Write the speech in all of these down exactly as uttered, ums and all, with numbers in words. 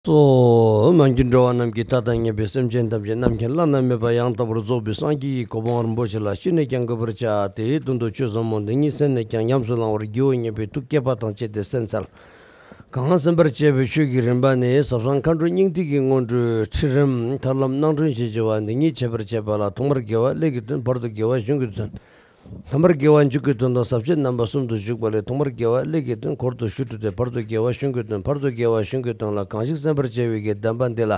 སོ། མ་གྱུར་འགྲོ་བ་རྣམས་ཀྱི་མཐའ་དང་མཉམ་པའི་སེམས་ཅན་ཐམས་ཅད་རྣམ་མཁྱེན་བླ་ན་མེད་པ་ཡང་དག་པར་རྫོགས་པའི་སངས་རྒྱས་ཀྱི་གོ་འཕང་རིན་པོ་ཆེ་ལ་ཅི་ནས་ཀྱང་འགོད་པར་བྱ། དེའི་དོན་དུ་ཆོས་ཟབ་མོ་འདི་ཉིད་སེམས་ནས་ཀྱང་ཉམས་སུ་བླང་བར་བགྱིའོ་སྙམ་པའི་ཐུགས་བསྐྱེད་པ་དང་བཅས་ཏེ་གསན་འཚལ། གང་གསན་པར་བྱ་བའི་ཆོས་ཀྱི་རིམ་པ་ནི་ཟབ་གསང་མཁའ་འགྲོ་སྙིང་ཐིག་གི་སྔོན་འགྲོའི་ཁྲིད་རིམ་ཐར་ལམ་སྣང་སྒྲོན་ཞེས་བྱ་བ་འདི་ཉིད་འཆད་པར་བྱེད་པ་ལ། ཐོག་མར་དགེ་བ་ཀླད་ཀྱི་དོན། བར་དུ་དགེ་བ་གཞུང་གི་དོན། ཐ་མར་དགེ་བ་མཇུག་གི་དོན་དང་ཟབ་ཆོས་རྣམ་པ་གསུམ་དུ་བཞུགས་པ་ལས། ཐོག་མར་དགེ་བ་ཀླད་ཀྱི་དོན་འཁོར་དུ་ཞུ་སྒྲུབ་སྟེ། བར་དུ་དགེ་བ་གཞུང་གི་དོན། བར་དུ་དགེ་བ་གཞུང་གི་དོན་ལ་གང་ཞིག་གསན་པར་བྱ་བའི་གི་གདམས་པ་འདི་ལ།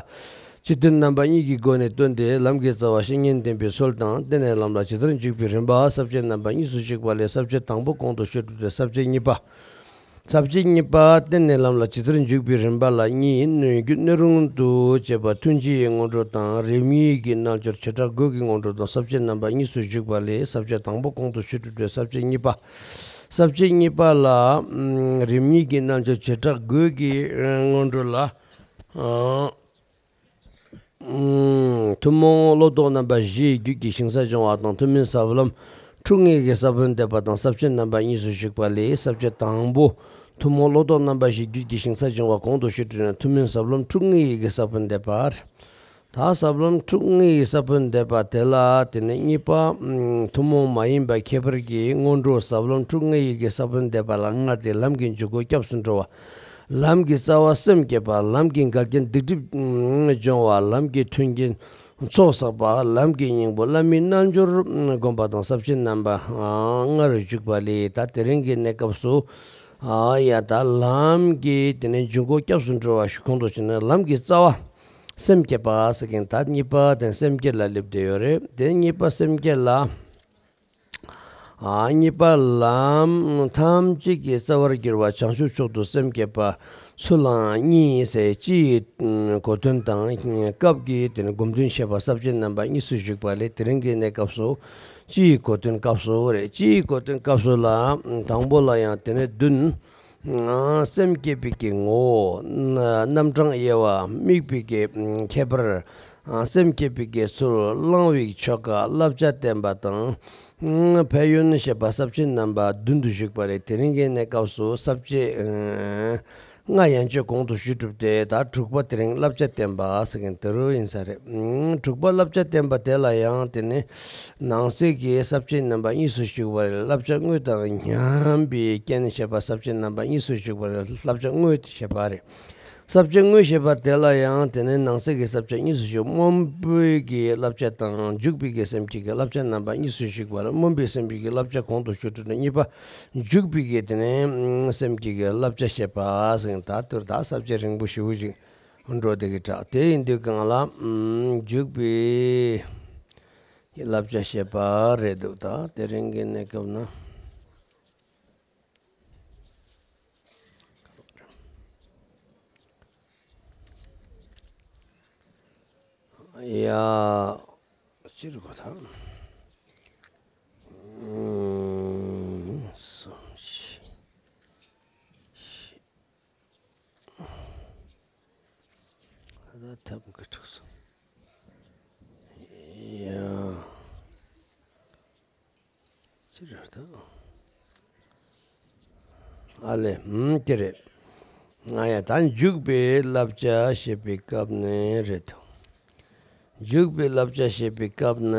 སྤྱི་དོན་རྣམ་པ་གཉིས་ཀྱི་སྒོ་ནས་སྟོན་ཏེ། ལམ་གྱི་རྩ་བ་བཤེས་གཉེན་བསྟེན་པའི་སྲོལ་དང་། བསྟེན་ནས་ལམ་ལ་ཇི་ལྟར་འཇུག་པའི་རིམ་པ། ཟབ་ཆོས་རྣམ་པ་གཉིས་སུ་ཞུགས་པ་ལས། ཟབ་ཆོས་དང་པོ་གོང་དུ་ཞུ་སྒྲུབ་སྟེ། ཟབ་ཆོས་གཉིས་པ། ཟབ་ཆོས་གཉིས་པ། བསྟེན་ནས་ལམ་ལ་ཇི་ལྟར་འཇུག་པའི་རིམ་པ་ལ་གཉིས། སྣོད་བརྒྱུད་སྣོད་རུང་དུ་བྱེད་པ་ཐུན་བཞིའི་སྔོན་འགྲོ་དང་། རིམ་གཉིས་ཀྱི་རྣལ་འབྱོར་བྱེ་བྲག་དགུ་གི་སྔོན་འགྲོ་དང་། ཟབ་ཆོས་རྣམ་པ་གཉིས་སུ་ཞུགས་པ་ལས། ཟབ་ཆོས་དང་པོ་གོང་དུ་ཞུ་སྒྲུབ་སྟེ། ཟབ་ཆོས་གཉིས་པ། ཟབ་ཆོས་གཉིས་པ་ལ། ཨམ། རིམ་གཉིས་ཀྱི་རྣལ་འབྱོར་བྱེ་བྲག་དགུ་གི་སྔོན་འགྲོ་ལ། ཨ། ཐུན་མོང་བློ་ལྡོག་རྣམ་པ་བཞིའི་རྒྱུད་ཀྱི་ཞིང་ས་སྦྱོང་བ་དང་། ཐུན་མིན་ཟབ་ལམ་ཁྲོ་གཉེར་གྱི་ས་བོན་འདེབས་པ་དང་། ཟབ་ཆོས་རྣམ་པ་གཉིས་སུ་ཞུགས་པ་ལས། ཟབ་ཆོས་དང་པོ་ཐུན་མོང་བློ་ལྡོག་རྣམ་པ་བཞིའི་རྒྱུད་ཀྱི་ཞིང་ས་སྦྱོང་བ་གོང་དུ་ཞུ་སྒྲུབ་ནས། ཐུན་མིན་ཟབ་ལམ་ཁྲོ་གཉེར་གྱི་ས་བོན་འདེབས་པ། ད་ཟབ་ལམ་ཁྲོ་གཉེར་གྱི་ས་བོན་འདེབས་པ་དེ་ལ། དེ་ནས་གཉིས་པ། ཐུན་མོང་མ་ཡིན་པ་ཁྱད་པར་གྱི་སྔོན་འགྲོ་ཟབ་ལམ་ཁྲོ་གཉེར་གྱི་ས་བོན་འདེབས་པ་ལ་ལྔ་སྟེ། ལམ་གྱི་འཇུག་སྒོ་སྐྱབས་སུ་འགྲོ་བ། ལམ་གྱི་རྩ་བ་སེམས་བསྐྱེད་པ། ལམ་གྱི་འགལ་རྐྱེན་སྡིག་སྒྲིབ་སྦྱོང་བ། ལམ་གྱི་མཐུན་རྐྱེན་ཚོགས་བསགས་པ། ལམ་གྱི་སྙིང་པོ་བླ་མའི་རྣལ་འབྱོར་བསྒོམ་པ་དང་། ཟབ་ཆོས་རྣམ་པ་ལྔར་འཇུག་པ་ལས། ད་དེ་རིང་གི་གནས་སྐབས་སུ། ཡ། ད་ལམ་གྱི་དེ་ནས་འཇུག་སྒོ་སྐྱབས་སུ་འགྲོ་བ་ཞུ་གོང་དུ་བྱས་ནས། ལམ་གྱི་རྩ་བ་སེམས་བསྐྱེད་པ་ཟེར་མཁན་ད་གཉིས་པ་དེ་སེམས་བསྐྱེད་ལ་སླེབས་བསྡད་ཡོད་རེད། དེ་གཉིས་པ་སེམས་བསྐྱེད་ལ། ཨ། གཉིས་པ་ལམ་ཐམས་ཅད་ཀྱི་རྩ་བར་གྱུར་པ་བྱང་ཆུབ་མཆོག་ཏུ་སེམས་བསྐྱེད་པ་ཚུལ་ལའང་གཉིས་ཟེར། སྤྱི་ཡི་གོ་དོན་དང་སྐབས་ཀྱི་དེ་ནི་སྒོམ་དོན་བཤད་པ། ཟབ་ཆོས་རྣམ་པ་གཉིས་སུ་ཞུགས་པ་ལས། དེ་རིང་གི་གནས་སྐབས་སུ་སྤྱི་ཡི་གོ་དོན་སྐབས་སུ་རེད། སྤྱི་ཡི་གོ་དོན་སྐབས་སུ་ལ། དང་པོ་ལ་ཡང་དེ་ནི་བདུན། སེམས་བསྐྱེད་པའི་གི་ངོ་བོ། རྣམ་གྲངས་དབྱེ་བ། དམིགས་པའི་གི་ཁྱད་པར། སེམས་བསྐྱེད་པའི་གི་ཚུལ། བླང་བའི་ཆོ་ག། བསླབ་བྱ་བསྟན་པ་དང་། ཕན་ཡོན་བཤད་པ། ཟབ་ཆོས་རྣམ་པ་བདུན་དུ་ཞུགས་པ་རེད། དེ་རིང་གི་གནས་སྐབས་སུ་ཟབ་ཆོས་ལྔ་ཡན་ཆོད་གོང་དུ་ཞུ་གྲུབ་སྟེ། ད་དྲུག་པ་དེ་རིང་བསླབ་བྱ་བསྟན་པ་ཟེར་མཁན་དེ་རུ་ཡིན་ས་རེད། དྲུག་པ་བསླབ་བྱ་བསྟན་པ་དེ་ལ་ཡང་དེ་ནི་ནང་གསེས་ཀྱི་ཟབ་ཆོས་རྣམ་པ་གཉིས་སུ་ཞུགས་པ་རེད། བསླབ་བྱ་དངོས་དང་ཉམས་པའི་རྐྱེན་བཤད་པ། ཟབ་ཆོས་རྣམ་པ་གཉིས་སུ་ཞུགས་པ་རེད། བསླབ་བྱ་དངོས་བཤད་པ་རེད། ཟབ་ཆོས་དངོས་བཤད་པ་དེ་ལ་ཡང་དེ་ནི་ནང་གསེས་ཀྱི་ཟབ་ཆོས་གཉིས་སུ་ཞུགས། སྨོན་པའི་གི་བསླབ་བྱ་དང་འཇུག་པའི་གི་སེམས་བསྐྱེད་ཀྱི་བསླབ་བྱ་རྣམ་པ་གཉིས་སུ་ཞུགས་པ་རེད། སྨོན་པའི་སེམས་བསྐྱེད་ཀྱི་བསླབ་བྱ་གོང་དུ་ཞུ་སྒྲུབ་ནས། གཉིས་པ་འཇུག་པའི་གི་དེ་ནི་སེམས་བསྐྱེད་ཀྱི་བསླབ་བྱ་བཤད་པ་ཟེར། ད་དུར་ད་ཟབ་ཆོས་རིང་པོ་ཞེ་པོ་ཅིག་འགྲོ་བསྡད་ཀྱི་དྲག་དེ་ཡིན་དུས་གང་ལ་འཇུག་པའི་བསླབ་བྱ་བཤད་པ་རེད་འདུག་ད་དེ་རིང་གི་གནས་སྐབས་ན། ཡ། སྤྱིར་གོ་ཐང་། ཨུམ། གསུམ་བཞི། ད་ཐབས་ཀྱི་དྲུག་སོ། ཡ། ཅི་རེད་ད། ཨ་ལེ། ཨུམ། ཅི་རེད། ང་ཡ་ད་འཇུག་པའི་བསླབ་བྱ་བཤད་པའི་སྐབས་ནས་རེད་དོ། འཇུག་པའི་བསླབ་བྱ་བཤད་པའི་སྐབས་ནས།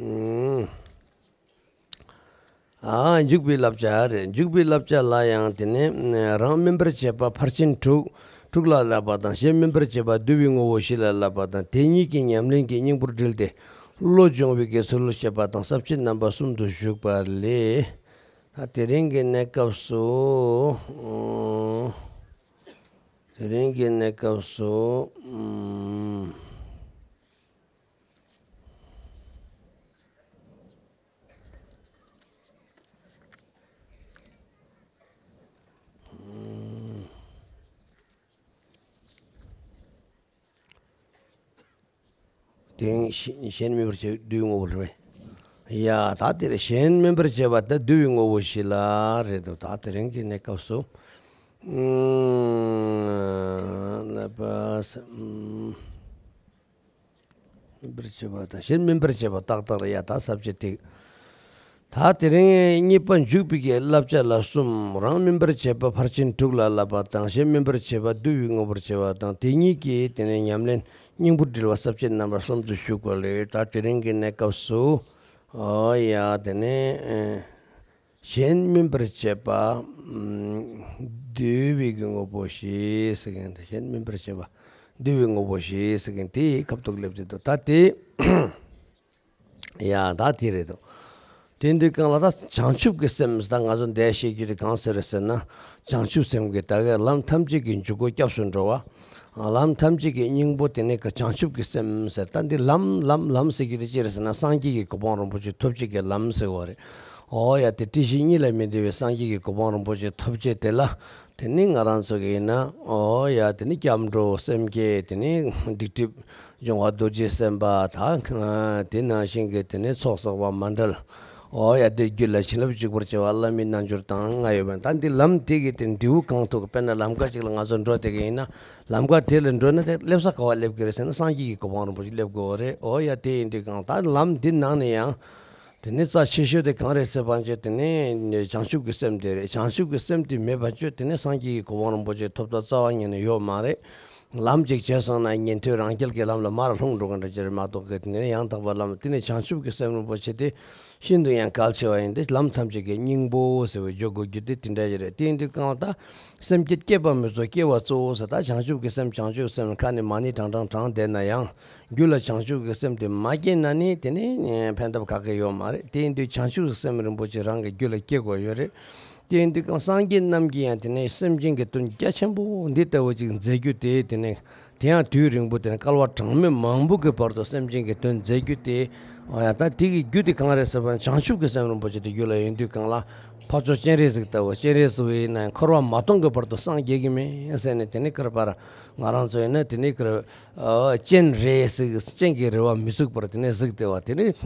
ཨུམ། ཨ། འཇུག་པའི་བསླབ་བྱ་རེད། འཇུག་པའི་བསླབ་བྱ་ལ་ཡང་དེ་ནི་རང་སྨིན་པར་བྱེད་པ་ཕར་ཕྱིན་དྲུག་དྲུག་ལ་བསླབ་པ་དང་། གཞན་སྨིན་པར་བྱེད་པ་བསྡུ་བའི་ངོ་བོ་བཞི་ལ་བསླབ་པ་དང་། དེ་གཉིས་ཀྱི་ཉམས་ལེན་གྱི་སྙིང་པོར་དྲིལ་ཏེ་བློ་སྦྱོང་བའི་གི་ཚུལ་བཤད་པ་དང་། ཟབ་ཆོས་རྣམ་པ་གསུམ་དུ་ཞུགས་པ་ལས། ད་དེ་རིང་གི་གནས་སྐབས་སུ། དེ་རིང་གི་གནས་སྐབས་སུ། དེང་གཞན་སྨིན་པར་བྱེད་བསྡུ་བའི་ངོ་བོ་རེད་པས། ཡ། ད་དེར་གཞན་སྨིན་པར་བྱེད་པ་དེ་བསྡུ་བའི་ངོ་བོ་ཞིག་ལ་རེད་འདུག་ད་དེ་རིང་གི་གནས་སྐབས་སུ། ཨུམ། ལ་པ་ས། ཨུམ། སྨིན་པར་བྱེད་པ་དང་། གཞན་སྨིན་པར་བྱེད་པ་ཏག་ཏག་ལ་ཡ་ད་ཟབ་ཆོས་ཐིག་ད་དེ་རིང་གཉིས་པ་འཇུག་པའི་གི་བསླབ་བྱ་ལ་གསུམ། རང་སྨིན་པར་བྱེད་པ་ཕར་ཕྱིན་དྲུག་ལ་བསླབ་པ་དང་། གཞན་སྨིན་པར་བྱེད་པ་བསྡུ་བའི་དངོས་པོར་བྱེད་པ་དང་། དེ་གཉིས་ཀྱི་དེ་ནས་ཉམས་ལེན་སྙིང་པོ་དྲིལ་བ་ས་བཅད་རྣམ་པ་གསུམ་དུ་ཞུགས་པ་ལས། ད་དེ་རིང་གི་གནས་སྐབས་སུ། ཨོ་ཡ། དེ་ནས་ཨེ། གཞན་སྨིན་པར་བྱེད་པ། ཨམ། བསྡུ་བའི་གི་དངོས་པོ་བཞི་ཟེར་མཁན་དེ། གཞན་སྨིན་པར་བྱེད་པ་བསྡུ་བའི་དངོས་པོ་བཞི་ཟེར་མཁན་དེའི་ཁ་ཐུག་སླེབས་ཏེ་འདུག་ད་དེ། ཡ། ད་དེ་རེད་དོ། དེ་འདི་གང་ལ་ད་བྱང་ཆུབ་ཀྱི་སེམས། ད་ང་ཚོ་འདས་ཤེས་རྒྱུ་དེ་གང་ཟེར་རེད་ཟེར་ན། བྱང་ཆུབ་སེམས་ཀྱི་ད་གའི་ལམ་ཐམས་ཅད་ཀྱི་འཇུག་སྒོ་སྐྱབས་སུ་འགྲོ་བ། ལམ་ཐམས་ཅད་ཀྱི་སྙིང་པོ་དེ་ནི་བྱང་ཆུབ་ཀྱི་སེམས་ཟེར། ད་འདི་ལམ་ལམ་ལམ་ཟེར་རྒྱུ་དེ་ཅི་རེད་ཟེར་ན། སངས་རྒྱས་ཀྱི་གོ་འཕང་རིན་པོ་ཆེ་ཐོབ་བྱེད་ཀྱི་ལམ་ཟེར་བ་རེད། ཨོ་ཡ། དེ་སྲིད་ཞི་གཉིས་ལས་མི་འདའ་བའི་སངས་རྒྱས་ཀྱི་གོ་འཕང་རིན་པོ་ཆེ་ཐོབ་བྱེད་དེ་ལ། དེ་ནི་ང་རང་ཚོ་གི་ཡིན་ན། ཨོ་ཡ། དེ་ནི་སྐྱབས་འགྲོ་སེམས་བསྐྱེད། དེ་ནི་སྡིག་སྒྲིབ་སྦྱོང་བ་རྡོ་རྗེ་སེམས་དཔའ་དང་། དེ་ནང་བཞིན་གྱི་དེ་ནི་ཚོགས་བསགས་པ་མཎྜལ། ཨོ་ཡ། དེ་རྒྱུད་ལ་བྱིན་རླབས་འཇུག་པར་བྱ་བ་བླ་མའི་རྣལ་འབྱོར་དང་ལྔ་ཡོད་པ། ད་འདི་ལམ་དེ་གི་དེ་འབྲས་བུ་གང་ཐོབ། དཔེར་ན་ལམ་ཁ་ཅིག་ལ་ང་ཚོ་འགྲོ་བསྡད་ཀྱི་ཡིན་ན། ལམ་ཁ་དེ་ལ་འགྲོ་ན་དེ་སླེབས་ས་ག་བ་སླེབས་ཀྱི་རེད་ཟེར་ན། སངས་རྒྱས་ཀྱི་གོ་འཕང་རིན་པོ་ཆེ་སླེབས་དགོས་པ་རེད། ཨོ་ཡ། དེ་ཡིན་དུས་གང་ལྟར་ལམ་འདི་ནང་ནས་ཡང་། དེ་ནི་རྩ་ཆེ་ཤོས་དེ་གང་རེད་ཟེར་བ་ཅིག་དེ་ནི་བྱང་ཆུབ་ཀྱི་སེམས་དེ་རེད། བྱང་ཆུབ་ཀྱི་སེམས་དེ་མེད་པ་ཅིག་དེ་ནི་སངས་རྒྱས་ཀྱི་གོ་འཕང་རིན་པོ་ཆེ་ཐོབ་ཐབས་རྩ་བ་ཉིད་ནས་ཡོད་མ་རེད། ལམ་ཅིག་བྱས་སོང་ན་ཉན་ཐོས་རང་རྒྱལ་གྱི་ལམ་ལ་མར་ལྷུང་འགྲོ་གི་འདྲ་ཅིག་རེད་མ་གཏོགས། གལ་ཏེ་ནི་ཡང་དག་པའི་ལམ་དེ་ནི་བྱང་ཆུབ་ཀྱི་སེམས་རིན་པོ་ཆེ་དེ་ཤིན་ཏུ་ཡང་གལ་ཆེ་བ་ཡིན་ཏེ། ལམ་ཐམས་ཅད་ཀྱི་སྙིང་པོ་ཟེར་བའི་འཇོག་དགོས་རྒྱུ་དེ་དེ་འདྲ་ཞིག་རེད། དེ་ཡིན་དུས་གང་ལྟར་སེམས་བསྐྱེད་བསྐྱེད་པ་མི་རྫོགས་སྐྱེ་བ་གཙོ་བོ་ཟེར། ད་བྱང་ཆུབ་ཀྱི་སེམས་བྱང་ཆུབ་སེམས་ཁ་ནས་མ་ཎི་བགྲང་བགྲང་བགྲང་བསྡད་ན་ཡང་། རྒྱུད་ལ་བྱང་ཆུབ་ཀྱི་སེམས་དེ་མ་སྐྱེས་ན་ནི་དེ་ནི་ཕན་ཐབས་ག་གེ་ཡོད་མ་རེད། དེ་ཡིན་དུས་བྱང་ཆུབ་ཀྱི་སེམས་རིན་པོ་ཆེ་རང་གི་རྒྱུད་ལ་སྐྱེ་དགོས་ཡོད་རེད། དེ་ཡིན་དུས་གང་སངས་རྒྱས་རྣམས་ཀྱིས་ཡང་དེ་ནི་སེམས་ཅན་གྱི་དོན་རྒྱ་ཆེན་པོ་འདི་ལྟ་བུ་ཅིག་མཛད་རྒྱུ་དེ། དེ་ནི་དེ་ཡང་དུས་རིང་པོ་དེ་ནི་བསྐལ་པ་གྲངས་མེད་མང་པོ་གི་བར་དུ་སེམས་ཅན་གྱི་དོན་མཛད་རྒྱུ་དེ། ཨོ་ཡ། ད་དེ་གི་རྒྱུ་དེ་གང་རེད་ཟེར་བ་ན་བྱང་ཆུབ་ཀྱི་སེམས་རིན་པོ་ཆེ་དེ་རྒྱུད་ལ་ཡོད་དུས་གང་ལ། འཕགས་མཆོག་སྤྱན་རས་གཟིགས་ལྟ་བུ། སྤྱན་རས་གཟིགས་ཡིན་ན་ཡང་འཁོར་བ་མ་སྟོངས་ཀྱི་བར་དུ་སངས་རྒྱས་ཀྱི་མེད་ཟེར་ནས། དེ་ནི་ཀར་པར་ང་རང་ཚོ་ཡིན་ན་དེ་ནི་ཀར། ཨ། སྤྱན་རས་གཟིགས། སྤྱན་གྱི་རེ་བ་མི་ཚུགས་པར་དེ་ནས་གཟིགས་ཏེ་བ། དེ་ནས་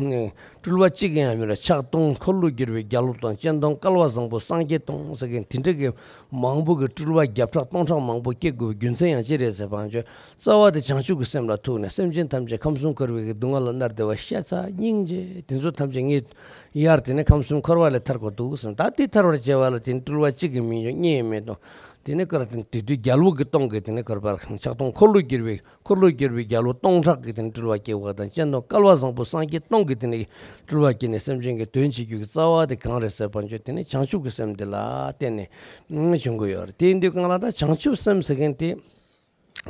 སྤྲུལ་པ་གཅིག་ཀྱང་མེད་ལ། ཕྱག་སྟོང་འཁོར་ལོས་སྒྱུར་བའི་རྒྱལ་པོ་དང་། སྤྱན་སྟོང་བསྐལ་པ་བཟང་པོ་སངས་རྒྱས་སྟོང་ཟེར་མཁན་དེ་འདྲ་གི་མང་པོ་གི་སྤྲུལ་པ་བརྒྱ་ཕྲག་སྟོང་ཕྲག་མང་པོ་སྐྱེ་དགོས་པའི་རྒྱུ་མཚན་ཡང་ཅི་རེད་ཟེར་བ་ཅིག་རྩ་བ་དེ་བྱང་ཆུབ་ཀྱི་སེམས་ལ་ཐུག་ནས། སེམས་ཅན་ཐམས་ཅད་ཁམས་གསུམ་འཁོར་བའི་གི་སྡུག་བསྔལ་ལ་མནར་བསྡད་པ་ཤ་ཚ་སྙིང་རྗེ་དེ་ཚོ་ཐམས་ཅད་ངས་ཡར་དེ་ནས་ཁམས་གསུམ་འཁོར་བ་ལས་ཐར་དགོས་འདུག་ཟེར། ད་དེ་ཐར་བར་བྱེད་པ་ལ་དེ་ནི་སྤྲུལ་པ་གཅིག་གི་མིང་ཡང་རྙེད་མེད་དོ། དེ་ནས་ཀར་དེ་དེ་དུས་རྒྱལ་པོ་གི་སྟོང་གི་དེ་ནས་ཀར་པར་ཕྱག་སྟོང་འཁོར་ལོས་སྒྱུར་བའི། འཁོར་ལོས་སྒྱུར་བའི་རྒྱལ་པོ་སྟོང་ཕྲག་གི་དེ་ནས་སྤྲུལ་པ་སྐྱེ་བ་དང་། སྤྱན་སྟོང་བསྐལ་པ་བཟང་པོ་སངས་རྒྱས་སྟོང་གི་དེ་ནས་སྤྲུལ་པ་སྐྱེས་ནས་སེམས་ཅན་གྱི་དོན་བྱེད་རྒྱུ་གི་རྩ་བ་དེ་གང་རེད་ཟེར་བ་ཅིག་དེ་ནི་བྱང་ཆུབ་ཀྱི་སེམས་དེ་ལ་བརྟེན་ནས་བྱུང་གི་ཡོད་རེད། དེ་ཡིན་དུས་གང་ལ་ད་བྱང་ཆུབ་སེམས་ཟེར་མཁན་དེ་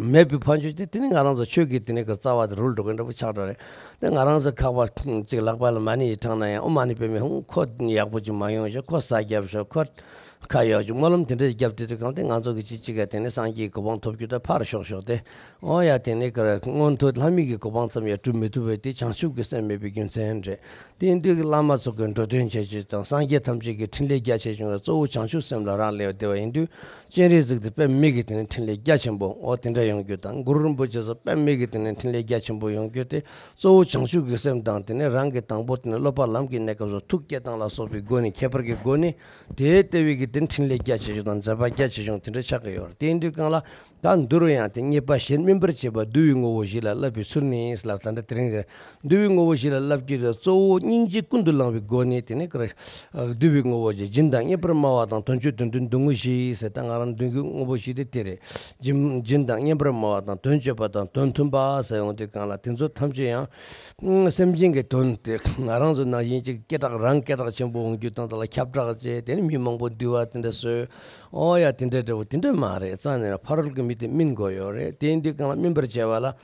མེད་པའི་ཕན་ཆོད་དེ། དེ་ནི་ང་རང་ཚོ་ཆོས་ཀྱི་དེ་ནི་གི་རྩ་བ་དེ་རུལ་འགྲོ་གི་འདྲ་པོ་ཆགས་འགྲོ་རེད། དེ་ང་རང་ཚོ་ཁག་པ་ཅིག་ལག་པ་ལ་མ་ཎི་ཞིག་བགྲངས་ན་ཡང་། ཨོཾ་མ་ཎི་པདྨེ་ཧཱུྃ། ཁོ་ཡག་པོ་ཅིག་མ་ཡོང་ཞིག་ཁོ་ཟ་རྒྱབ་ཞིག་ཁོ་ཁ་ཡོག་ཅིག་སྨོན་ལམ་དེ་འདྲ་བརྒྱབ་དེ་དུས་གང་དེ་ང་ཚོ་གི་ཅིག་ཅིག་ག་དེ་ནི་སངས་རྒྱས་ཀྱི་གོ་འཕང་ཐོབ་རྒྱུ་དང་ཕར་ཞོག་ཞོག་སྟེ། ཨོ་ཡ། དེ་ནི་ཀར་མངོན་མཐོ་ལྷ་མི་གི་གོ་འཕང་ཙམ་ཡང་སྒྲུབ་མི་ཐུབ་པས། དེ་བྱང་ཆུབ་ཀྱི་སེམས་མེད་པའི་རྒྱུ་མཚན་རེད། དེ་ཡིན་དུས་ཀྱི་བླ་མ་ཚོ་གི་འགྲོ་དོན་བྱེད་ཆེད་དང་། སངས་རྒྱས་ཐམས་ཅད་ཀྱི་འཕྲིན་ལས་རྒྱ་ཆེ་ཆུང་ལ་གཙོ་བོ་བྱང་ཆུབ་སེམས་ལ་རག་ལས་པ་དེ་བ་ཡིན་དུས། སྤྱན་རས་གཟིགས་དེ་དཔེ་མེད་ཀྱི་དེ་ནི་འཕྲིན་ལས་རྒྱ་ཆེན་པོ་འོ་དེ་འདྲ་ཡོང་རྒྱུ་དང་། གུ་རུ་རིན་པོ་ཆེ་སོགས་དཔེ་མེད་ཀྱི་དེ་ནི་འཕྲིན་ལས་རྒྱ་ཆེན་པོ་ཡོང་རྒྱུ་དེ། གཙོ་བོ་བྱང་ཆུབ་ཀྱི་སེམས་དང་། དེ་ནས་རང་གི་དང་པོ་དེ་ནི་སློབ་པ་ལམ་གྱི་གནས་སྐབས་སུ་ཐུགས་བསྐྱེད་སྟངས་ལ་སོགས་པའི་སྒོ་ནས། ཁྱད་པར་གྱི་སྒོ་ནས་དེ་ལྟ་བུའི་གི་དེ་འཕྲིན་ལས་རྒྱ་ཆེ་ཆུང་དང་མཛད་པ་རྒྱ་ཆེ་ཆུང་དེ་འདྲ་ཆགས་ཀྱི་ཡོད་རེད། དེ་ཡིན་དུས་གང་ལ། ད་འདི་རུ་ཡང་དེ་གཉིས་པ་གཞན་སྨིན་པར་བྱེད་པ་བསྡུ་བའི་དངོས་པོ་བཞི་ལ་བསླབ་པའི་ཚུལ་ནི་ལབ། ད་ལྟ་དེ་རིང་དེ་བསྡུ་བའི་དངོས་པོ་བཞི་ལ་བསླབ་རྒྱུ་དེ་གཙོ་བོ་སྙིང་རྗེ་ཀུན་ཏུ་བླང་བའི་སྒོ་ནས། དེ་ནས་ཀར་བསྡུ་བའི་དངོས་པོ་བཞི། སྦྱིན་དང་སྙན་པར་སྨྲ་བ་དང་། དོན་སྤྱོད་དོན་མཐུན་སྡུག་བསྔལ་ཞི་ཟེར། ད་ང་རང་མདུན་གྱི་དངོས་པོ་བཞི་དེ་དེ་རེད། སྦྱིན་སྦྱིན་དང་སྙན་པར་སྨྲ་བ་དང་། དོན་སྤྱོད་པ་དང་དོན་མཐུན་པ་ཟེར་ཡོང་དུས་གང་ལ། དེ་ཚོ་ཐམས་ཅད་ཡང་སེམས་ཅན་གྱི་དོན་དེ། ང་རང་ཚོ་ནང་བཞིན་ཅིག་སྐད་གྲགས་རང་སྐད་གྲགས་ཆེན་པོ་ཡོང་རྒྱུ་དང་། དེ་ལ་ཁྱབ་བསྒྲགས་བྱས། དེ་ནས་མི་མང་པོ་འདུས་པ་དེ་འདྲ་བཟོས། ཨོ་ཡ། དེ་འདྲ་འདྲ་བོ་དེ་འདྲ་མ་རེད། རྩ་ནས་ཕ་རོལ་གྱི་མི་དེ་སྨིན་དགོས་ཡོད་རེད། དེ་ཡིན་དུས་གང་ལ་སྨིན་པར་བྱ་བ་ལ།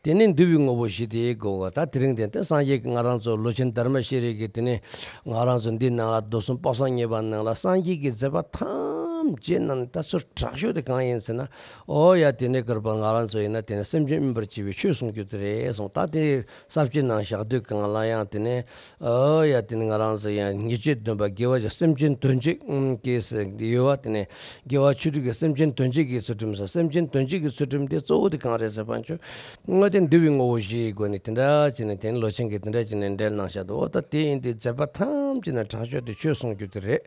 དེ་ནས་བསྡུ་བའི་དངོས་པོ་བཞི་དེ་དགོས་པ། ད་དེ་རིང་དེ་ད་སངས་རྒྱས་ཀྱི་ང་རང་ཚོ་ལོ་ཆེན་དྷརྨ་ཤྲཱི་གི་དེ་ནས་ང་རང་ཚོ་འདི་ནང་ལ་མདོ་གསུམ་དཔག་བསམ་གཉིས་པ་ནང་ལ་སངས་རྒྱས་ཀྱི་མཛད་པ་ཐམས་ཅད་ནང་ད་ཚུར་དྲག་ཤོས་དེ་གང་ཡིན་ཟེར་ན། ཨོ་ཡ། དེ་ནས་ཀར་པ་ང་རང་ཚོ་ཡིན་ན་དེ་ནས་སེམས་ཅན་སྨིན་པར་བྱེད་པའི་ཆོས་གསུང་རྒྱུ་དེ་རེད་གསུངས། ད་དེ་ས་བཅད་ནང་བཞག་དུས་གང་ལ་ཡང་དེ་ནས། ཨོ་ཡ། དེ་ནི་ང་རང་ཚོ་ཡང་ཉེས་སྤྱོད་བདུན་པ་དགེ་བ་བྱ་སེམས་ཅན་དོན་བྱེད་ཀྱི་ཟེར་ཡོད་པ། དེ་ནི་དགེ་བ་ཆོས་དྲུག་གི་སེམས་ཅན་དོན་བྱེད་ཀྱི་ཚུལ་ཁྲིམས་ཟེར། སེམས་ཅན་དོན་བྱེད་ཀྱི་ཚུལ་ཁྲིམས་དེ་གཙོ་བོ་དེ་གང་རེད་ཟེར་བ་ཅིག་ང་དེ་འདུལ་བའི་དངོས་པོ་བཞིའི་སྒོ་ནས་དེ་འདྲ་བྱས་ནས། དེ་ནི་ལོ་ཆེན་གྱིས་དེ་འདྲ་བྱས་ནས་འགྲེལ་གནང་བཞག་འདུག་འོ་ད་དེ་ཡིན་དུས་མཛད་པ་ཐམས་ཅད་ནས་དྲག་ཤོས་དེ་ཆོས་གསུང་རྒྱུ་དེ་རེད།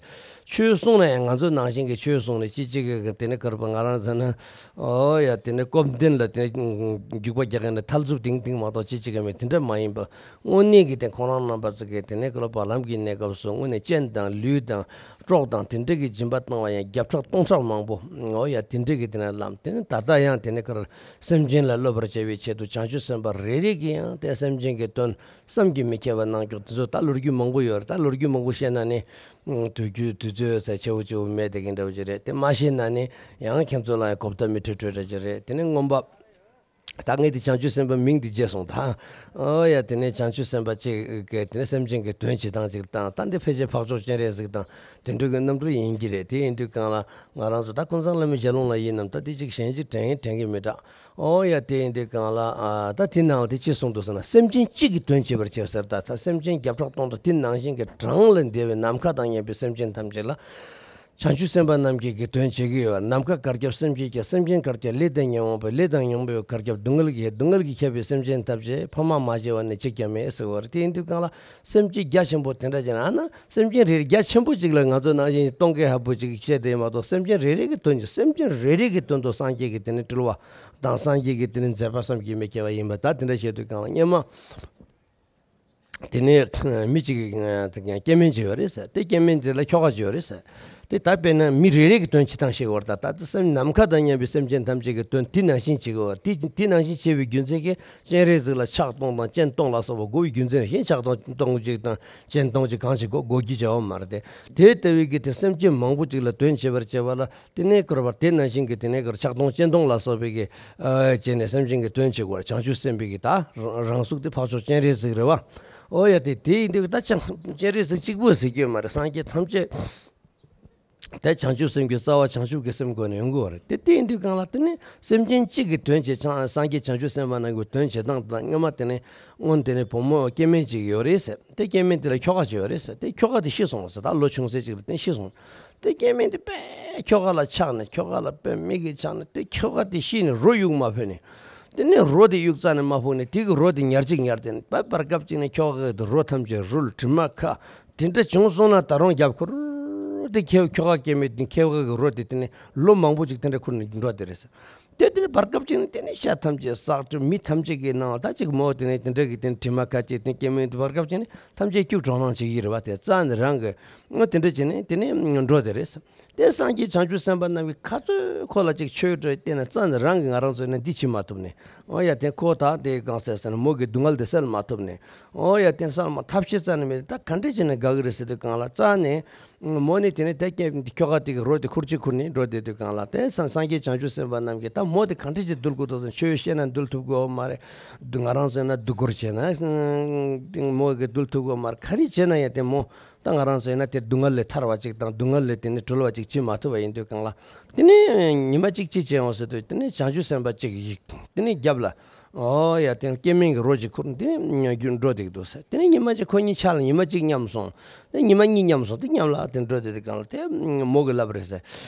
ཆོས་གསུངས་ན་ཡང་ང་ཚོ་ནང་བཞིན་གྱི་ ཆོས་གསུངས་ནས་ཅི་ཅི་གི་དེ་ནས་ཀར་པ་ང་རང་ཚོ་ན། ཨོ་ཡ། དེ་ནས་སྐོམ་དོན་ལ་དེ་ནས་རྒྱུག་པ་རྒྱག་མཁན་ནི་ཐལ་འཚུབ་ཏིང་ཏིང་མ་གཏོགས་ཅི་ཅི་གི་མེད། དེ་འདྲ་མ་ཡིན་པ། དངོས་གནས་ཀྱི་དེ་ཁོང་རང་རྣམ་པ་ཚོ་གི་དེ་ནས་ཀར་པ་ལམ་གྱི་གནས་སྐབས་སུ་དངོས་གནས་སྤྱན་དང་ལུས་དང་སྲོག་དང་དེ་འདྲ་གི་སྦྱིན་པ་བཏང་བ་ཡང་བརྒྱ་ཕྲག་སྟོང་ཕྲག་མང་པོ། ཨོ་ཡ། དེ་འདྲ་གི་དེ་ནས་ལམ་དེ་ནས་ད་ལྟ་ཡང་དེ་ནས་ཀར་སེམས་ཅན་ལ་སློབ་པར་བྱ་བའི་ཆེད་དུ་བྱང་ཆུབ་སེམས་དཔའ་རེ་རེ་གིས་ཡང་དེ་སེམས་ཅན་གྱི་དོན་བསམ་གྱིས་མི་ཁྱབ་པ་གནང་ཀྱོག་དེ་ཚོ་ད་ལོ་རྒྱུས་མང་པོ་ཡོད་རེད། ད་ལོ་རྒྱུས་མང་པོ་བཤད་ན་ནི། ཨང་། དུས་རྒྱུན་དུས་ཚོད་ཟེར་ཆེ་བོ་ཆེ་བོ་མེད་དེ་གི་འདྲ་བོ་ཅིག་རེད། དེ་མ་ཤེས་ན་ནི་ཡང་ཁྱེད་ཚོ་ལ་ཡང་གོ་བརྡ་མི་འཕྲོད་འཕྲོད་འདྲ་ཅིག་རེད། དེ་ནི་མངོན་པ། ད་ངས་དེ་བྱང་ཆུབ་སེམས་དཔའ་མིང་དེ་བརྗེད་སོང་ད། ཨོ་ཡ། དེ་ནས་བྱང་ཆུབ་སེམས་དཔའ་ཅིག་གིས་དེ་ནས་སེམས་ཅན་གྱི་དོན་བྱེད་སྟངས་ཅིག་དང་། ད་འདི་ཕལ་ཆེར་འཕགས་མཆོག་སྤྱན་རས་གཟིགས་དང་དེ་འདྲ་གི་རྣམ་འཕྲུལ་ཡིན་གྱི་རེད། དེ་ཡིན་དུས་གང་ལ་ང་རང་ཚོ་ད་ཀུན་བཟང་བླ་མའི་ཞལ་ལུང་ལ་ཡིན་ནམ། ད་དེ་ཅིག་གཞན་ཅིག་དྲན་དྲན་གྱི་མི་འདྲ། ཨོ་ཡ། དེ་ཡིན་དུས་གང་ལ། ཨ། ད་དེ་ནང་ལ་དེ་ཅི་གསུངས་འདུག་ཟེར་ན། སེམས་ཅན་གཅིག་གི་དོན་བྱེད་པར་བྱེད་ཟེར། ད་ད་སེམས་ཅན་བརྒྱ་ཕྲག་སྟོང་ཕྲག་དེ་ནང་བཞིན་གྱི་གྲངས་ལས་འདས་པའི་ནམ་མཁའ་དང་མཉམ་པའི་སེམས་ཅན་ཐམས་ཅད་ལ། བྱང་ཆུབ་སེམས་དཔའ་རྣམས་ཀྱིས་ཀྱི་དོན་བྱེད་ཀྱི་ཡོད། ནམ་མཁའ་གར་ཁྱབ་སེམས་ཅན་ཁྱབ། སེམས་ཅན་གར་ཁྱབ་ལས་དང་ཉོན་མོངས་པའི། ལས་དང་ཉོན་མོངས་པའི་གར་ཁྱབ་སྡུག་བསྔལ་གྱི། སྡུག་བསྔལ་གྱིས་ཁྱབ་པའི་སེམས་ཅན་ཐམས་ཅད་ཕ་མ་མ་བྱས་པ་ནི་གཅིག་ཀྱང་མེད་ཟེར་བ་རེད། དེ་ཡིན་དུས་གང་ལ་སེམས་ཅན་རྒྱ་ཆེན་པོ་དེ་འདྲ་ཅིག་ན་ན། སེམས་ཅན་རེ་རེ་རྒྱ་ཆེན་པོ་ཅིག་ལ་ང་ཚོ་ནང་བཞིན་སྟོང་སྐད་ཧ་པོ་ཅིག་བཤད་དེ་མ་གཏོགས། སེམས་ཅན་རེ་རེ་གི་དོན་གྱི། སེམས་ཅན་རེ་རེ་གི་དོན་དུ་སངས་རྒྱས་ཀྱི་དེ་ནི་སྤྲུལ་བ་དང་། སངས་རྒྱས་ཀྱི་དེ་ནི་མཛད་པ་བསམ་གྱིས་མི་ཁྱབ་པ་ཡིན་པ། ད་དེ་འདྲ་བཤད་དུས་གང་ལ་སྔོན་མ། དེ་ནས་མི་གཅིག་གིས་སྐྱེ་དམན་ཅིག་ཡོད་རེད་ཟེར། དེ་སྐྱེ་དམན་དེ་ལ་ཁྱོ་ག་ཅིག་ཡོད་རེད་ཟེར། དེ་ད་དཔེར་ན་མི་རེ་རེ་གི་དོན་བྱེད་སྟངས་ཤིག་ཡོད་རེད། ད་ད་དེ་སེམས་ནམ་མཁའ་དང་མཉམ་པའི་སེམས་ཅན་ཐམས་ཅད་ཀྱི་དོན་དེ་ནང་བཞིན་བྱེད་དགོས་པ། དེ་དེ་ནང་བཞིན་བྱེད་པའི་རྒྱུ་མཚན་གྱིས་སྤྱན་རས་གཟིགས་ལ་ཕྱག་སྟོང་དང་སྤྱན་སྟོང་ལ་སོགས་པ་དགོས་པའི་རྒྱུ་མཚན་བཞིན་ཕྱག་སྟོང་སྟོང་ཅིག་དང་སྤྱན་སྟོང་ཅིག་གང་ཞིག་དགོས། དགོས་རྒྱུ་བྱ་བ་མ་རེད་དེ། དེ་ལྟ་བུའི་གི་དེ་སེམས་ཅན་མང་པོ་ཅིག་ལ་དོན་བྱེད་པར་བྱེད་པ་ལ། དེ་ནས་ཀར་པ་དེ་ནང་བཞིན་གྱི་དེ་ནས་ཀར་ཕྱག་སྟོང་སྤྱན་སྟོང་ལ་སོགས་པའི་གི། ཨ། བྱས་ནས་སེམས་ཅན་གྱི་དོན་བྱེད་དགོས་པར། བྱང་ཆུབ་སེམས་དཔའི་གི་ད་རང་གཟུགས་དེ་འཕགས་མཆོག་སྤྱན་རས་གཟིགས་རེད་བ། ཨོ་ཡ། དེ་དེ་ཡིན་དུས་ད་ཅང་སྤྱན་རས་གཟིགས་གཅིག་པུ་ཟེར་གྱི་ཡོད་མ་རེད། སངས་རྒྱས་ཐམས་ཅད་དེ་བྱང་ཆུབ་སེམས་ཀྱི་རྩ་བ་བྱང་ཆུབ་ཀྱི་སེམས་སྒོ་ནས་ཡོང་དགོས་པ་རེད། དེ་དེ་ཡིན་དུས་གང་ལ་དེ་ནི་སེམས་ཅན་གཅིག་གི་དོན་བྱེད། སངས་རྒྱས་བྱང་ཆུབ་སེམས་དཔའ་རྣམས་ཀྱི་དོན་བྱེད་སྟངས་དང་། སྔོན་མ་དེ་ནས་སྔོན་དེ་ནས་བུ་མོ་སྐྱེ་དམན་ཅིག་ཡོད་རེད་ཟེར། དེ་སྐྱེ་དམན་དེ་ལ་ཁྱོ་ག་ཅིག་ཡོད་རེད་ཟེར། དེ་ཁྱོ་ག་དེ་ཤི་སོང་ཟེར། ད་ལོ་ཆུང་ས་ཅིག་རེད། དེ་ཤི་སོང་། དེ་སྐྱེ་དམན་དེ་དཔེ་ཁྱོ་ག་ལ་ཆགས་ནས། ཁྱོ་ག་ལ་དཔེ་མིག་གིས་ཆགས་ནས། དེ་ཁྱོ་ག་དེ་ཤི་ནས་རོ་གཡུག་མ་ཕོད་ནས། དེ་ནས་རོ་དེ་གཡུག་རྩ་ནས་མ་ཕོད་ནས། དེ་གི་རོ་དེ་ཉར་གཅིག་ཉར་དེ་ནས་བར་བར་སྐབས་གཅིག་ནས་ཁྱོ་ག་གི་རོ་ཐམས་ཅད་རུལ། དྲི་མ་ཁ་དེ་འདྲ་བྱུང་སོང་ན། ད་རུང་རྒྱབ་ཁུར་དེ་ཁྱོ་ཁྱོ་ག་སྐྱེ་དམན་དེ་ཁྱོ་ག་གི་རོ་དེ་དེ་ནས་ལོ་མང་པོ་ཅིག་དེ་འདྲ་ཁུར་ནས་འགྲོ་དེ་རེད་ཟེར། དེ་དེ་ནས་བར་སྐབས་གཅིག་ནས་དེ་ནས་ཤ་ཐམས་ཅད་བསགས་ཏེ། མི་ཐམས་ཅད་ཀྱི་ནང་ད་ཅིག་མོ་དེ་ནས་དེ་འདྲ་གི་དེ་ནས་དྲི་མ་ཁ་ཅིག་དེ་སྐྱེ་དམན་དེ་བར་སྐབས་གཅིག་ནས་ཐམས་ཅད་སྐྱུག་བྲོ་སྣང་བྱེད་ཀྱི་རེད་བ། དེ་རྩ་ནས་རང་གི་ཨོ་དེ་འདྲ་བྱས་ནས་དེ་ནས་འགྲོ་དེ་རེད། དེ་སངས་རྒྱས་བྱང་ཆུབ་སེམས་དཔའ་རྣམས་ཀྱིས་ག་ཚོད་ཁོ་ལ་ཅིག་ཆོས་སྤྲོས་བསྟན་ན། རྩ་ནས་རང་གིས་ང་རང་ཚོ་ནས་འདི་བྱེད་མ་ཐུབ་ནས། ཨོ་ཡ། དེ་ཁོ་ད་དེ་གང་ཟེར་ཟེར་ན་མོ་གི་སྡུག་བསྔལ་དེ་སེལ་མ་ཐུབ་ནས། ཨོ་ཡ། དེ་སེལ་མ་ཐབས་ཤེས་རྩ་ནས་མེད། ད་ག་འདྲ་བྱས་ན་དགའ་གི་རེད་ཟེར་དུས་གང་ལ། རྩ་ནས་མོ་ནི་དེ་ནས་དེ་སྐྱེ་ཁྱོ་ག་དེ་གི་རོ་དེ་ཁུར་གཅིག་ཁུར་ནས་འགྲོ་བསྡད་དུས་གང་ལ། དེ་སངས་སངས་རྒྱས་བྱང་ཆུབ་སེམས་དཔའ་རྣམས་ཀྱིས་ད་མོ་དེ་ག་འདྲ་བྱས་འདུལ་དགོས་འདུག་ཟེར། ཆོས་བཤད་ན་འདུལ་ཐུབ་དགོས་མ་རེད། ང་རང་ཟེར་ན་སྡུག་སྐོར་བྱས་ན་མོ་གི་འདུལ་ཐུབ་དགོས་མ་རེད། ག་རེ་བྱས་ན་ཡང་དེ་མོ་ད་ང་རང་ཚོ་ཡིན་ན་དེ་སྡུག་བསྔལ་ལས་ཐར་བ་ཅིག་དང་། སྡུག་བསྔལ་ལས་དེ་ནི་གྲོལ་བ་ཅིག་བྱེད་མ་ཐུབ་པ་ཡིན་དུས་གང་ལ། དེ་ནས་ཉི་མ་གཅིག་ཅི་བྱས་འོང་ཟེར་དུས། དེ་ནས་བྱང་ཆུབ་སེམས་དཔའ་གཅིག་ཡིག་དེ་ནས་རྒྱབ་ལ། ཨོ་ཡ། དེ་སྐྱེ་དམན་གྱི་རོ་ཅིག་ཁུར་དེ་ནས་འགྲོ་བསྡད་འདུག་ཟེར། དེ་ནས་ཉི་མ་གཅིག་ཁོ་གཉིས་ཆ་ལ་ཉི་མ་གཅིག་མཉམ་སོང་། དེ་ཉི་མ་གཉིས་མཉམ་སོང་། དེ་མཉམ་ལ་དེ་འགྲོ་བསྡད་དུས་གང་ལ་དེ་མོ་གིས་ལབ་རེད་ཟེར།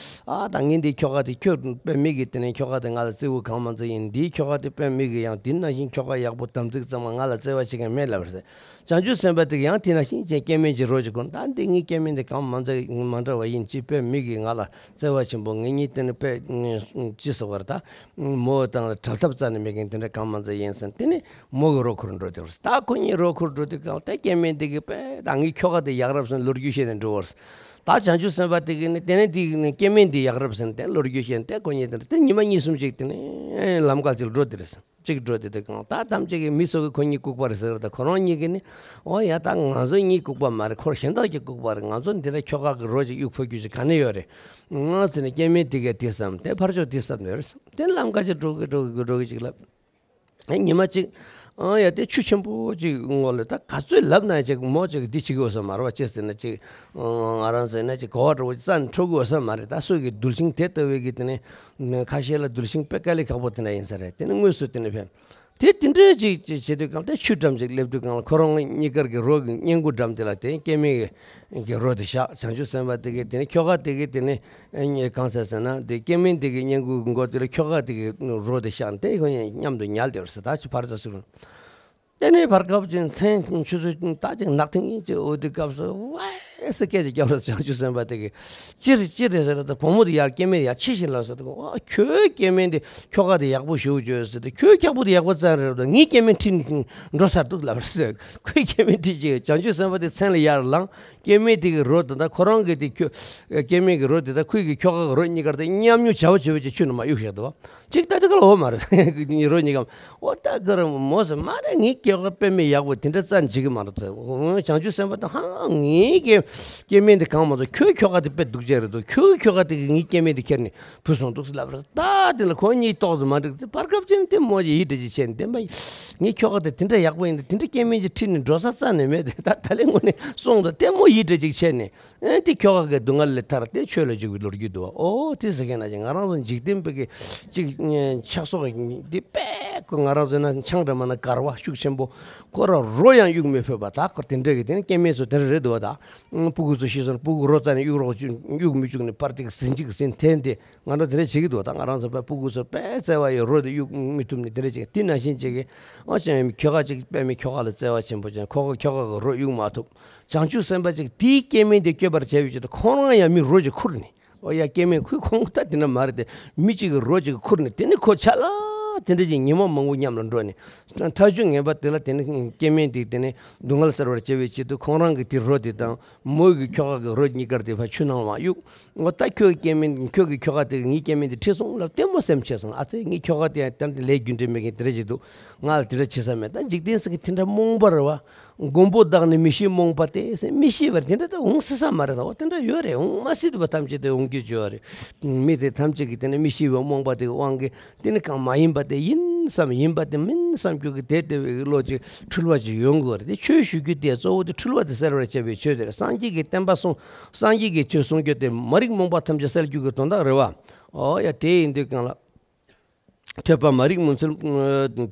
ཨ་ད་ངས་འདི་ཁྱོ་ག་དེ་ཁྱོད་དཔེ་མི་གི་དེ་ནས་ཁྱོ་ག་དེ་ང་ལ་བརྩེ་བོ་གང་མང་ཙམ་ཡིན། འདིའི་ཁྱོ་ག་དེ་དཔེ་མི་གི་ཡང་དེ་ནང་བཞིན་ཁྱོ་ག་ཡག་པོ་དམ་ཚིག་གཙང་མ་ང་ལ་བརྩེ་བ་བྱེད་མཁན་མེད་ལབ་རེད་ཟེར། བྱང་ཆུབ་སེམས་དཔའ་དེ་གིས་ཡང་དེ་ནང་བཞིན་བྱས་སྐྱེ་དམན་གྱི་རོ་ཅིག་ཁུར། ད་འདི་ངའི་སྐྱེ་དམན་དེ་གང་མང་ཙམ་མ་འདྲ་བ་ཡིན། ཅི་དཔེ་མི་གིས་ང་ལ་བརྩེ་བ་ཆེན་པོ། ངེད་གཉིས་དེ་ནི་དཔེ་ཅི་ཟེར་བར་ད་མོ་དང་བྲལ་ཐབས་རྩ་ནས་མེད་མཁན་དེ་འདྲ་གང་མང་ཙམ་ཡིན་ཟེར། དེ་ནས་མོ་གི་རོ་ཁུར་འགྲོ་དེ་བར། ད་ཁོ་གཉིས་རོ་ཁུར་འགྲོ་དུས་གང་ལ་ད་སྐྱེ་དམན་དེ་གིས་དཔེ་ད་ངའི་ཁྱོ་ག་དེ་ཡག་རབས་ཟེར་ལོ་རྒྱུས་བཤད་ནས་འགྲོ་བར། ད་བྱང་ཆུབ་སེམས་དཔའ་དེ་གིས་ནི་དེ་ནས་དེ་ནས་སྐྱེ་དམན་དེ་ཡག་རབས་ཟེར་ནས་དེ་ལོ་རྒྱུས་བཤད་ནས། དེ་ཁོ་གཉིས་དེ་འདྲ་དེ་ཉི་མ་གཉིས་གསུམ་ཅིག་དེ་ནས་ལམ་ཁ་ཅིག་འགྲོ་དེ་རེད་ཟེར། གཅིག་འགྲོ་དེ་དེ་གང་ད་ཐམས་ཅད་ཀྱིས་མི་ཚོ་གིས་ཁོ་གཉིས་ལྐུགས་པ་རེད་ཟེར། ད་ཁོ་རང་གཉིས་ཀྱིས་ནི་ཨོ་ཡ་ད་ང་ཚོ་གཉིས་ལྐུགས་པ་མ་རེད། ཁོ་གཞན་དག་གིས་ལྐུགས་པ་རེད། ང་ཚོ་འདི་འདྲ་ཁྱོ་ག་གི་རོ་ཅིག་གཡུག་ཕོད་རྒྱུ་ཅིག་ག་ནས་ཡོད་རེད། ང་ཟེར་ནས་སྐྱེ་དམན་དེ་གས་དེ་བསམ། དེ་ཕར་ཕྱོགས་དེ་བསམ་ནས་རེད། དེ་ལམ་ཁ་ཅིག་འགྲོ་གི་འགྲོ་གི་འགྲོ་གི་ཅིག་ལབ། ཨེ་ཉི་མ་གཅིག་ཨ་ཡ་དེ་ཆུ་ཆེན་པོ་ཅིག་ངོ་ལ་ད་ག་ཚོད་ལབ་ན་ཅིག་མོ་ཅིག་འདི་བྱེད་ཀྱི་ཡོད་ས་མ་རེད་བ། ཅི་ཟེར་ན་ཅིག་ང་རང་ཟེར་ན་ཅིག་གོ་བ་འདྲ་བོ་ཅིག་རྩ་ནས་འཕྲོད་ཀྱི་ཡོད་ས་མ་རེད། ད་སུ་གི་གདུལ་ཞིང་དེ་ལྟ་བུའི་གི་དེ་ནས་ཁ་ཤས་ལ་གདུལ་ཞིང་དཔེ་དཀའ་ལས་ཁག་པོ་དེ་འདྲ་ཡིན་ས་རེད། དེ་ནས་དངོས་སུ་དེ་ནས་ཕེབས། དེ་དེ་འདྲ་ཅིག་ཅིག་བྱེད་དུས་གང་དེ་ཆུ་འགྲམ་ཅིག་སླེབས་དུས་གང་ལ་ཁོ་རང་གཉིས་ཀར་གྱི་རོ་གི་སྔས་མགོ་འགྲམ་དེ་ལ་དེ་སྐྱེ་དམན་གྱི་གི་རོ་དེ་བཞག་བྱང་ཆུབ་སེམས་དཔའ་དེ་གིས་དེ་ནས་ཁྱོ་ག་དེ་གིས་དེ་ནས་གང་ཟེར་ཟེར་ན་དེ་སྐྱེ་དམན་དེ་གི་སྔས་མགོ་མགོ་དེ་ལ་ཁྱོ་ག་དེ་གི་རོ་དེ་བཞག་དེ་ཁོ་གཉིས་མཉམ་དུ་ཉལ་དེ་བར་ཟེར། ད་ཅི་ཕར་ད་ཟེར། དེ་ནས་བར་སྐབས་ཅིག་མཚན་ཆུ་ཚོད་ད་ཅིག་ནག་ཐིང་ཅིག་འོ་དེ་སྐབས་སུ་ཝའི་ ཨེ་ཟེར་སྐད་ཅིག་རྒྱབ་ལ་བྱང་ཆུབ་སེམས་དཔའ་དེ་གིས་ཅི་རེད་ཅི་རེད་ཟེར་ལ། ད་བུ་མོ་དེ་ཡར་སྐྱེ་དམན་ཡར་ཕྱི་བཞིན་ལ་ཟེར། ད་ཨ་ཁྱོའི་སྐྱེ་དམན་དེ་ཁྱོ་ག་དེ་ཡག་པོ་ཞེ་པོ་ཅིག་ཡོད་ཟེར། ད་ཁྱོའི་ཁྱོ་ག་དེ་ཡག་པོ་ཙམ་རེད། ད་ངའི་སྐྱེ་དམན་ཁྲིད་ནས་འགྲོ་ཚར་འདུག་ལབ་རེད་ཟེར། ཁོའི་སྐྱེ་དམན་ཁྲིད་ཅིག་བྱང་ཆུབ་སེམས་དཔའ་དེ་མཚན་ལ་ཡར་ལངས། སྐྱེ་དམན་དེ་གི་རོ་དེ་དང་ཁོ་རང་གི་དེ་ཁྱོ་སྐྱེ་དམན་གི་རོ་དེ་དང་ཁོའི་གི་ཁྱོ་ག་གི་རོ་གཉིས་ཀར་དེ་མཉམ་མྱོང་བྱ་བ་བྱེད་པ་ཅིག་ཁྱོད་རྣམས་མ་གཡུག་བཞག་འདུག་བ། ཅིག་ལྟ་དུས་ཀ་ལ་འོ་མ་རེད། རོ་གཉིས་ཀའམ། འོ་ད་ཀ་ར་མོ་ཟེར་མ་རེད། ངའི་སྐྱེ་བ་དཔེ་མེད་ཡག་པོ་དེ་འདྲ་རྩ་འཇིག་གི་མ་རེད་ཟེར། འོ་བྱང་ཆུབ་སེམས་དཔའ་དང་ཧང་ངའི་སྐྱེ་སྐྱེ་དམན་དེ་གང་མ་གཏོགས་ཁྱོའི་ཁྱོ་ག་དེ་དཔེ་སྡུག་ཅག་རེད་འདུག་ཁྱོའི་ཁྱོ་ག་དེ་གིས་ངའི་སྐྱེ་དམན་དེ་ཁྱེར་ནས་བུད་སོང་འདུག་ཟེར་ལབ་རེད། ད་དེ་ལ་ཁོ་གཉིས་ཏོག་ཙམ་མ་འགྲིག་ཚེ་བར་སྐབས་ཅིག་ནས་དེ་མོ་ཡིད་འདྲ་ཅིག་བྱས་ནས་བདེན་པ་ངའི་ཁྱོ་ག་དེ་དེ་འདྲ་ཡག་པོ་ཡིན་དུས་དེ་འདྲ་སྐྱེ་དམན་ཅིག་ཁྲིད་ནས་འགྲོ་ས་རྩ་ནས་མེད་དེ། ད་ད་ལན་དངོས་གནས་སོང་དུས་དེ་མོ་ཡིད་འདྲ་ཅིག་བྱས་ནས། ཨེ་དེ་ཁྱོ་ག་གི་སྡུག་བསྔལ་ལས་ཐར་ཏེ་ཆོས་ལ་འཇུག་པའི་ལོ་རྒྱུས་འདུག་བ། ཨོ་དེ་ཟེར་མཁན་ན་ཅིག་ང་རང་ཚོ་འཇིག་རྟེན་པའི་གི་ཅིག་ཆགས་སོགས་འདི་དཔེ་ཁོ་ང་རང་ཚོ་ན་ཆང་འདྲ་མ་ན་གར་བ་ཤུགས་ཆེན་པོ་ཁོ་ར་རོ་ཡང་གཡུག་མི་ཕོད་པ། ད་ཁོ་དེ་འདྲ་གི་དེ་ནི་སྐྱེ་དམན་ཚོ་དེ་འདྲ་རེད་འདུག་བ། ད་སྤུ་གུ་ཚོ་ཤི་སོང་ན་སྤུ་གུ་རོ་རྩ་ནས་གཡུག་རོགས་གཡུག་མི་བཅུག་ནས་པར་ཏིག་ཟིན་ཅིག་ཟིན་འཐེན་ཏེ་ང་རང་དེ་འདྲ་བྱེད་ཀྱི་འདུག་བ། ད་ང་རང་ཚོ་པ་སྤུ་གུ་ཚོ་དཔེ་བརྩེ་བ་ཡོད་རོ་དེ་གཡུག་མི་ཐུབ་ནས་དེ་འདྲ་བྱེད་དེ་ནང་བཞིན་བྱེད་ཀྱི། ཨ་ཅང་ཁྱོ་ག་ཅིག་དཔེ་མི་ཁྱོ་ག་ལ་བརྩེ་བ་ཆེན་པོ་ཅན་ཁོ་ཁོ་ཁྱོ་ག་གི་རོ་གཡུག་མ་ཐུབ། བྱང་ཆུབ་སེམས་དཔའ་ཅིག་དེའི་སྐྱེ་དམན་དེ་སྐྱོབ་པར་བྱ་བའི་ཆེད་དུ་ཁོང་རང་ཡང་མི་རོ་ཅིག་ཁུར་ནས། ཨོ་ཡ་སྐྱེ་དམན་ཁོས་ཁོང་ད་དེ་འདྲ་མ་རེད་དེ། མི་གཅིག་གི་རོ་གཅིག་ཁུར་ནས་དེ་ནི་ཁོ་ཆ་ལ་དེ་འདྲ་ཅིག་ཉི་མ་མང་པོ་མཉམ་ལ་འགྲོ་ནས། མཐའ་མཇུག་ངན་པ་དེ་ལ་དེ་ནི་སྐྱེ་དམན་དེ་དེ་ནི་སྡུག་བསྔལ་སེལ་བར་བྱ་བའི་ཆེད་དུ་ཁོང་རང་གི་དེ་རོ་དེ་དང་མོ་གི་ཁྱོ་ག་གི་རོ་གཉིས་ཀར་དེ་ཕར་ཆུ་ནང་མ་གཡུག་འོ་ད་ཁྱོད་ཀྱི་སྐྱེ་དམན་ཁྱོད་ཀྱི་ཁྱོ་ག་དེ་ངའི་སྐྱེ་དམན་དེ་ཁྲིད་སོང་ལབ་ལྟད་མོ་སེམས་ཆེ་སོང་། ཨ་ཙི་ངའི་ཁྱོ་ག་དེ་ཡང་དེ་འདྲ་ལས་རྒྱུ་འབྲས་མེད་མཁན་དེ་འདྲ་ཅིག་འདུག་ང་ལ་དེ་འདྲ་བྱེད་ས་མེད། ད་འཇིག་རྟེན་ཟེར་གི་དེ་འདྲ་རྨོངས་པ་རེད་བ། མགོན་པོ་བདག་ནི་མི་ཤེས་རྨོངས་པ་སྟེ་ཟེར། མི་ཤེས་པར་དེ་འདྲ་ད་འོང་སྲིད་ས་མ་རེད། ད་འོ་དེ་འདྲ་ཡོད་རེད། འོང་མ་སྲིད་པ་ཐམས་ཅད་དེ་འོང་རྒྱུ་བརྗོད་རེད། མི་དེ་ཐམས་ཅད་ཀྱིས་དེ་འདྲ་མི་ཤེས་པའི་རྨོངས་པ་དེ་གི་དབང་གིས་དེ་ནི་གང་མ་ཡིན་པ་དེ་ཡིན་བསམ་ཡིན་པ་དེ་མིན་བསམ་རྒྱུ་གི་དེ་ལྟ་བུའི་བློ་ཅིག་འཁྲུལ་བ་ཅིག་ཡོང་དགོས་རེད། དེ་ཆོས་ཞུ་རྒྱུ་དེ་གཙོ་བོ་དེ་འཁྲུལ་བ་དེ་སེལ་བར་བྱ་བའི་ཆོས་དེ་རེད། སངས་རྒྱས་ཀྱི་བསྟན་པ་སྲུང་སངས་རྒྱས་ཀྱི་ཆོས་སྲུང་རྒྱུ་དེ་མ་རིག་རྨོངས་པ་ཐམས་ཅད་སེལ་རྒྱུ་གི་དོན་དག་རེད་བ། ཨོ་ཡ་དེ་ཡིན་དུས་གང་ལ། ཐོས་པ་མ་རིག་མུན་སེལ།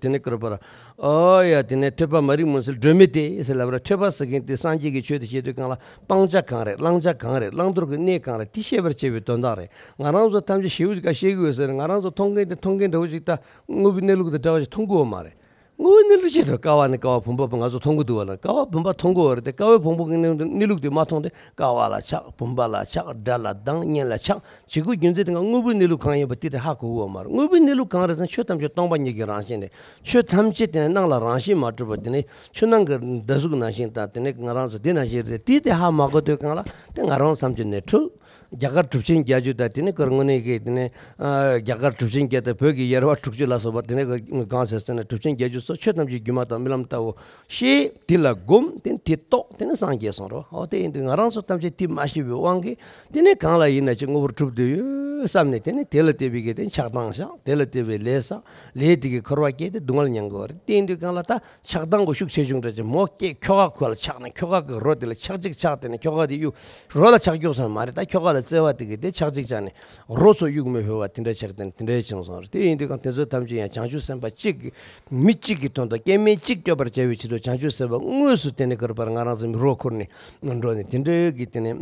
དེ་ནས་བསྐུར་བར། ཨོ་ཡ་དེ་ནས་ཐོས་པ་མ་རིག་མུན་སེལ་སྒྲོན་མེ་སྟེ་ཟེར་ལབ་ར། ཐོས་པ་ཟེར་མཁན་དེ་སངས་རྒྱས་ཀྱི་ཆོས་དེ་བཤད་དུས་གང་ལ་སྤང་བྱ་གང་རེད། བླང་བྱ་གང་རེད། བླང་དོར་གྱི་གནས་གང་རེད། དེ་ཤེས་པར་བྱེད་པའི་དོན་དག་རེད། ང་རང་ཚོ་ཐམས་ཅད་ཞེ་པོ་ཅིག་ག་ཤེས་ཀྱི་ཡོད་ཟེར་ན། ང་རང་ཚོ་མཐོང་མཁན་དེ་མཐོང་མཁན་འདྲ་བོ་ཅིག་ད་དངོས་པོའི་གནས་ལུགས་དང་འདྲ་བ་ཞིག་མཐོང་གི་ཡོད་མ་རེད། དངོས་པོའི་གནས་ལུགས་ཅིག་ད་ཀ་བ་ནས་ཀ་བ་བུམ་པ་བུམ། ང་ཚོ་མཐོང་གི་འདུག་བ་ལ། ཀ་བ་བུམ་པ་མཐོང་གི་ཡོད་རེད་དེ། ཀ་བའི་བུམ་པ་གི་གནས་ལུགས་དེ་མ་མཐོང་སྟེ་ཀ་བ་ལ་ཆགས། བུམ་པ་ལ་ཆགས། སྒྲ་ལ་སྡང་། སྙན་ལ་ཆགས། བྱེད་སྒོ་རྒྱུ་མཚན་དེ་ག་དངོས་པོའི་གནས་ལུགས་གང་ཡིན་པ་དེ་དེ་ཧ་གོ་གི་ཡོད་མ་རེད། དངོས་པོའི་གནས་ལུགས་གང་རེད་ཟེར་ན་ཆོས་ཐམས་ཅད་སྟོང་པ་ཉིད་ཀྱི་རང་བཞིན་རེད། ཆོས་ཐམས་ཅད་དེ་ནི་སྣང་ལ་རང་བཞིན་མ་གྲུབ་པ་དེ་ནི་ཆུ་ནང་གི་ཟླ་གཟུགས་ནང་བཞིན་དང་དེ་ནི་ང་རང་ཚོ་འདི་ནང་བཞིན་རེད། དེ་དེ་ཧ་མ་གོ་དུས་གང་ལ་དེ་ང་རང་ཐམས་ཅད་ནས་འཁྲུལ། རྒྱ་གར་གྲུབ་ཆེན་བརྒྱད་ཅུ་དང་དེ་ནི་ཀར་དངོས་གནས་ཀྱི་དེ་ནི་རྒྱ་གར་གྲུབ་ཆེན་བརྒྱད་དང་བོད་ཀྱི་ཡེར་པ་དྲུག་ཅུ་ལ་སོགས་པ་དེ་ནི་གང་ཟེར་ཟེར་ན་གྲུབ་ཆེན་བརྒྱད་ཅུ་སོགས་ཆོས་ཐམས་ཅད་སྒྱུ་མ་དང་རྨི་ལམ་ལྟ་བུ། ཞེས་དེ་ལ་བསྒོམ། དེ་དེ་རྟོགས། དེ་ནི་སངས་རྒྱས་སོང་རོ། འོ་དེ་ཡིན་དུས་ང་རང་ཚོ་ཐམས་ཅད་དེ་མ་ཤེས་པའི་དབང་གིས་དེ་ནི་གང་ལ་ཡིན་ན་ཅིག་དངོས་པོར་གྲུབ་བསྡད་ཡོད་བསམ་ནས་དེ་ནི་དེ་ལ་བལྟས་པའི་གི་དེ་ཆགས་སྡང་བཞག་དེ་ལ་བལྟས་པའི་ལས་བསགས། ལས་དེ་གིས་འཁོར་བ་སྐྱེས་ཏེ་སྡུག་བསྔལ་མྱང་དགོས་པ་རེད། དེ་ཡིན་དུས་གང་ལ་ད་ཆགས་སྡང་གི་ཤུགས་ཆེ་ཆུང་འདྲ་ཅིག་མོ་སྐྱེས་ཁྱོ་ག་ཁོ་ལ་ཆགས་ནས་ཁྱོ་ག་གི་རོ་དེ་ལ་ཆགས་ཅིག་ཆགས། དེ་ནི་ཁྱོ་ག་དེ་གཡུག་རོ་ལ་ཆགས་རྒྱུག་སོང་མ་རེད། ད་ཁྱོ་ག་ལ་བརྩེ་བ་དེ་གིས་དེ་ཆགས་ཅིག་ཆགས་ནས་རོ་ཚོ་གཡུག་མི་ཕོད་པ་དེ་འདྲ་ཆེར་དེ་དེ་འདྲའི་བྱུང་སོང་རེད། དེ་ཡིན་དུས་གང་དེ་ཚོ་ཐམས་ཅད་ཡང་བྱང་ཆུབ་སེམས་དཔའ་གཅིག་གིས་མི་གཅིག་གི་དོན་དུ་སྐྱེ་དམན་གཅིག་སྐྱོབ་པར་བྱ་བའི་ཆེད་དུ་བྱང་ཆུབ་སེམས་དཔའ་དངོས་སུ་དེ་ནི་གར་པར་ང་རང་ཚོ་མི་རོ་ཁུར་ནས་འགྲོ་ནས་དེ་འདྲའི་གི་དེ་ནི་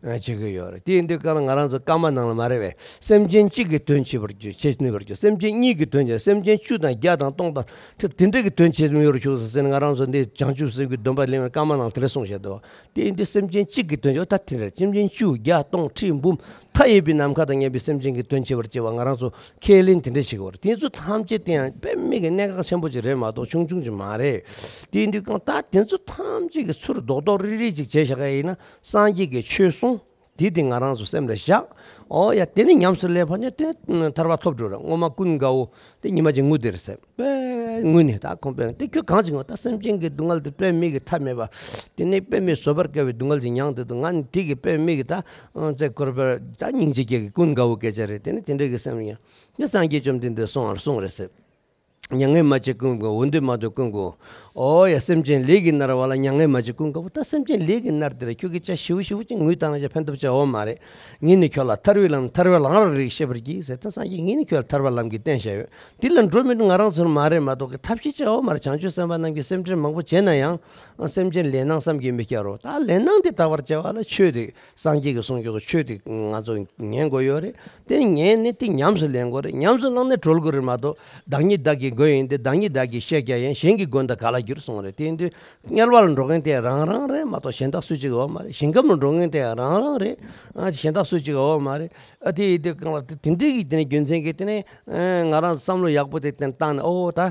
བྱེད་ཀྱི་ཡོད་རེད། དེ་ཡིན་དུས་གང་ལ་ང་རང་ཚོ་བཀའ་མ་ནང་ལ་མ་རེད་པས། སེམས་ཅན་གཅིག་གི་དོན་བྱེད་པར་གྱུར། བྱེད་ནུས་པར་གྱུར། སེམས་ཅན་གཉིས་ཀྱི་དོན་བྱེད། སེམས་ཅན་བཅུ་དང་བརྒྱ་དང་སྟོང་དང་ཁྲི་དེ་འདྲ་གི་དོན་བྱེད་ནུས་པར་གྱུར་ཟེར་ནས་ང་རང་ཚོ་འདི་བྱང་ཆུབ་སེམས་ཀྱི་སྡོམ་པ་ལེན་པའི་བཀའ་མ་ནང་དེ་འདྲ་གསུངས་བཞག་འདུག་དེ་ཡིན་དུས་སེམས་ཅན་གཅིག་གི་དོན་བྱེད་པ་ད་དེ་རེད། སེམས་ཅན་བཅུ་བརྒྱ་སྟོང་ཁྲི་འབུམ་མཐའ་ཡས་པའི་ནམ་མཁའ་དང་མཉམ་པའི་སེམས་ཅན་གྱི་དོན་བྱེད་པར་བྱེད་པ་ང་རང་ཚོ་ཁས་ལེན་དེ་འདྲ་བྱེད་དགོས་རེད། དེ་ཚོ་ཐམས་ཅད་དེ་ཡང་དཔེ་མེད་ཀྱི་གནད་འགག་ཆེན་པོ་ཅིག་རེད་མ་གཏོགས་ཆུང་ཆུང་ཅིག་མ་རེད། དེ་ཡིན་དུས་གང་ལྟར་དེ་ཚོ་ཐམས་ཅད་ཀྱི་ཚུར་རྡོག་རྡོག་རིལ་རིལ་ཅིག་བྱས་བཞག་ག་ཡིན་ན་སངས་རྒྱས་ཀྱི་ཆོས་གསུང་དེ་དེ་ང་རང་ཚོ་སེམས་ལ་བཞག་འོ་ཡ་དེ་ནི་ཉམས་སུ་ལེན་པ་ནི་དེ་ཐར་པ་ཐོབ་འགྲོ་རེད། སྔོན་མ་ཀུན་དགའ་བོ་དེ་ཉི་མ་གཅིག་ངུ་དེ་རེད་ཟེར། པས་ངུས་ནས་ད་ཁོང་པས་དེ་ཁྱོད་གང་ཅིག་ངུ། ད་སེམས་ཅན་གྱི་སྡུག་བསྔལ་དེ་དཔེ་མེད་ཀྱི་མཐའ་མེད་པ། དེ་ནས་དཔེ་མེད་བཟོད་པར་དཀའ་བའི་སྡུག་བསྔལ་ཅིག་མྱངས་དེ་འདུག་ང་ནི་དེ་གི་དཔེ་མེད་ཀྱི་ད་ཨང་ཙེ་འཁོར་བར་ད་སྙིང་རྗེ་སྐྱེ་གི་ཀུན་དགའ་བོ་སྐད་ཆ་རེད། དེ་ནི་དེ་འདྲ་གི་སེམས་ཡང་མི་སངས་རྒྱས་བཅོམ་ལྡན་འདས་གསུང་བར་གསུང་རེད་ཟེར། མྱ་ངན་མ་བྱེད་ཀུན་དགའ་བོ། འོ་འདོད་མ་འདོད་ཀུན་དགའ་བོ། ཨོ་ཡ་སེམས་ཅན་ལས་ཀྱིས་མནར་བ་ལ་མྱ་ངན་མ་བྱེད་ཀུན་དགའ་བོ། ད་སེམས་ཅན་ལས་ཀྱིས་མནར་དེ་ར་ཁྱོད་ཀྱིས་ཅ་ཞིབ་ཅིག་ངུས་བཏང་ན་ཅ་ཕན་ཐོགས་ཅ་ཡོད་མ་རེད། ངས་ནི་ཁྱོད་ལ་ཐར་བའི་ལམ་ཐར་པའི་ལམ་རིགས་བཤད་པར་བགྱི་ཟེར། ད་སངས་རྒྱས་ངས་ནི་ཁྱོད་ལ་ཐར་པའི་ལམ་གྱི་སྟན་བཤད་ཡོད། འདི་ལ་འགྲོ་མི་འགྲོ་ང་རང་ཚོར་མ་རེད་མ་གཏོགས་ཀྱི་ཐབས་ཤེས་ཅ་ཡོད་མ་རེད། བྱང་ཆུབ་སེམས་དཔའ་རྣམས་ཀྱིས་སེམས་ཁྲལ་མང་པོ་བྱས་ན་ཡང་སེམས་ཅན་ལས་སྣང་བསམ་གྱིས་མི་ཁྱབ་རོ། ད་ལས་སྣང་དེ་དག་པར་བྱ་བ་ལ་ཆོས་དེ་སངས་རྒྱས་ཀྱིས་གསུངས་ཀྱོག་གི་ཆོས་དེ་ང་ཚོ་ཉན་དགོས་ཡོད་རེད། དེ་ཉན་ནས་དེ་ཉམས་སུ་ལེན་དགོས་རེད། ཉམས་སུ་བླངས་ནས་གྲོལ་དགོས་རེད་མ་གཏོགས་བདག་ཉིད་བདག་གིས་ དགོས་ཡིན་ཏེ། བདག་ཉིད་བདག་གིས་བཤད་ཀྱང་ཡང་། གཞན་གྱི་མགོན་དང་ག་ལ་འགྱུར་གསུངས་རེད། དེ་ཡིན་དུས་དམྱལ་བ་ལ་འགྲོ་མཁན་དེ་རང་རང་རེད་མ་གཏོགས་གཞན་དག་སུ་གཅིག་ཡོད་མ་རེད། ཞིང་ཁམས་ལ་འགྲོ་མཁན་དེ་རང་རང་རེད། ཨ་གཞན་དག་སུ་གཅིག་ཡོད་མ་རེད། ཨ་དེ་ཡིན་དུས་གང་ལ་དེ་དེ་འདྲའི་གི་དེ་ནས་རྒྱུ་མཚན་གྱིས་དེ་ནས་ང་རང་བསམ་བློ་ཡག་པོ་དེ་བཏང་ནས། ཨོ་ད་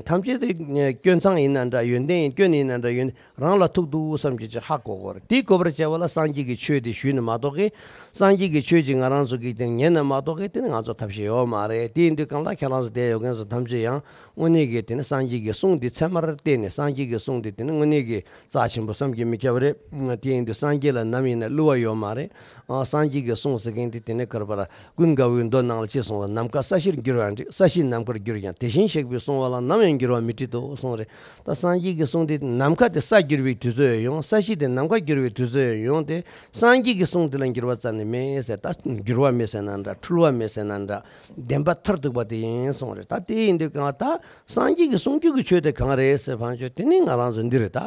ཐམས་ཅད་དེ་སྐྱོན་མཚང་ཡིན་ན་འདྲ། ཡོན་ཏན་ཡིན། སྐྱོན་ཡིན་ན་འདྲ། ཡོན་རང་ལ་ཐུག་འདུག་བསམ་གྱི་ཅིག་ཧ་གོ་དགོས་རེད། དེ་གོ་བར་བྱ་བ་ལ་སངས་རྒྱས་ཀྱི་ཆོས་དེ་ཞུས་ནས་མ་གཏོགས་ཀི། སངས་རྒྱས་ཀྱི་ཆོས་ཅིག་ང་རང་ཚོ་གིས་དེ་ཉན་ན་མ་གཏོགས་ཀི། དེ་ནི་ང་ཚོ་ཐབས་ཤེས་ཡོད་མ་རེད། དེ་ཡིན་དུས་གང་ལྟར་ཁྱེད་རང་ཚོ་དེ་ཡོད་མཁན་ཚོ་ཐམས་ཅད་ཡང་དངོས་གནས་ཀྱི་དེ་ནི་སངས་རྒྱས་ཀྱི་གསུང་དེ་ཚད་མར་བལྟས་ནས། སངས་རྒྱས་ཀྱི་གསུང་དེ་དེ་ནི་དངོས་གནས་ཀྱི་རྩ་ཆེན་པོ་བསམ་གྱིས་མི་ཁྱབ་པ་རེད། དེ་ཡིན་དུས་སངས་རྒྱས་ལ་ནམ་ཡིན་ན་བསླུ་བ་ཡོད་མ་རེད། ཨ་སངས་རྒྱས་ཀྱི་གསུང་ཟེར་མཁན་དེ་དེ་ནི་ག་རེ་ལབ་ར། ཀུན་དགའ་བོའི་མདོ་ནང་ལ་ཅི་གསུངས་པ། ནམ་མཁའ་ས་གཞིར་འགྱུར་བ་འགྲིག། ས་གཞི་ནམ་མཁར་འགྱུར་ཀྱང་། དེ་བཞིན་གཤེགས་པའི་གསུང་བ་ལ། ནམ་ཡང་འགྱུར་བ་མི་འགྲིག་ཏོ་གསུངས་རེད། ད་སངས་རྒྱས་ཀྱི་གསུང་དེ་ནམ་མཁའ་དེ་ས་འགྱུར་བའི་དུས་ཚོད་ཡང་ཡོང་། ས་གཞི་དེ་ནམ་མཁའ་འགྱུར་བའི་དུས་ཚོད་ཡང་ཡོང་སྟེ། སངས་རྒྱས་ཀྱི་གསུང་དེ་ལ་འགྱུར་བ་རྩ་ནས་མེད་ཟེར། ད་འགྱུར་བ་མེད་ཟེར་ན་འདྲ། འཁྲུལ་བ་མེད་ཟེར་ན་འདྲ། བདེན་པ་མཐར་ཐུག་པ་དེ་ཡིན་གསུངས་རེད། ད་དེ་ཡིན་དུས་གང་ལྟར་སངས་རྒྱས་ཀྱི་གསུང་རྒྱུན་གྱི་ཆོས་དེ་གང་རེད་ཟེར་བ་ཅོ། དེ་ནི་ང་རང་ཚོ་འདི་རེད། ད་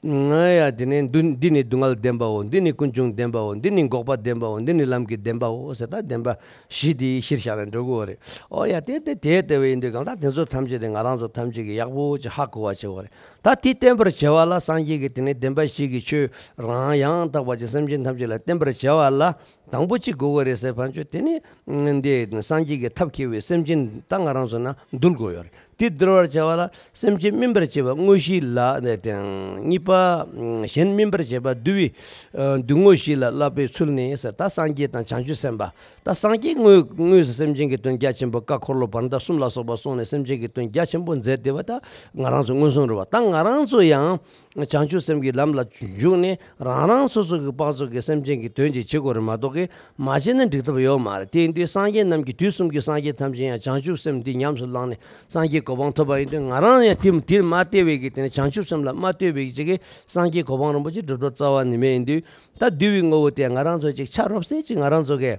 ང་ཡ་དེ་ནི་འདི་འདི་ནི་སྡུག་བསྔལ་བདེན་པའོ། འདི་ནི་ཀུན་འབྱུང་བདེན་པའོ། འདི་ནི་འགོག་པ་བདེན་པའོ། འདི་ནི་ལམ་གྱི་བདེན་པའོ་ཟེར། ད་བདེན་པ་བཞི་དེ་གཞིར་བཞག་ནས་འགྲོ་དགོས་པ་རེད། ཨོ་ཡ་དེ་དེ་དེ་ལྟ་བུ་ཡིན་དུས་གང་ལྟར་དེ་ཚོ་ཐམས་ཅད་དེ་ང་རང་ཚོ་ཐམས་ཅད་ཀྱིས་ཡག་པོ་ཅིག་ཧ་གོ་བ་བྱེད་དགོས་རེད། ད་དེ་བསྟན་པར་བྱ་བ་ལ། སངས་རྒྱས་ཀྱིས་དེ་ནི་བདེན་པ་བཞི་གི་ཆོས་རང་ཡང་དག་པ་ཅིག་སེམས་ཅན་ཐམས་ཅད་ལ་བསྟན་པར་བྱ་བ་ལ། དང་པོ་གཅིག་དགོས་ཀྱི་རེད་ཟེར་བ་ཅོ། དེ་ནི་འདི་སངས་རྒྱས་ཀྱི་ཐབས་མཁས་པའི་སེམས་ཅན་ད་ང་རང་ཚོ་ན་འདུལ་དགོས་ཡོད་རེད། དེ་འདུལ་བར་བྱ་བ་ལ་སེམས་ཅན་སྨིན་པར་བྱེད་པ་དངོས་གཞི་ལ་དང་། གཉིས་པ་གཞན་སྨིན་པར་བྱེད་པ་འདུལ་བའི་འདུལ་དངོས་གཞི་ལ་བསླབ་པའི་ཚུལ་ནི་ཟེར། ད་སངས་རྒྱས་དང་བྱང་ཆུབ་སེམས་དཔའ། ད་སངས་རྒྱས་དངོས་དངོས་སུ་སེམས་ཅན་གྱི་དོན་རྒྱ་ཆེན་པོ་བཀའ་འཁོར་ལོ་བར་མདའ་གསུམ་ལ་སོགས་པ་གསུངས་ནས་སེམས་ཅན་གྱི་དོན་རྒྱ་ཆེན་པོ་མཛད་བསྡད་པ་ད་ང་རང་ཚོ་མངོན་སུམ་རེད་བ། ད་ང་རང་ཚོ་ཡང་བྱང་ཆུབ་སེམས་ཀྱི་ལམ་ལ་འཇུག་ནས་རང་རང་སོ་སོ་གི་དཔག་ཚོད་ཀྱི་སེམས་ཅན་གྱི་དོན་ཅིག་བྱེད་དགོས་རེད་མ་གཏོགས་ཀི། མ་བྱས་ན་འགྲིག་ཐབས་ཡོད་མ་རེད། དེ་ཡིན་དུས་སངས་རྒྱས་རྣམས་ཀྱིས་དུས་གསུམ་གྱི་སངས་རྒྱས་ཐམས་ཅད་ཡང་བྱང་ཆུབ་སེམས་འདི་ཉམས་སུ་བླངས་ནས་སངས་རྒྱས་གོ་འཕང་ཐོབ་པ་ཡིན་དུས། ང་རང་ཡང་དེ་དེར་མ་ལྟོས་པའི་གི་དེ་ནི་བྱང་ཆུབ་སེམས་ལ་མ་ལྟོས་པའི་གི་ཅིག་གི་སངས་རྒྱས་གོ་འཕང་རིན་པོ་ཆེ་སྒྲུབ་ཐབས་རྩ་བ་ནས་མེད། ཡིན་དུས་ད་འདུལ་བའི་ངོ་བོ་དེ་ང་རང་ཚོ་ཅིག་ཆ་རོབ་ཙམ་ཅིག་ང་རང་ཚོ་གི་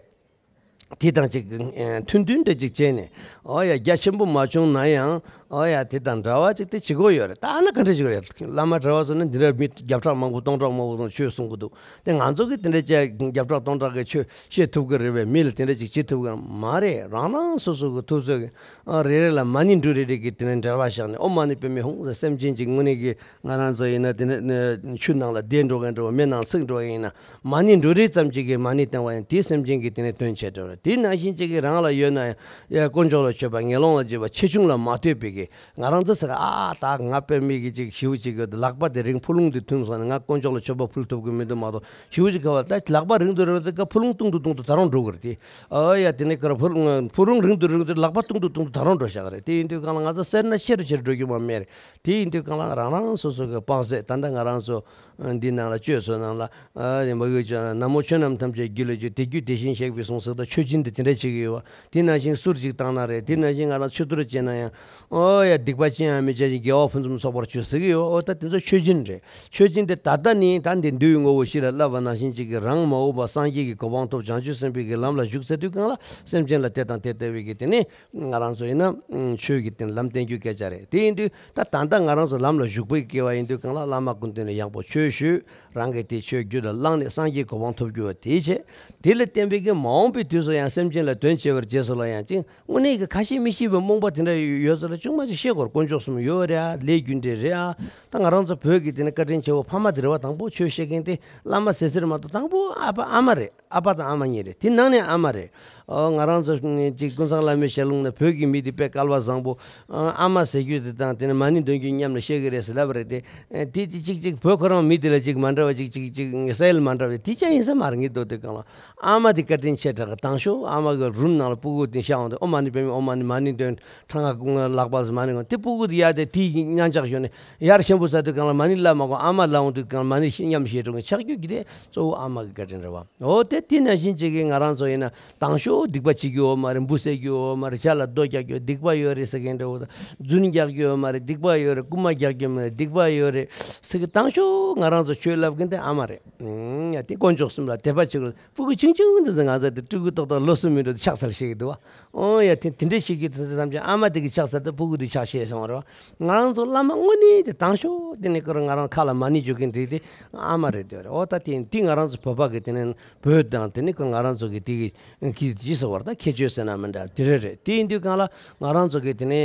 དེ་དང་ཅིག་ཨེ་མཐུན་མཐུན་འདྲ་ཅིག་བྱས་ནས། ཨོ་ཡ་རྒྱ་ཆེན་པོ་མ་བྱུང་ན་ཡང་། ཨོ་ཡ་དེ་དང་འདྲ་བ་ཅིག་དེ་བྱེད་དགོས་ཡོད་རེད། ད་ཨ་ན་ག་འདྲ་ཞིག་རེད། བླ་མ་གྲྭ་བ་ཚོ་ནི་འདི་འདྲ་མི་བརྒྱ་ཕྲག་མང་པོ་སྟོང་ཕྲག་མང་པོ་ཚོ་ཆོས་གསུང་གི་འདུག་དེ་ང་ཚོ་གིས་དེ་འདྲ་བྱས་བརྒྱ་ཕྲག་སྟོང་ཕྲག་གི་ཆོས་བཤད་ཐུབ་ཀྱི་རེད་པས། མི་ལ་དེ་འདྲ་ཅིག་བྱེད་ཐུབ་ཀྱི་མ་རེད། རང་རང་སོ་སོ་གི་ཐུགས་ཚོད་ཀྱི་ཨ་རེ་རེ་ལ་མ་ཎི་འབྲུ་རེ་རེ་གི་དེ་ནས་འབྲེལ་བ་བཞག་ནས། ཨོཾ་མ་ཎི་པདྨེ་ཧཱུྃ་ཟེར། སེམས་ཅན་གྱི་དངོས་གནས་ཀྱི་ང་རང་ཚོ་ཡིན་ན་དེ་ནས་ཆུ་ནང་ལ་བསྡད་འགྲོ་མཁན་འདྲ་བོ། མེ་ནང་འཚིག་འགྲོ་མཁན་ཡིན་ན། མ་ཎི་འབྲུ་རེ་ཙམ་ཅིག་གིས་མ་ཎི་བསྟན་པ་ཡང་དེའི་སེམས་ཅན་གྱི་དེ་ནས་དོན་བྱེད་འགྲོ་རེད། དེ་ནང་བཞིན་ཅིག་གིས་རང་ལ་ཡོད་ན་ཡང་། ཡ་དཀོན་མཆོག་ལ་མཆོད་པ་ངན་སློང་ལ་བརྗོད་པ་ཆེ་ཆུང་ལ་མ་ལྟོས་པའི་གི། ང་རང་ཚོ་ཟེར་ཨ་ད་ང་དཔེ་མི་གི་ཅིག་ཞེ་པོ་ཅིག་ཡོད། ལག་པ་དེ་རིང་ཕུ་ལུང་དེ་ཐུང་སོང་ན་ང་དཀོན་མཆོག་ལ་མཆོད་པ་ཕུལ་ཐུབ་ཀྱི་མི་འདུག་མ་གཏོགས། ཞེ་པོ་ཅིག་ག་བ་ད་ལག་པ་རིང་དུ་རིང་དུ་ཀ་ཕུ་ལུང་ཐུང་དུ་ཐུང་དུ་ད་རུང་འགྲོ་གི་རེད་དེ། ཨ་ཡ་དེ་ནས་ཀ་ཕུ་ལུང་ཕུ་ལུང་རིང་དུ་རིང་དུ་ལག་པ་ཐུང་དུ་ཐུང་དུ་ད་རུང་འགྲོ་བཞག་གི་རེད། དེ་ཡིན་དུས་གང་ལ་ང་ཚོ་སེར་སྣ་ཆེ་རུ་ཆེ་རུ་འགྲོ་རྒྱུ་མ་མེད་རེད། དེ་ཡིན་དུས་གང་ལ་རང་རང་སོ་སོ་གི་དཔག་ཚད། ད་ལྟ་ང་རང་ཚོ་འདི་ནང་ལ་བཅོས་ཚོ་ནང་ལ། ཨ་ནི་མ་གི་ཅོ་ན་ན་མོ་ཆོས་རྣམས་ཐམས་ཅད་རྒྱུད་ལ་བཅོས། དེ་རྒྱུད་དེ་བཞིན་གཤེགས་པའི་གསུང་ཟེར། ད་མཆོད་སྦྱིན་དེ་དེ་འདྲ་བྱེད་ཀྱི་ཡོད་པ། དེ་ནང་བཞིན་གསུར་ཅིག་བཏང་ན་རེད། དེ་ནང་བཞིན་ང་རང་ཆུ་གཏོར་བྱས་ན་ཡང་། ཨོ་ཡ་སྡིག་པ་ཅི་ཡང་མི་བྱ་ཞིང་། དགེ་བ་ཕུན་སུམ་ཚོགས་པར་སྤྱོད་ཟེར་གྱི་ཡོད། ཨོ་ད་དེ་ཚོ་མཆོད་སྦྱིན་རེད། མཆོད་སྦྱིན་དེ་ད་ལྟ་ནི་ད་འདི་འདུལ་བའི་ངོ་བོ་བཞི་ལ་བསླབ་པ་ནང་བཞིན་ཅིག་གིས་རང་མ་འོངས་པ་སངས་རྒྱས་ཀྱི་གོ་འཕང་ཐོབ། བྱང་ཆུབ་སེམས་དཔའི་གི་ལམ་ལ་ཞུགས་ཟེར་དུས་གང་ལ་སེམས་ཅན་ལ་དེ་དང་དེ་ལྟ་བུའི་གི་དེ་ནི། ང་རང་ཚོ་ཡིན་ན་ཆོས་ཀྱི་སྟེང་ལམ་བསྟན་རྒྱུའི་སྐད་ཆ་རེད། དེ་ཡིན་དུས་ད་ད་ལྟ་ང་རང་ཚོ་ལམ་ལ་ཞུགས་པའི་སྐལ་བ་ཡིན་དུས་གང་ལ་བླ་མ་སྐུ་མདུན་ནས་ཡག་པོ་ཆོས་ཞུས། རང་གིས་དེ་ཆོས་རྒྱུད་ལ་བླངས་ནས་སངས་རྒྱས་གོ་འཕང་ཐོབ་རྒྱུ་བ་དེའི་ཆེད། དེ་ལ་བརྟེན་པའི་གི་མ་འོངས་པའི་དུས་སུ་ཡང་སེམས་ཅན་ལ་དོན་བྱེད་པར་རྗེས་སུ་ལ་ཡང་ཅིང་། དངོས་གནས་ཀྱི་ཁ་ཞེ་མི་ཤེས་པའི་རྨོངས་པ་དེ་འདྲ་ཡོད་ཚོད་ལ་ཅུང་མ་ཞིག་ཤེས་དགོས། དཀོན་མཆོག་གསུམ་ཡོད་རེད་ཨ། ལས་རྒྱུ་འབྲས་རེད་ཨ། ད་ང་རང་ཚོ་བོད་ཀྱི་དེ་ནི་བཀའ་དྲིན་ཆེ་བོ་ཕ་མ་དེ་རེད་བ། དང་པོ་ཆོས་བཤད་མཁན་དེ་བླ་མ་ཟེར་ཟེར་མ་གཏོགས་དང་པོ་ཨ་ཕ་ཨ་མ་རེད། ཨ་ཕ་དང་ཨ་མ་གཉིས་རེད། དེ་ནང་ནས་ཨ་མ་རེད། ཨོ་ང་རང་ཚོ་ཅིག་ཀུན་བཟང་བླ་མའི་ཞལ་ལུང་ནས་བོད་ཀྱི་མི་དེ་དཔེ་སྐལ་བ་བཟང་པོ། ཨ་མ་ཟེར་རྒྱུ་དེ་དང་དེ་ནི་མ་ཎི་འདོན་རྒྱུ་མཉམ་ལ་བཤད་ཀྱི་རེད་ཟེར་ལབ་པ་རེད་དེ། དེ་དེ་ཅིག་ཅིག་བོད་ཁོ་རང་མི་དེ་ལ་ཅིག་མ་འདྲ་བ་ཅིག་ཅིག་ཅིག་སའི་ལ་མ་འདྲ་བ་དེ་ཅང་ཡིན་ས་མ་རེད། ངས་འདོད་དེ་གང་ལ་ཨ་མ་དེ་བཀའ་དྲིན་ཆེ་དྲགས་གི། དང་ཤོས་ཨ་མ་གི་རུམ་ནང་ལ་སྤུ་གུ་དེ་བཞག་འོང་དུས་ཨོཾ་མ་ཎི་པདྨེ་ཧཱུྃ། ཨོཾ་མ་ཎི་མ་ཎི་འདོན། ཁྲ་ང་ཀུ་ང་ལག་པ་ཟེར་མ་ཎི་གོང་དེ་སྤུ་གུ་དེ་ཡར་དེ་དེ་ཉན་ཆག་ཞོན་ནས་ཡར་ཆེན་པོ་ཟ་དུས་གང་ལ་མ་ཎི་ལབ་མ་གོང་ཨ་མ་ལབ་འོང་དུས་གང་ལ་མ་ཎི་མཉམ་བཞེས་འགྲོ་མཁན་ཆགས་རྒྱུ་གི་དེ་གཙོ་བོ་ཨ་མ་གི་བཀའ་དྲིན་རེད་བ། འོ་དེ་དེ་ནང་བཞིན་ཅིག་གིས་ང་རང་ཚོ་ཡིན་ན་དང་ཤོས་སྡིག་པ་བྱེད་རྒྱུ་ཡོད་མ་རེད། འབུ་བསད་རྒྱུ་ཡོད་མ་རེད། ཇ་ལ་རྡོ་རྒྱག་རྒྱུ་སྡིག་པ་ཡོད་རེད་ཟེར་མཁན་འདྲ་བོ་དང་། རྫུན་རྒྱག་རྒྱུ་ཡོད་མ་རེད། སྡིག་པ་ཡོད་རེད། རྐུན་མ་རྒྱག་རྒྱུ་མ་རེད། སྡིག་པ་ཡོད་རེད་ཟེར་གི། དང་ཤོས་ང་རང་ཚོ་ཆོས་ལབ་མཁན་དེ་ཨ་མ་རེད། ཨང་ཡ་དེ་དཀོན་མཆོག་གསུམ་ལ་དད་པ་བྱེད་དགོས། སྤུ་གུ་ཆུང་ཆུང་དེ་ཚོ་ང་ཚོ་དེ་སྤྲུལ་སྐུ་ཏག་ཏག་ལོ་གསུམ་མི་འགྲོ་དེ་ཕྱག་འཚལ་ཤེས་ཀྱི་འདུག་བ། ཨོ་ཡ་དེ་དེ་འདྲ་ཤེས་ཀྱི་དེ་ཚོ་ཐམས་ཅད་ཨ་མ་དེ་གི་ཕྱག་འཚལ་དེ་སྤུ་གུ་དེ་ཕྱག་ཤེས་སོང་བ་རེད་བ། ང་རང་ཚོ་བླ་མ་དངོས་གནས་དེ་དང་ཤོས། དེ་ནི་ཁོ་རང་ང་རང་ཁ་ལ་མ་ཎི་འཇོག་མཁན་དེ་དེ་ཨ་མ་རེད་དེ་རེད། འོ་ད་དེ་དེ་ང་རང་ཚོ་བོད་པ་གི་དེ་ནི་བོད་དང་དེ་ནི་ཁོ་ང་རང་ཚོ་གི་དེ་གི་གི་ཅི་ཟེར་བར་ད་ཁྱད་ཆོས་ཟེར་ན་མི་འདྲ་དེ་རེད་རེད། དེ་ཡིན་དུས་གང་ལ་ང་རང་ཚོ་གི་དེ་ནི་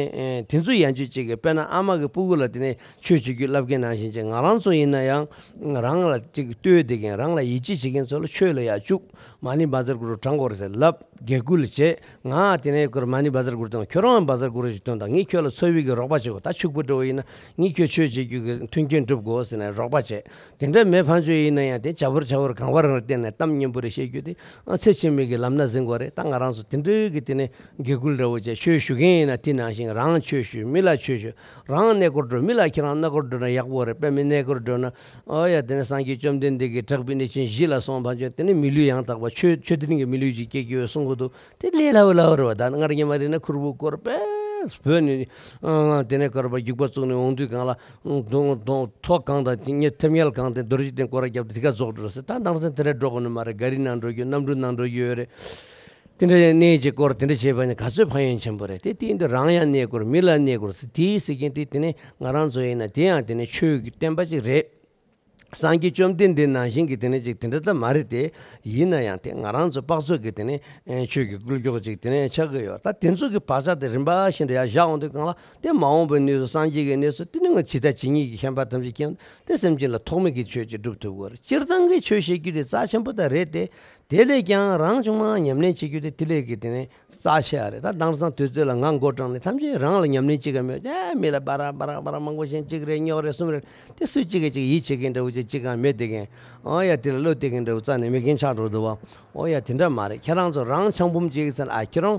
དེ་ཚོ་ཡན་ཆོད་ཅིག་གི་དཔེར་ན་ཨ་མ་གི་སྤུ་གུ་ལ་དེ་ནི་ཆོས་བྱེད་རྒྱུ་བསླབ་མཁན་ནང་བཞིན་ཅིག་ང་རང་ཚོ་ཡིན་ན་ཡང་རང་ལ་ཅིག་ལྟོས་བསྡད་མཁན་རང་ལ་ཡིད་ཆེས་བྱེད་མཁན་ཚོ་ལ་ཆོས་ལ་ཡར་བཅུག་མ་ཎི་བཛྲ་གུ་རུ་བགྲང་དགོས་རེད་ཟེར་ལབ། དགེ་སྐུལ་བྱས། ང་དེ་ནས་ཁོར་མ་ཎི་བཛྲ་གུ་རུ་དང་ཁྱོད་རང་བཛྲ་གུ་རུ་ཞིག་འདོན་དང་། ངས་ཁྱོད་ལ་འཚོ་བའི་གི་རོགས་པ་བྱེད་དགོས། ད་ཕྱུག་པོ་འདྲ་བོ་ཡིན་ན་ངས་ཁྱོད་ཆོས་བྱེད་རྒྱུ་གི་མཐུན་རྐྱེན་སྒྲུབ་དགོས་ཟེར་ནས་རོགས་པ་བྱས། དེ་འདྲ་མེད་ཕན་ཆོད་ཡིན་ན་ཡང་དེ་བྱ་བུར་བྱ་བུར་གང་བར་རང་བརྟེན་ནས་གཏམ་སྙན་པོ་རེ་བཤད་རྒྱུ་དེ་ཨ་ཚེ་ཕྱི་མའི་གི་ལམ་སྣ་ཟིན་དགོས་རེད། ད་ང་རང་ཚོ་དེ་འདྲའི་གི་དེ་ནས་དགེ་སྐུལ་འདྲ་བོ་བྱས་ཆོས་ཞུ་མཁན་ཡིན་ན་དེ་ནང་བཞིན་རང་ཆོས་ཞུ། མི་ལ་ཆོས་ཞུ། རང་གནས་སྐོར་འགྲོ། མི་ལ་ཁྱེད་རང་གནས་སྐོར་འགྲོ་ན་ཡག་པོ་རེད། དཔེ་མི་གནས་སྐོར་འགྲོ་ན་ཨོ་ཡ་དེ་ནས་སངས་རྒྱས་བཅོམ་ལྡན་འདས་ཀྱི་དྲེགས་པའི་གནས་ཆེན་བཞི་ལ་སོང་ཕན་ཆོད་དེ་ནས་མི་ལུས་ཡང་དག་པ་ཆོས་ཆོས་ལྡན་གྱི་མི་ལུས་ཅིག་སྐྱེ་རྒྱུ་ཡོད་གསུང་གི་འདུག་དེ་ལས་སླ་བོ་སླ་བོ་རེད་བ། ད་སྔར་ཉི་མ་རེ་ན་ཁུར་བུ་སྐོར་པས་བོད་ནས་ཨང་དེ་ནས་སྐོར་པ་རྒྱུག་པ་བཙུགས་ནས་འོང་དུས་གང་ལ་ཨང་གདོང་གདོང་ཐོག་གང་དང་ཉེ་ཐེམ་ཡལ་གང་དེ་རྡོ་རྗེ་གདན་སྐོར་ར་བརྒྱབ་དེ་དེ་ག་རྫོགས་འགྲོ་ཟེར། ད་ནང་སེམས་དེ་འདྲ་འགྲོ་དགོས་ནི་མ་རེད། ག་རི་ནང་འགྲོ་རྒྱུ་གནམ་གྲུ་ནང་འགྲོ་རྒྱུ་ཡོད་རེད། དེ་འདྲ་གནས་ཀྱི་སྐོར་དེ་འདྲ་བྱས་པ་ནི་ག་ཚོད་ཕན་ཡོན་ཆེན་པོ་རེད། དེ་དེ་འདི་རང་ཡང་གནས་སྐོར་མི་ལ་གནས་སྐོར་ཟེར་དེའི་ཟེར་མཁན་དེ་དེ་ནས་ང་རང་ཚོ་ཡིན་ན་དེ་ཡང་དེ་ནས་ཆོས་ཀྱི་བསྟན་པ་ཅིག་རེད། སངས་རྒྱས་བཅོམ་ལྡན་འདས་ནང་བཞིན་གྱི་དེ་ནས་ཅིག་དེ་འདྲ་ད་མ་རེད་དེ། ཡིན་ན་ཡང་དེ་ང་རང་ཚོ་དཔག་ཚོད་ཀྱི་དེ་ནས་ཆོས་ཀྱི་སྐུལ་སྐྱོག་ཅིག་དེ་ནས་ཆགས་ཀྱི་ཡོད། ད་དེ་ཚོ་གི་བག་ཆགས་དེ་རིམ་པ་བཞིན་དུ་ཡར་བཞག་འོང་དུས་གང་ལ་དེ་མ་འོངས་པའི་གནས་སུ་སངས་རྒྱས་ཀྱི་གནས་སུ་དེ་ནས་ང་ཇི་ལྟ་ཇི་སྙེད་ཀྱི་ཤན་པ་ཐམས་ཅད་མཁྱེན་དེ་སེམས་ཅན་ལ་ཐོགས་མེད་ཀྱི་ཆོས་ཅིག་སྒྲུབ་ཐུབ་དགོས་རེད། སྤྱིར་བཏང་གི་ཆོས་བཤད་རྒྱུ་དེ་རྩ་ཆེན་པོ་ད་རེད་དེ། དེ་ལས་ཀྱང་རང་བྱུང་མ་ཉམས་ལེན་བྱེད་རྒྱུ་དེ་དེ་ལས་ཀྱི་དེ་ནས་རྩ་ཆེ་བ་རེད། ད་དེང་སང་དུས་ཚོད་ལ་ང་མགོ་སྐྲངས་ནས་ཐམས་ཅད་རང་ལ་ཉམས་ལེན་གཅིག་ཀ་མེད། ཨེ་མི་ལ་སྦ་ར་སྦ་ར་སྦ་ར་མང་པོ་ཞིག་གཅིག་རེ་རྙོག་རེ་གསུམ་རེ། དེ་སུ་གཅིག་གིས་གཅིག་ཡིད་ཆེས་མཁན་འདྲ་བོ་གཅིག་གཅིག་ཀ་མེད་དེ་མཁན། ཨོ་ཡ་དེ་ལ་བློ་གཏད་མཁན་འདྲ་བོ་རྩ་ནས་མེད་མཁན་ཆགས་འགྲོ་འདུག་བ། ཨོ་ཡ་དེ་འདྲ་མ་རེད། ཁྱེད་རང་ཚོ་རང་ཆང་འབུམ་གཅིག་ཟེར་ཨ་ཁྱེད་རང་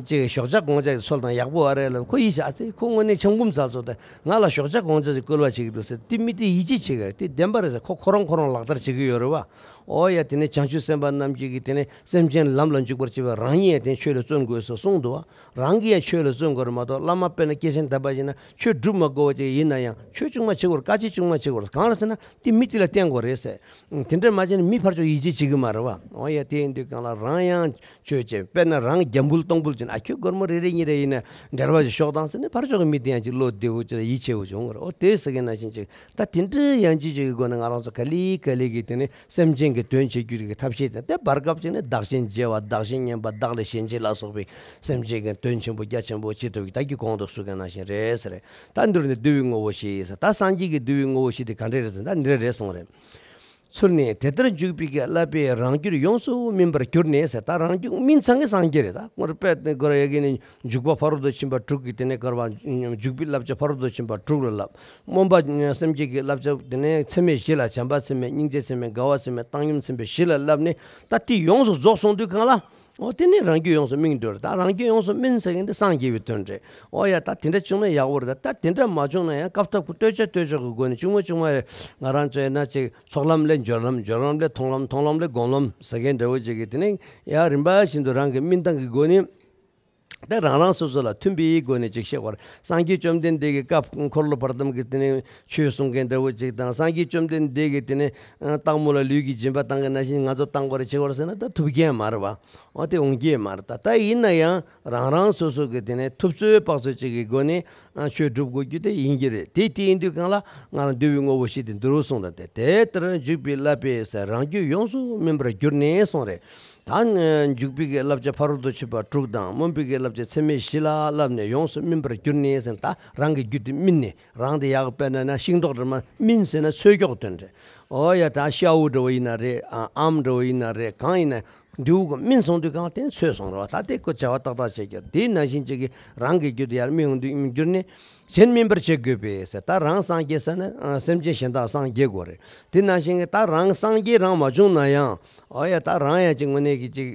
གཅིག་ཞོགས་ཇ་སྒོང་ཇ་གི་ཚོལ་དང་ཡག་པོ་ཨ་རེད་ལབ། ཁོ་ཡིད་ཆེས་ཨ་ཙི་ཁོ་དངོས་གནས་ཆང་འབུམ་ཚ་ཚོ་དེ་ང་ལ་ཞོགས་ཇ་སྒོང་ཇ་གི་སྐོལ་བ་བྱེད་ཀྱི་འདུག་ཟེར། དེ་མི་དེ་ཡིད་ཆེས་བྱེད་ཀྱི་རེད། དེ་བདེན་པ་རེད་ཟེར། ཁོ་ཁོ་རང་ཁོ་རང་ལག་བསྟར་བྱེད་ཀྱི་ཡོད་རེད་བ། ཨོ་ཡ་དེ་ནས་བྱང་ཆུབ་སེམས་དཔའ་རྣམས་ཀྱིས་ཀྱི་དེ་ནས་སེམས་ཅན་ལམ་ལ་འཇུག་པར་བྱེད་པའི་རང་ཉིད་ཡང་དེ་ཆོས་ལ་བརྩོན་དགོས་སོ་གསུངས་འདུག་བ། རང་གིས་ཡང་ཆོས་ལ་བརྩོན་དགོས་རེད་མ་གཏོགས་བླ་མ་དཔེར་ན་སྐྱེས་ཆེན་དམ་པ་ཡིན་ན་ཆོས་སྒྲུབ་མ་དགོས་པ་ཅིག་ཡིན་ན་ཡང་ཆོས་ཆུང་མ་བྱེད་དགོས་རེད། བཀའ་ཆོས་ཆུང་མ་བྱེད་དགོས་རེད། གང་རེད་ཟེར་ན་དེ་མི་དེ་ལ་བརྟེན་དགོས་རེད་ཟེར། དེ་འདྲ་མ་བྱས་ན་མི་ཕར་ཕྱོགས་ཡིད་ཆེས་བྱེད་ཀྱི་མ་རེད་བ། ཨོ་ཡ་དེ་ཡིན་དུས་གང་ལ་རང་ཡང་ཆོས་བྱེད། དཔེར་ན་རང་རྒྱ་འབུལ་སྟོང་འབུལ་བྱས་ན་ཨ་ཁྱོད་སྒོར་མོ་རེ་རེ་གཉིས་རེ་ཡིན་ན་འབྲེལ་བ་ཞིག་ཤོག་དང་ཟེར་ནས་ཕར་ཕྱོགས་ཀྱི་མི་དེ་ཡང་ཅིག་བློ་བདེ་བོ་ཅིག་ལ་ཡིད་ཆེས་བོ་བྱུང་བར། ཨོ་དེ་ཟེར་མཁན་ནང་བཞིན་ཅིག་ད་དེ་འདྲའི་ཡང་ཅིག་ཅིག་གི་སྒོ་ནས་ང་རང་ཚོ་ག་ལེ་ག་ལེ་གི་དེ་ནས་སེམས་ཅན་གྱི་དོན་བྱེད་རྒྱུ་གི་ཐབས་ཤེས་དང་དེ་བར་སྐབས་ཅིག་ནས་བདག་གཞན་བརྗེ་བ་བདག་གཞན་ཉམས་པ་བདག་ལས་གཞན་གཅེས་ལ་སོགས་པའི་སེམས་ཅན་གྱི་དོན་ཆེན་པོ་རྒྱ་ཆེན་པོ་བྱེད་ཐུབ་ཀྱི་ད་གི་གོང་དུ་སུ་ག་ནང་བཞིན་རེད་ཟེར། ད་འདིར་ནི་བསྡུ་བའི་ངོ་བོ་བཞི་ཟེར། ད་སངས་རྒྱས་ཀྱི་བསྡུ་བའི་ངོ་བོ་བཞི་དེ་ག་འདྲ་རེད་ཟེར་ན་ད་འདི་འདྲ་རེད་གསུངས་རེད། ཚུར་ནས་དེ་ལྟར་འཇུག་པའི་གི་བསླབ་པས་རང་རྒྱུད་ཡོངས་སུ་སྨིན་པར་གྱུར་ནས་ཟེར། ད་རང་རྒྱུད་སྨིན་ཚང་གི་སངས་རྒྱས་རེད། ད་སྔོན་དཔེ་དེ་གོ་ར་ཡ་གི་ནི་འཇུག་པ་ཕ་རོལ་ཏུ་ཕྱིན་པ་དྲུག་གི་དེ་ནས་གར་བ་འཇུག་པའི་བསླབ་བྱ་ཕ་རོལ་ཏུ་ཕྱིན་པ་དྲུག་ལ་བསླབ། སྨོན་པ་སེམས་བསྐྱེད་ཀྱི་བསླབ་བྱ་དེ་ནས་ཚད་མེད་བཞི་ལ་བྱམས་པ་ཚད་མེད་སྙིང་རྗེ་ཚད་མེད་དགའ་བ་ཚད་མེད་བཏང་སྙོམས་ཚད་མེད་བཞི་ལ་བསླབ་ནས་ད་དེ་ཡོངས་སུ་རྫོགས་སོང་དུས་གང་ལ། ཨོ་དེ་ནི་རང་རྒྱུད་ཡོངས་སུ་སྨིན་འགྲོ་རེད། ད་རང་རྒྱུད་ཡོངས་སུ་སྨིན་ཟེར་མཁན་དེ་སངས་རྒྱས་པའི་དོན་རེད། ཨོ་ཡ་ད་དེ་འདྲ་བྱུང་ན་ཡག་པོ་རེད། ད་ད་དེ་འདྲ་མ་བྱུང་ན་ཡང་སྐབས་ཐོབ་ཀྱི་ལྟོས་ཆ་ལྟོས་ཆོག་གི་སྒོ་ནས་ཆུང་ངུ་ཆུང་ངུ་རེད། ང་རང་ཚོ་ཡིན་ན་ཅིག་ཚོགས་ལམ་ལས་སྦྱོར་ལམ་སྦྱོར་ལམ་ལས་མཐོང་ལམ་མཐོང་ལམ་ལས་སྒོམ་ལམ་ཟེར་མཁན་འདྲ་བོ་ཅིག་གི་དེ་ནས་ཡང་རིམ་པ་བཞིན་དུ་རང་གི་སྨིན་སྟངས་ཀྱི་སྒོ་ནས། དེ་རང་རང་སོ་སོ་ལ་མཐུན་པའི་སྒོ་ནས་ཅིག་བཤད་དགོས་རེད། སངས་རྒྱས་བཅོམ་ལྡན་འདས་ཀྱི་སྐབས་འཁོར་ལོ་བར་དམ་གྱི་དེ་ནས་ཆོས་གསུང་མཁན་འདྲ་བོ་ཅིག་དང་སངས་རྒྱས་བཅོམ་ལྡན་འདས་ཀྱི་དེ་ནས་སྟག་མོ་ལ་ལུས་ཀྱི་སྦྱིན་པ་བཏང་མཁན་ནང་བཞིན་ང་ཚོ་བཏང་དགོས་རེད་བྱེད་དགོས་རེད་ཟེར་ན་ད་ཐུབ་མཁན་མ་རེད་བ། འོ་དེ་འོང་གི་མ་རེད། ད་ད་ཡིན་ན་ཡང་རང་རང་སོ་སོ་གི་དེ་ནས་ཐུབ་ཚོད་དཔག་ཚོད་ཅིག་གི་སྒོ་ནས་ཆོས་སྒྲུབ་དགོས་རྒྱུ་དེ་ཡིན་གྱི་རེད། དེ་དེ་ཡིན་དུས་གང་ལ་ང་རང་བསྡུ་བའི་ངོ་བོ་བཞི་དེ་འདི་རུ་གསུངས་དང་དེ་དེ་ལྟར་འཇུག་པའི་བསླབ་པས་ཟེར་རང་རྒྱུད་ཡོངས་སུ་སྨིན་པར་གྱུར་ནས་གསུངས་རེད། ད་འཇུག་པའི་གི་བསླབ་བྱ་ཕ་རོལ་ཏུ་ཕྱིན་པ་དྲུག་དང་སྨོན་པའི་གི་བསླབ་བྱ་ཚད་མེད་བཞི་ལ་བསླབས་ནས་ཡོངས་སུ་སྨིན་པར་གྱུར་ནས་ཟེར་ད་རང་གི་རྒྱུད་དེ་སྨིན་ནས་རང་དེ་ཡག་དཔེར་ན་ན་ཤིང་ཏོག་འདྲ་མ་སྨིན་ཟེར་ན་ཚོས་སྐྱོགས་དོན་རེད། ཨོ་ཡ་ད་ཤའུ་འདྲ་བོ་ཡིན་ན་རེད། ཨ་ཨམ་འདྲ་བོ་ཡིན་ན་རེད། གང་ཡིན་ན་འབྲས་བུ་གི་སྨིན་སོང་དུས་གང་དེ་ཚོས་སོང་རེད་བ། ད་དེ་ཁོ་བྱ་བ་ཏག་ཏག་བྱེད་རྒྱུ་དེ་ནང་བཞིན་ཅིག་གི་རང་གི་རྒྱུད་དེ་ཡར་སྨིན་འོང་དུས་གྱུར་ནས། གཞན་སྨིན་པར་བྱེད་དགོས་པས་ཟེར། ད་རང་སངས་རྒྱས་ཟེར་ན་སེམས་ཅན་གཞན་དག་སངས་རྒྱས་དགོས་རེད། དེ་ནང་བཞིན་གྱི་ད་རང་སངས་རྒྱས་རང་མ་བྱུང་ན་ཡང་ཨོ་ཡ་ད་རང་ཡང་ཅིག་དངོས་གནས་ཀྱི་ཅིག་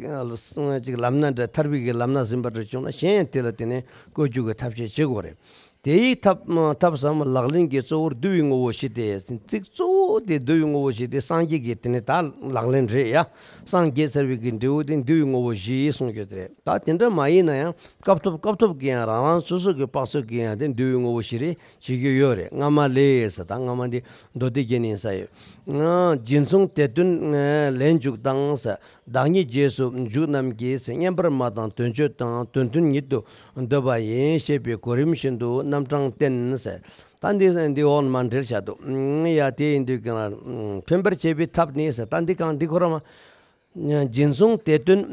ཅིག་ལམ་སྣ་འདྲ་ཐར་པའི་གི་ལམ་སྣ་ཟིན་པ་འདྲ་བྱུང་ན་གཞན་ཡང་དེ་ལ་དེ་ནས་བཀོད་རྒྱུ་གི་ཐབས་ཤེས་བྱེད་དགོས་རེད། དེ་ཡི་ཐབས་ཐབས་ཟབ་མོ་ལག་ལེན་གྱི་གཙོ་བོར་བསྡུ་བའི་ངོ་བོ་བཞི་སྟེ་ཚིག་གཙོ་བོ་དེ་བསྡུ་བའི་ངོ་བོ་བཞི་སྟེ་སངས་རྒྱས་ཀྱི་དེ་ནི་ད་ལག་ལེན་རེད་ཡ། སངས་རྒྱས་ཚར་བའི་གི་འབྲས་བུ་དེ་བསྡུ་བའི་ངོ་བོ་བཞི་གསུངས་རྒྱུ་དེ་རེད། ད་དེ་འདྲ་མ་ཡིན་ན་ཡང་སྐབས་ཐོབ་སྐབས་ཐོབ་ཀྱི་ཡང་རང་རང་སོ་སོ་གི་དཔག་ཚོད་ཀྱི་ཡང་དེ་འདུལ་བའི་ངོ་བོ་བཞི་རེ་བྱེད་རྒྱུ་ཡོད་རེད། སྔ་མ་ལས་ཟེར་ད་སྔ་མ་འདི་མདོ་སྡེ་རྒྱན་ནས་ས་ཡོད། ང་རྗེ་མཚུངས་དེ་སྟོན་ལན་འཇུག་དང་ཟེར། བདག་ཉིད་རྗེས་སུ་འཇུག་རྣམས་ཀྱིས་ཟེར། བསྙེན་པར་སྨྲ་དང་དོན་སྤྱོད་དང་དོན་མཐུན་ཉིད་དུ་འདོད་པ་ཡིན་ཞེས་པའི་གོ་རིམ་བཞིན་དུ་རྣམ་གྲངས་བསྟན་ཟེར། ད་འདི་འདི་འོག་ནས་མར་འགྲེལ་བྱ་འདུག་ཡ་དེ་ཡིན་དུས་ཀྱང་ལ་འཕེན་པར་བྱེད་པའི་ཐབས་ནི་ཟེར། ད་འདི་གང་འདི་ཁོ་རང་མ། སྦྱིན་བསྲུང་དེ་དོན་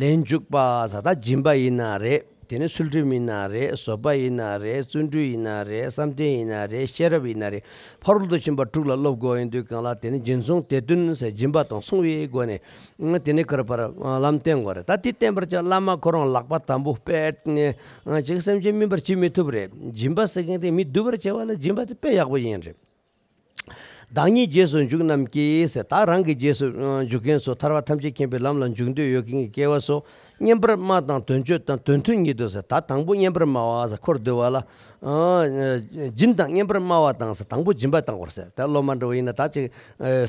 ལས་འཇུག་པ་ཟེར། ད་སྦྱིན་པ་ཡིན་ན་རེད། དེ་ནི་ཚུལ་ཁྲིམས་ཡིན་ན་རེད། བཟོད་པ་ཡིན་ན་རེད། བརྩོན་འགྲུས་ཡིན་ན་རེད། བསམ་གཏན་ཡིན་ན་རེད། ཤེས་རབ་ཡིན་ན་རེད། ཕ་རོལ་ཏུ་ཕྱིན་པ་དྲུག་ལ་སློབ་དགོས་ཡིན་དུས་གང་ལ་དེ་ནི་སྦྱིན་བསྲུང་དེ་དོན་ཟེར། སྦྱིན་པ་དང་མཚུངས་པའི་སྒོ་ནས་དེ་ནི་ག་རེ་ལབ་དགོས་རེད། ད་དེ་བསྟན་པར་བྱ། བླ་མ་ཁོ་རང་ལག་པ་དམ་པོ་སྤེལ་ནས་ཅིག་སེམས་ཅན་སྨིན་པར་བྱེད་མི་ཐུབ་རེད། སྦྱིན་པ་ཟེར་མཁན་དེ་མི་སྡུག་པར་བྱ་བ་ལ་སྦྱིན་པ་དེ་དཔེ་ཡག་པོ་ཡིན་རེད། བདག་ཉིད་རྗེས་སུ་འཇུག་རྣམས་ཀྱིས་ཟེར། ད་རང་གི་རྗེས་སུ་འཇུག་མཁན་ཚོ། ཐར་པ་ཐམས་ཅད་མཁྱེན་པའི་ལམ་ལ་འཇུག་འདོད་ཡོད་མཁན་གྱི་སྐྱེ་བ་ཚོ་སྙན་པར་སྨྲ་དང་དོན་སྤྱོད་དང་དོན་མཐུན་ཉིད་དུ་ཟེར། ད་དང་པོ་སྙན་པར་སྨྲ་བ་ཟེར། འཁོར་འདུལ་བ་ལ་སྦྱིན་དང་སྙན་པར་སྨྲ་བ་དང་ཟེར། དང་པོ་སྦྱིན་པ་བཏང་དགོས་ཟེར། ད་སློབ་མ་འདྲ་བོ་ཡིན་ན་ད་ཅིག་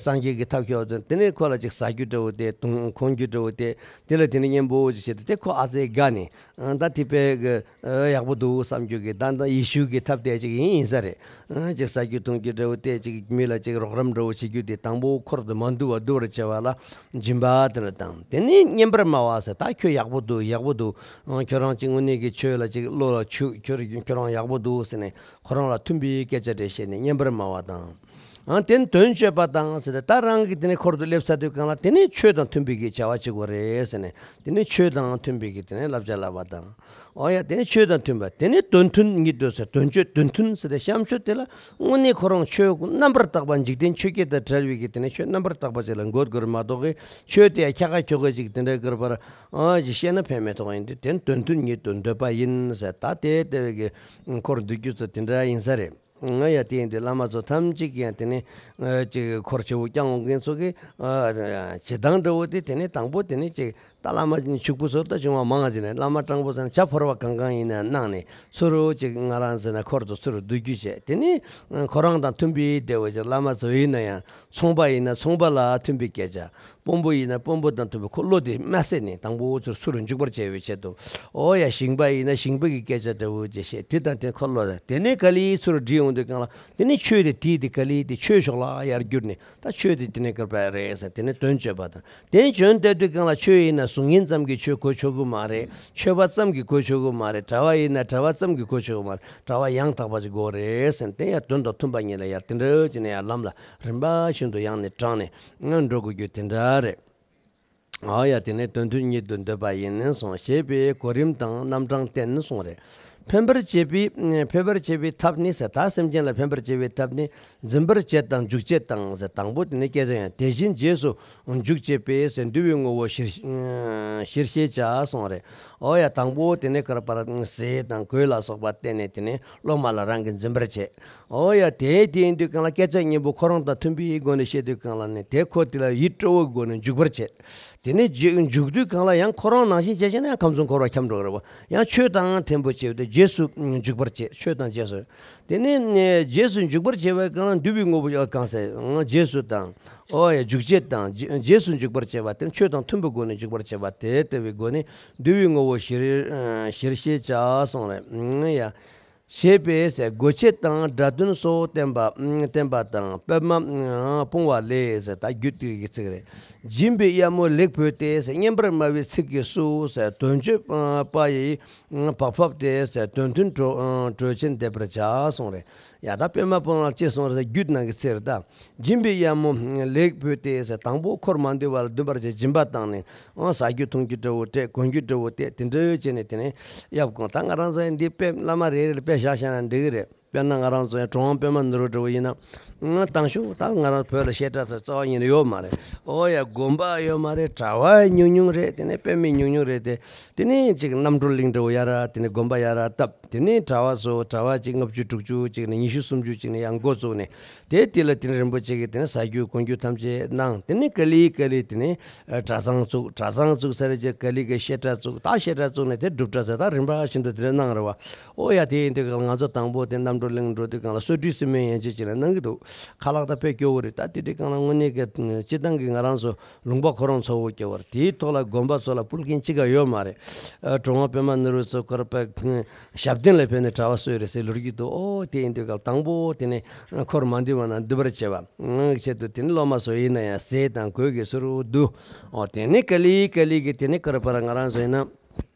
སངས་རྒྱས་ཀྱི་ཐབས་ཤོར་ཚེ་དེ་ནས་ཁོ་ལ་ཅིག་ཟ་རྒྱུ་འདྲ་བོ་དེ་དང་གོན་རྒྱུ་འདྲ་བོ་དེ། དེ་ལ་དེ་ནས་སྙན་པོ་ཅིག་བྱེད་དུས་དེ་ཁོ་ཨ་ཙེ་དགའ་ནས། ཨ། ད་དེ་དཔེ་གི་ཨ་ཡག་པོ་འདུག་བསམ་རྒྱུ་གི། ད་ད་ཡེ་ཤུ་གི་ཐབས་དེ་ཅིག་ཡིན་ཡིན་ས་རེད། ཨ། ཅིག་ཟ་རྒྱུ་འཐུང་རྒྱུ་འདྲ་བོ་དེ་ཅིག་མི་ལ་ཅིག་རོགས་རམ་འདྲ་བོ་བྱེད་རྒྱུ་དེ་དང་པོ་འཁོར་དུ་མ་འདུ་བ་འདུ་བར་བྱ་བ་ལ་སྦྱིན་པ་དེ་ལ་དང་། དེ་ནས་སྙན་པར་སྨྲ་བ་ཟེར། ད་ཁྱོད་ཡག་པོ་འདུག་ཡག་པོ་འདུག་ཨ། ཁྱོད་རང་ཅིག་དངོས་གནས་ཀྱི་ཆོས་ལ་ཅིག་བློ་ལ་ཆུ་ཁྱོད་ཁྱོད་རང་ཡག་པོ་འདུག་ཟེར་ནས་ཁོ་རང་ལ་མཐུན་པའི་སྐད་ཆ་དེ་བཤད་ནས་སྙན་པར་སྨྲ་བ་དང་། ཨ། དེ་ནས་དོན་སྤྱོད་པ་དང་ཟེར་ཏེ། ད་རང་གི་དེ་ནས་འཁོར་དུ་སླེབས་ཚར་དུས་གང་ལ་དེ་ནས་ཆོས་དང་མཐུན་པའི་གི་བྱ་བ་བྱེད་དགོས་རེད་ཟེར་ནས། དེ་ནས་ཆོས་དང་མཐུན་པའི་གི་དེ་ནས་བསླབ་བྱ་བསླབ་པ་དང་། ཨོ་ཡ། དེ་ནས་ཆོས་དང་མཐུན་པ། དེ་ནས་དོན་མཐུན་ཉིད་དུ་ཟེར། དོན་སྤྱོད་དོན་མཐུན་ཟེར་ཏེ། བཤད་སྤྱོད་དེ་ལ་དངོས་གནས་ཁོ་རང་ཆོས་རྣམ་པར་དག་པ། འཇིག་རྟེན་ཆོས་བརྒྱད་དང་བྲལ་བའི་གི་དེ་ནས་ཆོས་རྣམ་པར་དག་པ་ཅིག་ལ་འགོད་དགོས་རེད་མ་གཏོགས་གི། ཆོས་དེ་ཡ་ཁྱ་ཁ་ཁྱོ་ཁ་ཅིག་དེ་འདྲ་གི་བར་ཨ་ཅིག་བཤད་ན་ཕན་མེད་དོགས་ཡིན་དུས། དེ་ནས་དོན་མཐུན་ཉིད་དུ་འདོད་པ་ཡིན་ཟེར། ད་དེ་ལྟ་བུའི་གི་འཁོར་འདུལ་རྒྱུ་ཚོ་དེ་འདྲ་ཡིན་ས་རེད། ང་ཡ་དེ་ཡིན་དུས་བླ་མ་ཚོ་ཐམས་ཅད་ཀྱིས་ཡང་དེ་ནས་ཨ་ཅིག་འཁོར་ཆེ་བོ་བསྐྱངས་འོང་མཁན་ཚོ་གི་ཨ་བྱེད་སྟངས་འདྲ་བོ་དེ། དེ་ནས་དང་པོ་དེ་ནས་ཅིག་ད་བླ་མ་ཕྱུག་པོ་ཚོ་ད་བྱུང་བ་མང་ང་། དེ་ནས་བླ་མ་སྤྲང་པོ་ཚོ་ནས་ཇ་ཕོར་བ་གང་གང་ཡིན་ན་གནང་ནས་ཚུར་ཅིག་ང་རང་ཚོ་ནས་འཁོར་དུ་ཚུར་བསྡུ་རྒྱུ་བྱས། དེ་ནས་ཁོ་རང་དང་མཐུན་པའི་འབྲེལ་བ་ཅིག་བླ་མ་ཚོ་ཡིན་ན་ཡང་ཚོང་པ་ཡིན་ན་ཚོང་པ་ལ་མཐུན་པའི་སྐད་ཆ། དཔོན་པོ་ཡིན་ན་དཔོན་པོ་དང་མཐུན་པའི། ཁོ་བློ་དེ་མ་ཟད་ནས་དང་པོ་ཚུར་ཚུར་འཇུག་པར་བྱ་བའི་ཆེད་དུ། ཨོ་ཡ། ཞིང་པ་ཡིན་ན་ཞིང་པ་གི་སྐད་ཆ་འདྲ་བོ་ཅིག་བཤད། དེ་དང་དེ་ཁོ་བློ་རེད། དེ་ནས་ག་ལེ་ཚུར་བསྒྲིལ་འོང་དུས་གང་ལ་དེ་ནས་ཆོས་དེ་དེའི་དེ་ག་ལེ་དེ་ཆོས་ཕྱོགས་ལ་ཡར་གྱུར་ནས། ད་ཆོས་དེ་དེ་ནས་ག་རེ་རེད་ཟེར། དེ་ནས་དོན་སྤྱོད་པ་དང་། དེ་ནས་དོན་སྤྱོད་དུས་གང་ལ་ཆོས་ཡིན་ན་གཟུགས་བརྙན་ཙམ་གྱིས་ཆོས་གོ་ཆོག་གི་མ་རེད། མཆོད་པ་ཙམ་གྱིས་གོ་ཆོག་གི་མ་རེད། གྲྭ་པ་ཡིན་ན་གྲྭ་པ་ཙམ་གྱིས་གོ་ཆོག་གི་མ་རེད། གྲྭ་པ་ཡང་དག་པ་ཅིག་དགོས་རེད་ཟེར། དེ་ཡང་དོན་དང་མཐུན་པ་ཉིད་ལ་ཡར་དེ་འདྲ་བྱས་ནས་ཡར་ལམ་ལ་རིམ་པ་བཞིན་དུ་ཡང་ནས་དྲངས་ནས་ང་འགྲོ་དགོས་རྒྱུ་དེ་འདྲ་རེད། ཨ་ཡ། དེ་ནས་དོན་མཐུན་ཉིད་དུ་འདོད་པ་ཡིན་ནས་གསུངས། ཞེས་པའི་གོ་རིམ་དང་རྣམ་གྲངས་བསྟན་གསུངས་རེད། འཕེན་པར་བྱེད་པའི་འཕེན་པར་བྱེད་པའི་ཐབས་ནི་ཟེར། ད་སེམས་ཅན་ལ་འཕེན་པར་བྱེད་པའི་ཐབས་ནི། འཛིན་པར་བྱེད་དང་འཇུག་བྱེད་དང་ཟེར། དང་པོ་དེ་ནི་སྐད་ཆ་ཡང་། དེ་བཞིན་རྗེས་སུ་འཇུག་བྱེད་པས་ཟེར། འདུལ་བའི་ངོ་བོ་གཞིར་གཞིར་བྱེད་བྱ་གསུངས་རེད། ཨོ་ཡ། དང་པོ་དེ་ནི་ག་རེ་ལབ་དགོས་རེད། ཟས་དང་གོས་ལ་སོགས་པ་བསྟན་ནས་དེ་ནི་སློབ་མ་ལ་རང་གིས་འཛིན་པར་བྱེད། ཨོ་ཡ། དེ་དེ་ཡིན་དུས་གང་ལ་སྐད་ཆ་སྙན་པོ་ཁོ་རང་དང་མཐུན་པའི་སྒོ་ནས་བཤད་དུས་གང་ལ་ནི་དེ་ཁོ་དེ་ལ་ཡིད་སྤྲོ་བོའི་སྒོ་ནས་འཇུག་པར་བྱེད། དེ་ནས་འཇུག་འཇུག་དུས་གང་ལ་ཡང་ཁོ་རང་ནང་བཞིན་བྱས་བྱས་ན་ཡང་ཁམས་གསུམ་འཁོར་བར་འཁྱམས་འགྲོ་གི་རེད་པ། ཡང་ཆོས་དང་མཐུན་པོ་བྱེད་དུས་རྗེས་སུ་འཇུག་པར་བྱེད། ཆོས་དང་རྗེས་སུ། དེ་ནས་རྗེས་སུ་འཇུག་པར་བྱེད་པའི་གང་ལ་འདུལ་བའི་ངོ་བོ། ཡང་གང་ཟེར། རྗེས་སུ་དང་། ཨོ་ཡ། འཇུག་བྱེད་དང་རྗེས་རྗེས་སུ་འཇུག་པར་བྱེད་པ་དེ་ཆོས་དང་མཐུན་པའི་སྒོ་ནས་འཇུག་པར་བྱེད་པ་དེ་ལྟ་བུའི་སྒོ་ནས་འདུལ་བའི་ངོ་བོ་གཞིར་གཞིར་བྱེད་བྱ་གསུངས་རེད། ཡ། ཞེས་པས་ཟེར། དགོས་ཆེད་དང་སྒྲ་དོན་སོགས་བསྟན་པ་བསྟན་པ་དང་། པདྨ་སྤུངས་པ་ལས་ཟེར། ད་རྒྱུད་འདི་གི་ཚིག་རེད། སྦྱིན་པའི་གཡབ་མོ་ལེགས་བོས་ཏེ་ཟེར། སྙན་པར་སྨྲ་བའི་ཚིག་གིས་སུ་ཟེར། དོན་སྤྱོད་པ་ཡི་བག་ཕབ་སྟེ་ཟེར། དོན་མཐུན་གྲོས་གྲོས་ཆོད་འདེབས་པར་བྱ་གསུངས་རེད། ཡ། ད་པདྨ་སྤུངས་པ་ལ་ཅི་གསུངས་རེད་ཟེར། རྒྱུད་ནང་གི་ཚིག་རེད་ད། སྦྱིན་པའི་གཡབ་མོ་ལེགས་བོས་ཏེ་ཟེར། དང་པོ་འཁོར་མ་འདུལ་བ་ལ་འདུན་པར་བྱེད། སྦྱིན་པ་བཏང་ནས། ཨང་། ཟ་རྒྱུ་འཐུང་རྒྱུ་འདྲ་བོ་སྤྲད། གོན་རྒྱུ་འདྲ་བོ་སྤྲད། དེ་འདྲ་བྱས་ནས་དེ་ནས་གཡབ་གང་། ད་ང་རང་ཚོ་ཡང་འདི་དཔེ་བླ་མ་རེ་རེ་ལ་དཔེ་བཞག་བཞག་ན་འགྲིག་གི་རེད། དཔེར་ན་ང་རང་ཚོ་ཡང་གྲུབ་དབང་པདྨ་ནོར་བུ་འདྲ་བོ་ཡིན་ན། ང་དང་ཤོག་ད་ང་རང་བོད་ལ་བཤད་གྲྭ་ཚོ་རྩ་བ་ཉིད་ནས་ཡོད་མ་རེད། ཨོ་ཡ། དགོན་པ་ཡོད་མ་རེད། གྲྭ་པ་ཉུང་ཉུང་རེད། དེ་ནས་དཔེ་མེད་ཉུང་ཉུང་རེད་དེ། དེ་ནས་ཅིག་རྣམ་གྲོལ་གླིང་འདྲ་བོ་ཡར། དེ་ནས་དགོན་པ་ཡར་བཏབ། དེ་ནས་གྲྭ་པ་ཚོ་གྲྭ་པ་ཅིག་ལྔ་བཅུ་དྲུག་ཅུ་ཅིག་ནས་ཉི་ཤུ་སུམ་ཅུ་ཅིག་ནས་ཡང་འགོ་བཙུགས་ནས། དེ་དེ་ལ་དེ་ནས་རིན་པོ་ཆེ་གིས་དེ་ནས་ཟ་རྒྱུ་གོན་རྒྱུ་ཐམས་ཅད་གནང་། དེ་ནས་ག་ལེ་ག་ལེ་དེ་ནས་ཨ་གྲྭ་ཚང་བཙུགས། གྲྭ་ཚང་བཙུགས་ཚར་རྗེས་ག་ལེ་ག་བཤད་གྲྭ་བཙུགས། ད་བཤད་གྲྭ་བཙུགས་ནས་དེ་སྒྲུབ་གྲྭ་ཟེར། ད་རིམ་པ་བཞིན་དུ་དེ་ནས་གནང་རེད་པ། ཨོ་ཡ། དེ་ཡིན་དུས་ང་ཚོ་དང་པོ་དེ་རྣམ་གྲོལ་གླིང་འགྲོ་དུས་གང་ལ་བསོད་བདེ་སེམས་དཔའི་ཡན་ཆད་ཅིག་ལ་གནང་གི་འདུག་ཁ་ལག་ད་དཔེ་སྐྱོ་བོ་རེད། ད་དེ་དུས་གང་ལ་དངོས་གནས་ཀྱི་སྤྱིར་བཏང་གི་ང་རང་ཚོ་ལུང་པ་ཁོ་རང་ཚོ་བོ་སྐྱོ་བོ་རེད། དེའི་ཐོག་ལ་དགོན་པ་ཚོ་ལ་ཕུལ་མཁན་གཅིག་ཀ་ཡོད་མ་རེད། ཨ་གྲུབ་དབང་པདྨ་ནོར་བུ་ཚོ་ཁོ་རང་པ་ཞབས་བརྟན་ལ་ཕེབས་ནས་གྲྭ་པ་བསོད་རེད་ཟེར་ལབ་ཀྱི་འདུག་ཨོ་དེ་ཡིན་དུས་གང་ལ་དང་པོ་དེ་ནས་འཁོར་མ་འདུལ་བ་ན་འདུལ་བར་བྱེད་པ་ཆེད་དུ། དེ་ནས་སློབ་མ་ཚོ་ཡིན་ན་ཡང་ཟས་དང་གོས་ཀྱིས་ཚུར་བསྡུ། ཨོ་དེ་ནས་ག་ལེ་ག་ལེ་གིས་དེ་ནས་ཁོ་རང་པ་ང་རང་ཚོ་ཡིན་ན།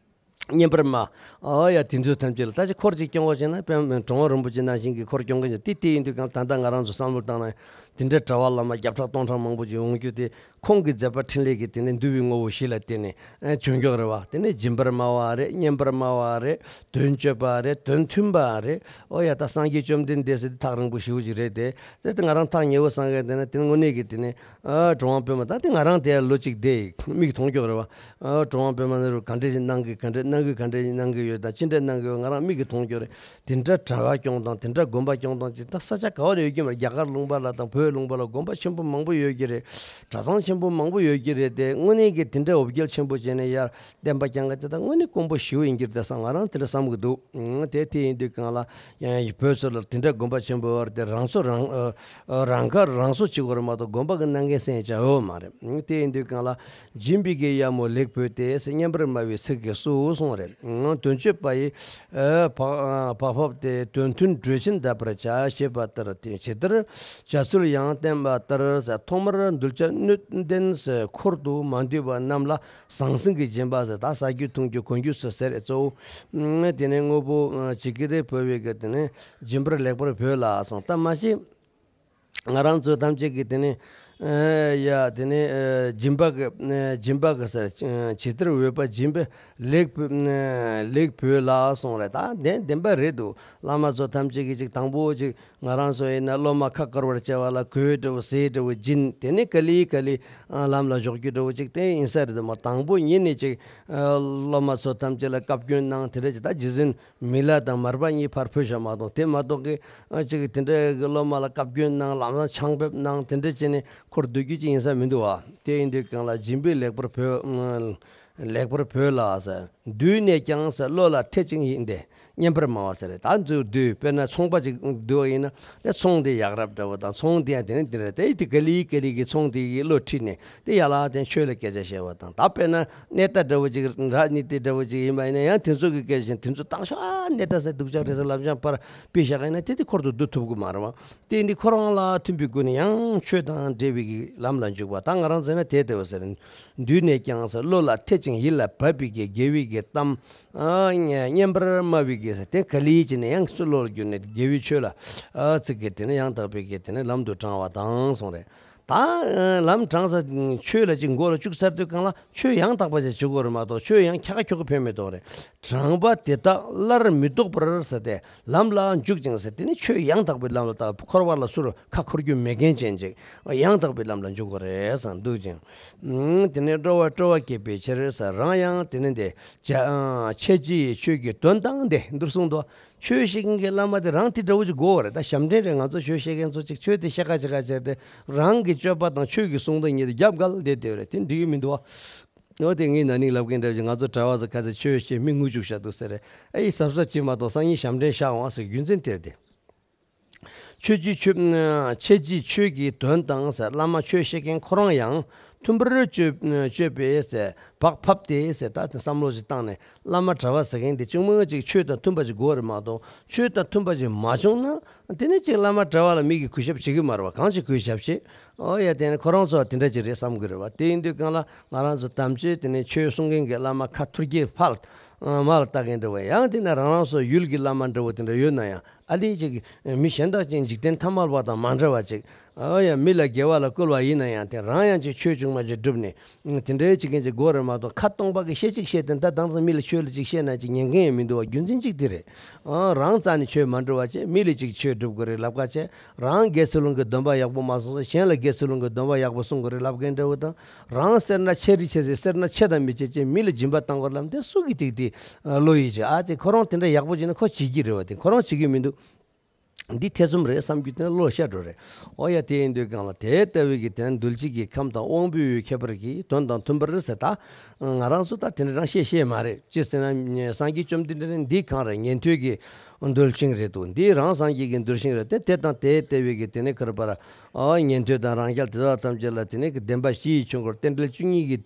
བསྙེན་པར་སྨྲ། ཨོ་ཡ། དེ་ཚོ་ཐམས་ཅད་ལ་ད་ཅི་འཁོར་ཅིག་སྐྱོང་བ་བྱས་ན་དཔེ་གྲུབ་དབང་རིན་པོ་ཆེ་ནང་བཞིན་གྱི་འཁོར་སྐྱོང་གི་ཡོད། དེ་དེ་ཡིན་དུས་གང་ད་ལྟ་ང་རང་ཚོ་བསམ་བློ་བཏང་ན་དེ་འདྲ་གྲྭ་བ་བླ་མ་བརྒྱ་ཕྲག་སྟོང་ཕྲག་མང་པོ་ཅིག་འོང་རྒྱུ་དེ་ཁོང་གི་མཛད་པ་འཕྲིན་ལས་ཀྱི་དེ་ནས་འདུལ་བའི་ངོ་བོ་བཞི་ལ་བརྟེན་ནས་ཨ་བྱུང་ཀྱོག་རེད་བ། དེ་ནས་སྦྱིན་པར་སྨྲ་བ་རེད། བསྙེན་པར་སྨྲ་བ་རེད། དོན་སྤྱོད་པ་རེད། དོན་མཐུན་པ་རེད། ཨོ་ཡ། ད་སངས་རྒྱས་བཅོམ་ལྡན་འདས་ཟེར་དེ་ཐག་རིང་པོ་ཞེ་པོ་ཅིག་རེད་དེ། དེ་ད་ང་རང་ཐག་ཉེ་བོ་བསམ་གི་དེ་ན་དེ་ནས་དངོས་གནས་ཀྱི་དེ་ནས་ཨ་གྲུབ་དབང་པདྨ་ད་དེ་ང་རང་དེ་ལོ་གཅིག་དེ་མིག་མཐོང་ཀྱོག་རེད་བ། ཨ་གྲུབ་དབང་པདྨ་ནི་རུ་ག་འདྲས་ཞིག་གནང་གི་ག་འདྲས་གནང་གི་ག་འདྲས་གནང་གི་ཡོད་དང་ཅི་འདྲས་གནང་གི་ཡོད་ང་རང་མིག་གིས་མཐོང་ཀྱོག་རེད། དེ་འདྲ་གྲྭ་བ་སྐྱོང་དང་དེ་འདྲ་དགོན་པ་སྐྱོང་དང་ཅི་ད་ས་ཆ་ག་བ་ནས་ཡོད་ཀྱི་མ་རེད། རྒྱ་གར་ལུང་པ་ལ་དང་བོད་ལུང་པ་ལ་དགོན་པ་ཆེན་པོ་མང་པོ་ཡོད་ཀྱི་རེད། གྲྭ་ཚང་ཆེན་པོ་མང་པོ་ཡོད་ཀྱི་རེད་དེ། དངོས་གནས་ཀྱི་དེ་འདྲ་འོ་བརྒྱལ་ཆེན་པོ་བྱས་ནས་ཡར་བསྟན་པ་བསྐྱངས་གི་དེ་ད་དངོས་གནས་དཀོན་པོ་ཞེ་པོ་ཡིན་གྱི་རེད་ད་བསམ་ང་རང་དེ་འདྲ་བསམ་གི་འདུག་ཨང་། དེ་དེ་ཡིན་དུས་གང་ལ་ཡང་བོད་ཚོ་ལ་དེ་འདྲ་དགོན་པ་ཆེན་པོ་ཡོད་རེད་དེ་རང་སོ་རང་ཨ་ཨ་རང་ཁ་རང་གསོ་བྱེད་དགོས་རེད་མ་གཏོགས་དགོན་པ་གི་གནང་མཁན་སེམས་ཅན་ཡོད་མ་རེད། ཨང་། དེ་ཡིན་དུས་གང་ལ་སྦྱིན་པའི་གི་གཡབ་མོ་ལེགས་བོས་ཏེ་ཟེར་བསྙེན་པར་སྨྲ་བའི་ཚིག་གིས་སུ་གསུངས་རེད། ཨང་། དོན་སྤྱོད་པ་ཡི་ཨ་བག་ཨ་བག་ཕབ་སྟེ་དོན་མཐུན་འགྲོས་ཆེན་གདབ་པར་བྱ་ཞེས་པ་ལྟར་ཏེ། ཇི་ལྟར་བྱ་ཚུལ་ཡང་བསྟན་པ་ལྟར་ཟེར། ཐོག་མར་གདུལ་བྱ་སྣོད་ལྡན་ཟེར་འཁོར་དུ་མ་འདུས་པ་རྣམས་ལ་ཟང་ཟིང་གི་སྦྱིན་པ་ཟེར། ད་ཟ་རྒྱུ་འཐུང་རྒྱུ་གོན་རྒྱུ་ཚོ་ཟེར་གཙོ་བོ། དེ་ནས་དངོས་པོ་ཇི་སྐད་དེ་བོས་པའི་གི་དེ་ནས་སྦྱིན་པར་ལེགས་པར་བོས་ལ་གསུངས། ད་མ་གཞི་ང་རང་ཚོ་ཐམས་ཅད་ཀྱི་དེ་ནས་ཨ་ཡ་དེ་ནས་ཨ་སྦྱིན་པ་གི་ཨ་སྦྱིན་པ་གི་ཟེར། ཇི་ལྟར་འོས་པ་སྦྱིན་པ་ལེགས་བོ་ཨ་ལེགས་བོས་ལ་གསུངས་རེད། ད་བདེན་བདེན་པ་རེད་འདུག་བླ་མ་ཚོ་ཐམས་ཅད་ཀྱི་ཅིག་དང་པོ་ཅིག་ང་རང་ཚོ་ཡིན་ན་སློབ་མ་ཁ་དཀར་བར་བྱ་བ་ལ་གོས་འདྲ་བོ་ཟས་འདྲ་བོ་སྦྱིན། དེ་ནས་ག་ལེ་ག་ལེ་ཨ་ལམ་ལ་འཇོག་རྒྱུ་འདྲ་བོ་ཅིག་དེ་ཡིན་ས་རེད་འདུག་མ། དང་པོ་ཉིད་ནས་ཅིག་ཨ་སློབ་མ་ཚོ་ཐམས་ཅད་ལ་བཀའ་བཀྱོན་གནང་། དེ་འདྲ་ཅིག་ད་རྗེ་བཙུན་མི་ལ་དང་མར་པ་གཉིས་ཕར་བོས་བཞག་མ་གཏོགས། དེ་མ་གཏོགས་ཀྱི་ཨ་ཅིག་དེ་འདྲ་གི་སློབ་མ་ལ་བཀའ་བཀྱོན་གནང་། ལམ་སང་ཆང་འབེབས་གནང་། དེ་འདྲ་བྱས་ནས་འཁོར་སྡོད་རྒྱུ་ཅིག་ཡིན་ས་མི་འདུག་བ། དེ་ཡིན་དུས་གང་ལ་སྦྱིན་པས་ལེགས་པར་བོས། ལེགས་པར་བོས་ལ་ཟེར། དུས་ནས་ཀྱང་ཟེར་བློ་ལ་ཐེ་ཅིང་ཡིན་ཏེ། བསྙེན་པར་སྨྲ་བ་ཟེར། ད་ཚུར་དུས་དཔེར་ན་ཚོང་པ་ཅིག་འདུལ་བ་ཡིན་ན་དེ་ཚོང་དེ་ཡག་རབས་འདྲ་བོ་དང་ཚོང་དེ་ཡང་དེ་ནས་དེ་རེད་དེ། དེ་ག་ལེ་ག་ལེ་གི་ཚོང་དེ་ཡི་བློ་ཁྲིད་ནས་དེ་ཡ་ལ་དེ་ཆོས་ལ་སྐད་ཆ་བཤད་པ་དང་། ད་དཔེར་ན་གནས་རྟ་འདྲ་བོ་ཅིག་ར་ནི་དེ་འདྲ་བོ་ཅིག་ཡིན་པ་ཡིན་ན་ཡང་དེ་ཚོ་གི་སྐད་ཆ་དེ་ཚོ་བཏང་ཤོག་ཨ་གནས་རྟ་ཟེར་སྡུག་ཅག་རེད་ཟེར་ལབ་ཅང་པར་ཕུད་བཞག་ཡིན་ན་དེ་དེ་འཁོར་དུ་བསྡུ་ཐུབ་གི་མ་རེད་བ། དེ་འདི་ཁོ་རང་ལ་མཐུན་པའི་སྒོ་ནས་ཡང་ཆོས་དང་འབྲེལ་བའི་གི་ལམ་ལ་འཇུག་པ། ད་ང་རང་ཚོ་ན་དེ་ལྟ་བུ་ཟེར། དུས་ནས་ཀྱང་ཟེར་བློ་ལ་ཐེ་ཅིང་ཡིད་ལ་བབས་པའི་གི་དགེ་བའི་གི་གཏམ། ཨ་བསྙེན་པར་སྨྲ་བའི་གི་ཟེར་དེ་ག་ལེ་བྱས་ནས་ཡང་བློ་ལ་བསྒྱུར་ནས་དགེ་བའི་ཆོས་ལ་ཨ་ཚིག་གི་དེ་ནས་ཡང་དག་པའི་གི་དེ་ནས་ལམ་དུ་དྲང་བ་དང་གསུངས་རེད། ད་ལམ་དྲང་ས་ཆོས་ལ་ཅིག་མགོ་ལ་བཅུག་ཚར་དུས་གང་ལ་ཆོས་ཡང་དག་པ་ཅིག་བྱེད་དགོས་རེད་མ་གཏོགས་ཆོས་ཡང་འཁྱག་ཁྱོག་ཕན་མི་ཐོགས་རེད། དྲང་པ་དེ་དག་སླར་མི་ལྡོག་པར་ཟེར་ཏེ་ལམ་ལ་འཇུག་ཅིང་ཟེར། དེ་ནི་ཆོས་ཡང་དག་པའི་ལམ་ལ་བཏགས། འཁོར་བ་ལ་སུ་རུ་ཁ་འཁོར་རྒྱུ་མེད་མཁན་ཅན་ཅིག་ཡང་དག་པའི་ལམ་ལ་འཇུག་དགོས་རེད་ཟེར་འདུག་ཅིང་། དེ་ནས་སྤྲོ་བ་སྤྲོ་བ་བསྐྱེད་པའི་ཕྱིར་ཟེར། རང་ཡང་དེ་ནི་འདི་བྱ་འཆད་རྩིས་ཆོས་ཀྱི་དོན་དང་ལྡན་འདུག་གསུངས་འདུག་ཆོས་བཤད་མཁན་གྱི་བླ་མ་དེ་རང་དེ་འདྲ་བོ་ཅིག་དགོས་པ་རེད། ད་ཞབས་འདྲེན་རེད། ང་ཚོ་ཆོས་བཤད་མཁན་ཚོ་ཅིག་ཆོས་དེ་བཤད་ཁ་བྱེད་ཁ་བྱས་ཏེ་རང་གི་སྤྱོད་པ་དང་ཆོས་ཀྱི་གསུང་དོན་གཉིས་དེ་རྒྱབ་འགལ་བསྡད་བསྡད་པ་རེད། དེ་འགྲིག་གི་མི་འདུག་བ། འོ་དེ་ངས་ན་ནིང་ལབ་མཁན་འདྲ་བ་ཅིག་ང་ཚོ་གྲྭ་བ་ཚོ་ཁ་ཚ་ཆོས་བཤད་མི་དངུལ་བཅུག་བཞག་འདུག་ཟེར་རེད། ཨེ་ཡི་གཟབ་གཟབ་བྱེད་མ་གཏོགས་སང་ཉིན་ཞབས་འདྲེན་བཞག་འོང་ཟེར་རྒྱུ་མཚན་དེ་རེད་དེ། ཆོས་ཀྱི་ཆོས་འཆད་རྩིས་ཆོས་ཀྱི་དོན་དང་ཟེར། བླ་མ་ཆོས་བཤད་མཁན་ཁོ་རང་ཡང་མཐུན་པར་སྤྱོད་སྤྱོད་པས་ཟེར། བག་ཕབ་སྟེ་ཟེར། ད་དེ་བསམ་བློ་ཞིག་བཏང་ནས་བླ་མ་གྲྭ་བ་ཟེར་མཁན་དེ་ཅུང་མང་ཅིག་ཆོས་དང་མཐུན་པ་ཅིག་དགོས་རེད་མ་གཏོགས་ཆོས་དང་མཐུན་པ་ཅིག་མ་བྱུང་ན་དེ་ནས་ཅིག་བླ་མ་གྲྭ་བ་ལ་མི་གིས་གུས་ཞབས་བྱེད་ཀྱི་མ་རེད་བ། གང་ཅིག་གུས་ཞབས་བྱེད། ཨོ་ཡ། དེ་ནས་ཁོ་རང་ཚོ་དེ་འདྲ་ཅིག་རེད་བསམ་གྱི་རེད་བ། དེ་ཡིན་དུས་གང་ལ་ང་རང་ཚོ་དམ་ཆོས་དེ་ནས་ཆོས་གསུང་མཁན་གྱི་བླ་མ་ཁ་ཐུར་གྱི་ཕར་མར་ལ་ལྟ་མཁན་འདྲ་བོ། ཡང་དེ་ནས་རང་རང་སོ་ཡུལ་གྱི་བླ་མ་འདྲ་བོ་དེ་འདྲ་ཡོད་ན་ཡང་ཨ་ལས་ཅིག་མི་གཞན་དག་ཅིག་འཇིག་རྟེན་ཐ་མལ་པ་དང་མ་འདྲ་བ་ཅིག་ཨོ་ཡ། མི་ལ་དགེ་བ་ལ་བསྐུལ་བ་ཡིན་ན་ཡང་དེ་རང་ཡང་ཅིག་ཆོས་བྱུང་མ་ཅིག་བསྒྲུབས་ནས་དེ་འདྲའི་ཅིག་མཁན་ཅིག་དགོས་རེད་མ་གཏོགས་ཁ་སྟོང་པ་གི་བཤད་ཅིག་བཤད་དེ་ད་དང་ཚང་མི་ལ་ཆོས་ལ་ཅིག་བཤད་ན་ཅིག་ཉན་མཁན་ཡང་མི་འདུག་བ། རྒྱུ་མཚན་གཅིག་དེ་རེད། ཨང་། རང་རྩ་ནས་ཆོས་མ་འགྲོ་བ་བྱས་མི་ལ་ཅིག་ཆོས་སྒྲུབ་དགོས་རེད་ལབ་ཁ་བྱས། རང་དགེ་ཚུལ་སློང་གི་སྡོམ་པ་ཡག་པོ་མ་སྲུང་ཚེ་གཞན་ལ་དགེ་ཚུལ་སློང་གི་སྡོམ་པ་ཡག་པོ་སྲུང་དགོས་རེད་ལབ་མཁན་འདྲ་བོ་དང་། རང་སེར་སྣ་ཆེ་རི་ཆེ་ཟེར་སེར་སྣ་ཆེ་དང་མི་ཆེ་བྱས་མི་ལ་སྦྱིན་པ་བཏང་དགོས་ལབ་འདི་སུ་གི་ཏིག་ཏིག་བློ་ཡིད་བྱེད། ཨ་ཙི་ཁོ་རང་དེ་འདྲ་ཡག་པོ་བྱས་ན་ཁོ་བྱེད་ཀྱི་རེད་བ། དེ་ཁོ་རང་བྱེད་ཀྱི་མི་འདུག་འདི་ཐེ་ཚོམ་རེད་བསམ་རྒྱུ་དེ་ནི་བློ་ཤར་འགྲོ་རེད། ཨོ་ཡ། དེ་ཡིན་དུས་གང་ལ་དེ་ལྟ་བུའི་གི་དོན་གདུལ་བྱའི་གི་ཁམས་དང་དབང་པོའི་ཁྱད་པར་གྱི་དོན་དང་མཐུན་པར་ཟེར། ད་ང་རང་ཚོ་ད་དེ་འདྲ་རང་བཤད་བཤད་མ་རེད། ཅི་ཟེར་ན་སངས་རྒྱས་བཅོམ་ལྡན་འདས་ནི་འདི་གང་རེད། ཉན་ཐོས་ཀྱི་འདུལ་ཞིང་རེད་འདུག་འདི་རང་སངས་རྒྱས་ཀྱི་འདུལ་ཞིང་རེད་དེ། དེ་དང་དེ་ལྟ་བུའི་གི་དེ་ནི་ཁར་པར་ཨ་ཉན་ཐོས་དང་རང་རྒྱལ་དེ་དག་ཐམས་ཅད་ལ་དེ་ནི་གི་བདེན་པ་བཞི་ཡི་ཆོས་འཁོར་རྟེན་འབྲེལ་བཅུ་གཉིས་ཀྱི་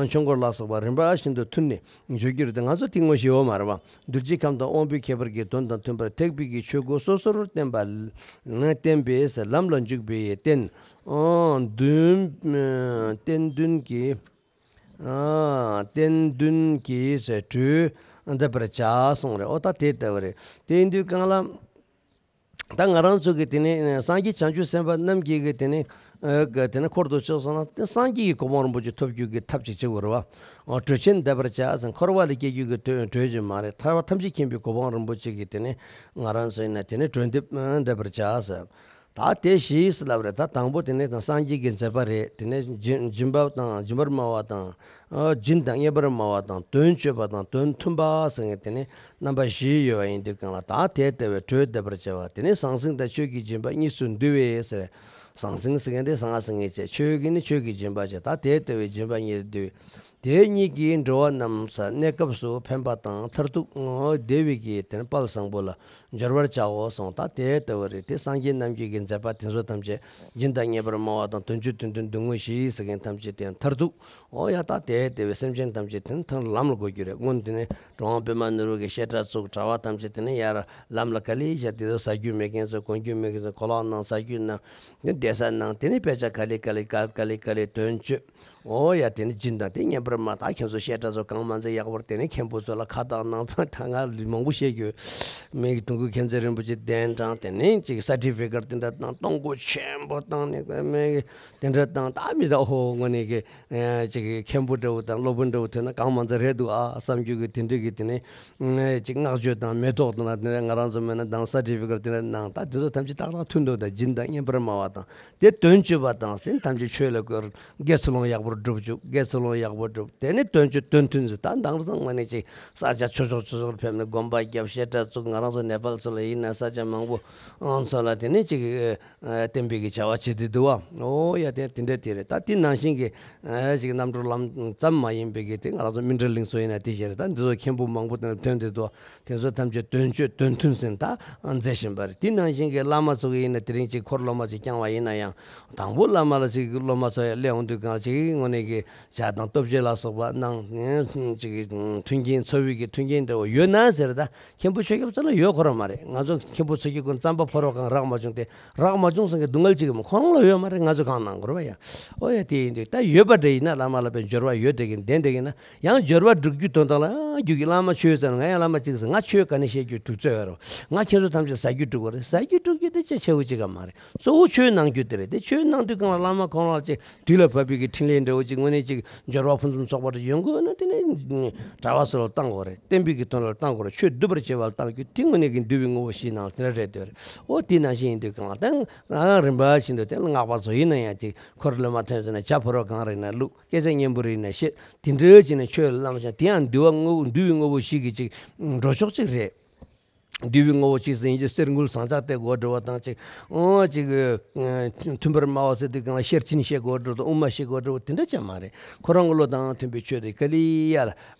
ཆོས་འཁོར་ལ་སོགས་པ་རིམ་པ་བཞིན་དུ་མཐུན་ནས་བརྗོད་རྒྱུ་རེད་དེ། ང་ཚོ་དེ་ངོ་ཤེས་ཡོད་མ་རེད་བ། གདུལ་བྱའི་ཁམས་དང་དབང་པོའི་ཁྱད་པར་གྱི་དོན་དང་མཐུན་པར་ཐེག་པའི་གི་ཆོས་སྒོ་སོ་སོར་བསྟན་པ་ལ་བརྟེན་པས་ལམ་ལ་འཇུག་པའི་རྟེན་བདུན། རྟེན་བདུན་གྱི་རྟེན་བདུན་གྱི་གྲོལ་ འདེབས་པར་བྱ་གསུངས་རེད། ཨོ་ད་དེ་ལྟ་བུ་རེད། དེ་ཡིན་དུས་གང་ལ། ད་ང་རང་ཚོ་གི་དེ་ནས་སངས་རྒྱས་བྱང་ཆུབ་སེམས་དཔའ་རྣམས་ཀྱི་གི་དེ་ནས་ཨ་གི་དེ་ནས་འཁོར་དུ་ཆུད་སོང་ན། དེ་སངས་རྒྱས་ཀྱི་གོ་འཕང་རིན་པོ་ཆེ་ཐོབ་རྒྱུ་གི་ཐབས་ཅིག་བྱེད་དགོས་རེད་བ། ཨོ་གྲོལ་ཆེན་འདེབས་པར་བྱ་ཟེར། འཁོར་བ་ལས་སྐྱེ་རྒྱུ་གི་དོན་གྲོལ་རྒྱུ་མ་རེད། ཐར་པ་ཐམས་ཅད་མཁྱེན་པའི་གོ་འཕང་རིན་པོ་ཆེ་གི་དེ་ནས་ང་རང་ཚོ་ཡིན་ན་དེ་ནས་གྲོལ་འདེབས་འདེབས་པར་བྱ་ཟེར། ད་དེ་བཞི་ཟེར་ལབ་རེད། ད་དང་པོ་དེ་ནས་དང་སངས་རྒྱས་ཀྱི་མཛད་པ་རེད། དེ་ནས་སྦྱིན་སྦྱིན་པ་དང་སྦྱིན་པར་སྨྲ་བ་དང་། ཨ་སྦྱིན་དང་སྙན་པར་སྨྲ་བ་དང་། དོན་སྤྱོད་པ་དང་དོན་མཐུན་པ་ཟེར་མཁན་དེ་ནི་རྣམ་པ་བཞི་ཡོད་པ་ཡིན་དུས་གང་ལ། ད་དེ་ལྟ་བུའི་གྲོལ་འདེབས་པར་བྱ་བ་དེ་ནི་ཟང་ཟིང་དང་ཆོས་ཀྱི་སྦྱིན་པ་གཉིས་སུ་འདུ་བས་ཟེར། ཟང་ཟིང་ཟེར་མཁན་དེ་ཟང་ཟིང་ངེ་བྱས། ཆོས་ཀྱི་ནི་ཆོས་ཀྱི་སྦྱིན་པ་བྱས། ད་དེ་ལྟ་བུའི་སྦྱིན་པ་གཉིས་འདུ་བས། དེ་གཉིས་ཀྱིས་འགྲོ་བ་རྣམས་གནས་སྐབས་སུ་ཕན་པ་དང་མཐར་ཐུག་བདེ་བའི་གི་དེ་ནི་དཔལ་བཟང་པོ་ལ་འབྱོར་བར་བྱའོ་གསུངས། ད་དེ་ལྟ་བུ་རེད། དེ་སངས་རྒྱས་རྣམས་ཀྱི་གི་མཛད་པ་དེ་ཚོ་ཐམས་ཅད། སྦྱིན་དང་སྙན་པར་སྨྲ་བ་དང་། དོན་སྤྱོད་དོན་མཐུན་སྡུག་བསྔལ་ཞི་ཟེར་མཁན་ཐམས་ཅད་དེ་མཐར་ཐུག་ཨོ་ཡ་ད་དེ་ལྟ་བུའི་སེམས་ཅན་ཐམས་ཅད་དེ་ནི་ཐར་ལམ་ལ་འགོད་རྒྱུ་རེད། སྔོན་དེ་ནས་གྲུབ་དབང་པདྨ་ནོར་བུ་གི་བཤད་གྲྭ་བཙུགས། གྲྭ་པ་ཐམས་ཅད་དེ་ནས་ཡར་ལམ་ལ་ག་ལེ་བཞག་དེ་ཚོ་ཟ་རྒྱུ་མེད་མཁན་ཚོ། གོན་རྒྱུ་མེད་མཁན་ཚོ་གོ་ལག་གནང་། ཟ་རྒྱུ་གནང་། དེ་བསྡད་ས་གནང་། དེ་ནས་དཔེ་ཆ་ག་ལེ་ག་ལེ་ག་ལེ་ག་ལེ་དོན་སྤྱོད། ཨོ་ཡ་དེ་ནི་སྦྱིན་དང་དེ་སྙན་པར་སྨྲ། ད་ཁྱེད་ཚོ་བཤད་གྲྭ་ཚོ་གང་མ་ཚད་ཡག་པོར། དེ་ནི་མཁན་པོ་ཚོ་ལ་ཁ་བཏགས་གནང་། ད་ང་ལུས་མང་པོ་བཤད་རྒྱུ་མེད་གི། དུང་སྐུ་མཁྱེན་བརྩེ་རིན་པོ་ཆེ་གདན་དྲངས། དེ་ནས་ཅིག་སར་ཊི་ཕི་ཀེཊ་དེ་འདྲ་བཏང་། གཏོང་སྒོ་ཆེན་པོ་བཏང་ནས་མེད་གི་དེ་འདྲ་བཏང་། ད་མི་ད་ཧོ་དངོས་གནས་གི་ཅིག་མཁན་པོ་འདྲ་བོ་དང་སློབ་དཔོན་འདྲ་བོ་ཐོན་ན་གང་མ་ཚད་རེད་འདུག་ཨ་བསམ་རྒྱུ་གི་དེ་འདྲ་གི་དེ་ནས་ཅིག་བསྔགས་བརྗོད་དང་མེ་ཏོག་དང་ལ་དེ་འདྲ་ང་རང་ཚོ་མེད་ན་དང་སར་ཊི་ཕི་ཀེཊ་དེ་འདྲ་གནང་། ད་དེ་ཚོ་ཐམས་ཅད་ཏག་ཏག་མཐུན་འདུག་ད་སྦྱིན་དང་སྙན་པར་སྨྲ་བ་དང་། དེ་དོན་སྤྱོད་པ་དང་དེ་ཐམས་ཅད་ཆོས་ལ་བཀོལ། དགེ་ཚུལ་སློང་ཡག་པོར་སྒྲུབ་བཅུག་དགེ་ཚུལ་སློང་ཡག་པོ་སྒྲུབ། དེ་ནི་དོན་སྤྱོད་དོན་མཐུན་ཟེར། ད་དེང་སང་དངོས་གནས་ཅིག་ས་ཆ་ཆུང་ཆུང་ཆུང་ཆུང་ལ་ཕེབས་ནས་དགོན་པ་བརྒྱབ། བཤད་གྲྭ་བཙུགས། ང་རང་ཚོ་ནེ་པཱལ་ཚོ་ལ་ཡིན་ན་ས་ཆ་མང་པོ་ཨང་ཚོ་ལ་དེ་ནི་ཅིག་ཨ་བསྟན་པའི་གི་བྱ་བ་བྱེད་དུ་འདུག་བ། ཨོ་ཡ་དེ་དེ་འདྲ་དེ་རེད། ད་དེ་ནང་བཞིན་གི་ཨ་ཅིག་རྣམ་གྲོལ་ལམ་ཙམ་མ་ཡིན་པའི་གི་དེ་ང་རང་ཚོ་སྨིན་གྲོལ་གླིང་ཚོ་ཡིན་ན་དེ་བཞིན་རེད། ད་འདི་ཚོ་མཁན་པོ་མང་པོ་ཐོན་ཐོན་དུ་འདུག་དེ་ཚོ་ཐམས་ཅད་དོན་སྤྱོད་དོན་མཐུན་ཟེར་ད་མཛད་བཞིན་པ་རེད། དེ་ནང་བཞིན་གྱི་བླ་མ་ཚོ་གི་ཡིན་ན་དེ་རིང་ཅིག་འཁོར་སློབ་མ་ཅིག་བསྐྱངས་པ་ཡིན་ན་ཡང་། དང་པོ་བླ་མ་ལ་ཅིག་སློབ་མ་ཚོ་ཡར་སླེབས་འོང་དུས་གང་ཅིག་དངོས་གནས་ཀྱི་ཇ་དང་ལྟོ་བཅས་ལ་སོགས་པ་གནང་། ཅིག་མཐུན་རྐྱེན་འཚོ་བའི་གི་མཐུན་རྐྱེན་འདྲ་བོ་ཡོད་ན་ཟེར། ད་མཁན་པོ་ཆོས་སྐྱབས་ཚོ་ལ་ཡོད་ཁོ་རང་མ་རེད། ང་ཚོ་མཁན་པོ་ཚོ་གི་ཀུན་རྩམ་པ་ཕོ་རོག་གང་རག་མ་བྱུང་སྟེ། རག་མ་བྱུང་ཟེར་གི་སྡུག་བསྔལ་ཅིག་གི་མ་ཁོ་རང་ལ་ཡོད་མ་རེད། ང་ཚོ་གང་གནང་དགོས་རེད་བ་ཡ། ཨོ་ཡ་དེ་ཡིན་དུས་ད་ཡོད་པ་འདྲ་ཡིན་ན་བླ་མ་ལ་དཔེ་འབྱོར་བ་ཡོད་དེ་གི་ལྡན་དེ་གི་ན། ཡང་འབྱོར་བ་སྒྲུབ་རྒྱུ་དོན་དག་ལ་རྒྱུ་གི་བླ་མ་ཆོས་ཟེར་ན། ང་ཡང་བླ་མ་གཅིག་ཟེར། ང་ཆོས་ག་ནས་བཤད་རྒྱུ་ཐུབ་ཚོད་ཡོད་རོ། ང་ཁྱེད་ཚོ་ཐམས་ཅད་ཟ་རྒྱུ་སྒྲུབ་དགོས་རེད། ཟ་རྒྱུ་སྒྲུབ་རྒྱུ་དེ་ཅི་ཆེ་བོ་གཅིག་ག་མ་རེད། གཙོ་བོ་ཆོས་གནང་རྒྱུ་དེ་རེད། དེ་ཆོས་གནང་དུས་གང་ལ་བླ་མ་ཁོང་རང་ཅིག་དུས་ལ་བབ་པའི་གི་འཕྲིན་ལས་འདྲ་བོ་ཅིག་དངོས་གནས་ཅིག་འབྱོར་བ་ཕུན་སུམ་ཚོགས་པ་རེ་ཡོང་དགོས་ན་དེ་ནས་གྲྭ་པ་ཚོ་ལ་བཏང་དགོས་རེད། བསྟན་པའི་གི་དོན་ལ་བཏང་དགོས་རེད། ཆོས་སྒྲུབ་པར་བྱེད་པ་ལ་བཏང་རྒྱུ་དེ་དངོས་གནས་ཀྱི་འདུལ་བའི་དངོས་པོ་བཞིའི་ནང་དེ་འདྲ་རེད་འདོད་རེད། ཨོ་དེ་ནང་བཞིན་ཡིན་དུས་གང་ལ་ད་རིམ་པ་བཞིན་དུ་དེ་ལ་སྔགས་པ་ཚོ་ཡིན་ན་ཡང་ཅིག་འཁོར་སློབ་མ་ཐོན་ཟེར་ན་ཇ་ཕོར་པ་གང་རེད་ན་བླུགས། སྐད་ཆ་སྙན་པོ་རེད་ན་བཤད། དེ་འདྲ་བྱས་ནས་ཆོས་ལ་བླངས་ཤིང་། དེ་ཡང་འདུལ་བ་དངོས་འདུལ་བའི་དངོས་པོ་ཞིག་གི་ཅིག་འགྲོ་ཕྱོགས་ཅིག་རེད། འདུལ་བའི་དངོས་པོ་ཅིག་ཟེར་ཡིན་གྱི་གསེར་དངུལ་ཟངས་ལྕགས་སྟེར་དགོས་འདྲ་བོ་དང་ཅིག་ཨོ་ཅིག་མཐུན་པར་སྨྲ་བ་ཟེར་དུས་གང་ལ་ཤེར་ཕྱིན་བཤད་དགོས་འདྲ་བོ་དང་། དབུ་མ་བཤད་དགོས་འདྲ་བོ་དེ་འདྲ་ཅང་མ་རེད། ཁོ་རང་གི་བློ་དང་མཐུན་པའི་ཆོས་དེ་ག་ལེ་ཡར་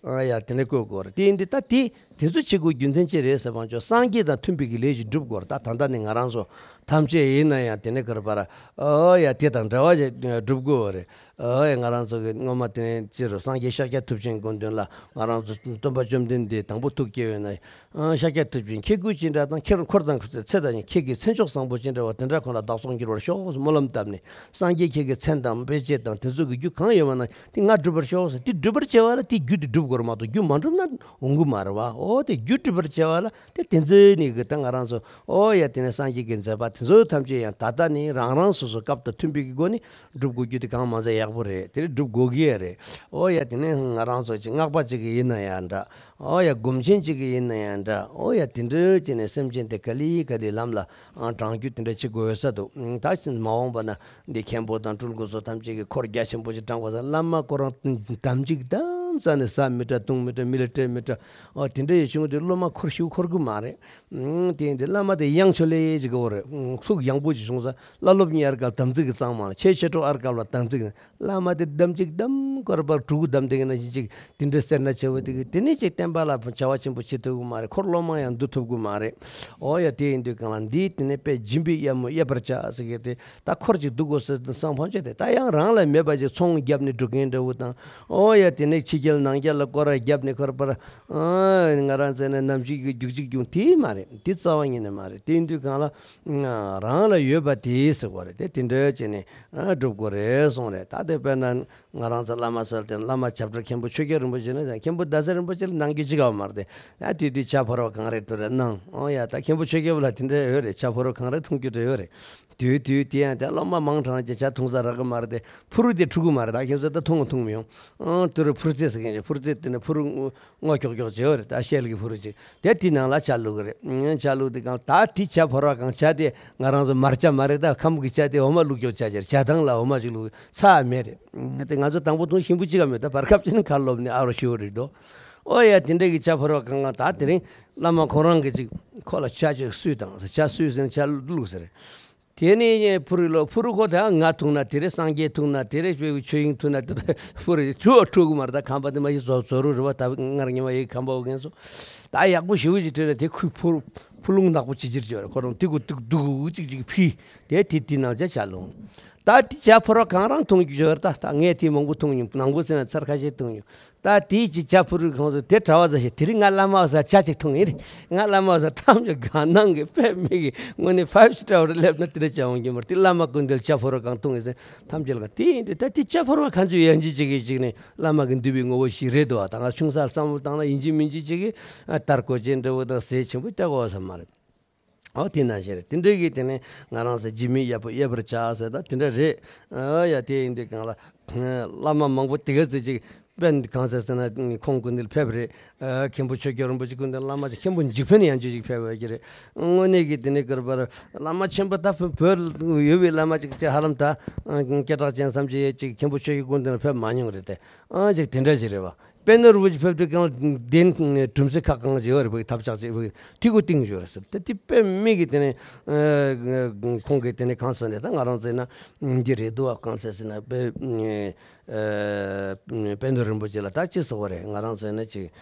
ཡར་དེ་འདྲ་བཀོད་དགོས་རེད། དེ་ཡིན་དུས་ད་དེ་དེ་ཚོ་བྱེད་དགོས་རྒྱུ་མཚན་ཅི་རེད་ཟེར་བ་ཅོ། སངས་རྒྱས་དང་མཐུན་པའི་གི་ལས་ཞིག་སྒྲུབ་དགོས་རེད། ད་ད་ལྟ་ནི་ང་རང་ཚོ་ཐམས་ཅད་ཡིན་ན་ཡང་དེ་ནས་གར་བར་ཨོ་ཡ་དེ་དང་འདྲ་བ་ཞིག་སྒྲུབ་དགོས་རེད། ཨོ་ཡ་ང་རང་ཚོ་གི་སྔོན་མ་དེ་ནས་ཅི་རུ་སངས་རྒྱས་ཤཱཀྱ་ཐུབ་ཆེན་སྐུ་མདུན་ལ་ང་རང་ཚོ་སྟོན་པ་བཅོམ་ལྡན་འདས་དང་པོ་ཐུགས་བསྐྱེད་ཡོད་ན། ཨ་ཤཱཀྱ་ཐུབ་ཆེན་ཁྱེད་སྐུ་ཅི་འདྲ་དང་ཁྱེད་འཁོར་དང་ཚེ་དང་ཁྱེད་ཀྱི་མཚན་མཆོག་བཟང་པོ་ཅི་འདྲ་བ་དེ་འདྲ་ཁོང་ལ་བདག་སོགས་འགྱུར་བར་ཤོག་སྨོན་ལམ་བཏབ་ནས། སངས་རྒྱས་ཁྱེད་ཀྱི་མཚན་དང་དཔེ་བྱད་དང་དེ་ཚོ་གི་རྒྱུ་གང་ཡོད་པ་ན་དེ་ང་སྒྲུབ་པར་ཤོག་ཟེར། དེ་སྒྲུབ་པར་བྱ་བ་ལ་དེ་རྒྱུ་དེ་སྒྲུབ་དགོས་རེད་མ་གཏོགས་རྒྱུ་མ་སྒྲུབ་ན་འོང་གི་མ་རེད་བ། ཨོ་དེ་རྒྱུ་སྒྲུབ་པར་བྱ་བ་ལ་དེ་དེ་ཚོ་ནི་གི་ད་ང་རང་ཚོ་ཨོ་ཡ་དེ་ནས་སངས་རྒྱས་ཀྱི་མཛད་པ་དེ་ཚོ་ཐམས་ཅད་ཡང་ད་ལྟ་ནི་རང་རང་སོ་སོ་སྐབས་དང་མཐུན་པའི་གི་སྒོ་ནས་སྒྲུབ་དགོས་རྒྱུ་དེ་གང་མ་ཚད་ཡག་པོ་རེད། དེ་རེད་སྒྲུབ་དགོས་ཀྱི་ཡ་རེད། ཨོ་ཡ་དེ་ནས་ང་རང་ཚོ་ཅིག་སྔགས་པ་ཅིག་གི་ཡིན་ན་ཡང་འདྲ། ཨོ་ཡ་སྒོམ་ཆེན་ཅིག་གི་ཡིན་ན་ཡང་འདྲ། ཨོ་ཡ་དེ་འདྲ་བྱས་ནས་སེམས་ཅན་དེ་ག་ལེ་ག་ལེ་ལམ་ལ་ཨ་དྲང་རྒྱུ་དེ་འདྲ་བྱེད་དགོས་ས་འདུག་ད་ཕྱིན་མ་འོངས་པ་ན་འདི་མཁན་པོ་དང་སྤྲུལ་སྐུ་ཚོ་ཐམས་ཅད་ཀྱིས་འཁོར་རྒྱ་ཆེན་པོ་ཞིག་དྲངས་པ་ཙང་བླ་མ་ཁོ་རང་དམ་ཅིག་དམ་ཙ་ནས་ཟ་མི་དྲ་བཏུང་མི་དྲ་མི་ལ་སྤྲད་མི་དྲ། ཨོ་དེ་འདྲ་ཡོད་བྱུང་དུས་སློབ་མ་འཁོར་ཤུགས་འཁོར་གི་མ་རེད། ཨང་དེ་ཡིན་དུས་བླ་མ་དེ་དབྱངས་ཆོ་ལེ་ཅིག་གི་འོ་རེད། ཨང་ཐུགས་ཡངས་པོ་ཅིག་བྱུང་ས་བླ་སློབ་གཉིས་ཨར་སྐབས་དམ་ཚིག་གི་གཙང་མ་ལ་ཆེ་ཆེ་ཕྲུག་ཨར་སྐབས་ལ་དམ་ཚིག་བླ་མ་དེ་དམ་ཅིག་དམ་དཀར་པར་གྲུ་གུ་དམ་དེ་གི་ན་བཞིན་ཅིག་དེ་འདྲ་སེར་སྣ་ཆེ་བ་དེ་གི་དེ་ནས་ཅིག་བསྟན་པ་ལ་བྱ་བ་ཆེན་པོ་བྱེད་ཐུབ་གི་མ་རེད། འཁོར་སློབ་མ་ཡང་འདུ་ཐུབ་གི་མ་རེད། ཨོ་ཡ་དེ་ཡིན་དུས་གང་ལ་འདིའི་དེ་ནས་དཔེ་སྦྱིན་པའི་གཡབ་མོ་གཡབ་པར་བྱ་ཟེར་གི་དེ་ད་འཁོར་ཅིག་འདུག་དགོས་ཟེར་དུ་བསམ་ཕམ་བྱས་ཏེ་ད་ཡང་རང་ལ་མེད་པ་ཅིག་ཚོང་བརྒྱབ་ནས་འགྲོ་མཁན་འདྲ་བོ་དང་། ཨོ་ཡ་དེ་ནས་ཕྱི་རྒྱལ་ནང་རྒྱལ་ལ་སྐོར་ར་བརྒྱབ་ནས་འཁོར་པར་ཨ་ང་རང་ཚོ་ནས་ནམ་ཞིག་གི་རྒྱུག་ཅིག་རྒྱུག་དེ་མ་རེད། དེ་རྩ་བ་ཉིད་ནས་མ་རེད། དེ་ཡིན་དུས་གང་ལ་རང་ལ་ཡོད་པ་དེ་ཟེར་བ་རེད། དེ་དེ་འདྲ་བྱས་ནས་སྒྲུབ་དགོས་རེད་གསུངས་རེད། ད་དེ་དཔེར་ན། ང་རང་ཚོ་བླ་མ་ཟེར་དེ་བླ་མ་ཞབས་དྲུང་མཁན་པོ་ཆོས་རྒྱལ་རིན་པོ་ཆེ་ནི་མཁན་པོ་ཟླ་ཟེར་རིན་པོ་ཆེ་ལ་གནང་རྒྱུ་ཅི་ག་མ་རེད་དེ། ཡ་དུས་དུས་ཇ་ཕོར་བ་གང་རེད་དུ་རེད་གནང་། ཨོ་ཡ་ད་མཁན་པོ་ཆོས་རྒྱལ་ལ་དེ་འདྲ་ཡོད་རེད། ཇ་ཕོར་བ་གང་རེད་འཐུང་རྒྱུ་འདྲ་ཡོད་རེད། དུས་དུས་དེ་ཡང་དེ་སློབ་མ་མང་དྲགས་ཀྱི་ཇ་འཐུང་ས་རག་གི་མ་རེད་དེ། ཕུ་རུ་དེ་འཁྲུ་གི་མ་རེད། ད་ཁྱེད་ཚོ་ད་འཐུང་འཐུང་མི་ཡོང་། ཨང་དུ་རུ་ཕུར་རྩེ་ཟེར་མཁན་ཅིག་ཕུར་རྩེ་དེ་ནི་ཕུ་རུ་སྔོ་ཁྱོག་ཁྱོག་བྱེད་ཡོད་རེད། ད་ཤེལ་གྱི་ཕུ་རུ་ཅིག་དེ་དེའི་ནང་ལ་ཇ་བླུག་གི་རེད། ཨང་ཇ་བླུག་དེ་གང་ད་དེ་ཇ་ཕོར་བ་གང་ཇ་དེ་ང་རང་ཚོ་མར་ཇ་མ་རེད། ད་ཁམས་ཀྱི་ཇ་དེ་འོ་མ་བླུགས་ཀྱོག་ཇ་ཇེར་ཇ་ཐང་ལ་འོ་མ་ཅིག་བླུགས་ཚ་མེད་རེད། ཨང་དེ་ང་ཚོ་དང་པོ་འཐུང་ཞིམ་པོ་ཅིག་ག་མེད། ད་བར་སྐབས་ཅིག་ནི་ཁ་ལོབ་ནས་ཨ་རོ་ཤི་བོ་རེད་དོ། ཨོ་ཡ་དེ་འདྲ་གི་ཇ་ཕོར་བ་གང་གང་ད་དེ་རིང་བླ་མ་ཁོང་རང་གི་ཅིག་ཁོ་ལ་ཇ་ཅིག་བསུས་དང་ཇ་བསུས་ཟིན་ཇ་བླུགས་ཟེར། དེ་ནས་ཕུ་རུ་ལོ་ཕུ་རུ་ཁོ་དང་ང་ཐུག་ན་དེ་རེ་སངས་རྒྱས་ཐུག་ན་དེ་རེ་ཆོས་དབྱིངས་ཐུག་ན་དེ་རེ་ཕུ་རུ་ཐུག་ཐུག་གི་མ་རེད། ད་ཁམས་པ་དེ་མ་ཡི་བཟོ་བཟོ་རུ་རུ་བ་ད་ངར་ཉི་མ་ཡི་ཁམས་པ་འོ་ངན་སོ་ད་ཡག་པོ་ཞེ་པོ་ཅིག་བྲིས་ན་དེ་ཁུ་ཕུ་ཕུ་ལུང་ནག་པོ་ཅིག་ཅིག་ཅིག་ཁོ་རང་ཏི་གུ་ཏི་གུ་ཏི་གུ་ཅིག་ཅིག་ཕི་དེ་དེ་དེ་ནང་ཇ་ཇ་ལུང་ད་དེ་ཇ་ཕོར་བ་གང་རང་འཐུང་རྒྱུ་ཡོད་རེད། ད་ད་ངས་དེ་མང་པོ་འཐུང་མྱོང་། ནང་པོ་ཟེར་ན་ཚར་ཁ་ཤས་འཐུང་མྱོང་། ད་དེའི་ཅིག་ཇ་ཕུ་རུ་ཁོང་ཚོ་དེ་གྲྭ་བ་ཟ་ཞིག་དེ་རིང་ང་བླ་མ་ཟ་ཇ་ཅིག་འཐུང་ཡིན་རེད། ང་བླ་མ་ཟ་ཐམས་ཅད་གང་གནང་གི་དཔེ་མི་གི་དངོས་གནས་ཕའིབ་སི་ཊར་རུ་སླེབས་ན་དེ་འདྲ་ཅིག་འོང་གི་མ་རེད། དེ་བླ་མ་ཀུན་དེ་ལ་ཇ་ཕོར་བ་གང་འཐུང་ཡིན་ཟེར་ཐམས་ཅད་ལ་དེ་ཡིན་དུས་ད་དེ་ཇ་ཕོར་བ་གང་ཚོད་ཡན་ཆད་ཅིག་གི་ཅིག་ནས་བླ་མ་གི་འདུས་པའི་ངོ་བོ་ཞིག་རེད་འདུག་བ། ད་ང་ཆུང་ས་ལ་བསམ་བློ་བཏང་ན་ཡིན་གཅིག་མིན་གཅིག་ཅིག་གི་ཨ་ལྟར་གོ་ཅན་འདྲ་བོ་དང་ཟས་ཆེན་པོ་སྟེར་དགོས་བསམ་མ་རེད། ཨོ་དེ་ནང་བཞིན་རེད། དེ་འདྲའི་གི་དེ་ནས་ང་རང་ཚོ་ཇི་མི་ཡག་པོ་ཡོད་པར་བྱ་ཟེར་ད་དེ་འདྲ་རེད། ཨ་ཡ་དེ་ཡིན་དུས་གང་ལ་བླ་མ་མང་པོ་དེ་ག་ཚོད་ཅིག་དཔེ་གང་ཟེར་ཟེར་ན་ཁོང་ཀུན་ནས་ཕེབས་རེད། ཨ་མཁན་པོ་ཆོས་རྒྱལ་རིན་པོ་ཆེ་ཀུན་ནས་བླ་མ་ཅིག་མཁན་པོ་འཇིགས་ཕན་ཡང་ཅིག་ཅིག་ཕེབས་ཡོད་ཀྱི་རེད། དངོས་གནས་ཀྱི་དེ་ནས་ཀར་པར་བླ་མ་ཆེན་པོ་ད་བོད་ཡོད་པའི་བླ་མ་ཅིག་ཅིག་ཧ་ལམ་ད་སྐད་གྲགས་ཅན་ཙམ་ཅིག་ཡོད་ཅིག་མཁན་པོ་ཆོས་རྒྱལ་ཀུན་ནས་ཕེབས་མ་མྱོང་རེད་དེ། ཨང་ཅིག་དེ་འདྲ་ཞིག་རེད་བ། དཔལ་ནོར་རིན་པོ་ཆེ་ཕེབས་དུས་གང་གདན་གྲུམ་ཟེ་ཁ་གང་ཅིག་ཡོད་རེད་བ། ཐབས་ཆག་ཅིག་བ་ཐི་གུ་ཏིང་ཡོད་རེད་ཟེར་ཏེ་དེ་དཔེ་མི་གི་དེ་ནས་ཁོང་གི་དེ་ནས་གང་ཟེར་ནས་ད་ང་རང་ཚོ་ན་འདི་རེད་འདུག་བ། གང་ཟེར་ཟེར་ན་དཔེ་དཔལ་ནོར་རིན་པོ་ཆེ་ལ་ད་ཅི་ཟེར་བ་རེད། ང་རང་ཚོ་ན་ཅིག་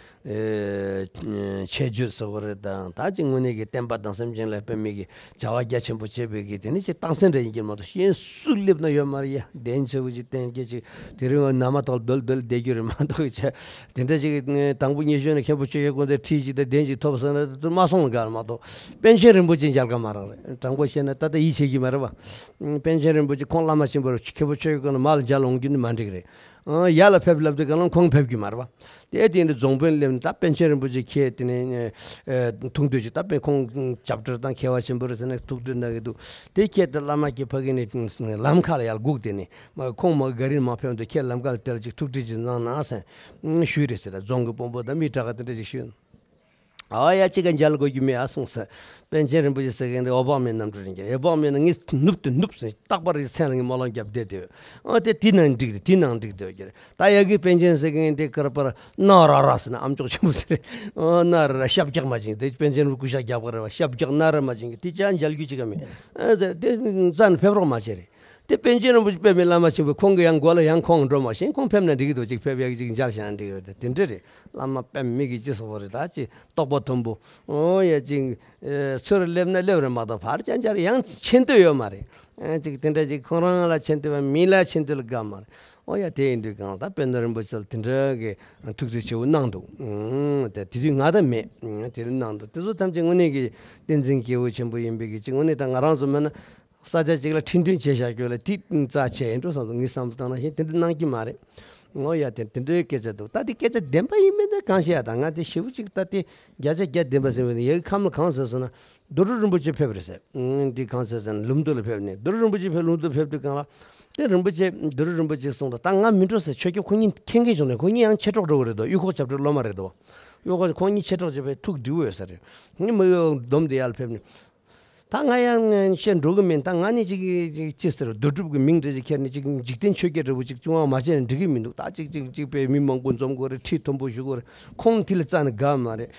ཆེ་བརྗོད་ཟེར་བ་རེད། དང་ད་ཅིག་དངོས་གནས་ཀྱི་བསྟན་པ་དང་སེམས་ཅན་ལ་དཔེ་མི་གི་བྱ་བ་རྒྱ་ཆེན་པོ་བྱེད་པའི་གི་དེ་ནི་ཅིག་རྟགས་མཚན་འདྲ་ཡིན་གྱི་མ་གཏོགས་གཞན་སུ་སླེབས་ན་ཡོད་མ་རེད་ཡ། གདན་ཆེ་བོ་ཅིག་བསྟན་རྒྱུ་ཅིག་དེ་རིང་ང་ན་མ་ཐོག་རྡོལ་རྡོལ་བསྡད་རྒྱུ་རེད་མ་གཏོགས་ཅིག་དེ་འདྲ་ཅིག་དང་པོ་ཉི་ཤོས་ནས་མཁན་པོ་ཆོས་རྒྱལ་ཀུན་དེ་ཁྲིད་ཅིག་དང་གདན་ཅིག་ཐོབ་སོང་ན་དུ་མ་སོང་ལ་དགའ་མ་གཏོགས་པཎ་ཆེན་རིན་པོ་ཆེ་མཇལ་ཁ་མ་རག་རེད། དྲང་པོ་བཤད་ན་ད་ལྟ་ཡིད་ཆེས་ཀྱི་མ་རེད་བ། པཎ་ཆེན་རིན་པོ་ཆེ་ཁོང་བླ་མ་ཆེན་པོ་རེད། མཁན་པོ་ཆོས་རྒྱལ་ཀུན་ལ་མ་ལ་མཇལ་འོང་རྒྱུ་ནི་མ་འགྲིག་རེད། ཡར་ལ་ཕེབས་ལབ་དུས་ག་ལ་ཁོང་ཕེབས་ཀྱི་མ་རེད་བ། དེ་དེ་འདི་རྫོང་དཔོན་སླེབས་ནས་ད་པཎ་ཆེན་རིན་པོ་ཆེ་ཁྱེད་དེ་ནས་ཐུག་འདོད་ཅིག་ད་པཎ་ཁོང་སྐྱབས་བཅོལ་དང་མཁས་པ་ཆེན་པོ་རེད་ཟེར་ནས་ཐུག་འདོད་གནང་གི་འདུག་དེ་ཁྱེད་དེ་བླ་མ་ཁྱེད་ཕ་གི་ནས་ལམ་ཁ་ལ་ཡར་སྒུག་དེ་ནས་མ་ཁོང་མ་ག་རིན་མ་ཕེབས་འདུག་ཁྱེད་ལམ་ཁ་ལ་དེ་ལ་ཅིག་ཐུག་འཕྲད་ཅིག་གནང་ན་ཟེར་ཞུས་རེད་ཟེར། ད་རྫོང་གི་དཔོན་པོ་དང་མི་དྲག་ག་དེ་འདྲ་ཅིག་ཞུས། ཨ་ཡ་ཅི་ག་མཇལ་དགོས་རྒྱུ་མེད་ཨ་གསུངས་ཟེར། པཎ་ཆེན་རིན་པོ་ཆེ་ཟེར་མཁན་དེ་འོད་དཔག་མེད་རྣམ་གྲོལ་རིན་ཆེན། འོད་དཔག་མེད་ན་ངས་ནུབ་ཏུ་ནུབ་ཟེར་རྟག་པར་རིག་མཚན་ལ་ངས་སྨོན་ལམ་བརྒྱབ་བསྡད་དེ། ཨ་དེ་དེ་ནང་འགྲིག་རེད། དེ་ནང་འགྲིག་བསྡད་ཀྱི་རེད། ད་ཡ་གི་པཎ་ཆེན་ཟེར་མཁན་དེ་ཀར་པར་ན་ར་ར་ཟེར་ན་ཨམ་ཅོག་ཆེན་པོ་ཟེར་རེད། ཨ་ན་ར་ར་ཤབ་རྒྱག་མ་བྱིན་དེ་པཎ་ཆེན་རུ་སྐུ་ཤ་རྒྱག་པ་རེད་བ། ཤབ་རྒྱག་ན་ར་མ་བྱིན་གི་དེ་ཅག་མཇལ་རྒྱུ་ཅི་ག་མེད། ཨ་ཟེར་དེ་རྩ་ནས་ཕེབས་རོགས་མ་བྱེད་རེད། དེ་པཎ་ཆེན་རིན་པོ་ཆེ་དཔེ་མི་བླ་མ་ཆེན་པོ་ཁོང་གི་ཡང་མགོ་ལ་ཡང་ཁོང་འགྲོ་མ་ཤེས། ཁོང་ཕེབས་ན་འགྲིག་གི་འདུག་ཅིག་ཕེབས་ཡག་ཅིག་མཇལ་བྱ་ན་འགྲིག་གི་རེད། དེ་འདྲ་རེད། བླ་མ་དཔེ་མི་གི་ཅི་སོགས་པ་རེད། ད་ཅི་རྟོགས་པ་མཐོན་པོ། ཨོ་ཡ་ཅིག་ཚུར་སླེབས་ན་སླེབས་རེད་མ་གཏོགས་ཕར་ཅང་ཅར་ཡང་ཆེ་འདོད་ཡོད་མ་རེད། ཅིག་དེ་འདྲ་ཅིག་ཁོང་རང་ལ་ཆེ་འདོད་པ་མི་ལ་ཆེ་འདོད་ལ་དགའ་མ་རེད། ཨོ་ཡ་དེ་ཡིན་དུས་གང་ད་དཔལ་ནོར་རིན་པོ་ཆེ་ལ་དེ་འདྲ་གི་ཐུགས་རྗེ་ཆེ་བོ་གནང་འདུག་དེ་དུས་ང་ད་མེད། དེ་རིང་གནང་འདུག་དེ་ཚོ་ཐམས་ཅད་དངོས་གནས་ཀྱི་བསྟན་འཛིན་སྐྱེས་བུ་ཆེན་པོ་ཡིན་པའི་གི་ཅིག་དངོས་གནས་ད་ང་རང་ཚོ་མིན་ན། ས་ཆ་གཅིག་ལ་ཁྲིད་སྟོན་བྱས་བཞག་རྒྱུ་ལ་དེ་རྩ་ཆེ་ཡིན་འགྲོ་བསམ་སོང་། ངས་བསམ་བློ་བཏང་ན་ཞིག་དེ་འདྲ་གནང་གི་མ་རེད། ངོ་ཡ་དེ་དེ་འདྲའི་སྐད་ཆ་འདུག་ད་དེ་སྐད་ཆ་བདེན་པ་ཡིན་མིན་དེ་གང་ཤེས་ཡ། ད་ང་དེ་ཞེ་པོ་ཅིག་ད་དེ་བརྒྱ་ཆ་བརྒྱ་བདེན་པ་ཟེར་བ་ནི་ཡ་གི་ཁམས་ལ་གང་ཟེར་སོང་ན་རྡོ་གྲུབ་རིན་པོ་ཆེ་ཕེབས་རེད་ཟེར། ཨང་དེ་གང་ཟེར་ཟེར་ན་ལྷུན་རྡོ་ལ་ཕེབས་ནས་རྡོ་གྲུབ་རིན་པོ་ཆེ་ཕེབས། ལྷུན་རྡོ་ཕེབས་དུས་གང་ལ་དེ་རིན་པོ་ཆེ་རྡོ་གྲུབ་རིན་པོ་ཆེ་གསུངས་ད་ད་ང་མི་འགྲོ་ཟེར། ཆོས་སྐྱབས་ཁོ་གཉིས་མཁྱེན་མཁན་བྱུང་ནས་ཁོ་གཉིས་ཡང་མཆེད་གྲོགས་འགྲོ་གི་རེད་དོ། གཡུ་ཁོག་བྱབས་ཁྲི་སློབ་མ་རེད་དོ། གཡུ་ཁོག་ཁོ་གཉིས་མཆེད་གྲོགས་བྱས་པའི་ཐུགས་འདྲིས་བོ་ཡོད་ས་རེད། ངས་མི་གཡོ་སྡོམ་དེ་ཡར་ཕེབས་ནས། ད་ང་ཡང་བཤད་འགྲོ་གི་མིན། ད་ང་ནི་ཅིག་ཅིག་ཅི་ཟེར་རྡོ་གྲུབ་ཀྱི་མིང་འདྲ་ཅིག་ཁྱེར་ནས་ཅིག་འཇིག་རྟེན་ཆོས་བརྒྱད་འདྲ་བོ་ཅིག་བྱུང་བ་མ་བྱས་ན་འགྲིག་གི་མི་འདུག་ད་ཅིག་ཅིག་ཅིག་པའི་མི་མང་པོ་འཛོམས་དགོས་རེད། ཁྲི་མཐོན་པོ་ཞུ་དགོས་རེད། ཁོང་དེ་ལ་རྩ་ནས་དགའ་མ་རེད།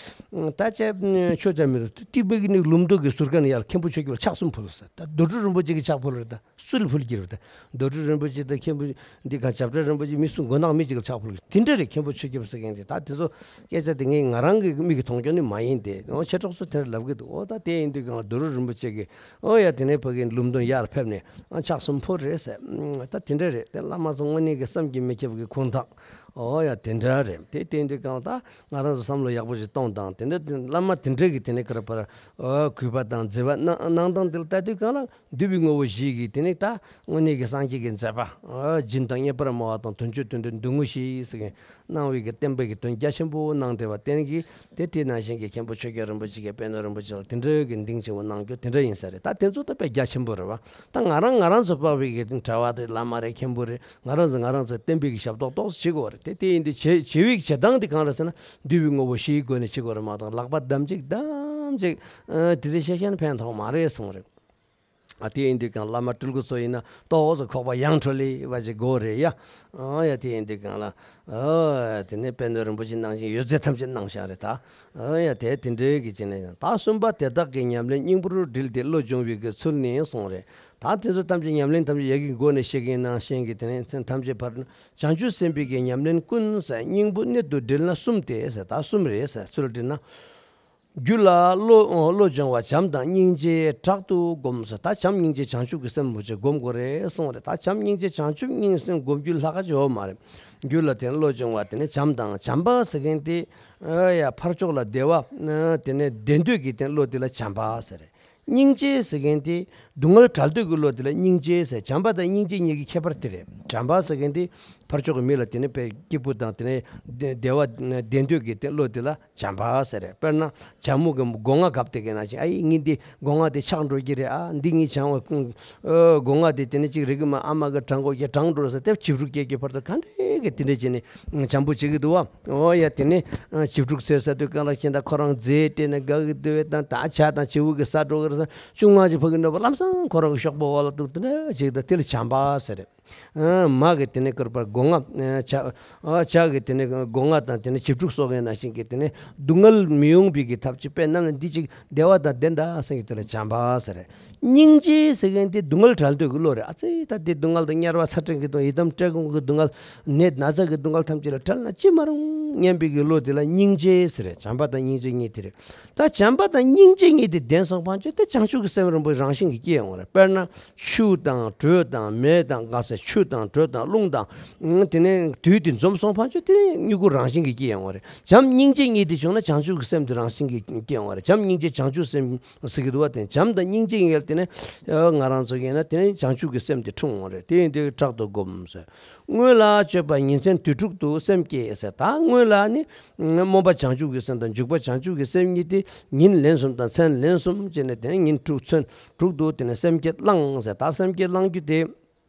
ད་ཅེ་ཆོས་ཅང་མི་འདུག་ཏི་པི་གི་ནི་ལུམ་རྡོ་གི་ཟུར་ཁ་ནས་ཡར་མཁན་པོ་ཆོས་རྒྱལ་ལ་ཕྱག་གསུམ་ཕུལ་ཟེར། ད་རྡོ་གྲུབ་རིན་པོ་ཆེ་གི་ཕྱག་ཕུལ་རེད། ད་སུ་ལ་ཕུལ་གྱི་རེད། ད་རྡོ་གྲུབ་རིན་པོ་ཆེ་དང་མཁན་པོ་འདི་ག་བྱབས་ཁྲ་རིན་པོ་ཆེ་མི་སུ་མགོ་ནག་མི་གཅིག་ལ་ཕྱག་ཕུལ་གྱི་དེ་འདྲ་རེད། མཁན་པོ་ཆོས་རྒྱལ་ཟེར་མཁན་དེ་ད་དེ་ཚོ་སྐད་ཆ་དེ་ངས་ང་རང་གི་མིག་གི་མཐོང་རྒྱུ་ནི་མ་ཡིན་ཏེ། ཨོ་མཆེད་གྲོགས་ཚོ་དེ་འདྲ་ལབ་གི་འདུག་ཨོ་ད་དེ་ཡིན་དུས་གང་རྡོ་གྲུབ་རིན་པོ་ཆེ་གི་ཨོ་ཡ་དེ་ནས་ཕ་གི་ལུམ་རྡོ་ཡར་ཕེབས་ནས་ཨ་ཕྱག་གསུམ་ཕུལ་རེད་ཟེར། ཨ་ད་དེ་འདྲ་རེད། དེ་བླ་མ་ཚོ་དངོས་གནས་ཀྱི་བསམ་གྱིས་མི་ཁྱབ་ཀྱི་གུང་ཐང་། ཨོ་ཡ་དེ་འདྲ་རེད། དེ་དེ་འདྲའི་སྒང་ད་ང་རང་ཚོ་བསམ་བློ་ཡག་པོ་ཞིག་གཏོང་དང་། དེ་འདྲ་བླ་མ་དེ་འདྲ་གི་དེ་ནས་ག་རེ་བར་ཨོ་གུས་པ་དང་བརྩེ་བ་གནང་གནང་སྟངས་དེ་ལ་ལྟ་དུས་སྒང་ལ། འདུས་པའི་དངོས་པོ་བཞི་གི་དེ་ནས་ད་དངོས་གནས་ཀྱི་སངས་རྒྱས་ཀྱི་མཛད་པ་ཨོ་སྦྱིན་དང་མཉམ་པར་སྨྲ་བ་དང་། དོན་སྤྱོད་དོན་དུ་འདུལ་ངོ་བཞི་ཟེར་གི་གནང་བའི་གི་བསྟན་པའི་གི་དོན་རྒྱ་ཆེན་པོ་གནང་བསྡད་པ་བརྟེན་གི། དེ་དེ་ནང་བཞིན་གྱི་མཁན་པོ་ཆོས་རྒྱལ་རིན་པོ་ཆེ་གིས་དཔལ་ལྡན་རིན་པོ་ཆེ་ལ་དེ་འདྲའི་གི་གདེང་ཆེན་པོ་གནང་རྒྱུ་དེ་འདྲ་ཡིན་ས་རེད། ད་དེ་ཚོ་ད་དཔེ་རྒྱ་ཆེན་པོ་རེད་བ། ད་ང་རང་ང་རང་ཚོ་དཔག་པའི་གི་གྲྭ་བ་དེ་བླ་མ་རེད། མཁན་པོ་རེད། ང་རང་ཚོ་ང་རང་ཚོ་བསྟན་པའི་གི་ཞབས་ཏོག་ཏོག་ཙམ་བྱེད་དགོས་རེད། དེ་དེ་ཡིན་དུས་བྱེད་བྱེད་པའི་བྱེད་སྟངས་དེ་གང་རེད་ཟེར་ན། འདུས་པའི་དངོས་པོ་བཞིའི་སྒོ་ནས་བྱེད་དགོས་རེད་མ་གཏོགས། ལག་པ་བསྡམས་ཅིག་བསྡམས་ཅིག་ཨ་དེ་འདྲ་བཤད་བཤད་ན་ཕན་ཐོགས་མ་རེད་གསུངས་རེད། ཨ་དེ་ཡིན་དུས་ཀྱང་བླ་མ་སྤྲུལ་སྐུ་ཚོ་ཡིན་ན་ཏོག་ཙམ་ཁོག་པ་ཡངས་ཁྲོ་ལེ་བ་ཅིག་དགོས་རེད་ཡ། ཨ་ཡ་དེ་ཡིན་དུས་ཀྱང་ལ། ཨ་དེ་ནས་དཔལ་ལྡན་རིན་པོ་ཆེ་ནང་བཞིན་ཡོད་ཚད་ཐམས་ཅད་གནང་བཞག་རེད་ད། ཨ་ཡ་དེ་དེ་འདྲའི་གི་བྱས་ནས་ཡང་ད་གསུམ་པ་དེ་དག་གི་ཉམས་ལེན་སྙིང་པོར་དྲིལ་ཏེ་བློ་སྦྱོང་བའི་གི་ཚུལ་ནི་གསུངས་རེད། ད་དེ་ཚོ་ཐམས་ཅད་ཉམས་ལེན་ཐམས་ཅད་ཡ་གི་སྒོ་ནས་བཤད་མཁན་ནང་བཞིན་གྱི་དེ་ནས་ཐམས་ཅད་ཕར་བྱང་ཆུབ་སེམས་དཔའི་གི་ཉམས་ལེན་ཀུན་ཟེར། སྙིང་པོ་གནད་དུ་དྲིལ་ན་གསུམ་སྟེ་ཟེར། ད་གསུམ་རེད་ཟེར། ཚུལ་དྲིལ་ན། རྒྱུད་ལ་བློ་བློ་སྦྱོང་བ་བྱམས་དང་སྙིང་རྗེ་དྲག་ཏུ་བསྒོམ་ཟེར། ད་བྱམས་སྙིང་རྗེ་བྱང་ཆུབ་ཀྱི་སེམས་པོ་ཅིག་སྒོམ་དགོས་རེད་གསུངས་རེད། ད་བྱམས་སྙིང་རྗེ་བྱང་ཆུབ་སྙིང་སེམས་སྒོམ་རྒྱུ་ལྷག་ག་ཅིག་ཡོད་མ་རེད། རྒྱུད་ལ་དེ་བློ་སྦྱོང་བ་དེ་ནས་བྱམས་དང་། བྱམས་པ་ཟེར་མཁན་དེ་ཨ་ཡ་ཕར་ཕྱོགས་ལ་བདེ་བ་དེ་ནས་བདེ་འདོད་ཀྱི་དེ་བློ་དེ་ལ་བྱམས་པ་ཟེར། སྙིང་རྗེ་ཟེར་མཁན་དེ་སྡུག་བསྔལ་བྲལ་འདོད་ཀྱི་བློ་དེ་ལ་སྙིང་རྗེ་ཟེར། བྱམས་པ་དང་སྙིང་རྗེ་གཉིས་ཀྱི་ཁྱད་པར་དེ་རེད། བྱམས་པ་ཟེར་མཁན་དེ་ཕར་ཕྱོགས་ཀྱི་མི་ལ་དེ་ནི་དཔེ་སྐྱིད་པོ་དང་དེ་ནས་བདེ་བདེ་བ་བདེ་འདོད་ཀྱི་དེ་བློ་དེ་ལ་བྱམས་པ་ཟེར་རེད། དཔེར་ན་བྱ་མོ་གི་སྒོ་ང་བཀབ་དེ་གའི་ནང་བཞིན། ཨ་ཡི་ངའི་འདི་སྒོ་ང་དེ་ཆག་འགྲོ་གི་རེད། ཨ་འདི་ངའི་བྱང་བ་ཀུན་ཨ་སྒོ་ང་དེ་དེ་ནི་གཅིག་རིག་གི་མ། ཨ་མ་གི་བྲང་གོ་གི་བྲང་འགྲོ་ཟེར་ཏེ་བྱིབས་རུ་སྐྱེ་གི་བར་དུ་ག་འདྲས་གི་དེ་འདྲས་བྱས་ནས་བྱམས་པོ་བྱེད་ཀྱི་འདུག་བ། ཨོ་ཡ་དེ་ནས་བྱིབས་ཕྲུག་ཚོས་ཟ་དུས་གང་ལ་ཁྱེད་ད་ཁོ་རང་རྫས་སྤྲད་ནས་དགའ་གི་འདུག་བས། ད་ད་བྱ་དང་བྱིའུ་གི་ཟ་འགྲོ་གི་རེད་ཟེར། ཅུང་མ་ཅིག་ཕ་གི་འགྲོ་བ་ལམ་སང་ཁོ་རང་གི་གཤོག་པ་འོག་ལ་འདུག་དེ་འདྲ་ཅིག་ད་དེ་ལ་བྱམས་པ་ཟེར་རེད། ཨ་མ་གི་དེ་ནས་ཀར་པར་སྒོ་ང་བྱ་ཨ་བྱ་གི་དེ་ནས་སྒོ་ང་དང་དེ་ནས་བྱིབས་ཕྲུག་སོགས་ཡིན་ནང་བཞིན་གི་དེ་ནས་སྡུག་བསྔལ་མི་ཡོང་བའི་གི་ཐབས་ཅིག་དཔེ་རྣམས་ལ་འདི་ཅིག་བདེ་བ་དང་ལྡན་ད་ཟེར་གི་དེ་ལ་བྱམས་པ་ཟེར་རེད། སྙིང་རྗེ་ཟེར་མཁན་དེ་སྡུག་བསྔལ་བྲལ་འདོད་ཀྱི་བློ་རེད། ཨ་ཙི་ད་འདི་སྡུག་བསྔལ་དང་དམྱལ་བ་ཚ་གྲང་གི་དང་ཡི་དམ་བཀྲེས་སྐོམ་གྱི་སྡུག་བསྔལ་ནད་ན་ཚ་གི་སྡུག་བསྔལ་ཐམས་ཅད་ལ་བྲལ་ན་ཅི་མ་རུང་སྙམ་པའི་གི་བློ་དེ་ལ་སྙིང་རྗེ་ཟེར་རེད། བྱམས་པ་དང་སྙིང་རྗེ་གཉིས་དེ་རེད། ད་བྱམས་པ་དང་སྙིང་རྗེ་གཉིས་དེ་ལྡན་སོང་པ་ཅོ་དེ་བྱང་ཆུབ་ཀྱི་སེམས་རིན་པོ་རང་བཞིན་གྱིས་སྐྱེ་ཡོང་བ་རེད། དཔེར་ན་ཆུ་དང་དྲོད་དང་མེ་དང་ག་ས་ཆུ་དང་དྲོད་དང་རླུང་དང་དེ་ནས་དུས་དེ་འཛོམས་སོང་པ་ཅོ་དེ་མྱུ་གུ་རང་བཞིན་གྱིས་སྐྱེ་ཡོང་བ་རེད། བྱམས་སྙིང་རྗེ་གཉིས་དེ་བྱུང་ན་བྱང་ཆུབ་ཀྱི་སེམས་དེ་རང་བཞིན་གྱིས་སྐྱེ་ཡོང་བ་རེད། བྱམས་སྙིང་རྗེ་བྱང་ཆུབ་སེམས་ཟེར་གྱི་འདུག་བ། དེ་བྱམས་དང་སྙིང་རྗེ་ཡིན་ཡ་དེ་ནི་ཨ་ང་རང་ཚོ་ཡིན་ན་དེ་ནི་བྱང་ཆུབ་ཀྱི་སེམས་དེ་འཁྲུངས་འོང་རེད། དེ་ཡིན་དུས་དྲག་ཏུ་བསྒོམ་ཟེར། སྔོན་ལ་སྤྱོད་པ་ཉིན་མཚན་དུས་དྲུག་ཏུ་སེམས་བསྐྱེད་ཟེར། ད་སྔོན་ལ་ནི་སྨོན་པ་བྱང་ཆུབ་ཀྱི་སེམས་དང་འཇུག་པ་བྱང་ཆུབ་ཀྱི་སེམས་གཉིས་དེ་ཉིན་ལན་གསུམ་དང་མཚན་ལན་གསུམ་བྱས་ནས་དེ་ནི་ཉིན་དྲུག་མཚན་དྲུག་ཏུ་དེ་ནི་སེམས་བསྐྱེད་བླང་ཟེར། ད་སེམས་བསྐྱེད་བླང་རྒྱུ་དེ།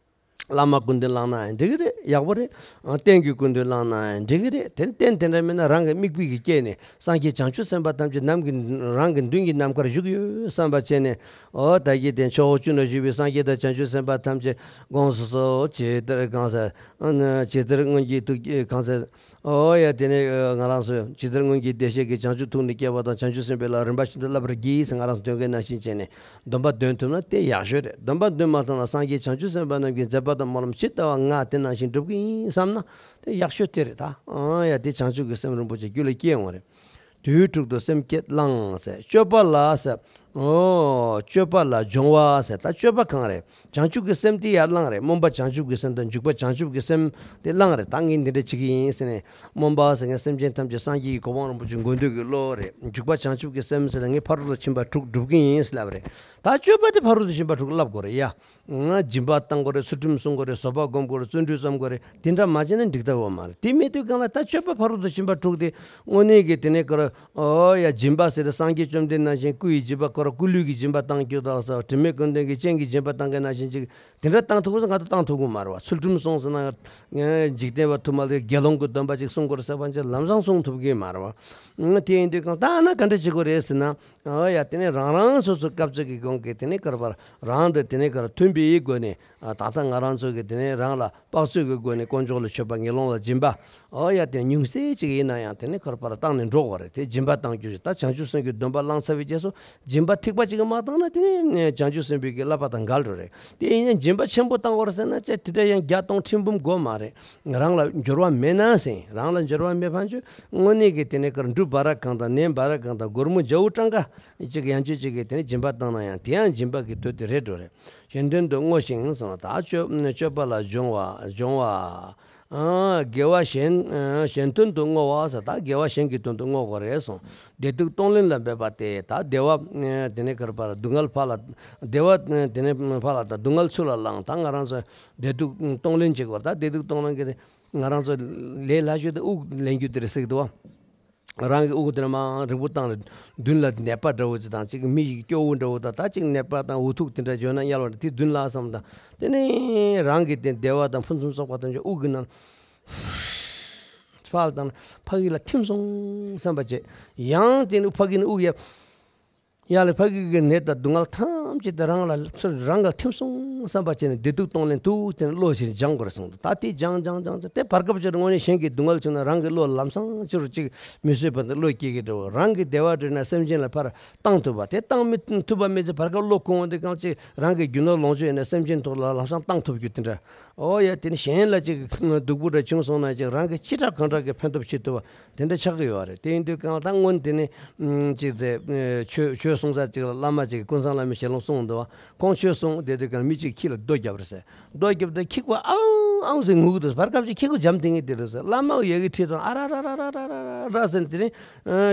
བླ་མ་སྐུ་མདུན་བླངས་ན་ཡང་འགྲིག་གི་རེད། ཡག་པོ་རེད། ཨ་རྟེན་གྱི་སྐུ་མདུན་བླངས་ན་ཡང་འགྲིག་གི་རེད། དེ་རྟེན་དེ་འདྲ་མིན་ན་རང་གི་དམིགས་པའི་གི་སྐྱེས་ནས་སངས་རྒྱས་བྱང་ཆུབ་སེམས་དཔའ་ཐམས་ཅད་ནམ་གྱི་རང་གི་མདུན་གྱི་ནམ་མཁར་བཞུགས་ཡོད་བསམ་པ་བྱས་ནས། ཨོ་ད་གི་དེ་ཕྱོགས་བཅུ་ན་བཞུགས་པའི་སངས་རྒྱས་དང་བྱང་ཆུབ་སེམས་དཔའ་ཐམས་ཅད་དགོངས་སུ་གསོལ། ཇི་ལྟར་གང་ཟག་ཇི་ལྟར་སྔོན་གྱི་ཐུགས་གང་ཟག་ཨོ་ཡ་དེ་ནས་ང་རང་ཚོ་ཇི་ལྟར་སྔོན་གྱི་བདེ་གཤེགས་ཀྱིས་བྱང་ཆུབ་ཐུགས་ནི་བསྐྱེད་པ་དང་། བྱང་ཆུབ་སེམས་དཔའི་ལག་རིམ་པ་བཞིན་དུ་བསླབ་པར་བགྱི་ཟེར་ང་རང་ཚོ་འདོན་མཁན་ནང་བཞིན་བྱས་ནས་སྡོམ་པ་འདོན་ཐུབ་ན་དེ་ཡག་ཤོས་རེད། སྡོམ་པ་འདོན་མ་ཐུབ་ན་སངས་རྒྱས་བྱང་ཆུབ་སེམས་དཔའ་རྣམས་ཀྱི་མཛད་པ་དང་སྨོན་ལམ་ཇི་ལྟ་བ་ང་དེ་ནང་བཞིན་སྒྲུབ་ཀྱི་ཡིན་བསམ་ན་དེ་ཡག་ཤོས་དེ་རེད། ད་ཨང་ཡ་དེ་བྱང་ཆུབ་ཀྱི་སེམས་རིན་པོ་ཆེ་རྒྱུད་ལ་སྐྱེ་འོང་རེད། དུས་དྲུག་ཏུ་སེམས་བསྐྱེད་བླང་ཟེར། སྤྱོད་པ་ལ་ཟེར། ཨོ། སྤྱོད་པ་ལ་སྦྱོང་བ་ཟེར། ད་སྤྱོད་པ་གང་རེད། བྱང་ཆུབ་ཀྱི་སེམས་དེ་ཡར་བླངས་རེད། སྨོན་པ་བྱང་ཆུབ་ཀྱི་སེམས་དང་འཇུག་པ་བྱང་ཆུབ་ཀྱི་སེམས་དེ་བླངས་རེད། ད་ངས་འདི་འདྲ་བྱེད་ཀྱི་ཡིན་ཟེར་ནས། སྨོན་པ་ཟེར་མཁན་སེམས་ཅན་ཐམས་ཅད་སངས་རྒྱས་ཀྱི་གོ་འཕང་རིན་པོ་ཆེ་འགོད་འདོད་ཀྱི་བློ་རེད། འཇུག་པ་བྱང་ཆུབ་ཀྱི་སེམས་ཟེར་ན་ངས་ཕ་རོལ་ཏུ་ཕྱིན་པ་དྲུག་སྒྲུབ་ཀྱི་ཡིན་ཟེར་ལབ་རེད། ད་སྤྱོད་པ་དེ་ཕ་རོལ་ཏུ་ཕྱིན་པ་དྲུག་བསླབ་དགོས་རེད་ཡ། ང་སྦྱིན་པ་བཏང་དགོས་རེད། ཚུལ་ཁྲིམས་སྲུང་དགོས་རེད། བཟོད་པ་སྒོམ་དགོས་རེད། བརྩོན་འགྲུས་བརྩམ་དགོས་རེད། དེ་འདྲ་མ་བྱས་ན་འགྲིག་ཐབས་ཡོད་མ་རེད། དེ་མེད་དུས་གང་ལ་ད་སྤྱོད་པ་ཕ་རོལ་ཏུ་ཕྱིན་པ་དྲུག་དེ་དངོས་གནས་ཀྱི་དེ་ནས་ཀར། ཨོ་ཡ་སྦྱིན་པ་ཟེར་ཏེ་སངས་རྒྱས་བཅོམ་ལྡན་འདས་ནང་བཞིན་སྐུ་ཡི་སྦྱིན་པ་དགོས་རེད། སྐུ་ལུས་ཀྱི་སྦྱིན་པ་བཏང་རྒྱུ་དང་ཟེར། དྲི་མེད་ཀུན་ལྡན་གྱི་སྤྱན་གྱི་སྦྱིན་པ་བཏང་མཁན་ནང་བཞིན་ཅིག་དེ་འདྲ་བཏང་ཐུབ་ཀྱི་ང་ཚོ་བཏང་ཐུབ་ཀྱི་མ་རེད་བ། ཚུལ་ཁྲིམས་སྲུང་ཟེར་ན་ང་འཇིག་རྟེན་པ་ཐུབ་མ་ལས་དགེ་སློང་གི་སྡོམ་པ་ཅིག་སྲུང་དགོས་རེད་ཟེར་བ་ཅིག་ལམ་སང་སྲུང་ཐུབ་ཀྱི་མ་རེད་བ། དེ་ཡིན་དུས་གང་ལྟར་ན་ག་འདྲ་བྱེད་དགོས་རེད་ཟེར་ན། ཨོ་ཡ་དེ་ནས་རང་རང་སོ་སོ་སྐབས་སུ་གི་གོང་གི་དེ་ནས་ཀར་པར་རང་དུ་དེ་ནས་ཀར་མཐུན་པའི་སྒོ་ནས། ཨ་ད་ལྟ་ང་རང་ཚོ་གི་དེ་ནས་རང་ལ་དཔག་ཚོད་ཀྱི་སྒོ་ནས་དཀོན་མཆོག་ལ་མཆོད་པ་ངན་སློང་ལ་སྦྱིན་པ། ཨོ་ཡ་དེ་ཉུང་ཤས་ཅིག་ཡིན་ན་ཡང་དེ་ནས་ཀར་པར་བཏང་ནས་འགྲོ་དགོས་རེད། དེ་སྦྱིན་པ་བཏང་རྒྱུ་ཞིག་ད་བྱང་ཆུབ་སེམས་ཀྱི་སྡོམ་པ་བླངས་ཚར་བའི་རྗེས་སུ་སྦྱིན་པ་ཐིགས་པ་ཅིག་མ་བཏང་ན་དེ་ནས་བྱང་ཆུབ་སེམས་དཔའི་གི་བསླབ་པ་དང་འགལ་འགྲོ་རེད། དེ་ཡིན་ན་སྦྱིན་པ་ཆེན་པོ་བཏང་དགོས་རེད་ཟེར་ན་ཅེ་དེ་འདྲ་ཡང་བརྒྱ་སྟོང་ཁྲི་འབུམ་དགོས་མ་རེད། རང་ལ་འབྱོར་བ་མེད་ན་ཟེར། རང་ལ་འབྱོར་བ་མེད་ཕན་ཆོད་དངོས་གནས་ཀྱི་དེ་ནས་ཀར་འབྲུ་བ་ར་གང་དང་ནས་བ་ར་གང་དང་སྒོར་མོ་བརྒྱ་འུ་སྤྲང་ཀ་ཅིག་ཡང་ཅིག་ཅིག་གི་དེ་ནས་སྦྱིན་པ་བཏང་ན་ཡང་དེ་ཡང་སྦྱིན་པ་གི་དོད་དེ་རེད་འགྲོ་རེད། གཞན་དོན་དུ་བསྔོ་ཞིང་གསུངས་པ་དང་སྤྱོད་སྤྱོད་པ་ལ་སྦྱོང་བ་སྦྱོང་བ། ཨ། དགེ་བ་གཞན་ཨ་གཞན་དོན་དུ་བསྔོ་བ་ཟེར། ད་དགེ་བ་གཞན་གྱི་དོན་དུ་བསྔོ་དགོས་རེད་གསུངས། བདེ་སྡུག་གཏོང་ལེན་ལ་འབད་པ་སྟེ། ད་བདེ་བ་ཨ་དེ་ནས་ག་རེ་ཟེར། སྡུག་བསྔལ་ཕར་ལ། བདེ་བ་ཨ་དེ་ནས་ཕར་ལ་དང་སྡུག་བསྔལ་ཚུར་ལ་བླངས། ད་ང་རང་ཚོ་བདེ་སྡུག་གཏོང་ལེན་བྱེད་དགོས། ད་བདེ་སྡུག་གཏོང་ལེན་གྱི་ང་རང་ཚོ་ལས་སླ་ཤོས་དེ་དབུགས་ལེན་རྒྱུ་དེ་རེད་ཟེར་གྱི་འདུག་བ། རང་གི་དབུགས་དེ་ནས་མར་རིང་པོ་བཏང་ནས་མདུན་ལ་ནད་པ་འདྲ་བོ་ཅིག་དང་། ཅིག་མི་ཞིག་སྐྱོ་བོ་འདྲ་བོ་དང་། ད་ཅིག་ནད་པ་དང་འུ་ཐུག་དེ་འདྲ་བྱུང་ན་དམྱལ་བ་དེ་མདུན་ལ་བསམ་དང་། དེ་ནས་རང་གི་དེ་བདེ་བ་དང་ཕུན་སུམ་ཚོགས་པ་དང་བཅས་དབུགས་ཀྱི་ནང་ཕར་ལ་བཏང་ན་ཕ་གི་ལ་ཐིམ་སོང་བསམ་པ་བྱས། ཡང་དེ་ནས་ཕ་གི་ནས་དབུགས་ཡར། ཡར་ལ་ཕ་གི་གི་ནད་དང་སྡུག་བསྔལ་ཐམས་ཅད་དེ་རང་ལ་ཚུར་རང་ལ་ཐིམ་སོང་བསམ་པ་བྱས་ནས་བདེ་སྡུག་གཏོང་ལེན་དུ་དེ་ནས་བློ་ཞིག་སྦྱང་དགོས་རེད་གསུངས་འདུག། ད་དེ་སྦྱང་སྦྱང་སྦྱང་སྦྱང་དེ་བར་སྐབས་ཅིག་དངོས་གནས་གཞན་གྱི་སྡུག་བསྔལ་བྱུང་ན་རང་གི་བློ་ལམ་སང་ཅི་རུ་ཅིག་མི་བཟོད་པ་དང་བློ་སྐྱེ་གི་འདྲ་བོ། རང་གི་བདེ་བ་འདོད་ན་སེམས་ཅན་ལ་ཕར་བཏང་ཐུབ་པ། དེ་བཏང་མི་ཐུབ་པ་མི་ཚེ་བར་སྐབས་བློ་ཁོང་དེ་གང་ཅིག་རང་གི་རྒྱུ་ནོར་ལོངས་སྤྱོད་ཡིན་ན་སེམས་ཅན་ཐོག་ལ་ལམ་སང་བཏང་ཐུབ་རྒྱུ་དེ་འདྲ། ཨོ་ཡ། དེ་ནི་གཞན་ལ་ཅིག་སྡུག་པོ་འདྲ་བྱུང་སོང་ན་ཅིག་རང་གི་ཅི་དྲག་གང་དྲག་གི་ཕན་ཐོགས་བྱེད་ཐུབ་པ་དེ་འདྲ་ཆགས་ཀྱི་ཡོད་རེད། དེ་ཡིན་དུས་གང་ལ་ད་སྔོན་དེ་ནི་ཅིག་ཟེར། ཆོས་ཆོས་གསུང་ས་ཅིག་ལ་བླ་མ་ཅིག་ཀུན་བཟང་བླ་མའི་ཞལ་ལུང་གསུངས་འདུག་བ། ཁོང་ཆོས་གསུང་བསྡད་དུས་གང་མི་གཅིག་ཁྱི་ལ་རྡོ་བརྒྱབ་རེད་ཟེར། རྡོ་བརྒྱབ་དུས་ཁྱི་ཁོ་ཨང་ཨང་ཟེར་ངུ་གི་འདུག། བར་སྐབས་ཅིག་ཁྱི་ཁོ་འཇམ་ཐིང་ངེ་དེ་རེད་ཟེར། བླ་མ་ཡ་གི་ཁྲིད་དང་ཨ་ར་ར་ར་ར་ར་ར་ཟེར། དེ་ནི་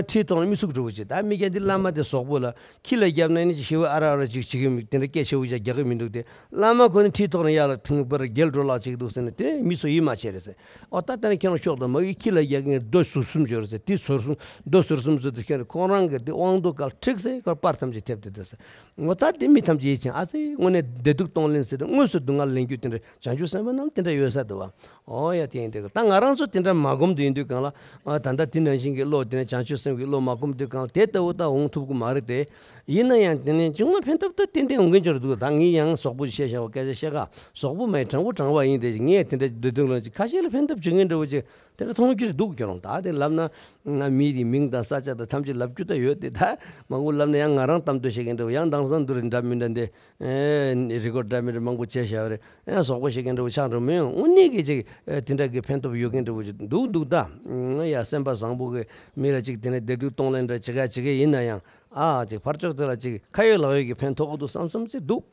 ཁྲིད་ཐོག་ནས་མི་ཚུགས་འགྲོ་བ་ཅིག། ད་མི་རྒན་དེ་བླ་མ་དེ་ཟོག་པོ་ལ། ཁྱི་ལ་བརྒྱབ་ན་ནི་ཞི་བ་ཨ་ར་ཨ་ར་ཅིག་བྱེད་ཀྱི་མི། དེ་འདྲ་སྐད་ཆེ་བོ་ཅིག་རྒྱག་གི་མི་འདུག་སྟེ། བླ་མ་ཁོ་ནི་ཁྲིད་ཐོག་ནས་ཡར་ལ་ཐེངས་པར་རྒྱལ་འགྲོ་ལག་ཅིག་འདུག་ཟེར་ནས་དེ་མི་ཚོ་ཡིད་མ་ཆེས་རེད་ཟེར། ཨོ་ད་ལྟ་ནི་ཁྱེད་རང་ཤོག་དང་། མ་གི་ཁྱི་ལ་རྒྱག་མཁན་རྡོ་ཟུར་གསུམ་ཡོད་རེད་ཟེར། དེ་ཟུར་གསུམ། རྡོ་ཟུར་གསུམ་ཟེར་དུས་ཁྱེད་རང་ཁོང་རང་གི་དེ་དབང་དུ་བཀལ་ཁྲིག་ཟེར་ཁོ་པར་ཐམས་ཅད་ཐེབས་ཏེ་འདུག་ཟེར། ཨོ་ད་དེ་མི་ཐམས་ཅད་ཡིད་ཆེས། ཨ་ཙི་དངོས་གནས་བདེ་སྡུག་གཏོང་ལེན་ཟེར་དུས་དངོས་སུ་སྡུག་བསྔལ་ལེན་རྒྱུ་དེ་འདྲ་བྱང་ཆུབ་སེམས་དཔའ་རྣམས་དེ་འདྲ་ཡོད་ས་འདུག་བ། ཨོ་ཡ། དེ་ཡིན་དུས་ད་ང་རང་ཚོ་དེ་འདྲ་མ་སྒོམ་དུ་ཡིན་དུས་གང་ལ། ཨ་ད་ལྟ་དེ་ནང་བཞིན་གྱི་བློ་དེ་ནས་བྱང་ཆུབ་སེམས་ཀྱི་བློ་མ་སྒོམ་དུས་གང་ལ་དེ་ལྟ་བུ་ད་འོང་ཐུབ་ཀྱི་མ་རེད་དེ། ཡིན་ན་ཡང་དེ་ནས་བྱུང་ན་ཕན་ཐོགས་ད་ཏན་ཏན་འོང་གི་འབྱོར་འདུག། ད་ངས་ཡང་ཟོག་པོ་བཤད་བཞག་པ་སྐད་ཆ་བཤད་ག་ཟོག་པོ་མ་ཡིན། དྲང་པོ་དྲང་བ་ཡིན་ཏེ། ངས་དེ་འདྲ་འདོད་དོན་ལ་ཅིག་ཁ་ཤས་ལ་ཕན་ཐོགས་བྱེད་མཁན་འདྲ་བོ་ཅིག་དེ་འདྲ་མཐོང་རྒྱུ་རེད་འདུག། ཁྱོད་རང་ད་དེ་ལབ་ན་ང་མི་དེ་མིང་དང་ས་ཆ་དང་ཐམས་ཅད་ལབ་རྒྱུ་ད་ཡོད་དེ། ད་མང་པོ་ལབ་ན་ཡང་ང་རང་གཏམ་དུ་བཤད་མཁན་འདྲ་བོ། ཡང་དེང་སང་འདི་རེད་འདྲ་མི་འདྲ་འདི། ཨེ་རི་ཀོཌ་འདྲ་མི་འདྲ་མང་པོ་བྱས་བཞག་རེད། ཨེ་ཟོག་པོ་བཤད་མཁན་འདྲ་བོ་ཆགས་འགྲོ་མི་ཡོང་། དངོས་གནས་ཀྱི་ཅིག་ཨེ་དེ་འདྲ་གི་ཕན་ཐོགས་ཡོད་མཁན་འདྲ་བོ་ཅིག་འདུག་འདུག་ད། ཨེ་ཡ་སེམས་པ་བཟང་པོ་གི་མི་ལ་ཅིག་དེ་ནས་བདེ་སྡུག་གཏོང་ལེན་འདྲ་བྱེད་ག་བྱེད་ག་ཡིན་ན་ཡང་། ཨ་ཅིག་ཕར་ཕྱོགས་དེ་ལ་ཅིག་ཁ་ཡོད་ལག་ཡོད་ཀྱི་ཕན་ཐོགས་འདུག་བསམ་བསམ་ཅིག་འདུག།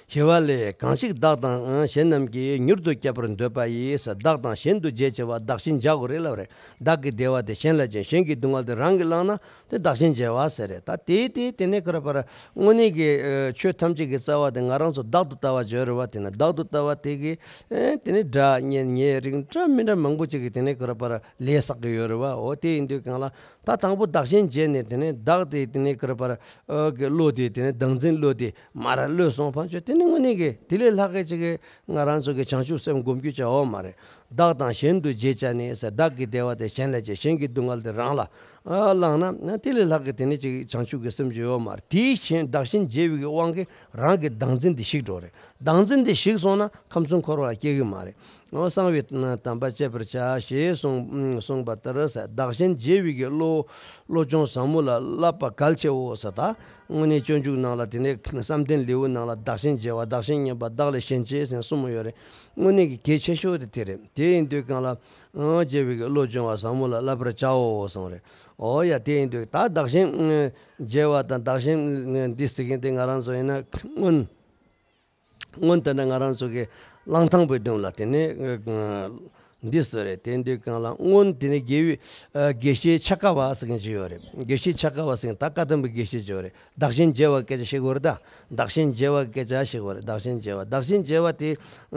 ཞི་བ་ལྷས། གང་ཞིག་བདག་དང་གཞན་རྣམས་ཀྱིས། མྱུར་དུ་བསྐྱབ་པར་འདོད་པ་ཡིས། བདག་དང་གཞན་དུ་འབྱེད་བྱེད་པ། བདག་གཞན་བརྗེ་དགོས་རེད་ལབ་རེད། བདག་གི་བདེ་བ་དེ་གཞན་ལ་སྦྱིན། གཞན་གྱི་སྡུག་བསྔལ་དེ་རང་གིས་བླངས་ན་དེ་བདག་གཞན་བརྗེ་བ་ཟེར་རེད། ད་དེ་དེ་དེ་ནས་ག་རེ་ཟེར། དངོས་གནས་ཀྱི་ཨ་ཆོས་ཐམས་ཅད་ཀྱི་རྩ་བ་དེ་ང་རང་ཚོ་བདག་ཏུ་ལྟ་བ་བརྗོད་རེད་བ། དེ་ནས་བདག་ཏུ་ལྟ་བ་དེ་གིས་ཨེ་དེ་ནས་སྒྲ་སྙན་ཉེ་རིང་འདྲ་མི་འདྲ་མང་པོ་ཅིག་གིས་དེ་ནས་ག་རེ་ཟེར་ལས་བསགས་ཀྱི་ཡོད་རེད་བ། འོ་དེ་ཡིན་དུས་གང་ལ་ད་དང་པོ་བདག་གཞན་བརྗེས་ནས། དེ་ནས་བདག་དེ་དེ་ནས་ག་རེ་ཟེར་ཨ་གི་བློ་དེ་དེ་ནས་བདག་འཛིན་བློ་དེ་མར་གློད་སོང་། ཕན་ཆད་དེ་ནི་དངོས་གནས་ཀྱི་དེ་ལས་ལྷག་གི་ཅིག་གི་ང་རང་ཚོ་གི་བྱང་ཆུབ་སེམས་སྒོམ་རྒྱུ་ཅིག་ཡོད་མ་རེད། བདག་དང་གཞན་དུ་འབྱེད་བྱ་ནི་ཟེར། བདག་གི་བདེ་བ་དེ་གཞན་ལ་བྱེད། གཞན་གྱི་སྡུག་བསྔལ་དེ་རང་ལ་ཨ་བླངས་ན་དེ་ལས་ལྷག་གི་དེ་ནི་ཅིག་བྱང་ཆུབ་ཀྱི་སེམས་ཅིག་ཡོད་མ་རེད། དེའི་གཞན་བདག་གཞན་བརྗེ་བའི་གི་དབང་གིས་རང་གི་བདག་འཛིན་དེ་ཞིག་འགྲོ་རེད། བདག་འཛིན་དེ་ཞིག་སོང་ན་ཁམས་གསུམ་འཁོར་བ་ལ་སྐྱེ་གི་མ་རེད། འོ་གསང་བའི་དམ་པ་བཅས་པར་བྱ་ཞེས་གསུངས་གསུངས་པ་ལྟར་ཟེར། བདག་གཞན་བརྗེ་བའི་གི་བློ་བློ་སྦྱོང་ཟབ་མོ་ལ་བསླབ་པ་གལ་ཆེའོ་ཟེར། ད་དངོས་གནས་སྤྱོད་འཇུག་ནང་ལ་དེ་ནས་བསམ་གཏན་ལེའུ་ནང་ལ་བདག་གཞན་བརྗེ་བ། བདག་གཞན་མཉམ་པ། བདག་ལས་གཞན་གཅེས་ཟེར་གསུམ་ཡོད་རེད། དངོས་གནས་ཀྱི་གལ་ཆེ་ཤོས་དེ་དེ་རེད། དེ་ཡིན་དུས་གང་ལ་ཨང་བརྗེ་བའི་གི་བློ་སྦྱོང་བ་ཟབ་མོ་ལ་བསླབ་པར་བྱའོ་གསུངས་རེད། འོ་ཡ། དེ་ཡིན་དུས་ད་བདག་གཞན་བརྗེ་བ་དང་བདག་གཞན་འདི་ཟེར་མཁན་དེ་ང་རང་ཚོ་ཡིན་ན་སྔོན། སྔོན་ལྟར་ན་ང་རང་ཚོ་གི་གླང་ཐང་པའི་སྒྲུང་ལ་དེ་ནས་འདི་ཟེར་རེད། དེ་འདི་གང་ལ་སྔོན་དེ་ནས་དགེ་བའི་དགེ་བཤེས་ཕྱ་ཀ་བ་ཟེར་མཁན་ཅིག་ཡོད་རེད། དགེ་བཤེས་ཕྱ་ཀ་བ་ཟེར་མཁན་ད་བཀའ་གདམས་པའི་དགེ་བཤེས་ཅིག་ཡོད་རེད། བདག་གཞན་བརྗེ་བ་སྐད་ཆ་བཤད་དགོས་རེད་ད། བདག་གཞན་བརྗེ་བ་སྐད་ཆ་བཤད་དགོས་རེད། བདག་གཞན་བརྗེ་བ། བདག་གཞན་བརྗེ་བ་དེ་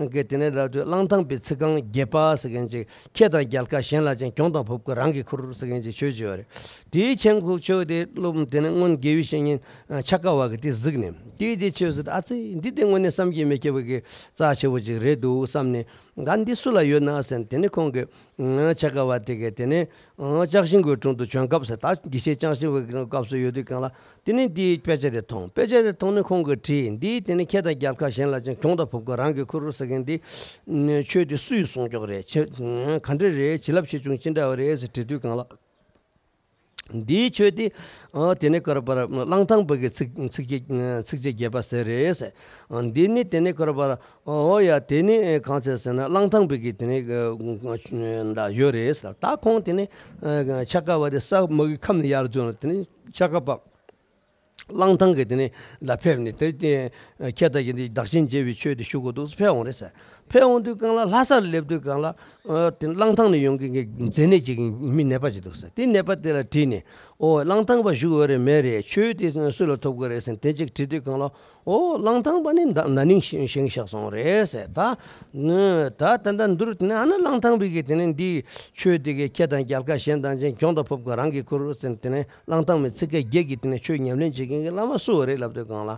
གི་དེ་ནས་རབ་ཏུ་གླང་ཐང་པའི་ཚིག་རྐང་བརྒྱད་པ་ཟེར་མཁན་ཅིག་ཁྱེད་དང་རྒྱལ་ཁ་གཞན་ལ་ཅན། གྱོང་དང་འབུབ་སྐུ་རང་གི་ཁུར་ཟེར་མཁན་ཅིག་ཆོས་ཅིག་ཡོད་རེད། དེའི་མཆན་ཁུག་ཆོས་དེ་སློབ་དེ་ནས་སྔོན་དགེ་བའི་བཤེས་གཉེན་ཕྱ་ཀ་བ་གི་དེ་གཟིགས་ནས། དེའི་དེ་ཆོས་ཟེར། ཨ་ཙི། འདི་དེ་དངོས་གནས་བསམ་གྱིས་མི་ཁྱབ་པའི་གི་རྩ་ཆེ་བོ་ཅིག་རེད་འདུག་བསམ་ནས། ད་འདི་སུ་ལ་ཡོད་ན་ཟེར་ནས། དེ་ནས་ཁོང་གི་ཕྱ་ཀ་བ་དེ་གི་དེ་ནས་ལྕགས་ཤིང་གི་དྲུང་དུ་བྱོན་སྐབས་ཟེར། ད་དགེ་བཤེས་ལྕགས་ཤིང་གི་སྐབས་སུ་ཡོད་དུས་གང་ལ་དེ་ནས་འདིའི་དཔེ་ཆ་དེ་མཐོང་། དཔེ་ཆ་དེ་མཐོང་ནས་ཁོང་གིས་དྲིས། འདིའི་དེ་ནས་ཁྱེད་དང་རྒྱལ་ཁ་གཞན་ལ་ཅན། གྱོང་དང་འབུབ་སྐུ་རང་གི་ཁུར་ཟེར་མཁན་འདི་ཆོས་དེ་སུས་གསུངས་ཀྱོག་རེད། ཆེ་ག་འདྲ་རེད། བྱིན་རླབས་ཆེ་ཆུང་ཅི་འདྲ་བ་རེད་ཟེར་དྲིས་དུས་གང་ལ། འདིའི་ཆོས་དེ་ཨ་དེ་ནས་ག་རེ་ཟེར། གླང་ཐང་པ་གི་ཚིགས་ཚིགས་བཅད་ཚིགས་བཅད་བརྒྱད་པ་ཟེར་རེད་ཟེར། འདི་ནི་དེ་ནས་ག་རེ་ཟེར། ཨོ་ཡ། དེ་ནི་གང་ཟེར་ཟེར་ན་གླང་ཐང་པའི་གི་དེ་ནས་ད་ཡོད་རེད་ཟེར། ད་ཁོང་དེ་ནས་ཕྱ་ཀ་བ་དེ་ས་མ་གི་ཁམས་ནས་ཡར་འཛུལ་ནས་དེ་ནས་ཕྱ་ཀ་པ། གླང་ཐང་གི་དེ་ནས་ལ་ཕེབས་ནས་དེ་དེ་ཁྱེད་ད་ཀྱི་འདི་བདག་གཞན་བརྗེ་བའི་ཆོས་དེ་ཞུ་དགོས་འདུག་ཕེབས་འོང་རེད་ཟེར། ཕེབས་འོང་དུས་གང་ལ་ལྷ་སར་སླེབས་དུས་གང་ལ་ཨ་དེ་གླང་ཐང་ནས་ཡོང་མཁན་གྱི་མཛེ་ནད་ཅིག་གི་མི་ནད་པ་ཅིག་འདུག་ཟེར། དེ་ནད་པ་དེ་ལ་དྲིས་ནས། ཨོ་གླང་ཐང་པ་བཞུགས་ཡོད་རེད་མེད་རེད། ཆོས་དེ་སུ་ལ་ཐོབ་དགོས་རེད་ཟེར་དེ་ཅིག་དྲིས་དུས་གང་ལ། ཨོ་གླང་ཐང་པ་ནི་ན་ན་ནིང་བཞེངས་བཞེངས་བཞག་སོང་རེད་ཟེར། ད་ད་ད་ད་འདུར་དེ་ནས་ཨ་ན་གླང་ཐང་པའི་གི་དེ་ནས་འདི་ཆོས་དེ་གི་ཁྱེད་དང་རྒྱལ་ཁ་གཞན་དང་ཅན་གྱོང་དང་ཕོབ་གི་རང་གི་ཁུར་ཟེར། དེ་ནས་གླང་ཐང་པའི་ཚིག་ཁ་བརྒྱད་ཀྱི་དེ་ནས་ཆོས་ཉམས་ལེན་བྱེད་མཁན་གྱི་བླ་མ་སུ་རེད་ལབ་དུས་གང་ལ།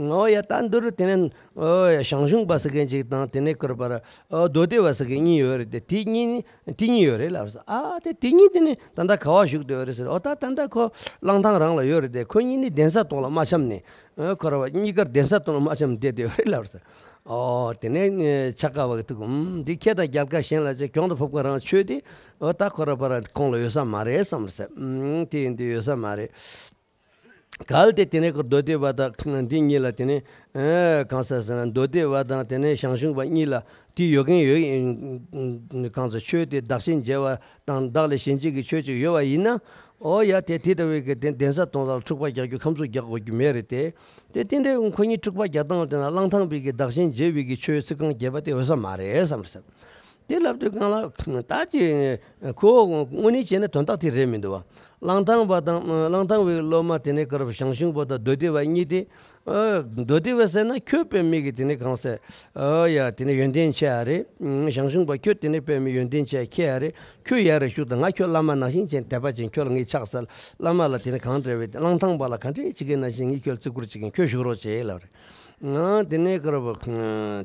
ཨོ་ཡ་ད་འདུར་དེ་ནས་ཨོ་ཡ་ཞང་ཞུང་པ་ཟེར་མཁན་ཅིག་དང་དེ་ནས་ཁུར་པར་ཨོ་མདོ་སྡེ་པ་ཟེར་མཁན་གཉིས་ཡོད་རེད་དེ། དེ་གཉིས་དེ་གཉིས་ཡོད་རེད་ལབ་སོང་། ཨ་དེ་དེ་གཉིས་དེ་ནི་ད་ལྟ་ག་བ་བཞུགས་བསྡད་ཡོད་རེད་ཟེར། ཨོ་ད་ད་ལྟ་ཁོ་གླང་ཐང་རང་ལ་ཡོད་རེད་དེ། ཁོ་གཉིས་ནི་གདན་ས་སྟོང་ལ་མ་འཆམ་ནས། ཨོ་ཁོ་ར་བ་གཉིས་ཀར་གདན་ས་སྟོང་ལ་མ་འཆམ་བསྡད་བསྡད་ཡོད་རེད་ལབ་སོང་། ཨོ་དེ་ནས་ཨེ་ཆ་ག་བ་གི་ཐུག་གམ་འདི་ཁྱེད་དང་རྒྱལ་ཁ་གཞན་ལ་ཅེ་གྱོང་དུ་ཕོབ་ཁ་རང་ཆོས་དེ། ཨོ་ད་ཁོ་ར་བ་ར་ཁོང་ལ་ཡོད་ས་མ་རེད་བསམ་རེད་ཟེར། ཨུམ་དེ་ཡིན་དུས་ཡོད་ས་མ་རེད། གལ་ཏེ་དེ་ནས་ཁོ་མདོ་སྡེ་པ་དང་འདི་གཉིས་ལ་དེ་ནས་ཨེ་གང་ཟེར་ཟེར་ན་མདོ་སྡེ་པ་དང་དེ་ནས་ཞང་ཞུང་པ་གཉིས་ལ་དེ་ཡོད་མཁན་ཡོད། གང་ཟེར་ཆོས་དེ་བདག་གཞན་བརྗེ་བ་དང་བདག་ལས་གཞན་གཅེས་ཀྱི་ཆོས་ཅིག་ཡོད་པ་ཡིན་ན། ཨོ་ཡ་དེ་དེ་ལྟ་བུའི་གི་དེ་གདན་ས་སྟོང་ལ་འཁྲུག་པ་རྒྱག་རྒྱུ་ཁམས་གསུམ་རྒྱག་དགོས་རྒྱུ་མེད་རེད་དེ། དེ་དེ་འདྲའི་ཁོ་གཉིས་འཁྲུག་པ་རྒྱག་སྟངས་དེ་ན་གླང་ཐང་པའི་གི་བདག་གཞན་བརྗེ་བའི་གི་ཆོས་ཚིག་རྐང་བརྒྱད་པ་དེ་འོས་ས་མ་རེད་བསམ་རེད་ཟེར། དེ་ལབ་དུས་གང་ལ་ད་ཅི་ཁོ་དངོས་གནས་བྱས་ན་དོན་དག་དེ་རེད་མི་འདུག་བ། གླང་ཐང་པ་དང་གླང་ཐང་པའི་སློབ་མ་དེ་ནས་ཀར་ཞང་ཞུང་པ་དང་མདོ་སྡེ་པ་གཉིས་དེ། མདོ་སྡེ་པ་ཟེར་ན་ཁྱོད་དཔེ་མི་གི་དེ་ནས་གང་ཟེར། ཨ་ཡ་དེ་ནས་ཡོན་ཏན་ཆེ་ཡ་རེད། ཞང་ཞུང་པ་ཁྱོད་དེ་ནས་དཔེ་མི་ཡོན་ཏན་ཆེ་ཡ་ཁྱད་ཡ་རེད། ཁྱོད་ཡ་རེ་བཞུགས་དང་། ང་ཁྱོད་བླ་མ་ནང་བཞིན་བྱས་དད་པ་ཅན་ཁྱོད་ལ་ངས་ཕྱག་འཚལ། བླ་མ་ལ་དེ་ནས་གང་འདྲ་བའི་གླང་ཐང་པ་ལ་ག་འདྲས་བྱེད་མཁན་ནང་བཞིན་ངས་ཁྱོད་ལ་བརྩི་བཀུར་བྱེད་མཁན། ཁྱོད་བཞུགས་རོགས་བྱེད་ལབ་རེད། ང་དེ་ནས་ཀར་བ་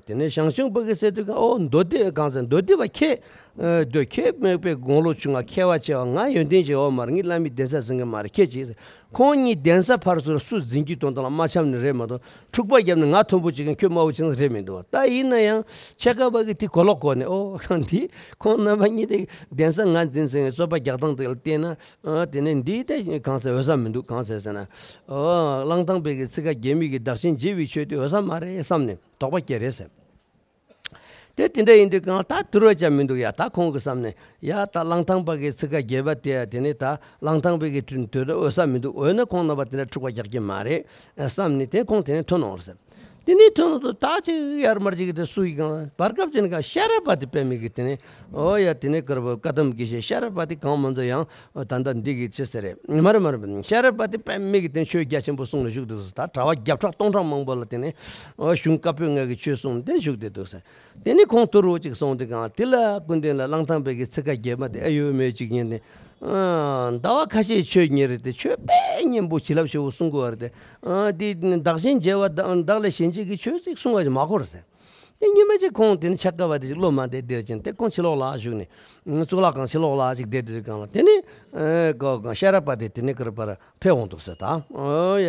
དེ་ནས་ཞང་ཞུང་པ་གི་ཟེར་དུས་གང་ཨོ་མདོ་སྡེ་གང་ཟེར་མདོ་སྡེ་པ་ཁྱེད། འདོད་ཁྱེད་མེད་པའི་དགུང་ལོ་ཆུང་བ་མཁས་པ་ཆེ་བ། ང་ཡོན་ཏན་ཆེ་བ་མ་རེད། ངའི་བླ་མའི་གདན་ས་ཟིན་གི་མ་རེད། ཁྱེད་ཅིག་ཟེར། ཁོང་གཉིས་གདན་ས་ཕར་ཚུར་སུ་འཛིན་རྒྱུ་དོན་དག་ལ་མ་འཆམ་ནི་རེད་མ་གཏོགས། འཁྲུག་པ་བརྒྱབ་ནས་ང་མཐོན་པོ་བྱེད་མཁན་ཁྱོད་དམའ་བོ་བྱེད་མཁན་རེད་མི་འདུག་བ། ད་ཡིན་ན་ཡང་ཕྱེད་ཀ་བ་གི་དེ་གོ་ལོག་གོ་ནས་ཨོ་གང་དེ་ཁོང་རྣམ་པ་གཉིས་དེ་གདན་ས་ང་འཛིན་ཟིན་བའི་རྩོད་པ་རྒྱག་སྟངས་དེ་ལ་བལྟས་ན། ཨ་དེ་ནས་འདི་ལྟ་གང་ཟེར་འོས་ས་མི་འདུག་གང་ཟེར་ཟེར་ན། ཨོ་གླང་ཐང་པའི་གི་ཚིག་ཁ་རྒྱལ་མི་གི་བདག་གཞན་བརྗེ་བའི་ཆོས་དེ་འོས་ས་མ་རེད་བསམ་ནས་དོགས་པ་སྐྱེ་རེད་ཟེར། དེ་དེ་འདྲ་ཡིན་དུས་གང་ད་དུར་བ་ཅང་མི་འདུག་ཡ། ད་ཁོང་གི་བསམ་ནས་ཡ་ད་གླང་ཐང་པ་གི་ཚིག་ཁ་རྒྱལ་པ་དེ་དེ་ནས་ད་གླང་ཐང་པའི་གི་དུས་དུས་འོས་ས་མི་འདུག་འོས་ན་ཁོང་རྣམ་པ་དེ་འདྲ་འཁྲུག་པ་རྒྱག་གི་མ་རེད་བསམ་ནས་དེ་ཁོང་དེ་ནས་ཐོན་འོང་ཟེར། དེ་ནས་ཐོན་འོང་དུས་ད་ཅིག་ཡར་མར་ཅིག་གི་དེ་སུ་ཡི་གང་བར་སྐབས་ཅིག་ནས་གང་ཤེས་རབ་པ་དེ་དཔེ་མི་གི་དེ་ནས་ཨོ་ཡ་དེ་ནས་ཀར་བ་བཀའ་གདམས་དགེ་བཤེས་ཤེས་རབ་པ་དེ་གང་མ་ཚོ་ཡང་ད་ལྟ་འདི་གི་ཅི་ཟེར་རེད། མ་རེད་མ་རེད། ཤེས་རབ་པ་དེ་དཔེ་མི་གི་དེ་ཆོས་རྒྱ་ཆེན་པོ་གསུང་ལ་བཞུགས་དུས་སུ་ད་གྲྭ་པ་བརྒྱ་ཕྲག་སྟོང་ཕྲག་མང་པོ་ལ་དེ་ནས་ཨོ་གཞུང་བཀའ་པོད་ལྔ་གི་ཆོས་གསུང་དེ་བཞུགས་བསྡད་འདུག་ཟེར། དེ་ནས་ཁོང་ཏུ་རུ་ཅིག་སོང་དེ་གང་དེ་ལ་སྐུ་མདུན་ལ་གླང་ཐང་པའི་གི་ཚིག་ཁ་རྒྱལ་མ་དེ་ཨ་ཡོད་མེད་ཅིག་ཉན་ནས། ཟླ་བ་ཁ་ཤས་ཆོས་ཉན་རེད་དེ། ཆོས་དཔེ་སྙན་པོ་བྱིན་རླབས་ཆེ་བོ་གསུང་གི་བ་རེད་དེ། དེ་བདག་གཞན་བརྗེ་བ་དང་བདག་ལས་གཞན་གཅེས་ཀྱི་ཆོས་ཅིག་གསུང་བ་ཞིག་མ་གོ་རེད་ཟེར། དེ་ཉི་མ་ཅིག་ཁོང་དེ་ནི་ཕྱེད་ཀ་བ་དེ་ཅིག་བློ་མ་བདེ་བདེར་ཅན་དེ་ཁོང་ཕྱི་ལོགས་ལ་བཞུགས་ནས། གཙུག་ལག་ཁང་ཕྱི་ལོགས་ལ་ཅིག་བསྡད་དེ་གང་ལ་དེ་ནི། ཨེ་གོ་གང་ཤེས་རབ་པ་དེ་དེ་ནི་ཀར་པར་ཕེབས་འོང་འདུག་ཟེར་ད། ཨོ་ཡ།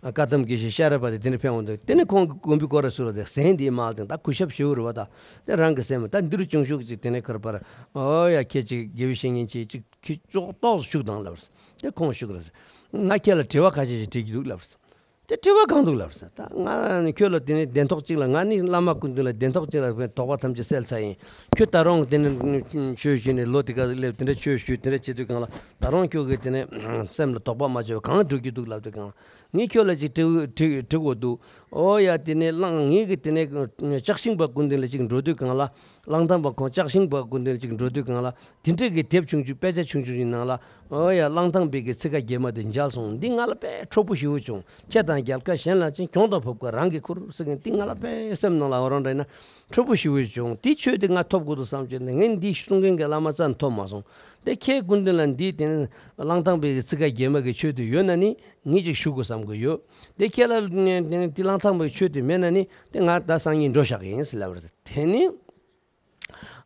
བཀའ་གདམས་དགེ་བཤེས་ཤེས་རབ་པ་དེ་དེ་ནི་ཕེབས་འོང་འདུག་དེ་ནི་ཁོང་གི་དགོན་པའི་སྐོར་ར་སུ་ར་དེ་ཟན་དེའི་མལ་དེ་ད་གུས་ཞབས་ཞུ་རུ་བ་ད། དེ་རང་གི་སེམས་ད་འདིར་བྱུང་ཞུགས་ཅིག་དེ་ནི་ཀར་པར། ཨོ་ཡ། ཁྱེད་ཅིག་དགེ་བའི་བཤེས་གཉེན་ཅིག་ཅིག་ཁྱི་ཅོག་ཏོག་ཞུགས་དང་ལབ། དེ་ཁོང་ཞུགས་ར། ང་ཁྱེད་ལ་དྲི་བ་ཁ་ཤས་ཤིག་དྲི་གི་འདུག་ལབ། དེ་དྲི་བ་གང་འདུག་ལབ་ཟེར། ད་ང་ནི་ཁྱོད་ལ་དེ་ནས་གདན་ཐོག་གཅིག་ལ། ང་ནི་བླ་མ་སྐུ་མདུན་ལ་གདན་ཐོག་གཅིག་ལ་དོགས་པ་ཐམས་ཅད་སེལ་ཚར་ཡིན། ཁྱོད་ད་རུང་དེ་ནས་ཆོས་ཞུས་ནས་ལོ་དེ་ག་སླེབས་དེ་འདྲ་ཆོས་ཞུས་དེ་འདྲ་བྱེད་དུས་གང་ལ་ད་རུང་ཁྱོད་ཀྱིས་དེ་ནས་སེམས་ལ་དོགས་པ་མ་བྱས་པ་གང་འགྲོ་རྒྱུ་འདུག་ལབ་དུས་གང་ལ་ངས་ཁྱོད་ལ་ཅིག་དྲི་དྲི་དྲི་དགོས་འདུག་ཨོ་ཡ། དེ་ནས་གླང་ངེད་ཀྱི་དེ་ནས་ལྕགས་ཤིང་པ་སྐུ་མདུན་ལ་ཅིག་འགྲོ་དུས་གང་ལ། གླང་ཐང་པ་ཁོང་ལྕགས་ཤིང་པ་སྐུ་མདུན་ལ་ཅིག་འགྲོ་དུས་གང་ལ། དེ་འདྲ་གི་དེབ་ཆུང་ཆུང་དཔེ་ཆ་ཆུང་ཆུང་གི་ནང་ལ། ཨོ་ཡ། གླང་ཐང་པའི་གི་ཚིག་ཁ་རྒྱལ་མ་དེ་མཇལ་སོང་། འདི་ང་ལ་དཔེ་འཕྲོད་པོ་ཞེ་པོ་བྱུང་། ཁྱེད་དང་རྒྱལ་ཁ་གཞན་ལ་ཅིག་གྱོང་དང་ཕོབ་ཁ་རང་གི་ཁུར་ཟེར་མཁན་འདི་ང་ལ་དཔེ་སེམས་ནང་ལ་འོ་རང་འདྲ་ཡིན་ན་འཕྲོད་པོ་ཞེ་པོ་བྱུང་། དེ་ཆོས་དེ་ང་ཐོབ་དགོས་འདུག་བསམ་བྱས་ནས་ངས་འདི་གསུང་མཁན་གྱི་བླ་མ་རྩ་ནས་ཐོབ་མ་སོང་། དེ་ཁྱེད་སྐུ་མདུན་ལ་འདི་དེ་ནི་གླང་ཐང་པའི་གི་ཚིག་ཁ་རྒྱལ་མ་གི་ཆོས་དེ་ཡོད་ན་ནི་ངས་ཅིག་ཞུ་དགོས་བསམ་གི་ཡོད། དེ་ཁྱེད་ལ་དེ་གླང་ཐང་པའི་ཆོས་དེ་མེད་ན་ནི་དེ་ང་ད་སང་ཉིན་འགྲོ་བཞག་གི་ཡིན་ཟེར་ལབ་པ་རེད། དེ་ནི།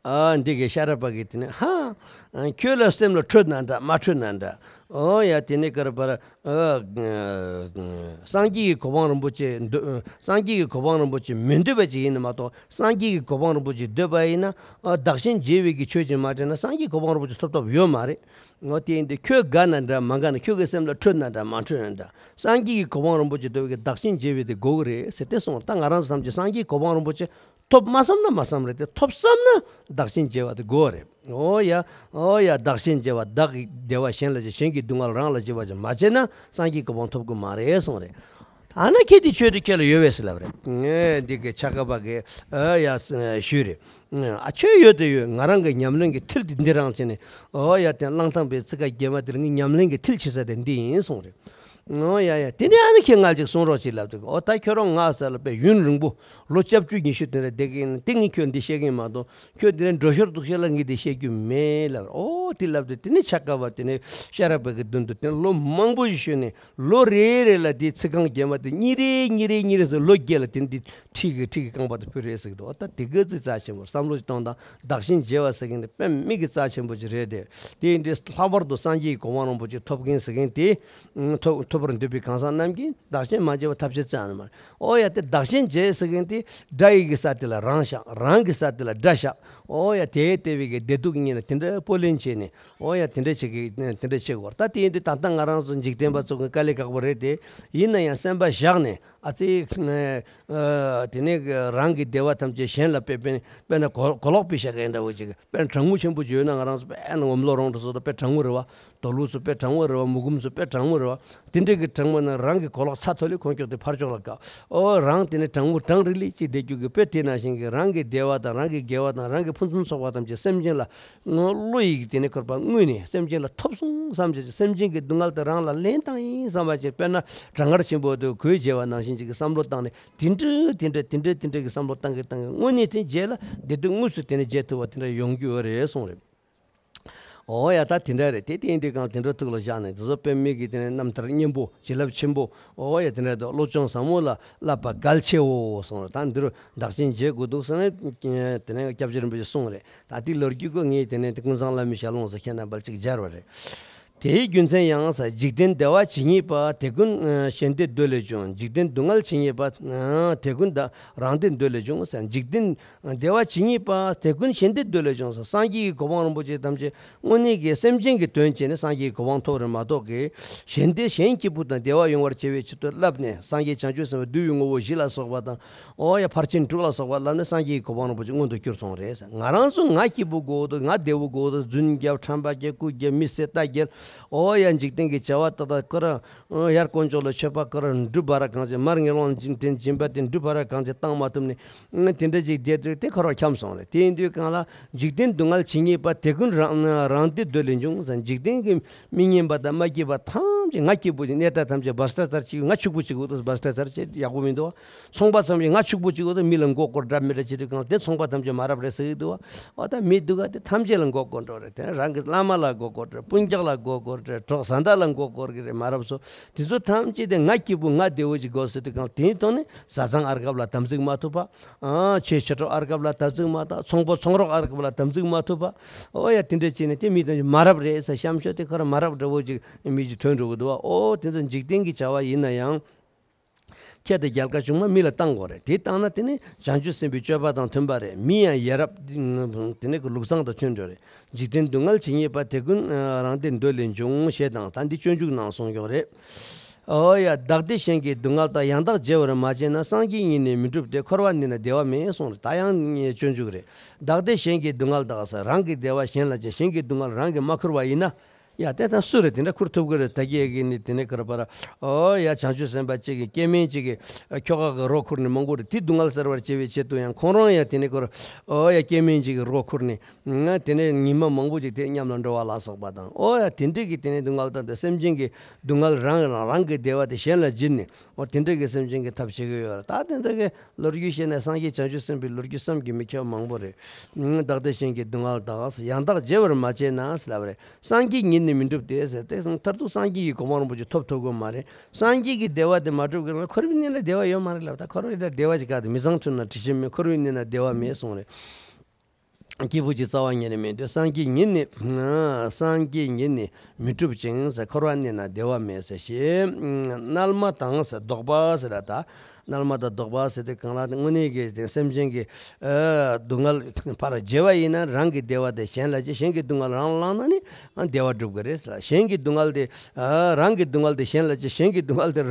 ཨ་འདི་གི་ཤེས་རབ་པ་གིས་དེ་ནི་ཧ། ཁྱོད་ལ་སེམས་ལ་འཕྲོད་ན་འདྲ་མ་འཕྲོད་ན་འདྲ། ཨོ་ཡ། དེ་ནི་ཀར་པར། ཨ་སངས་རྒྱས་ཀྱི་གོ་འཕང་རིན་པོ་ཆེ་འདོད། སངས་རྒྱས་ཀྱི་གོ་འཕང་རིན་པོ་ཆེ་མི་འདོད་པ་ཅིག་ཡིན་ན་མ་གཏོགས། སངས་རྒྱས་ཀྱི་གོ་འཕང་རིན་པོ་ཆེ་འདོད་པ་ཡིན་ན། ཨ་བདག་གཞན་བརྗེ་བའི་གི་ཆོས་ཅིག་མ་དྲན་ན་སངས་རྒྱས་གོ་འཕང་རིན་པོ་ཆེ་ཐོབ་ཐབས་ཡོད་མ་རེད། ཨོ་དེ་ཡིན་དུས་ཁྱོད་དགའ་ན་འདྲ་མ་དགའ་ན། ཁྱོད་ཀྱི་སེམས་ལ་འཕྲོད་ན་འདྲ་མ་འཕྲོད་ན་འདྲ། སངས་རྒྱས་ཀྱི་གོ་འཕང་རིན་པོ་ཆེ་འདོད་པའི་གི་བདག་གཞན་བརྗེ་བའི་དེ་དགོས་ཀྱི་རེད་ཟེར་དེ་གསུངས། ད་ང་རང་ཚོ་ཐམས་ཅད་སངས་རྒྱས་གོ་འཕང་རིན་པོ་ཆེ་ཐོབ་མ་བསམ་ན་མ་བསམ་རེད་དེ། ཐོབ་བསམ་ན་བདག་གཞན་བརྗེ་བ་དེ་དགོས་རེད། ཨོ་ཡ། ཨོ་ཡ། བདག་གཞན་བརྗེ་བ། བདག་གི་བདེ་བ་གཞན་ལ་བྱེད། གཞན་གྱི་སྡུག་བསྔལ་རང་ལ་བྱེད་པ་ཅིག་མ་བྱས་ན་སངས་རྒྱས་གོ་འཕང་ཐོབ་ཀྱི་མ་རེད་གསུངས་རེད། ཨ་ན་ཁྱེད་དེ་ཆོས་དེ་ཁྱེད་ལ་ཡོད་པས་ཟེར་ལབ་རེད། ངས་འདི་གི་ཆ་ག་པ་གི་ཨ་ཡ་ཞུས་རེད། ཨ་ཆོས་ཡོད་དེ་ཡོད། ང་རང་གི་ཉམས་ལེན་གྱི་མཐིལ་དེ་འདི་རང་བྱས་ནས། ཨོ་ཡ། དེ་གླང་ཐང་པའི་ཚིག་ཁ་རྒྱན་མ་དེར་ངའི་ཉམས་ལེན་གྱི་མཐིལ་ཕྱིན་ས་དེ་འདི་ཡིན་གསུངས་རེད། ཨོ་ཡ་ཡ། དེ་ནས་ཨ་ནི་ཁྱེད་ང་ཅིག་གསུང་རོགས་ཅིག་ལབ་དུས། ཨོ་ད་ཁྱོད་རང་ང་ཟེར་ལ་དཔེ་ཡུན་རིང་པོ་ལོ་བཅུ་བཅུ་ཉི་ཤུ་དེ་འདྲ་བསྡད་ཀྱི་ཡིན་ན། དེ་ངས་ཁྱོད་འདི་བཤད་ཀྱི་ཡིན་མ་གཏོགས། ཁྱོད་དེ་འདྲ་འགྲོ་ཞོར་འདུག་ཤེས་ལ་ངས་འདི་བཤད་རྒྱུ་མེད་ལབ། ཨོ་དེ་ལབ་དུས། དེ་ནས་ཆ་ག་པ་དེ་ནས་ཤེས་རབ་པ་གི་མདུན་དུ་དེ་ལོ་མང་པོ་ཞིག་བཞུགས་ནས། ལོ་རེ་རེ་ལ་དེའི་ཚིག་རྐང་རྒྱན་མ་དེ་གཉིས་རེ་གཉིས་རེ་གཉིས་རེ་སོགས་ལོ་བརྒྱད་ལ་དེ་འདི་ཁྲིད་ཀྱི་ཁྲིད་ཀྱི་རྐང་པ་དེ་ཕུལ་རེད་ཟེར་གྱི་འདུག། ཨོ་ད་དེ་ག་ཚོད་རྩ་ཆེན་པོ། བསམ་བློ་ཞིག་གཏོང་དང་། བདག་གཞན་བརྗེ་བ་ཟེར་མཁན་དེ་དཔེ་མི་གི་རྩ་ཆེན་པོ་ཅིག་རེད་དེ། དེ་ཡིན་དུས་ལྷག་པར་དུ་སངས་རྒྱས་ཀྱི་གོ་འཕང་རིན་པོ་ཆེ་ཐོབ་མཁན་ཟེར་མཁན་དེ། ཐོབ་ཐོབ་པར་འདོད་པའི་གང་ཟག་རྣམས་ཀྱིས་བདག་གཞན་མ་བརྗེ་བར་ཐབས་ཤེས་བྱ་ནི་མ་རེད། ཨོ་ཡ། དེ་བདག་གཞན་བརྗེ་ཟེར་མཁན་དེ། དགྲ་ཡི་གི་ས་དེ་ལ་རང་བཞག། རང་གི་ས་དེ་ལ་དགྲ་བཞག། ཨོ་ཡ། དེའི་ལྟེ་བའི་གི་བདེ་སྡུག་གཉིས་ལ་དེ་འདྲ་སྤོ་ལེན་བྱས་ནས། ཨོ་ཡ། དེ་འདྲ་བྱེད་ཀྱི་དེ་འདྲ་བྱེད་དགོས། ད་དེ་ཡིན་དུས་ད་ལྟ་ང་རང་ཚོ་འཇིག་རྟེན་པ་ཚོ་གི་དཀའ་ལས་ཁག་པོ་རེད་དེ། ཡིན་ན་ཡང་སེམས་པ་བཞག་ནས། ཨ་ཙི། ཨ་དེ་ནས་རང་གི་བདེ་བ་ཐམས་ཅད་གཞན་ལ་དཔེ་དཔེ་དཔེར་ན་གོ་གོ་ལོག་ཕུལ་བཞག་མཁན་འདྲ་བོ་ཅིག། དཔེར་ན་གྲང་མོ་ཆེན་པོ་ཅིག་ཡོད་ན། ང་རང་ཚོ་དཔེར་ན་འོམ་ལོ་རོང་འདྲ་སོགས་དང་དཔེ་གྲང་མོ་རེད་བ། དོ་ལུ་ཚོ་དཔེ་གྲང་མོ་རེད་བ། མུ་གུམ་ཚོ་དཔེ་གྲང་མོ་རེད་བ། དེ་འདྲ་གི་གྲང་མོ་ན་རང་གི་གོ་ལོག་ཚ་ཐོ་ལི་ཁོང་ཁྱོག་དེ་ཕར་ཕྱོགས་ལ་བཀག། ཨོ་རང་དེ་ནས་གྲང་མོ་གྲང་རི་ལི་ཅིག་བསྡད་རྒྱུ་གི་དཔེ། དེ་ནང་བཞིན་གྱི་རང་གི་བདེ་བ་དང་། རང་གི་དགེ་བ་དང་། རང་གི་ཕུན་སུམ་ཚོགས་པ་ཐམས་ཅད་སེམས་ཅན་ལ། བློ་ཡིས་དེ་ནས་ཁོར་པ་དངོས་ནས་སེམས་ཅན་ལ་ཐོབ་སོང་བསམ་བྱས། སེམས་ཅན་གྱི་སྡུག་བསྔལ་དེ་རང་ལ་ལེན་བཏང་ཡིན་བསམ་པ་བྱས། དཔེར་ན་གྲང་ངར་ཆེན་པོ་དེ་གོས་བརྗེ་བ་ནང་བཞིན་ཅིག་གི་བསམ་བློ་བཏང་ནས། དེ་འདྲ་དེ་འདྲ་དེ་འདྲ་དེ་འདྲ་གི་བསམ་བློ་བཏང་གི་བཏང་གི་དངོས་གནས་དེ་རྗེས་ལ་བདེ་སྡུག་དངོས་སུ་དེ་ནས་རྗེས་ཐུབ་པ་དེ་འདྲ་ཡོང་རྒྱུ་ཡོད་རེད་གསུངས་རེད། ཨོ་ཡ། ད་དེ་འདྲ་རེད། དེ་དེ་ཡིན་དུས་གང་དེ་འདྲ་ཐུགས་ལ་བཞག་ནས། དེ་ཚོ་དཔེ་མི་གི་དེ་ནས་རྣམ་ཐར་སྙན་པོ་བྱིན་རླབས་ཆེན་པོ། ཨོ་ཡ། དེ་འདྲ་འདུག། བློ་སྦྱོང་ཟབ་མོ་ལ་བསླབ་པ་གལ་ཆེའོ་གསུངས་རེད། ད་འདིར་བདག་གཞན་བརྗེ་དགོས་འདུག་ཟེར་ནས་དེ་ནས་སྐྱབས་རྗེ་རིན་པོ་ཆེ་གསུངས་རེད། ད་དེ་ལོ་རྒྱུས་ཀྱི་ངས་དེ་ནས་དེ་ཀུན་བཟང་བླ་མའི་ཞལ་ལུང་ཟེར་ཁྱེད་རྣམ་པར་ཅིག་སྦྱར་བ་རེད། དེའི་རྒྱུ་མཚན་ཡང་ཟེར། འཇིག་རྟེན་བདེ་བ་ཇི་སྙེད་པ། དེ་ཀུན་གཞན་བདེ་འདོད་ལས་བྱུང་། འཇིག་རྟེན་སྡུག་བསྔལ་ཇི་སྙེད་པ། དེ་ཀུན་བདག་རང་བདེ་འདོད་ལས་བྱུང་ཟེར། འཇིག་རྟེན་བདེ་བ་ཇི་སྙེད་པ། དེ་ཀུན་གཞན་བདེ་འདོད་ལས་བྱུང་ཟེར། སངས་རྒྱས་ཀྱི་གོ་འཕང་རིན་པོ་ཆེ་ཐམས་ཅད་དངོས་གནས་ཀྱི་སེམས་ཅན་གྱི་དོན་བྱས་ནས་སངས་རྒྱས་ཀྱི་གོ་འཕང་ཐོབ་རེད་མ་གཏོགས་ཀྱི། གཞན་བདེ་གཞན་སྐྱིད་པོ་དང་བདེ་བ་ཡོང་བར་བྱེད་པའི་ཆེད་དུ་བསླབས་ནས། སངས་རྒྱས་བྱང་ཆུབ་སེམས་དཔའི་བསྡུས་པའི་དངོས་པོ་བཞི་ལ་སོགས་པ་དང་། ཨོ་ཡ། ཕར་ཕྱིན་དྲུག་ལ་སོགས་པ་བསླབས་ནས་སངས་རྒྱས་ཀྱི་གོ་འཕང་རིན་པོ་ཆེ་མངོན་དུ་གྱུར་སོང་རེད་ཟེར། ང་རང་ཚོ་ང་སྐྱིད་པོ་དགོས་འདུག། ང་བདེ་པོ་དགོས་འདུག། རྫུན་རྒྱབ། ཁྲམ་པ་རྒྱག། རྐུ་རྒྱག། མི་བསད་རྟ་འགྱེལ། ཨོ་ཡ། འཇིག་རྟེན་གྱི་བྱ་བ་ཏག་ཏག་ཁོ་རང་། ཨོ་ཡར་དཀོན་མཆོག་ལ་མཆོད་པ་ཁོ་རང་སྒྲུབ་པ་ར་གང་བྱེད། མར་ངན་སློང་ལ་འཇིག་རྟེན་སྦྱིན་པ་དེ་སྒྲུབ་པ་ར་གང་བྱེད། བཏང་མ་ཐུབ་ནས་དེ་འདྲ་ཅིག་བསྡད་དུས་དེ་ཁོ་རང་འཁྱམས་སོང་རེད། དེ་ཡིན་དུས་གང་ལ། འཇིག་རྟེན་སྡུག་བསྔལ་ཇི་སྙེད་པ། དེ་ཀུན་རང་རང་བདེ་འདོད་ལས་བྱུང་ཟེར། འཇིག་རྟེན་གྱི་མི་སྙན་པ་དང་མ་སྐྱིད་པ་ཐམས་ཅད། ང་སྐྱིད་པོ་ཅིག། གནས་བདག་ཐམས་ཅད་བྷ་སྟ་ཙར་ཅིག། ང་ཕྱུག་པོ་ཅིག་འོ་ད་བྷ་སྟ་ཙར་ཅིག་ཡག་པོ་མི་འདུག། ཚོང་པ་ཐམས་ཅད་ང་ཕྱུག་པོ་ཅིག་འོ་ད་མི་ལ་མགོ་སྐོར་འདྲ་མི་འདྲ་བྱེད་དུས་གང་དེ་ཚོང་པ་ཐམས་ཅད་མ་རབས་རེད་ཟེར་གི་འདུག་བ། འོ་ད་མི་སྡུག་ག་དེ་ཐམས་ཅད་ལ་མགོ་སྐོར་འགྲོ་རེད། དེ་རང་གི་བླ་མ་ལ་མགོ་སྐོར་རེད། སྤུན་ཀྱག་ལ་མགོ་སྐོར་རེད། གྲོགས་བཟའ་ཟླ་ལ་མགོ་སྐོར་གི་རེད། མ་རབས་ཚོ་དེ་ཚོ་ཐམས་ཅད་དེ་ང་སྐྱིད་པོ་ང་བདེ་བོ་ཅིག་དགོས་ཟེར་དུས་གང་དེའི་ཐོག་ནས་བཟའ་ཚང་ཨར་སྐབས་ལ་དམ་ཚིག་མ་ཐུབ་པ། ཨ་ཆེ་ཆེ་གྲོགས་ཨར་སྐབས་ལ་དམ་ཚིག་མ་ཐུབ། ཚོང་པ་ཚོང་རོགས་ཨར་སྐབས་ལ་དམ་ཚིག་མ་ཐུབ་པ། ཨོ་ཡ། དེ་འདྲ་བྱས་ནས་དེ་མི་དེ་མ་རབས་རེད་ཟེར། གཤམ་ཤོས་དེ་ཁོ་རང་མ་རབས་འདྲ་བོ་ཅིག་མི་ཅིག་ཐོན་འགྲོ་གི་འདུག་བ། ཨོ་དེ་ཚོ་འཇིག་རྟེན་གྱི་བྱ་བ་ཡིན་ན་ཡང་། ཁྱེད་དང་རྒྱལ་ཁ་བྱུང་མ་མི་ལ་བཏང་དགོས་རེད། དེ་བཏང་ན་དེ་ནི་བྱང་ཆུབ་སེམས་དཔའི་སྤྱོད་པ་དང་མཐུན་པ་རེད། མི་ཡང་ཡ་རབས་དེ་ནི་ལུགས་བཟང་དང་མཐུན་འགྲོ་རེད། འཇིག་རྟེན་སྡུག་བསྔལ་ཇི་སྙེད་པ། དེ་ཀུན་རང་བདེ་འདོད་ལས་བྱུང་ཞེས་དང་། ད་འདི་སྤྱོད་འཇུག་ནང་གསུངས་ཀྱང་རེད། ཨོ་ཡ། བདག་བདེ་གཞན་གྱི་སྡུག་བསྔལ་དག། ཡང་དག་བརྗེ་བར་མ་བྱས་ན། སངས་རྒྱས་ཉིད་ནི་མི་འགྲུབ་སྟེ། འཁོར་བ་ནི་ན་བདེ་བ་མེད་གསུངས་རེད། ད་ཡང་སྤྱོད་འཇུག་རེད། བདག་བདེ་གཞན་གྱི་སྡུག་བསྔལ་དག་ཟེར། རང་གི་བདེ་བ་གཞན་ལ་བྱེད། གཞན་གྱི་སྡུག་བསྔལ་རང་གིས་མ་ཁུར་བ་ཡིན་ན། ཡ་དེ་ད་སུ་རེད་དེ་འདྲ་ཁུར་ཐུབ་ཀྱི་རེད། ད་གིན་གྱི་ནི་དེ་ནས་ག་རེ་པ་ར། ཨོ་ཡ། བྱང་ཆུབ་སེམས་དཔའ་གཅིག་གིས་སྐྱེ་དམན་གཅིག་གིས་ཁྱོ་ག་གི་རོ་ཁུར་ནས་མང་པོ་རེད། དེ་སྡུག་བསྔལ་སེལ་བར་བྱེད་པའི་ཆེད་དུ་ཡང་ཁོང་རང་ཡང་དེ་ནས་ཁོ་ར། ཨོ་ཡ། སྐྱེ་དམན་གཅིག་གིས་རོ་ཁུར་ནས། ང་དེ་ནས་ཉི་མ་མང་པོ་ཅིག་དེ་མཉམ་ལ་འགྲོ་བ་ལ་སོགས་པ་དང་། ཨོ་ཡ། དེ་འདྲ་གི་དེ་ནས་སྡུག་བསྔལ་དང་དེ་སེམས་ཅན་གྱི་སྡུག་བསྔལ་རང་རང་རང་གི་བདེ་བ་དེ་གཞན་ལ་བྱིན་ནས། ཨོ་དེ་འདྲ་གི་སེམས་ཅན་གྱི་ཐབས་བྱེད་ཀྱི་ཡོད་རེད། ད་དེ་འདྲ་གི་ལོ་རྒྱུས་བཤད་ནས་སངས་རྒྱས་བྱང་ཆུབ་སེམས་དཔའི་ལོ་རྒྱུས་བསམ་གྱིས་མི་ཁྱབ་མང་པོ་རེད། བདག་བདེ་གཞན་གྱི་སྡུག་བསྔལ་དག། ཡང་དག་བརྗེ་བར་མ་བྱས་ན་ཟེར་ལབ་རེད། སངས་རྒྱས་ཉིད་ནི་མི་འགྲུབ་སྟེ་ཟེར་ཏེ། མཐར་ཐུག་སངས་རྒྱས་ཀྱི་གོ་འཕང་རིན་པོ་ཆེ་ཐོབ་ཐུབ་ཀྱི་མ་རེད། སངས་རྒྱས་ཀྱི་བདེ་བ་དེ་མ་འགྲུབ་ཀྱི་ན་འཁོར་བའི་གནས་ལ་བདེ་བ་ཡོད་མ་རེད་ལབ། ད་འཁོར་བའི་གནས་ལ་བདེ་བ་ཅིག་ག་དེ་མི་ཚང་ཐུབ་ན་དྲི་ཞིམ་མེད། འཁོར་བའི་གནས་ན་བདེ་བ་མེད་གསུངས་རེད། སྐྱེས་བུ་གཅིག་རྩ་བ་ཉིད་ནས་མེད་དུས། སངས་རྒྱས་ཉིད་ནི། སངས་རྒྱས་ཉིད་ནི་མི་འགྲུབ་ཅིང་ཟེར། འཁོར་བ་གནས་ན་བདེ་བ་མེད་ཟེར་ཞེས། མནལ་མ་དང་ཟེར་བཟློག་པ་ཟེར་ལ་ད། མནར་མ་དང་དོགས་པ་ཟེར་དུས་གང་ལ་དངོས་གནས་ཀྱི་དེ་སེམས་ཅན་གྱི་ཨ་སྡུག་བསྔལ་ཕར་བརྗེ་བ་ཡིན་ན་རང་གི་བདེ་བ་དེ་གཞན་ལ་བྱེད། གཞན་གྱི་སྡུག་བསྔལ་རང་ལ་བླངས་ན་ནི་ཨ་བདེ་བ་སྒྲུབ་ཀྱི་རེད་ཟེར། གཞན་གྱི་སྡུག་བསྔལ་དེ་ཨ་རང་གི་སྡུག་བསྔལ་དེ་གཞན་ལ་བྱེད། གཞན་གྱི་སྡུག་བསྔལ་དེ་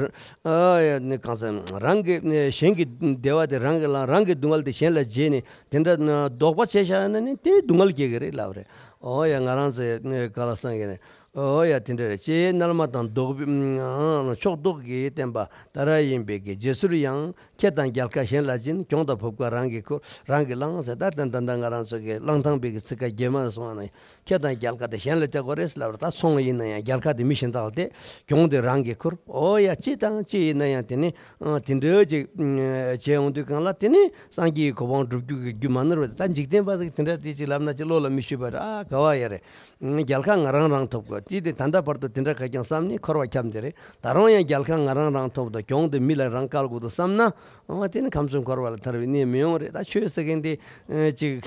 ཨ་ནི་གང་ཟེར་རང་གི་གཞན་གྱི་བདེ་བ་དེ་རང་གི་བླངས། རང་གི་སྡུག་བསྔལ་དེ་གཞན་ལ་བྱེད་ནས་དེ་འདྲ་ན་དོགས་པ་བྱས་བཞག་ན་ནི་དེ་སྡུག་བསྔལ་སྐྱེ་གི་རེད་ལབ་རེད། ཨོ་ཡ་ང་རང་ཚོའི་ག་ལ་སང་གི་རེད། ཨོ་ཡ་དེ་འདྲ་རེད། ཅེས་མནར་མ་དང་དོགས་པའི་ཕྱོགས་རྟོག་གི་བསྟན་པ་ད་ར་ཡིན་པའི་གི་རྗེས་སུ་ཡང་ཁྱེད་དང་རྒྱལ་ཁ་གཞན་ལ་སྦྱིན། གྱོང་དང་ཕོབ་ཁ་རང་གིས་ཁུར། རང་གིས་བླངས་ཟེར། ད་ད་ད་ད་ང་རང་ཚོ་གི་གླང་ཐང་པའི་གི་ཚིག་ཁ་རྒྱན་མ་སོང་བ་ན་ཁྱེད་དང་རྒྱལ་ཁ་དེ་གཞན་ལ་སྟེར་དགོས་རེད་ལབ་ར། ད་ཚོང་ཡིན་ན་ཡང་རྒྱལ་ཁ་དེ་མི་གཞན་དག་ལ་སྟེར། གྱོང་དེ་རང་གིས་ཁུར། ཨོ་ཡ་ཅི་དང་ཅི་ཡིན་ན་ཡང་དེ་ནི་ཨ་དེ་འདྲ་ཅིག་ཨ་བྱས་ཡོང་དུས་གང་ལ་དེ་ནི་སངས་རྒྱས་ཀྱི་གོ་འཕང་སྒྲུབ་རྒྱུ་གི་རྒྱུ་མ་ནོར་བ། ད་འཇིག་རྟེན་པ་ཟིག་དེ་འདྲ་དེ་ཅིག་ལབ་ན་ཅིག་བློ་ལ་མི་ཤོད་པ་རེད། ཨ་ག་བ་ཡ་རེད། ཨ་རྒྱལ་ཁ་ང་རང་རང་ཐོབ་དགོས། ཅི་དེ་ད་ལྟ་བར་དུ་དེ་འདྲ་ག་ཀྱང་བསམ་ནས་འཁོར་བ་འཁྱམས་དེ་རེད། ད་རུང་ཡང་རྒྱལ་ཁ་ང་རང་རང་ཐོབ་དང་གྱོང་དེ་མི་ལ་རང་བཀལ་དགོས་འདུག་བསམ་ན་ཨ་དེ་ནི་ཁམས་གསུམ་འཁོར་བ་ལ་ཐར་བའི་གནས་མི་ཡོང་རེད། ད་ཆོས་ཟེར་མཁན་དེ་ཨ་ཅིག་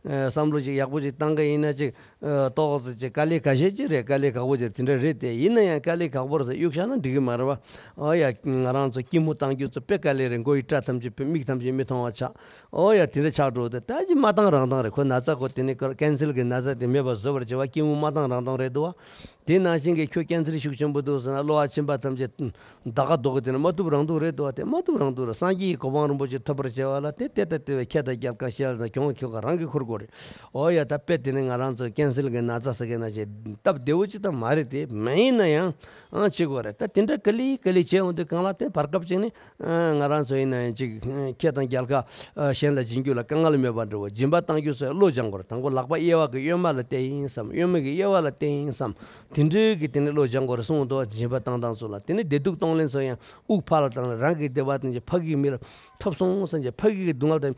ཨ་བསམ་བློ་ཅིག་ཡག་པོ་ཅིག་བཏང་གི་ཡིན་ན་ཅིག་ཨ་ཏོག་ཙམ་ཅིག་དཀའ་ལས་ཁ་ཤས་ཅིག་རེད། དཀའ་ལས་ཁག་པོ་ཅིག་དེ་འདྲ་རེད། དེ་ཡིན་ན་ཡང་དཀའ་ལས་ཁག་པོ་རེད་ཟེར་གཡུག་བཞག་ན་འགྲིག་གི་མ་རེད་བ། ཨོ་ཡ་ང་རང་ཚོ་སྐྱི་མོ་བཏང་རྒྱུ་ཚོ་དཔེ་དཀའ་ལས་རེད། མགོ་ཡི་སྐྲ་ཐམས་ཅད་དཔེ་མིག་ཐམས་ཅད་མི་མཐོང་བ་ཆགས། ཨོ་ཡ་དེ་འདྲ་ཆགས་འགྲོ། དེ་ད་ཅི་མ་བཏང་རང་བཏང་རེད། ཁོ་ན་ཚ་ཁོ་དེ་ནི་ཀན་སར་གྱི་ན་ཚ་དེ་མེད་པ་བཟོ་བར་བྱེད་པ་སྐྱི་མོ་མ་བཏང་རང་བཏང་རེད་འདུག་བ། དེ་ནང་བཞིན་གྱི་ཁྱོད་ཀན་སར་ཤུགས་ཆེན་པོ་འདུག་ཟེར་ན་གློ་བ་མཆིན་པ་ཐམས་ཅད་ད་ག་རྡོག་གི་དེ་ནི་མ་ཐུབ་རང་འདུག་རེད་འདུག་བ། དེ་མ་ཐུབ་རང་འདུག་རེད། སངས་རྒྱས་ཀྱི་གོ་འཕང་རིན་པོ་ཆེ་ཐོབ་པར་བྱ་བ་ལ་དེ་དེ་ལྟ་དེ་བས་ཁྱད་དང་རྒྱལ་ཁ་ཤེས་ལ་དང་གྱོང་ཁྱོད་ཀ་རང་གིས་འཁུར་དགོས་རེད། ཨོ་ཡ་ད་དཔེ་དེ་ནི་ང་རང་ཚོ་ཀན་སར་གྱི་ན་ཚ་ཟེར་མཁན་ནང་བཞིན་སྟབས་བདེ་བོ་ཅིག་ད་མ་རེད། དེ་མ་ཡིན་ན་ཡང་ཨང་བྱེད་དགོས་རེད། ད་དེ་འདྲ་ག་ལེ་ག་ལེ་བྱས་ཡོང་དུས་གང་ལ་དེ་བར་སྐབས་ཅིག་ནི་ཨ་ང་རང་ཚོ་ཡིན་ན་ཡང་ཅིག་ཁྱེད་དང་རྒྱལ་ཁ་ཨ་གཞན་ལ་སྦྱིན་རྒྱུ་ལ་དཀའ་ངལ་མེད་པ་འདྲ་བོ། སྦྱིན་པ་བཏང་རྒྱུ་ཚོས་བློ་སྦྱང་དགོས་རེད། དང་པོ་ལག་པ་གཡས་པ་གི་གཡོན་མ་ལ་བསྟན་ཡིན་བསམ། གཡོན་མ་གི་གཡས་པ་ལ་བསྟན་ཡིན་བསམ། དེ་འདྲའི་གི་དེ་ནི་བློ་སྦྱང་དགོས་རེད་གསུངས་འདུག་སྦྱིན་པ་བཏང་སྟངས་སུ་ལ་དེ་ནི་བདེ་སྡུག་གཏོང་ལེན་ཚོ་ཡང་དབུགས་ཕར་ལ་བཏང་ནས་རང་གི་བདེ་བ་དང་ཕ་གི་མི་ལ་ཐོབ་སོང་བསམ་གྱི་ཕ་གི་གི་སྡུག་བསྔལ་དང་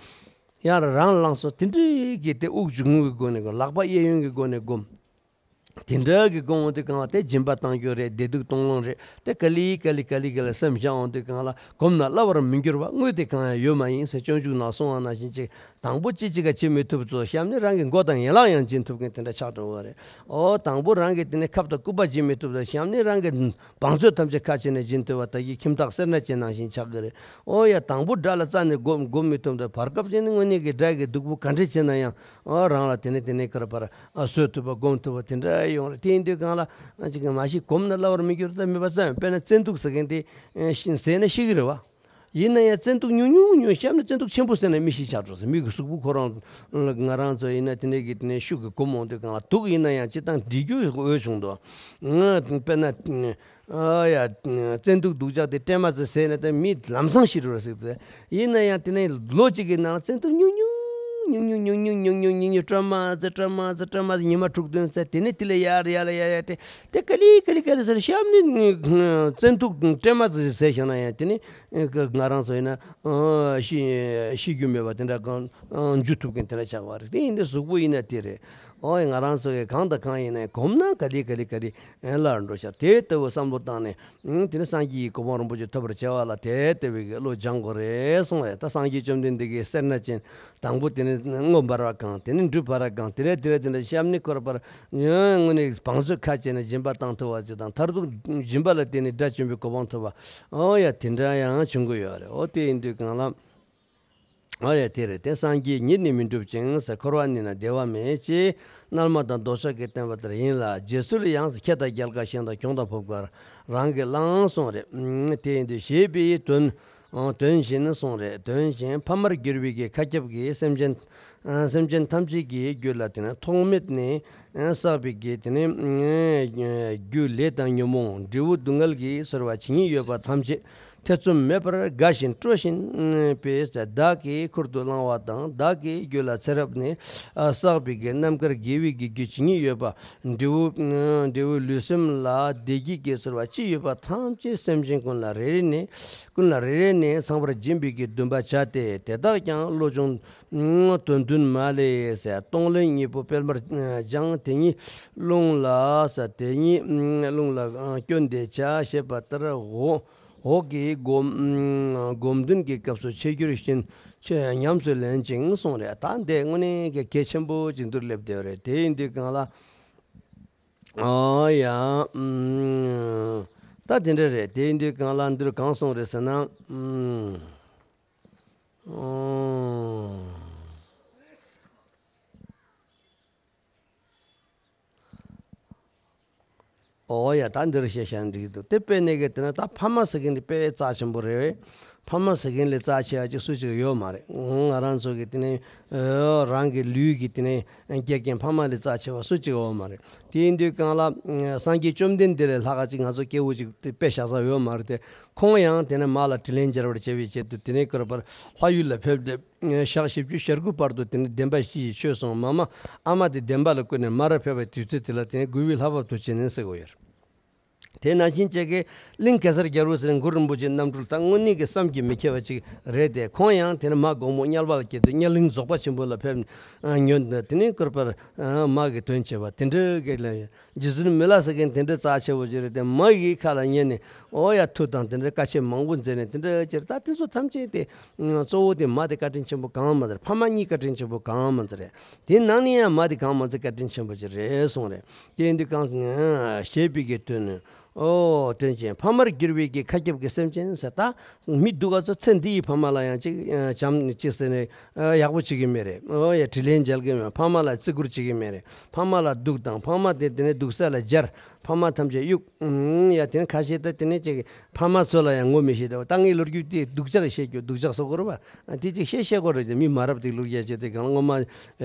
ཡང་རང་ལ་བླངས་སོང་། དེ་འདྲའི་གི་དེ་དབུགས་འབྱུང་རྔུབ་ཀྱི་སྒོ་ནས་སྒོམ། ལག་པ་གཡས་གཡོན་གྱི་སྒོ་ནས་སྒོམ། དེ་འདྲ་གི་སྒོམ་འོང་དུས་གང་ལ་དེ་སྦྱིན་པ་བཏང་རྒྱུ་རེད། བདེ་སྡུག་གཏོང་ལོང་རེད། དེ་ག་ལེ་ག་ལེ་ག་ལེ་ག་ལེ་སེམས་བྱང་འོང་དུས་གང་ལ་གོམས་ན་སླ་བར་མི་འགྱུར་བ་དངོས་དེ་གང་ཡང་ཡོད་མ་ཡིན་ཟེར་སྤྱོད་འཇུག་ནང་གསུངས་པ་ནང་བཞིན་ཅིག་དང་པོ་ཅི་ཅི་ག་བྱེད་མི་ཐུབ་ཚོ་གཤམ་ནས་རང་གི་མགོ་དང་ཡན་ལག་ཡང་སྦྱིན་ཐུབ་མཁན་དེ་འདྲ་ཆགས་འགྲོ་བ་རེད། ཨོ་དང་པོ་རང་གི་དེ་ནས་ཁབ་དང་སྐུད་པ་སྦྱིན་མི་ཐུབ་ཚོ་གཤམ་ནས་རང་གི་བང་མཛོད་ཐམས་ཅད་ཁ་ཕྱེ་ནས་སྦྱིན་ཐུབ་པ་ད་གི་ཁྱིམ་བདག་སེར་སྣ་ཅན་ནང་བཞིན་ཆགས་ཀྱི་རེད། ཨོ་ཡ་དང་པོ་དགྲ་ལ་རྩ་ནས་སྒོམ་སྒོམ་མི་ཐུབ་ཚོ་བར་སྐབས་ཅིག་ནས་དངོས་གནས་ཀྱི་དགྲ་གི་སྡུག་པོ་ག་འདྲ་བྱས་ན་ཡང་ཨོ་རང་ལ་དེ་ནས་དེ་ནས་ཁར་བར་ཨ་བཟོད་ཐུབ་པ་སྒོམ་ཐུབ་པ་དེ་འདྲ་ཡོང་རེད། དེ་ཡིན་དུས་གང་ལ་ཨ་ཅིག་གི་མ་ཤི་གོམས་ན་སླ་བར་མི་འགྱུར་ད་མེད་པ་ཙམ། དཔེར་ན་བཙན་དུག་ཟེར་མཁན་དེ་ཨ་ཤི་ཟས་ན་ཤི་གི་རེད་བ། ཡིན་ན་ཡང་བཙན་དུག་ཉུང་ཉུང་ཉུང་། གཤམ་ནས་བཙན་དུག་ཆེན་པོ་ཟས་ན་མི་ཤི་ཆགས་འགྲོ་ཟེར། མི་གི་གཟུགས་པོ་ཁོ་རང་ང་རང་ཚོ་ཡིན་ན་དེ་ནས་གི་དེ་ནས་ཤུགས་ཀྱིས་གོམས་འོང་དུས་གང་ལ་དུག་ཡིན་ན་ཡང་སྤྱིར་བཏང་འདྲི་རྒྱུ་འོས་བྱུང་འདུག་ང་དཔེར་ན་ཨ་ཡ་བཙན་དུག་དུག་ཇག་དེ་སྲན་མ་ཙམ་ཟས་ན་ད་མི་ལམ་སང་ཤི་འགྲོ་ཟེར་ཏེ། ཡིན་ན་ཡང་དེ་ནས་ལོ་གཅིག་གི་ནང་ལ་བཙན་དུག་ཉུང་ཉུང་ཉུང་ཉུང་ཉུང་ཉུང་ཉུང་ཉུང་ཉུང་སྲན་མ་ཙམ་སྲན་མ་ཙམ་སྲན་མ་ཙམ་ཉི་མ་དྲུག་བདུན་ཙམ་དེ་ནས་དེ་ལས་ཡར་ཡར་ཡར་ཡར་དེ་དེ་ག་ལེ་ག་ལེ་ག་ལེ་ཟེར་གཤམ་ནས་བཙན་དུག་སྲན་མ་ཙམ་ཟས་བཞག་ན་ཡང་དེ་ནས། ཨེ་ང་རང་ཚོ་ཡིན་ན་ཨ་ཤི་ཤི་རྒྱུ་མེད་པ་དེ་འདྲ་གང་ཨ་འཇུ་ཐུབ་མཁན་དེ་འདྲ་ཆགས་པ་རེད། དེ་ཡིན་དུས་གཟུགས་པོ་ཡིན་ན་དེ་རེད། ཨོ་ཡ་ང་རང་ཚོ་གི་གང་དང་གང་ཡིན་ན་གོམས་ན་ག་ལེ་ག་ལེ་ག་ལེ་ཨེ་སླར་འགྲོ་ཤག་དེ་ལྟ་བུ་བསམ་བློ་བཏང་ནས་ཨང་དེ་ནི་སངས་རྒྱས་ཀྱི་གོ་འཕང་རིན་པོ་ཆེ་ཐོབ་པར་བྱ་བ་ལ་དེ་ལྟ་བུའི་གི་བློ་སྦྱང་དགོས་རེད་གསུངས་པ་རེད། ད་སངས་རྒྱས་བཅོམ་ལྡན་འདས་ཀྱི་སེར་སྣ་ཅན། དང་པོ་དེ་ནི་མངོན་འབར་བ་གང་། དེ་ནི་འབྲུ་འབར་བ་གང་། དེ་ནས་དེ་ནས་དེ་འདྲ་གཤམ་ནས་འཁོར་བར་དངོས་གནས་བང་མཛོད་ཁ་ཕྱེ་ནས་སྦྱིན་པ་བཏང་ཐུབ་པ་ཅིག་དང་མཐར་ཐུག་སྦྱིན་པ་ལ་བརྟེན་ནས་དགྲ་བཅོམ་པའི་གོ་འཕང་ཐོབ་པ། ཨོ་ཡ་དེ་འདྲ་ཡང་བྱུང་གི་ཡོད་རེད། ཨོ་དེ་ཡིན་དུས་གང་ལ། ཨོ་ཡ་དེ་རེད་དེ། སངས་རྒྱས་ཉིད་ནི་མི་འགྲུབ་ཅིང་ཟེར། འཁོར་བ་ནི་ན་བདེ་བ་མེད་ཅེས་མནར་མ་དང་ལྡོག་ཕྱོགས་ཀྱི་བསྟན་པ་ལྟར་ཡིན་ལ། རྗེས་སུ་ཡང་ཁྱེད་དང་རྒྱལ་ཁ་གཞན་དང་གྱོང་དང་ཕོབ་ཁར་རང་གིས་བླངས་གསུངས་རེད། དེ་ཡིན་དུས་ཞེས་པའི་དོན། ཨང་དོན་བཞིན་གསུངས་རེད། དོན་བཞིན་ཕ་མར་གྱུར་པའི་གི་མཁའ་ཁྱབ་ཀྱི་སེམས་ཅན། ཨང་སེམས་ཅན་ཐམས་ཅད་ཀྱི་རྒྱུད་ལ་དེ་ནི་ཐོག་མེད་ནས་ཨང་བསགས་པའི་གི་དེ་ནི་ཨང་རྒྱུ་ལས་དང་ཉོན་མོངས་འབྲས་བུ་སྡུག་བསྔལ་གྱི་ཚོར་བ་ཇི་སྙེད་ཡོད་པ་ཐམས་ཅད་ཐེ་ཚོམ་མེད་པར་དགའ་བཞིན་སྤྲོ་བཞིན་པས་བདག་གིས་ཁུར་དུ་བླང་བ་དང་། བདག་གི་རྒྱུད་ལ་ཚེ་རབས་ནས་ཨ་བསགས་པའི་གི་རྣམ་དཀར་དགེ་བའི་གི་རྒྱུ་ཇི་སྙེད་ཡོད་པ། འབྲས་བུ་འབྲས་བུ་ལུས་སེམས་ལ་བདེ་སྐྱིད་ཀྱི་ཚོར་བ་ཅི་ཡོད་པ་ཐམས་ཅད་སེམས་ཅན་ཀུན་ལ་རེ་རེ་ནས་ཀུན་ལ་རེ་རེ་ནས་ཚང་བར་སྦྱིན་པའི་གི་འདུན་པ་བྱ་སྟེ། དེ་དག་ཀྱང་བློ་སྦྱོང་དོན་བདུན་མ་ལས་ཟེར། གཏོང་ལེན་གཉིས་པོ་དཔལ་འབར་སྦྱང་། དེ་ཉིད་རླུང་ལ་ཟེར། དེ་ཉིད་རླུང་ལ་བསྐྱོན་ཏེ་བྱ་ཞེས་པ་ལྟར་འོག་འོག་གི་སྒོམ་སྒོམ་བདུན་གྱི་སྐབས་སུ་ཆེ་རྒྱུར་བཞིན་ཆེ་ཉམས་སུ་ལེན་ཅིང་གསུངས་རེད། ད་འདི་དངོས་གནས་ཀྱི་གལ་ཆེན་པོ་ཅིག་འདུར་སླེབས་བསྡད་པ་རེད། དེ་ཡིན་དུས་གང་ལ། ཨོ་ཡ། ཨུམ། ད་དེ་འདྲ་རེད། དེ་ཡིན་དུས་གང་ལ་འདིར་གང་གསུངས་རེད་ཟེར་ན། ཨུམ། ཨོ། ཨོ་ཡ། ད་འདིར་བཤད་བཤད་ན་འགྲིག་གི་འདུག་དེ་དཔེ་ནས་གི་དེ་ན་ད་ཕ་མ་ཟེར་མཁན་དེ་དཔེ་རྩ་ཆེན་པོ་རེད། ཕ་མ་ཟེར་མཁན་ལས་རྩ་ཆེ་བ་ཅིག་སུ་ཅིག་ཡོད་མ་རེད། ང་རང་ཚོ་གི་དེ་ནས་རང་གི་ལུས་ཀྱི་དེ་ནས་སྐྱེ་མཁན་ཕ་མ་ལས་རྩ་ཆེ་བ་སུ་ཅིག་ཡོད་མ་རེད། དེ་ཡིན་དུས་གང་ལ་སངས་རྒྱས་བཅོམ་ལྡན་འདས་ལས་ལྷག་ག་ཅིག་ང་ཚོ་སྐྱེ་བོ་ཅིག་དཔེ་བཞག་ས་ཡོད་མ་རེད་དེ། ཁོང་ཡང་དེ་ནས་མ་ལ་དྲིན་ལན་འཇལ་བར་བྱ་བའི་ཆེད་དུ་དེ་ནས་བསྐོར་བར་ལྷ་ཡུལ་ལ་ཕེབས་ཏེ། ཞག་བཞི་བཅུ་ཞེ་དགུ་བར་དུ་དེ་ནས་བདེན་པ་བཞི་ཡི་ཆོས་གསུངས། མ་མ་ཨ་མ་དེ་བདེན་པ་ལ་བཀོད་ནས་མར་ཕེབས་པའི་དུས་ཚོད་དེ་ལ་དེ་ནས་མགུལ་བའི་ལྷ་བབས་ཐུགས་ཆེན་ནས་ཟེར་གོ་ཡོད། དེ་ནང་བཞིན་བཅས་ཀྱི་གླིང་གེ་སར་རྒྱལ་པོ་ཟེར་གུ་རུ་རིན་པོ་ཆེ་རྣམ་སྤྲུལ་དང་དངོས་གནས་ཀྱི་བསམ་གྱིས་མི་ཁྱབ་པ་ཅིག་རེད་དེ། ཁོང་ཡང་དེ་ནས་མ་དགོང་མོ་དམྱལ་བ་ལ་སྐྱེས་དུས་དམྱལ་གླིང་རྫོགས་པ་ཆེན་པོ་ལ་ཕེབས་ནས་ཉོན་དེ་ནས་བསྐོར་བར་མ་གི་དོན་བྱེད་པ་དེ་འདྲ་གི་ལ། རྗེ་བཙུན་མི་ལ་ཟེར་མཁན་དེ་འདྲ་རྩ་ཆེ་བོ་ཅིག་རེད་དེ། མ་གི་ཁ་ལ་ཉན་ནས་ཨོ་ཡ་ཐུགས་དང་དེ་འདྲ་དཀའ་སྤྱད་མང་པོ་མཛད་ནས་དེ་འདྲ་ཅིག་རེད། ད་དེ་ཚོ་ཐམས་ཅད་དེ་གཙོ་བོ་དེ་མ་དེ་བཀའ་དྲིན་ཆེན་པོ་གང་མ་ཚར། ཕ་མ་གཉིས་བཀའ་དྲིན་ཆེན་པོ་གང་མ་ཚར་རེད། དེ་ནང་ནས་ཡང་མ་དེ་གང་མ་ཚར་བཀའ་དྲིན་ཆེན་པོ་ཅིག་རེད་གསུངས་རེད། དེ་ཡིན་དུས་གང་ཞེས་པའི་གི་དོན་ནི། ཨོ་དོན་ཅན་ཕ་མར་གྱུར་པའི་གི་མཁའ་ཁྱབ་ཀྱི་སེམས་ཅན་ཟེར། ད་མི་སྡུག་ག་ཚོ་ཚེ་འདི་ཡི་ཕ་མ་ལ་ཡང་ཅིག་བྱམས་ཅིག་ཟེར་ནས་ཡག་པོ་བྱེད་ཀྱི་མེད་རེད། ཨོ་ཡ་དྲིན་ལན་འཇལ་གྱི་མེད། ཕ་མ་ལ་བརྩི་བཀུར་བྱེད་ཀྱི་མེད་རེད། ཕ་མ་ལ་སྡུག་དང་ཕ་མ་དེ་དེ་ནས་སྡུག་ས་ལ་སྦྱར། ཕ་མ་ཐམས་ཅད་གཡུག་ཨུམ། ཡ་དེ་ནས་ཁ་ཤས་ད་དེ་ནས་ཅིག་ཕ་མ་ཚོ་ལ་ཡང་ངོ་མི་ཤེས་ད། ད་ངའི་ལོ་རྒྱུས་དེ་སྡུག་ཅག་བཤད་རྒྱུ་སྡུག་ཅག་སོགས་གོ་ར་བ། དེ་ཅིག་བཤད་བཤད་གོ་རེད། ཅིག་མི་མ་རབས་དེ་ལོ་རྒྱུས་བཤད་དེ་གང་ངོ་མ་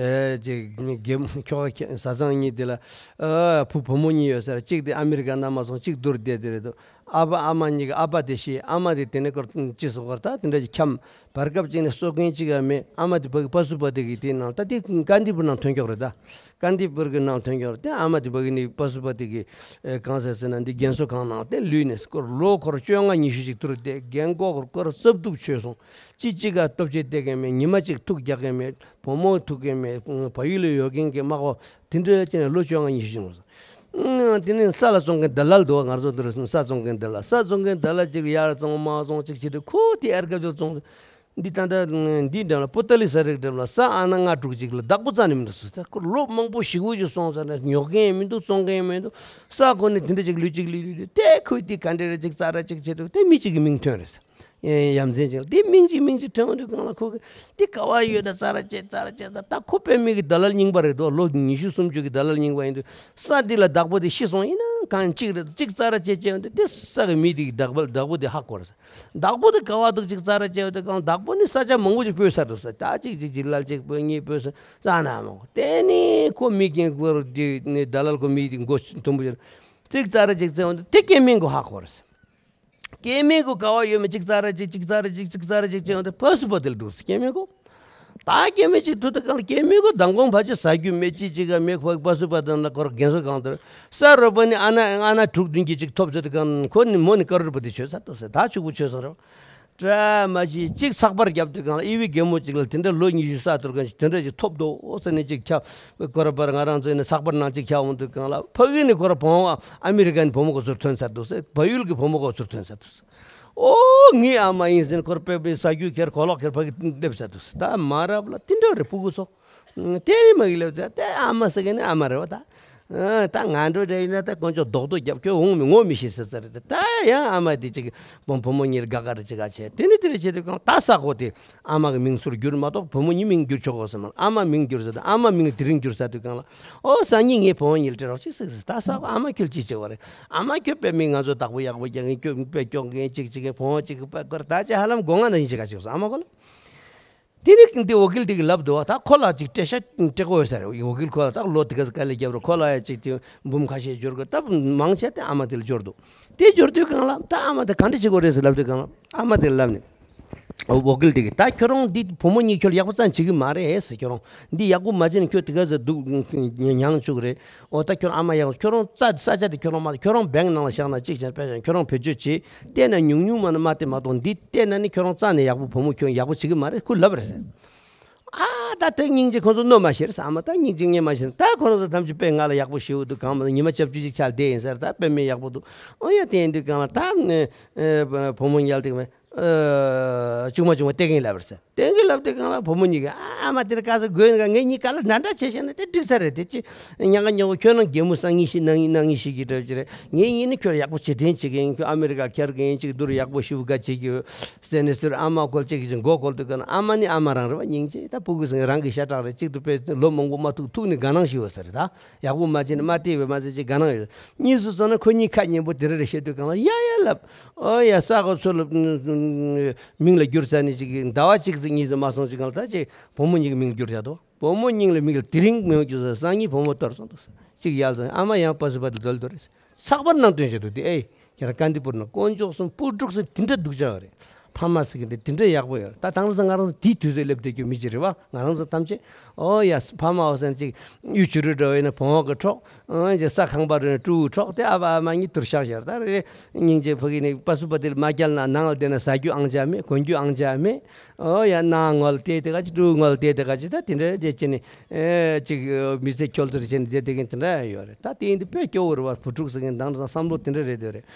ཅིག་ཁྱོ་ག་བཟའ་ཚང་གཉིས་དེ་ལ་བུ་བུ་མོ་གཉིས་ཡོད་ས་རེད། གཅིག་དེ་ཨ་མི་རི་ཀ་ན་མ་སོང་། གཅིག་འདིར་བསྡད་དེ་རེད་དོ། ཨ་ཕ་ཨ་མ་གཉིས་ཀྱི་ཨ་ཕ་དེ་ཤི། ཨ་མ་དེ་དེ་ནས་སྐོར་ཅི་སོགས་སྐོར་ད་དེ་འདྲ་ཅིག་འཁྱམས། བར་སྐབས་ཅིག་ནས་གསོ་མཁན་གཅིག་ཡང་མེད། ཨ་མ་དེ་ཕ་གི་པ་སུ་པ་དེ་གི་དེ་ནང་ད་དེ་ཀ་འདི་བུ་ནང་ཐོན་ཀྱོག་རེད་ད། ཀ་འདི་བུར་གི་ནང་ཐོན་ཀྱོག་རེད་དེ། ཨ་མ་དེ་ཕ་གི་ནི་པ་སུ་པ་དེ་གི་གང་ཟེར་ཟེར་ན་འདི་རྒན་གསོ་ཁང་ནང་དེ་ལུས་ནས་སྐོར་ལོ་འཁོར་བཅོ་ལྔ་ཉི་ཤུ་ཅིག་ཐུར་དེ་རྒན་གོག་སྐོར་རྩབ་ཏུ་ཆོད་སོང་། ཅི་གཅིག་ག་སྟོབས་ཆེ་བསྡད་མཁན་མེད། ཉི་མ་གཅིག་ཐུག་རྒྱག་མཁན་མེད། བུ་མོ་ཐུག་མཁན་མེད། བལ་ཡུལ་ལ་ཡོད་མཁན་གྱི་དམག་པ་དེ་འདྲ་བྱས་ནས་ལོ་བཅོ་ལྔ་ཉི་ཤུ་ཕྱིན་སོང་། དེ་ནས་ས་ལ་བཙོང་མཁན་དལ་ལ་འདུག་ང་ཚོ་འདིར་ས་བཙོང་མཁན་དལ་ལ། ས་བཙོང་མཁན་དལ་ལ་ཅིག་ཡར་བཙོང་མར་བཙོང་ཅིག་བྱེད་དུས་ཁོ་དེ་ཨར་སྐབས་ཅིག་བཙོང་། འདི་ད་ལྟ་འདི་འགྲམ་ལ་པོ་ཏ་ལི་ས་རིག་འགྲམ་ལ་ས་ཨ་ན་ལྔ་དྲུག་ཅིག་ལ་བདག་པོ་རྩ་ནས་མི་འདུག་ཟེར། ད་ཁོ་ལོ་མང་པོ་ཞེ་པོ་ཅིག་སོང་ཙང་ནས་ཉོ་མཁན་ཡང་མི་འདུག་བཙོང་མཁན་ཡང་མི་འདུག་ས་ཁོ་ནས་དེ་འདྲ་ཅིག་ལུས་ཅིག་ལུས་ལུས་ལུས་དེ་ཁོས་དེ་ག་འདྲ་རེ་ཅིག་རྩ་ར་ཅིག་བྱེད་དུས་དེ་མི་གཅིག་གི་མིང་ཐོན་རེད་ཟེར། ཡ་མཚན་ཅིག་ལ་དེ་མིང་གཅིག་མིང་གཅིག་ཐོན་འོང་དུས་གང་ལ་ཁོ་གི་དེ་ག་བ་ཡོད་ད་རྩ་ར་བཅད་རྩ་ར་བཅད་ད། ད་ཁོ་དཔེ་མི་གི་ད་ལ་རྙིང་པ་རེད་དོ། ལོ་ཉི་ཤུ་སུམ་ཅུ་གི་ད་ལ་རྙིང་པ་ཡིན་དུས་ས་འདི་ལ་བདག་པོ་དེ་ཤི་སོང་ཡིན་ན་གང་གཅིག་རེད། གཅིག་རྩ་ར་བཅད་བཅད་འོང་དུས་དེ་ས་གི་མི་དེ་གི་བདག་པོ་བདག་པོ་དེ་ཧ་གོ་རེད། བདག་པོ་དེ་ག་བ་འདུག་ཅིག་རྩ་ར་བཅད་འོང་དུས་གང་བདག་པོ་ནི་ས་ཆ་མང་པོ་ཅིག་སྤོས་ཚར་འདུག་ཟེར། ད་གཅིག་གཅིག་གཅིག་ལ་གཅིག་སྤོས་གཉིས་སྤོས་ཟེར་རྩ་ན་མང་པོ་དེ་ནི་ཁོ་མི་རྒན་སྐོར་དེ་ནི་ད་ལ་ཁོ་མི་དེ་མགོ་མཐོན་པོ་ཡོད། གཅིག་རྩ་ར་གཅིག་བཅད་འོང་དུས་དེ་སྐྱེ་དམན་གོ་ཧ་གོ་རེད། སྐྱེ་དམན་གོ་ག་བ་ཡོད་མེད་གཅིག་རྩ་ར་གཅིག་གཅིག་རྩ་ར་གཅིག་གཅིག་རྩ་ར་གཅིག་བཅད་འོང་དུས་པ་སུ་པ་དེ་ལ་འདུག་ཟེར། སྐྱེ་དམན་གོ། ད་སྐྱེ་དམན་གཅིག་ཐུག་དུས་གང་ལ་སྐྱེ་དམན་གོ་མདང་དགོང་ཕལ་ཆེར་ཟ་རྒྱུ་མེད། ཅི་ཅིག་ག་མེད། ཁོ་པ་སུ་པ་དང་ལ་ཁོར་རྒན་གསོ་ཁང་དུ་ས་རོ་པ་ནི་ཨ་ན་ཨ་ན་དྲུག་བདུན་གྱི་ཅིག་ཐོབ་ཚོད་དུས་གང་ཁོ་ནི་མོ་ནི་ཀ་རོར་པ་དེ་ཆོད་ཚར་འདུག་ཟེར། ད་ཕྱུག་པོ་ཆོད་སོང་རེད། བཀྲ་མ་ཤིས་གཅིག་ཚགས་པར་བརྒྱབ་དུས་གང་ལ་ཨི་བི་རྒན་མོ་གཅིག་ལ་དེ་འདྲ་ལོ་ཉི་ཤུ་ས་ཐུར་གང་ཞིག་དེ་འདྲ་ཞིག་ཐོབ་འདུག་ཟེར་ནས་གཅིག་ཁྱབ། ཁོ་ར་པར་ང་རང་ཚོ་ནི་ཚགས་པར་ནང་གཅིག་ཁྱབ་འོང་དུས་གང་ལ་ཕ་གི་ནི་ཁོ་ར་བུ་མོ་ཨ་མི་རི་ཀ་ནི་བུ་མོ་གོ་ཚུར་ཐོན་ཚར་འདུག་ཟེར། བལ་ཡུལ་གྱི་བུ་མོ་གོ་ཚུར་ཐོན་ཚར་འདུག་ཟེར། ཨོ་ངའི་ཨ་མ་ཡིན་ཟེར་ནས་ཁོ་ར་པེ་པེ་ཟ་རྒྱུ་ཁྱེར་གོ་ལོག་ཁྱེར་ཕ་གི་སླེབས་ཚར་འདུག་ཟེར། ད་མ་རབས་ལ་དེ་འདྲ་རེད་ཕྲུ་གུ་ཚོ། དེ་མ་གི་ལབ་ཙང་དེ་ཨ་མ་ཟེར་མཁན་ནི་ཨ་མ་རེད་བ་ད། ཨ་ད་ང་འགྲོ་རེ་ཡིན་ན་ད་དཀོན་མཆོག་རྡོག་རྡོག་རྒྱབ་ཁྱོད་འོང་མི་ངོ་མི་ཤེས་ཟེར་ཟེར་རེད། ད་ཡང་ཨ་མ་དེ་ཅིག་བུ་བུ་མོ་གཉིས་དགའ་དགའ་རེ་ཅིག་ག་བྱས། དེ་ནི་དེ་རེ་བྱེད་དུས་གང་ད་ས་གོ་དེ་ཨ་མ་གི་མིང་ཟུར་བསྒྱུར་མ་གཏོགས་བུ་མོ་གཉིས་མིང་བསྒྱུར་ཆོག་གོ་ཟེར་མ། ཨ་མ་མིང་བསྒྱུར་ཟེར་ད་ཨ་མ་མིང་དེ་རིང་བསྒྱུར་ཟེར་དུས་གང་ལ་ཨོ་སང་ཉིན་ངའི་བུ་མོ་གཉིས་ལ་སྤྲད་རོགས་ཅིག་ཟེར་ཟེར། ད་ས་གོ་ཨ་མ་ཁྱོད་ཅི་བྱེད་བ་རེད། ཨ་མ་ཁྱོད་དཔེ་མི་ང་ཚོ་བདག་པོ་ཡག་པོ་རྒྱག་མཁན་ཁྱོད་དཔེ་སྐྱོང་མཁན་ཅིག་ཅིག་གི་བུ་མོ་ཅིག་གི་དཔེ་སྐོར་ད་ཅི་ཧ་ལམ་སྒོ་ང་ན་ཡིན་ཅིག་ག་ཅིག་སོང་ཨ་མ་གོ་ལ། དེ་ནི་འདི་འོ་སྐལ་དེ་གི་ལབ་འདུག་བ། ད་ཁོ་ལ་ཅིག་སྤྲད་ཤ་སྤྲད་དགོས་ཟེར། འོ་སྐལ་ཁོ་ལ་ད་ལོ་དེ་ག་ས་དཀའ་ལས་བརྒྱབ་རོགས། ཁོ་ལ་ཡ་ཅིག་དེ་འབུམ་ཁ་ཤས་འབྱོར་དགོས། ད་མང་ཆེ་དེ་ཨ་མ་དེ་ལ་འབྱོར་འདུག་དེ་འབྱོར་དུས་གང་ལ་ད་ཨ་མ་དེ་ག་འདྲ་བྱེད་དགོས་རེད་ཟེར་ལབ་དུས་གང་ལ་ཨ་མ་དེ་ལ་ལབ་ནས། འོ་འོ་སྐལ་དེ་གི་ད་ཁྱོད་རང་འདི་བུ་མོ་གཉིས་ཁྱོད་ཡག་པོ་ཙམ་བྱེད་ཀྱི་མ་རེད་ཟེར། ཁྱོད་རང་འདི་ཡག་པོ་མ་བྱས་ན་ཁྱོད་དེ་ག་ས་སྡུག་མྱངས་བཅུག་རེད། འོ་ད་ཁྱོད་རང་ཨ་མ་ཡག་པོ་ཁྱོད་རང་རྩ་ས་ཆ་དེ་ཁྱོད་རང་མ་ཁྱོད་རང་བེང་ནང་ལ་བཞག་ན་གཅིག་བྱས་པས་ཀྱང་ཁྱོད་རང་བེད་སྤྱོད་བྱེད། བལྟས་ན་ཉུང་ཉུང་མ་ན་མ་བལྟས་མ་གཏོགས་འདི་བལྟས་ན་ནི་ཁྱོད་རང་རྩ་ནས་ཡག་པོ་བུ་མོ་ཁྱོད་ཡག་པོ་བྱེད་ཀྱི་མ་རེད་ཁོ་ལབ་རེད་ཟེར། ཨ་ད་དེ་སྙིང་རྗེ་ཁོ་ཚོ་གནོད་མ་བྱེད་ཟེར། ཨ་མ་ད་སྙིང་རྗེ་ངས་མ་བྱེད་ད་ཁོ་རང་ཚོ་ཐམས་ཅད་དཔེ་ང་ལ་ཡག་པོ་ཞེ་པོ་འདུག་གང་མ་ཉི་མ་ཆབ་ཆུ་ཅིག་ཆགས་བསྡད་ཡིན་ཟེར། ད་དཔེ་མི་ཡག་པོ་འདུག་ཨོ་ཡ་དེ་ཡིན་དུས་གང་ལ་ད་བུ་མོ་ཉལ་དེ་མེད། ཨ་ཆུང་མ་ཆུང་མ་སྟེར་གིན་ལབ་པ་རེད་ཟེར། སྟེར་གིན་ལབ་དུས་སྒང་ལ་བུ་མོ་གཉིས་ཀྱིས་ཨ་མ་དེར་དཀའ་ཚེགས་དགོས་ཡིན་ག་ངེད་གཉིས་ཀ་ལ་འདྲ་འདྲ་བྱས་བྱས་ན་དེ་འགྲིག་ས་རེད། དེ་ཅི་ཉག་ག་ཉོག་ག་ཁྱོད་རང་གད་མོ་སང་ཉིན་ཤི་ནང་ཉིན་ནང་ཉིན་ཤི་གི་འདྲ་ཅི་རེད། ངེད་གཉིས་ནི་ཁྱོད་ཡག་པོ་བྱེད་དོན་བྱེད་ཀྱི་ཡིན། ཁྱོད་ཨ་མེ་རི་ཀ་ཁྱེར་གི་ཡིན། ཅིག་བསྡུར་ཡག་པོ་ཞུ་ག་བྱེད་ཀྱི་ཡོད་ཟེར་ནས་ཟེར། ཨ་མ་ཁོལ་ཅིག་གིས་མགོ་ཁོལ་དུས་སྒང་ལ་ཨ་མ་ནི་ཨ་མ་རང་རེད་བ། སྙིང་རྗེ། ད་ཕྲུ་གུ་ཟེར་རང་གི་ཤ་ཁྲག་རེད། གཅིག་ཏུ་དཔེ་ལོ་མང་པོ་མ་ཐུག་ཐུག་ནས་དགའ་སྣང་ཞིག་ཡོད་ས་རེད། ད་ཡག་པོ་མ་བྱས་ནས་མ་བལྟས་པས་མ་ཟད་ཅིག་དགའ་སྣང་ཡོད། གཉིས་སུ་སོང་ན་ཁོ་གཉིས་ཁ་སྙན་པོ་དེ་རེ་རེ་བཤད་དུས་སྒང་ལ་ཡ་ཡ་ལབ། ཨོ་ཡ་ས་གོ་ཚོ་ལ་མིང་ལ་བསྒྱུར་ཚར་ནས་ཅིག་ཟླ་བ་གཅིག་ཙམ་གཉིས་ཙམ་མ་སོང་ཅིག་སྒང་ལ་ད་ཅིག་བུ་མོ་གཉིས་ཀྱི་མིང་བསྒྱུར་བཞག་འདུག་བུ་མོ་གཉིས་ལ་མིང་ལ་དེ་རིང་མིང་བསྒྱུར་ཚར། སང་ཉིན་བུ་མོ་གཏོར་སོང་འདུག་གཅིག་ཡར་སོང་། ཨ་མ་ཡང་པ་སུ་པ་དེ་འདོལ་འདོལ་རེད། ཚགས་པར་ནང་བཏོན་བཞག་འདུག་དེ་ཨེ་ཁྱེད་རང་ཀ་འདི་པུར་ན་དཀོན་མཆོག་གསུམ་སྤུ་དཀྲུག་ཟེར་དེ་འདྲ་སྡུག་ཅག་རེད། ཕ་མ་ཟེར་མཁན་དེ་དེ་འདྲ་ཡག་པོ་ཡོད་རེད། ད་དེང་སང་ང་རང་ཚོ་དེའི་དུས་ཚོད་སླེབས་བསྡད་རྒྱུ་མི་ཅིག་རེད་བ། ང་རང་ཚོ་ཐམས་ཅད་ཨོ་ཡ་ཕ་མ་འོ་ཟེར་ཅིག་གཡུ་བྱུ་རུ་འདྲ་བོ་ཡིན་ན་བོང་བུ་གི་ཁྲོག་ཨང་ཅེ་ས་ཁང་པ་རེ་ནས་ཀྲུའུ་ཁྲོག་སྟེ་ཨ་ཕ་ཨ་མ་གཉིས་དུར་ཤག་ཤར། ད་རེ་སྙིང་རྗེ་ཕ་གི་ནི་པ་སུ་པ་དེ་ལ་མ་བསྐྱལ་ན་ནང་ལ་བསྡད་ན་ཟ་རྒྱུ་ཨང་ཅག་མེད། གོན་རྒྱུ་ཨང་ཅག་མེད། ཨོ་ཡ་ནང་ངོ་ལ་བལྟས་དེ་ག་ཅི་ཀྲུའུ་ངོ་ལ་བལྟས་དེ་ག་ཅི་ད་དེ་འདྲ་བྱས་ཅི་ནི་ཨེ་ཅིག་མི་ཚེ་འཁྱོལ་ཐུར་བྱས་ནི་བསྡད་དེ་གིན་དེ་འདྲ་ཡོད་རེད། ད་དེ་ཡིན་དུས་དཔེ་སྐྱོ་བོ་རེད་བ། བུ་ཕྲུག་ཟེར་མཁན་དེང་སང་བསམ་བློ་དེ་འདྲ་རེད་འདོད་རེད།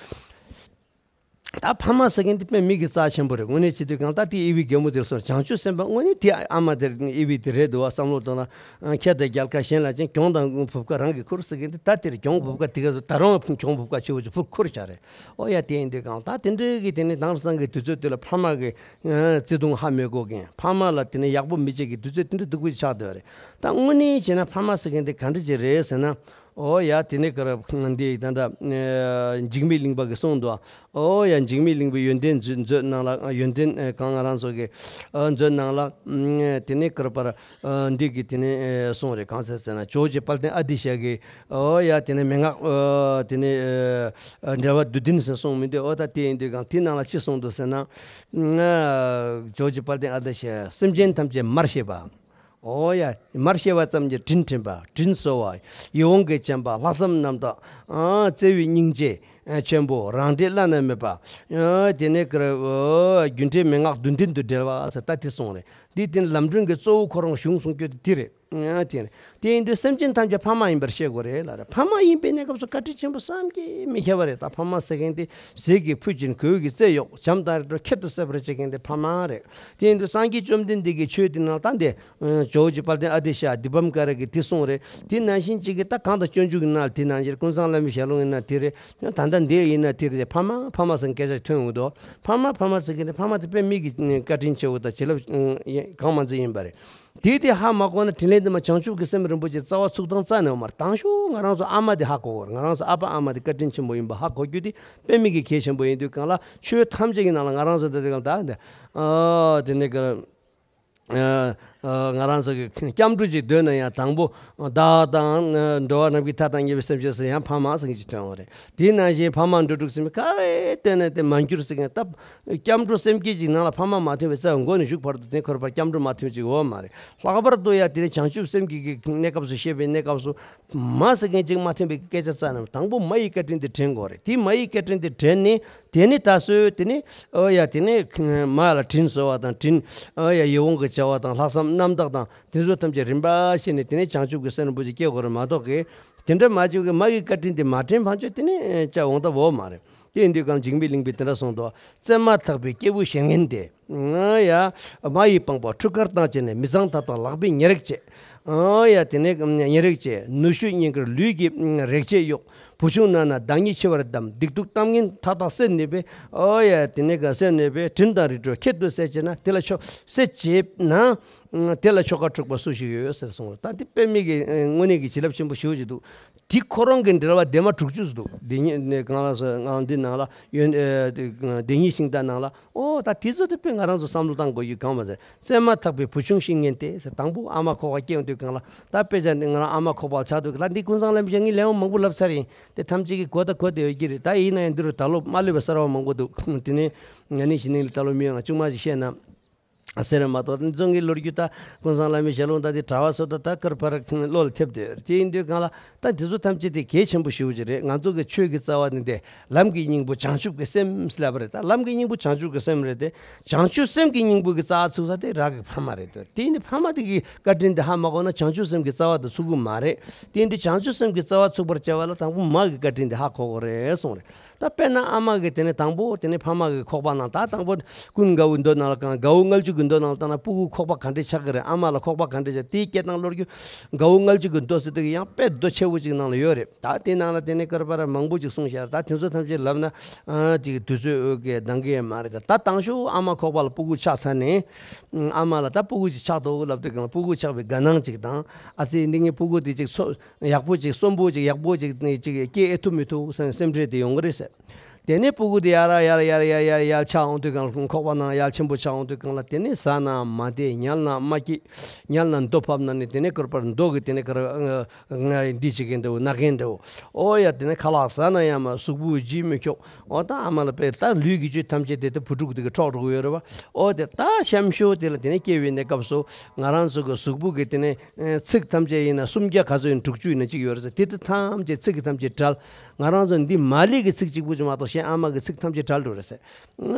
ད་ཕ་མ་ཟེར་མཁན་དེ་དཔེ་མི་གི་རྩ་ཆེན་པོ་རེད། དངོས་གནས་བྱེད་དུས་གང་ལྟར་དེ་ཨི་བི་རྒན་མོ་དེར་སོང་། བྱང་ཆུབ་སེམས་དཔའ་དངོས་གནས་དེ་ཨ་མ་དེར་ཨི་བི་དེ་རེད་འདུག་བ། བསམ་བློ་བཏང་ན་ཁྱེད་དང་རྒྱལ་ཁ་གཞན་ལ་ཅན་གྱོང་དང་བུབ་ཁ་རང་གི་ཁུར་ཟེར་མཁན་དེ་ད་དེར་གྱོང་བུབ་ཁ་དེ་ག་ཚོད་ད་རུང་གྱོང་བུབ་ཁ་ཆེ་བོ་ཅིག་ཕུར་ཁུར་བྱ་རེད། ཨོ་ཡ་དེ་ཡིན་དུས་གང་ལྟར་དེ་འདྲའི་གི་དེ་ནི་དེང་སང་གི་དུས་ཚོད་དེ་ལ་ཕ་མ་གི་བརྩེ་དུང་ཧ་མི་གོ་མཁན། ཕ་མ་ལ་དེ་ནི་ཡག་པོ་མི་བྱེད་ཀྱི་དུས་ཚོད་དེ་འདྲ་སྡུག་པོ་ཅིག་ཆགས་བསྡད་པ་རེད། ད་དངོས་གནས་བྱས་ན་ཕ་མ་ཟེར་མཁན་དེ་ག་འདྲ་ཅིག་རེད་ཟེར་ན། ཨོ་ཡ་དེ་ནས་ཀར་འདི་ད་ལྟ་འཇིགས་མེད་གླིང་པ་གིས་གསུངས་འདུག་ཨོ་ཡ་འཇིགས་མེད་གླིང་པའི་ཡོན་ཏན་མཛོད་མཛོད་ནང་ལ། ཡོན་ཏན་གང་ང་རང་ཚོ་གི་མཛོད་ནང་ལ། དེ་ནས་ཀར་པར་འདི་གི་དེ་ནས་གསུངས་རེད། གང་ཟེར་ཟེར་ན་ཇོ་བོ་རྗེ་དཔལ་ལྡན་ཨ་ཏི་ཤ་གི་ཨོ་ཡ་དེ་ནས་མན་ངག་དེ་ནས་འགྲེལ་པ་བསྡུས་དོན་ཟེར་གསུངས་མི་འདུག་ཨོ་ད་དེ་ཡིན་དུས་གང་དེ་ནང་ལ་ཅི་གསུངས་འདུག་ཟེར་ན། ཇོ་བོ་རྗེ་དཔལ་ལྡན་ཨ་ཏི་ཤ་སེམས་ཅན་ཐམས་ཅད་མར་ཤེས་པ། ཨོ་ཡ། མར་ཤེས་པ་ཙམ་གྱིས་དྲིན་དྲན་པ། དྲིན་གཟོ་བ། ཡིད་འོང་གི་བྱམས་པ། ལྷག་བསམ་རྣམ་དག་ཨ་བརྩེ་བའི་སྙིང་རྗེ་ཆེན་པོ། རང་འབྲས་བླ་ན་མེད་པ། ཨ་དེ་ནས་ཀར་ཨོ་རྒྱུ་འབྲས་མན་ངག་བསྡུས་དོན་དུ་འགྲེལ་བ་ཟེར་ད་དེ་གསུངས་རེད། འདི་དེ་ནི་ལམ་སྒྲོན་གྱི་གཙོ་བོ་ཁོ་རང་གཞུང་གསུང་རྒྱུ་དེ་དེ་རེད། ཨ་དེ་རེད། དེ་ཡིན་དུས་སེམས་ཅན་ཐམས་ཅད་ཕ་མ་ཡིན་པར་ཤེས་དགོས་རེད་ལ་རེད། ཕ་མ་ཡིན་པའི་གནས་སྐབས་སུ་བཀའ་དྲིན་ཆེན་པོ་བསམ་གྱིས་མི་ཁྱབ་པ་རེད། ད་ཕ་མ་ཟེར་མཁན་དེ་ཟས་ཀྱི་ཕུད་ཅན་གོས་ཀྱི་རྩེ་གཡོག་བྱམས་དང་རིགས་དྲུག་ཁྱད་དུ་གསད་པར་བྱེད་མཁན་དེ་ཕ་མ་རེད། དེ་ཡིན་དུས་སངས་རྒྱས་བཅོམ་ལྡན་འདས་ཀྱི་ཆོས་དེ་ནང་ད་འདི་ཇོ་བོ་རྗེ་དཔལ་ལྡན་ཨ་ཏི་ཤ་དཱི་པཾ་ཀ་ར་གིས་དེ་གསུངས་རེད། དེ་ནང་བཞིན་གཅིག་གིས་ད་གང་དང་སྤྱོད་འཇུག་གི་ནང་དེ་ནང་བཞིན་ཀུན་བཟང་བླ་མའི་ཞལ་ལུང་ཡིན་ན་དེ་རེད། ད་ལྟ་འདི་ཡིན་ན་དེ་རེད། ཕ་མ་ཕ་མ་ཟེར་སྐད་ཆ་ཐོན་འོང་དོ། ཕ་མ་ཕ་མ་ཟེར་མཁན་དེ་ཕ་མ་དེ་དཔེ་མི་གི་བཀའ་དྲིན་ཆེ་བོ་དང་བྱིན་རླབས་གང་མང་ཙམ་ཡིན་པ་རེད། དེ་དེ་ཧ་མ་གོ་ན་དྲིན་ལན་དུ་མ་བྱང་ཆུབ་ཀྱི་སེམས་རིན་པོ་ཆེ་རྩ་བ་ཚུགས་སྟངས་རྩ་ནས་ཡོད་མ་རེད། དང་ཤོས་ང་རང་ཚོ་ཨ་མ་དེ་ཧ་གོ་དགོས་རེད། ང་རང་ཚོ་ཨ་ཕ་ཨ་མ་དེ་བཀའ་དྲིན་ཆེན་པོ་ཡིན་པ་ཧ་གོ་རྒྱུ་དེ་དཔེ་མི་གི་གལ་ཆེན་པོ་ཡིན་དུས་གང་ལ་ཆོས་ཐམས་ཅད་ཀྱི་ནང་ལ་ང་རང་ཚོ་དེ་དེ་གང་ད་འདི་ཨ་དེ་ནས་གི་ཨ་ཨ་ང་རང་ཚོ་གི་སྐྱབས་འགྲོ་ཅིག་འདོད་ན་ཡང་དང་པོ་བདག་དང་འགྲོ་བ་རྣམས་ཀྱི་མཐའ་དང་མཉམ་པའི་སེམས་ཅན་ཟེར་ཡང་ཕ་མ་ཟེར་མཁན་ཅིག་ཐོན་པ་རེད། དེ་ནང་བཞིན་ཕ་མ་འགྲོ་དྲུག་ཟེར་མི་ག་རེ་བསྟན་ན་དེ་མ་འགྱུར་ཟེར་མཁན་སྟབས། སྐྱབས་འགྲོ་སེམས་བསྐྱེད་ཅིག་ནང་ལ་ཕ་མ་མ་ཐོན་པའི་རྩ་བ་མགོ་ནས་གཞུག་བར་དུ་དེ་འཁོར་བར་སྐྱབས་འགྲོ་མ་ཐོན་ཅིག་ཡོད་མ་རེད། ལྷག་པར་དུ་ཡང་དེ་ནི་བྱང་ཆུབ་སེམས་བསྐྱེད་ཀྱི་གནས་སྐབས་སུ་བཤད་པའི་གནས་སྐབས་སུ་མ་ཟེར་མཁན་ཅིག་མ་ཐོན་པའི་སྐད་ཆ་རྩ་ནས་དང་པོ་མ་ཡི་བཀའ་དྲིན་དེ་དྲན་དགོས་རེད། དེ་མ་ཡི་བཀའ་དྲིན་དེ་དྲན་ནས་དེ་ནི་ད་གཟོད་དེ་ནི་ཨོ་ཡ་དེ་ནི་མ་ལ་དྲིན་གཟོ་བ་དང་དྲིན་ཨོ་ཡ་ཡིད་འོང་གི་བྱ་བ་དང་ལྷག་བསམ་རྣམ་དག་དང་དེ་ཚོ་ཐམས་ཅད་རིམ་པ་བྱས་ནས་དེ་ནི་བྱང་ཆུབ་ཀྱི་སེམས་རིན་པོ་ཆེ་སྐྱེ་དགོས་རེད་མ་གཏོགས་ཀྱི། དེ་འདྲ་མ་བྱུང་གི་མ་གི་བཀའ་དྲིན་དེ་མ་དྲན་ཕན་ཆོད་དེ་ནི་ཅག་འོང་ཐབས་ཡོད་མ་རེད། དེ་ཡིན་དུས་གང་འཇིགས་མེད་གླིང་པས་དེ་འདྲ་གསུངས་འདུག་བཙས་མ་ཐག་པའི་སྐྱེས་བུ་བཤེས་གཉེན་དེ། ཡ། མ་ཡི་པང་པོ་ཁྲུ་དཀར་བཏང་བྱས་ནས་མི་ཚངས་ཐབས་དང་ལག་པས་ཉེ་རེག་བྱེད། ཡ་དེ་ནས་ཉེ་རེག་བྱེད། ནུ་ཞོ་སྙིང་གར་ལུས་ཀྱི་རེག་བྱེད་གཡོག་བུ་ཆུང་ན་ན་བདག་ཉིད་འཆི་བར་གདམས། སྡིག་སྡུག་གཏམ་ངན་ཐག་ཐག་སེལ་ནུས་པའི། ཡ་དེ་ནས་ག་སེལ་ནུས་པའི་དྲིན་དང་རིགས་དྲུག་ཁྱད་དུ་གསད་བྱེད་ན་དེ་ལ་ཆོག་སེལ་བྱེད་ན། དེ་ལ་ཆོ་ག་འཁྲུགས་པ་སུ་ཞིག་ཡོད་ཟེར་གསུངས་རེད། ད་འདི་དཔེ་མི་གི་དངོས་གནས་ཀྱི་བྱིན་རླབས་ཆེན་པོ་ཞེ་པོ་ཅིག་འདུག་དེ་ཁོ་རང་གི་འགྲེལ་བ་སྡེ་མ་དྲུག་ཅུ་འདུག་དེ་ཉིད་ནས་གང་ལ་སོ་ང་འདི་ནང་ལ་ཡོན་ཨེ་དེ་ཉིད་ཤིང་རྟ་ནང་ལ་ཨོ་ད་དེ་ཚོ་དེ་དཔེ་ང་རང་ཚོ་བསམ་བློ་བཏང་དགོས་ཡོད་གང་མ་ཟེར། བཙས་མ་ཐག་པའི་བུ་ཆུང་བཤེས་གཉེན་དེ་ཟེར། དང་པོ་ཨ་མ་ཁོག་པ་སྐྱེས་ཡོང་དུས་གང་ལ་ད་དཔེ་ཆ་འདི་ང་རང་ཨ་མ་ཁོག་པ་ལ་ཆགས་དུས་ད་འདི་ཀུན་བཟང་བླ་མའི་ཞལ་ངས་ལན་མང་པོ་ལབ་ཚར་ཡིན། དེ་ཐམས་ཅད་ཀྱི་གོ་ད་གོ་དེ་ཡོད་ཀྱི་རེད། ད་ཡིན་ན་ཡང་འདི་རུ་ད་ལོ་མ་ལུས་པ་གསར་བ་མང་པོ་འདུག་དེ་ནས་ང་ནི་གཞི་ནས་ད་ལོ་མི་ཡོང་ང་ཆུང་མ་ཞིག་བཤད་ན། ཟེར་མ་གཏོགས་འཛོང་གི་ལོ་རྒྱུས་ད་ཀུན་བཟང་བླ་མའི་ཞལ་ལུང་ད་དེ་གྲྭ་བ་སོ་ད་ད་ཀར་ཕར་བློ་ལ་ཐེབས་དེ་དེ་ཡིན་དུས་གང་ལ་ད་དེ་ཚོ་ཐམས་ཅད་དེ་གལ་ཆེན་པོ་ཞེ་པོ་ཅིག་རེད། ང་ཚོ་གི་ཆོས་ཀྱི་རྩ་བ་ནི་དེ་ལམ་གྱི་སྙིང་པོ་བྱང་ཆུབ་ཀྱི་སེམས་ལབ་པ་རེད། ད་ལམ་གྱི་སྙིང་པོ་བྱང་ཆུབ་ཀྱི་སེམས་རེད་དེ། བྱང་ཆུབ་སེམས་ཀྱི་སྙིང་པོ་གི་རྩ་བ་ཚུགས་ས་དེ་རང་གི་ཕ་མ་རེད་དེ། དེ་ཡིན་དུས་ཕ་མ་དེ་གི་བཀའ་དྲིན་དེ་ཧ་མ་གོ་ན་བྱང་ཆུབ་སེམས་ཀྱི་རྩ་བ་དེ་ཚུགས་ཀྱི་མ་རེད། དེ་ཡིན་དུས་བྱང་ཆུབ་སེམས་ཀྱི་རྩ་བ་ཚུགས་པར་བྱ་བ་ལ་དང་པོ་མ་གི་བཀའ་དྲིན་དེ་ཧ་གོ་དགོས་རེད་གསུངས་རེད། ད་དཔེར་ན་ཨ་མ་གི་དེ་ནས་དང་པོ་དེ་ནས་ཕ་མ་གི་ཁོག་པ་ནང་ད་དང་པོ་ཀུན་དགའ་བོའི་མདོ་ནང་ལ་གང་དགའ་བོ་མངལ་ཆུ་གི་མདོ་ནང་ལ་བཏང་ན་སྤུ་གུ་ཁོག་པ་ག་འདྲས་ཆགས་ཀྱི་རེད། ཨ་མ་ལ་ཁོག་པ་ག་འདྲས་ཆགས། དེའི་སྐད་དང་བློ་རྒྱུ་དགའ་བོ་མངལ་ཆུ་གི་མདོ་ཟེར་དུས་ཡང་དཔེ་མདོ་ཆེ་བོ་ཅིག་ནང་ལ་ཡོད་རེད། ད་དེ་ནང་ལ་དེ་ནས་སྐོར་པ་ར་མང་པོ་ཅིག་གསུངས་ཤག་ད་དེ་ཚོ་ཐམས་ཅད་ལབ་ན་ཨ་ཅིག་དུས་ཚོད་འོས་ཀྱི་འདང་གི་ཡང་མ་རེད། ད་ད་དང་ཤོས་ཨ་མ་ཁོག་པ་ལ་སྤུ་གུ་ཆགས་ཚར་ནས་ཨ་མ་ལ་ད་སྤུ་གུ་ཅིག་ཆགས་འདུག་ལབ་དུས་གང་ལ་སྤུ་གུ་ཆགས་པའི་དགའ་སྣང་ཅིག་དང་ཨ་ཙི་འདི་ངའི་སྤུ་གུ་དེ་ཅིག་འཚོ་ཡག་པོ་ཅིག་གསོན་པོ་ཅིག་ཡག་པོ་ཅིག་ནི་ཅིག་སྐྱེ་ཨེ་ཐུབ་མི་ཐུབ་བསམ་སེམས་ཁྲལ་དེ་ཡོང་གི་རེད་ཟེར། དེ་ནས་སྤུ་གུ་དེ་ཡར་ཡར་ཡར་ཡར་ཡར་ཡར་ཆགས་འོང་དུས་གང་ཁོག་པ་ནང་ཡར་ཆེན་པོ་ཆགས་འོང་དུས་གང་ལ་དེ་ནས་ཟ་ན་མ་བདེ། ཉལ་ན་མ་སྐྱིད། ཉལ་ན་རྡོ་ཕབ་ན་ནི་དེ་ནས་སྐོར་པར་རྡོ་གི་དེ་ནས་སྐོར་འདི་བྱེད་མཁན་འདྲ་བོ་ན་མཁན་འདྲ་བོ། ཨོ་ཡ་དེ་ནས་ཁ་ལག་ཟ་ན་ཡང་མ་གཟུགས་པོ་ལྗིད་མི་ཁྱོག་ཨོ་ད་ཨ་མ་ལ་དཔེ་ད་ལུས་ཀྱི་བཅུད་ཐམས་ཅད་དེ་ད་བུ་ཕྲུག་དེ་གི་འཕྲོག་འགྲོ་གི་ཡོད་རེད་བ། ཨོ་དེ་ད་གཤམ་ཤོས་དེ་ལ་དེ་ནས་སྐྱེ་བའི་གནས་སྐབས་སུ་ང་རང་ཚོ་གི་གཟུགས་པོ་གི་དེ་ནས་ཚིགས་ཐམས་ཅད་ཡིན་ན་སུམ་བརྒྱ་ག་ཚོད་ཡིན་དྲུག་ཅུ་ཡིན་ན་གཅིག་ཡོད་རེད་ཟེར། དེ་དེ་ཐམས་ཅད་ཚིགས་ཀྱི་ཐམས་ཅད་བྲལ། ང་རང་ཚོ་འདི་མ་ལུས་ཀྱི་ཚིགས་གཅིག་པུ་ཅིག་མ་གཏོགས་གཞན་ཨ་མ་གི་ཚིགས་ཐམས་ཅད་བྲལ་འགྲོ་རེད་ཟེར།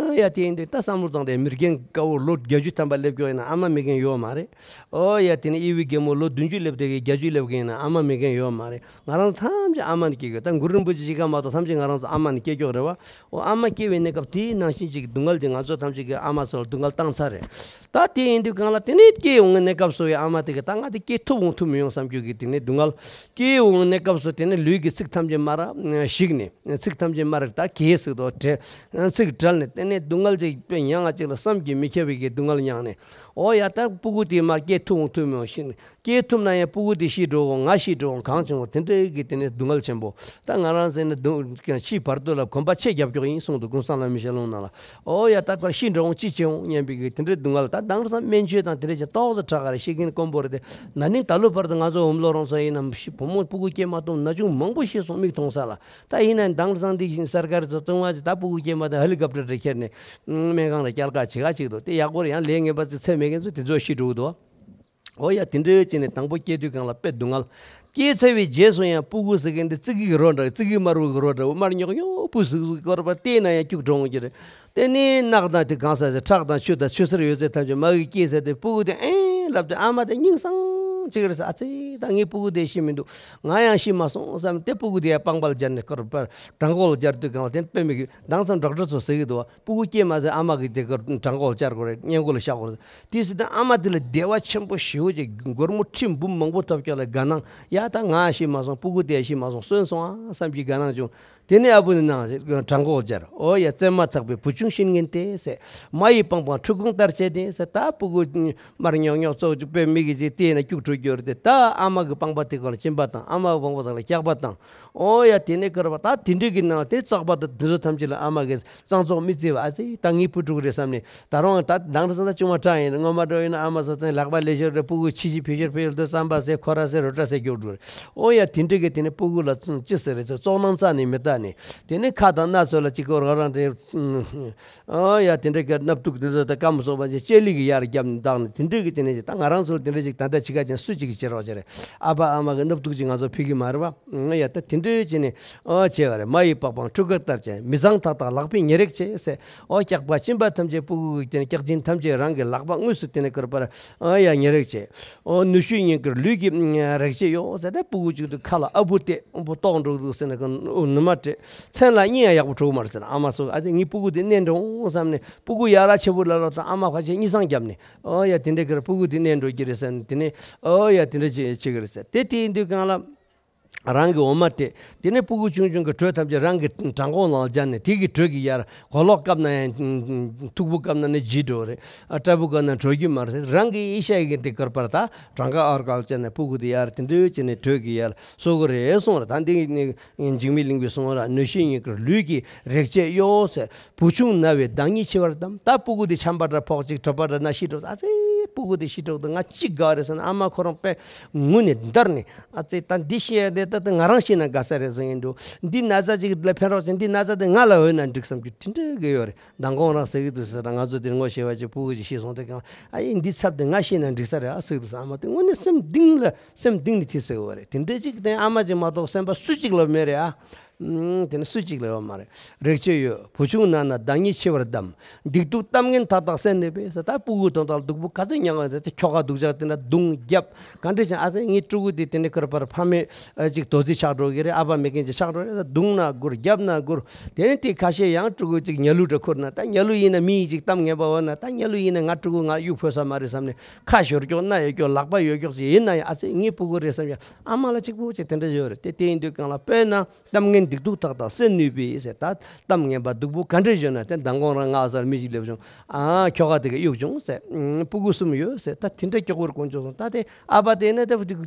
ཨ་ཡ་དེ་ཡིན་དུས་ད་བསམ་བློ་བཏང་སྟེ་མི་རྒན་དཀར་བོ་ལོ་བརྒྱད་ཅུ་ཐམ་པ་སླེབས་ཀྱོག་ཡིན་ན་ཨ་མ་མེད་མཁན་ཡོད་མ་རེད། ཨོ་ཡ་དེ་ནས་ཨི་བི་རྒན་མོ་ལོ་བདུན་ཅུ་སླེབས་དེ་གི་བརྒྱད་ཅུ་སླེབས་མཁན་ཡིན་ན་ཨ་མ་མེད་མཁན་ཡོད་མ་རེད། ང་རང་ཐམས་ཅད་ཨ་མ་ནས་སྐྱེས་ཀྱོག་ད་གུ་རུ་རིན་པོ་ཆེ་གཅིག་ག་མ་གཏོགས་ཐམས་ཅད་ང་རང་ཚོ་ཨ་མ་ནས་སྐྱེས་ཀྱོག་རེད་བ། ཨོ་ཨ་མ་སྐྱེ་བའི་གནས་སྐབས་དེའི་ནང་བཞིན་ཅིག་སྡུག་བསྔལ་ཅིག་ང་ཚོ་ཐམས་ཅད་ཀྱི་ཨ་མ་ཚོ་ལ་སྡུག་བསྔལ་བཏང་ཚར་རེད། ད་དེ་ཡིན་དུས་གང་ལ་དེ་ནས་སྐྱེ་འོང་གི་གནས་སྐབས་སུ་ཡང་ཨ་མ་དེ་གི་ད་ང་དེ་སྐྱེ་ཐུབ་འོང་ཐུབ་མི་ཡོང་བསམ་རྒྱུ་གི་དེ་ནས་སྡུག་བསྔལ། སྐྱེ་འོང་གི་གནས་སྐབས་སུ་དེ་ནས་ལུས་ཀྱི་ཚིགས་ཐམས་ཅད་མ་ར་ཞིག་ནས་ཚིགས་ཐམས་ཅད་མ་ར་ད་གས་ཟིག་ཏོ་བྲལ་ཚིགས་བྲལ་ནས་དེ་ནས་སྡུག་བསྔལ་ཅིག་དཔེ་མྱང་ང་ཅིག་ལ་བསམ་གྱིས་མི་ཁྱབ་པའི་གི་སྡུག་བསྔལ་མྱངས་ནས་ཨོ་ཡ་ད་སྤུ་གུ་དེ་མ་སྐྱེ་ཐུབ་འོང་ཐུབ་མི་འོང་ཞིག་ནས། སྐྱེ་ཐུབ་ན་ཡང་སྤུ་གུ་དེ་ཤི་འགྲོ་འོང་ང་ཤི་འགྲོ་འོང་གང་བྱུང་འོང་དེ་འདྲའི་གི་དེ་ནས་སྡུག་བསྔལ་ཆེན་པོ། ད་ང་རང་ཚོ་ནི་སྡུག་ཤི་བར་དོ་ལ་གོམ་པ་ཆེ་རྒྱབ་ཀྱོག་ཡིན་གསུངས་འདུག་ཀུན་བཟང་བླ་མའི་ཞལ་ལུང་ནང་ལ། ཨོ་ཡ་ད་ཁར་ཤི་འགྲོ་འོང་ཅི་བྱེད་འོང་སྙམ་པའི་གི་དེ་འདྲའི་སྡུག་བསྔལ་ད་དེང་སང་སྨན་བཅོས་དང་དེ་འདྲ་ཅིག་ཏོག་ཙམ་དྲག་ག་རེ་ཤི་མཁན་དཀོན་པོ་རེད་དེ། ན་ནིང་ད་ལོ་བར་དུ་ང་ཚོ་འོམ་ལོ་རོང་ཚོ་ཡིན་ནམ་ཤི་བུ་མོ་སྤུ་གུ་སྐྱེས་མ་ཐུབ་ན་ཆུང་མང་པོ་ཤི་སོང་མིག་མཐོང་ས་ལ། ད་ཡིན་ན་དེང་སང་འདི་སར་ཀར་ཚོ་ཏུང་བ་ཅིག་ད་སྤུ་གུ་སྐྱེས་མ་ཐུབ་ཧེ་ལི་ཀོབ་ཊར་རེ་ཁྱེར་ནས་སྨན་ཁང་ལ་བསྐྱལ་ག་བྱེད་ག་ཅིག་འདུག་དེ་ཡག་པོ་རེད། ཡང་ལས་ངན་པ་ཚོ་ཚད་མེད་མཁན་ཚོ་དེ་ཚོ་ཤི་འགྲོ་གི་འདུག་ཨོ་ཡ་དེ་འདྲའི་བྱས་ནས་དང་པོ་སྐྱེས་དུས་སྒང་ལ་དཔེ་སྡུག་བསྔལ། སྐྱེས་ཚར་བའི་རྗེས་སུ་ཡང་སྤུ་གུ་ཟེར་མཁན་དེ་ཙི་གུ་གི་རོ་འདྲ་ཙི་གུ་དམར་པོ་གི་རོ་འདྲ་བོ་དམར་ཉོག་ཉོག་པོ་ཟིག་ཟིག་སྐོར་པ་བལྟས་ན་ཡང་སྐྱུག་བྲོ་འོང་གི་རེད། དེ་ནས་རྣག་དང་དེ་གང་ཟག་ཟེར་ཁྲག་དང་ཆུ་དང་ཆུ་སེར་ཡོད་ཚད་ཐམས་ཅད་མ་གི་སྐྱེས་ཚར་དུས་སྤུ་གུ་དེ་ཨེ་ལབ་དུས་ཨ་མ་དེ་སྙིང་སང་ཅིག་རེད་ཟེར། ཨ་ཙི་ད་ངའི་སྤུ་གུ་དེ་ཤི་མི་འདུག་ང་ཡང་ཤི་མ་སོང་བསམ་དེ་སྤུ་གུ་དེ་ཡང་པང་པར་སྦྱར་ནས་སྐོར་པ་བྲང་ཁོག་ལ་སྦྱར་དུས་སྒང་ལ་དེ་དཔེ་མི་སྲིད་དེང་སང་ཌོག་ཊར་ཚོ་ཟེར་གི་འདུག་སྤུ་གུ་སྐྱེས་མ་ཚད་ཨ་མ་གིས་དེ་གར་བྲང་ཁོག་ལ་བཅར་དགོས་རེད། སྔས་མགོ་ལ་བཞག་དགོས་རེད། དེ་སྲིད་དུ་ཨ་མ་དེ་ལ་བདེ་བ་ཆེན་པོ་ཞེ་པོ་ཅིག་སྒོར་མོ་ཁྲི་འབུམ་མང་པོ་ཐོབ་ཀྱང་ལ་དགའ་སྣང་ཡ་ད་ང་ཤི་མ་སོང་སྤུ་གུ་དེ་ཤི་མ་སོང་གསོན་སོང་ཨ་བསམ་གྱི་དགའ་སྣང་བྱུང་། དེ་ནས་ཨ་བུ་ནི་ནང་བྲང་ཁོག་སྦྱར་ཨོ་ཡ་བཙས་མ་ཐག་པའི་བུ་ཆུང་ཤི་མཁན་དེ་ཟེར། མ་ཡི་པང་པང་ཁྲུས་ཁང་ལྟར་བྱས་ཏེ་ཟེར། ད་སྤུ་གུ་དམར་ཉོག་ཉོག་ཙོག་ཅིག་དཔེ་མི་སྲིད་ཅིག་བལྟས་ན་སྐྱུག་བྲོ་རྒྱུ་རེད་དེ། ད་ཨ་མ་གི་པང་པ་དེ་ག་ལ་གཅིན་པ་དང་ཨ་མ་གི་པང་པ་དེ་ལ་སྐྱག་པ་དང་། ཨོ་ཡ་དེ་ནས་ཀར་བ་ད་དེ་འདྲ་གི་ནང་དེ་བཙོག་པ་དང་དེ་ཚོ་ཐམས་ཅད་ལ་ཨ་མ་གིས་གཙང་བཙོག་མི་བརྩི་བ། ཨ་ཙི་ད་ངའི་བུ་ཕྲུག་རེད་བསམ་ནས་ད་རུང་ད་དེང་སང་ད་ཆུང་མ་དྲག་ཡིན་སྔོན་མ་འདྲ་ཡིན་ན་ཨ་མ་ཚོ་དེ་ལག་པ་ལས་ཤོར་རེད། སྤུ་གུ་ཕྱི་ཕྱི་ཕྱི་ཕྱི་དེ་རྩམ་པ་ཟས་ཁོ་ར་ཟས་རོ་ཏྲ་ཟས་སྐྱུག་བྲོ་རེད། ཨོ་ཡ་དེ་འདྲ་གི་དེ་ནས་སྤུ་གུ་ལ་ཅི་ཟེར་རེད་ཟེར་བཙོག་སྣང་རྩ་ནས་མི་ལྟ་ནས་དེ་ནས་ཁ་དང་སྣ་ཚོ་ལ་ཅིག་སྐོར་རང་རང་དེ། ཨོ་ཡ་དེ་འདྲ་གི་སྣབས་དུག་དེ་ཚོ་ད་སྐམ་སོང་བ་ཅིག་ལྕེ་ལི་གི་ཡར་བརྒྱབ་ནས་བཏང་ནས་དེ་འདྲ་གི་དེ་ནས་ཅིག་ད་ང་རང་ཚོ་ལ་དེ་འདྲ་ཅིག་ད་ལྟ་ཅི་ག་ཅན་སུ་ཅིག་གི་བྱེད་རོགས་བྱེད་རེད། ཨ་ཕ་ཨ་མ་གི་སྣབས་དུག་ཅིག་ང་ཚོ་ཕུལ་གི་མ་རེད་བ། ཨོ་ཡ་ད་དེ་འདྲ་བྱས་ནས་ཨོ་བྱས་པ་རེད། མ་ཡི་པགས་པང་ཁྲུས་ཁ་ལྟར་བྱས། མི་བཟང་ཐག་ཐག་ལག་པས་ཉེ་རེག་བྱས་ཟེར། ཨོ་སྐྱག་པ་གཅིན་པ་ཐམས་ཅད་སྤུ་གུ་གི་དེ་ནས་སྐྱག་གཅིན་ཐམས་ཅད་རང་གི་ལག་པ་དངོས་སུ་དེ་ནས་བསྐོར་པར་ཨོ་ཡ་ཉེ་རེག་བྱས། ཨོ་ནུ་ཞོའི་སྙིང་གར་ལུས་ཀྱི་རེག་བྱས་གཡོ་ཟེར། ད་སྤུ་གུ་གཅིག་ཏུ་ཁ་ལ་ཨ་བུ་སྟེ་ཨོ་བུ་ལྟོགས་འགྲོ་གི་འདུག་ཟེར་ནས་ནུ་མ་སྤྲད། མཚན་ལ་གཉིད་ཡང་ཡག་པོ་གྲོལ་མ་རེད་ཟེར། ཨ་མ་ཚོ་ཨ་ཙི་ངའི་སྤུ་གུ་དེ་གནས་འགྲོ་འོང་བསམ་ནས་སྤུ་གུ་ཡ་ར་ཆེ་བོ་ལ་རོགས་དང་ཨ་མ་ཁ་ཆེ་གཉིད་སང་བརྒྱབ་ནས་ཨོ་ཡ་དེ་འདྲ་གི་ར་སྤུ་གུ་དེ་གནས་འགྲོ་གི་རེད་ཟེར་ནས་དེ་ནས་ཨོ་ཡ་དེ་འདྲ་བྱེད་བྱེད་གི་རེད་ཟེར། དེ་དེ་ཡིན་དུས་གང་ལ་རང་གི་འོ་མ་སྤྲད། དེ་ནས་སྤུ་གུ་ཆུང་ཆུང་གི་དྲོད་ཐམས་ཅད་རང་གི་བྲང་ཁོག་ནང་ལ་སྦྱར་ནས་དེ་གི་དྲོད་ཀྱིས་ཡར་གོ་ལོག་བཀབ་ན་ཡང་མཐུག་པོ་བཀབ་ན་ནི་ལྗིད་འགྲོ་རེད། ཨ་སྲབ་པོ་བཀབ་ན་དྲོ་རྒྱུ་མ་རེད། རང་གི་ཨེ་ཤ་ཡི་གི་དེ་བསྐོར་པར་ད་བྲང་ཁ་ཨར་ཀལ་བྱས་ནས་སྤུ་གུ་དེ་ཡར་དེ་འདྲ་བྱས་ནས་དྲོད་ཀྱིས་ཡར་གསོ་གི་རེད་གསུངས་རེད། ད་འདི་ནི་འཇིགས་མེད་གླིང་པས་གསུངས་ར། ནུ་ཞོའི་སྙིང་གར་ལུས་ཀྱི་རེག་བྱས་གཡོ་ཟེར། བུ་ཆུང་ན་བའི་བདག་ཉིད་འཆི་བར་གདམས། ད་སྤུ་གུ་དེ་ཆམ་པ་འདྲ་ཕོག་ཅིག་གྲོད་པ་འདྲ་ན་ཤི་འགྲོ། ཨ་ཙི་སྤུ་གུ་དེ་ཤི་འགྲོ་འདུག་ང་གཅིག་དགའ་རེད་ཟེར་ན་ཨ་མ་ཁོ་རང་དཔེ་ངུ་ནས་འདར་ནས་ཨ་ཙི་ད་འདི་ཤི་ཡ་དེ་ད་ད་ང་རང་ཤི་ན་དགའ་ས་རེད་ཟེར་ཡིན་འདུག་འདི་ན་ཚ་ཅིག་ལ་ཕན་རོགས་ཅིག་འདི་ན་ཚ་དེ་ང་ལ་འོས་ན་འགྲིག་བསམ་རྒྱུ་དེ་འདྲ་གི་ཡོད་རེད། མདང་དགོང་རང་ཟེར་གི་འདུག་ཟེར། ད་ང་ཚོ་དེར་ངོ་ཤེས་པ་ཅིག་སྤུ་གུ་ཅིག་ཤི་སོང་དེ་གང་ཨ་ཡིན་འདི་ཚབ་དེ་ང་ཤི་ན་འགྲིག་ས་རེད་ཨ་ཟེར་གི་འདུག་ཟེར། ཨ་མ་དེ་དངོས་གནས་སེམས་གཏིང་ལ་སེམས་གཏིང་ནས་དེ་ཟེར་གི་ཡོད་རེད། དེ་འདྲ་ཅིག་དེ་ཨ་མ་ཅིག་མ་གཏོགས་སེམས་པ་སུ་ཅིག་ལ་མེད་རེད་ཨ། ཨུམ། དེ་ནི་སུ་གཅིག་ལ་ཡོད་མ་རེད། རེག་བྱ་ཡོད། བུ་ཆུང་ན་ན་བདག་ཉིད་འཆི་བར་གདམས། སྡིག་སྡུག་གཏམ་ངན་མཐའ་དག་བསལ་ནུས་པས་ཟེར། ད་སྤུ་གུ་དོན་དག་ལ་སྡུག་པོ་ག་ཚོད་མྱངས་ཡོད་དེ་ཁྱོ་ག་སྡུག་ཅག་དེ་འདྲ་བརྡུང་རྒྱབ་ག་འདྲ་བྱས། ཨ་ཙི་ངའི་ཕྲུ་གུ་དེ་དེ་འདྲ་ཁར་པར་ཕ་མེས་ཅིག་དོ་ཚིགས་ཆགས་འགྲོ་གི་རེད། ཨ་ཕ་མེད་མཁན་ཅིག་ཆགས་འགྲོ་རེད། བརྡུང་ན་སྒུར་རྒྱབ་ན་སྒུར། དེ་ནི་དེ་ཁ་ཤས་ཡང་ཕྲུ་གུ་ཅིག་ཉལ་ལུགས་འདྲ་ཁུར་ན། ད་ཉལ་ལུགས་ཡིན་ན་མི་ཡིས་ཅིག་གཏམ་ངན་པ་འོ་ན། ད་ཉལ་ལུགས་ཡིན་ན་ང་ཕྲུ་གུ་ང་གཡུག་ཕོད་ས་མ་རེད་བསམ་ནས་ཁ་ཞོར་ཀྱོག་སྣ་ཡོད་ཀྱོག་ལག་པ་ཡོད་ཀྱོག་ཅིག་ཡིན་ན་ཡང་། ཨ་ཙི་ངའི་ཕྲུ་གུ་རེད་བསམ་ཡང་ཨ་མ་ལ་གཅིག་པོ་ཅིག་དེ་འདྲ་ཡོད་རེད་དེ། དེ་ཡིན་དུས་གང་ལ་དཔེར་ན། གཏམ་ངན་སྡིག་སྡུག་མཐའ་དག་བསལ་ནུས་པས་ཟེར། ད་གཏམ་ངན་པ་སྡུག་པོ་ག་འདྲ་བརྗོད་ན། དེ་མདང་དགོང་རང་ང་སར་མི་ཞིག་སླེབས་བྱུང་། ཨ་ཁྱོ་ག་དེ་ག་གཡུག་བྱུང་ཟེར། ཨུམ། སྤུ་གུ་གསུམ་ཡོད་ཟེར། ད་དེ་འདྲ་མགྱོགས་པོར་གོན་བྱུང་སོང་། ད་དེ་ཨ་ཕ་དེ་ནི་ད་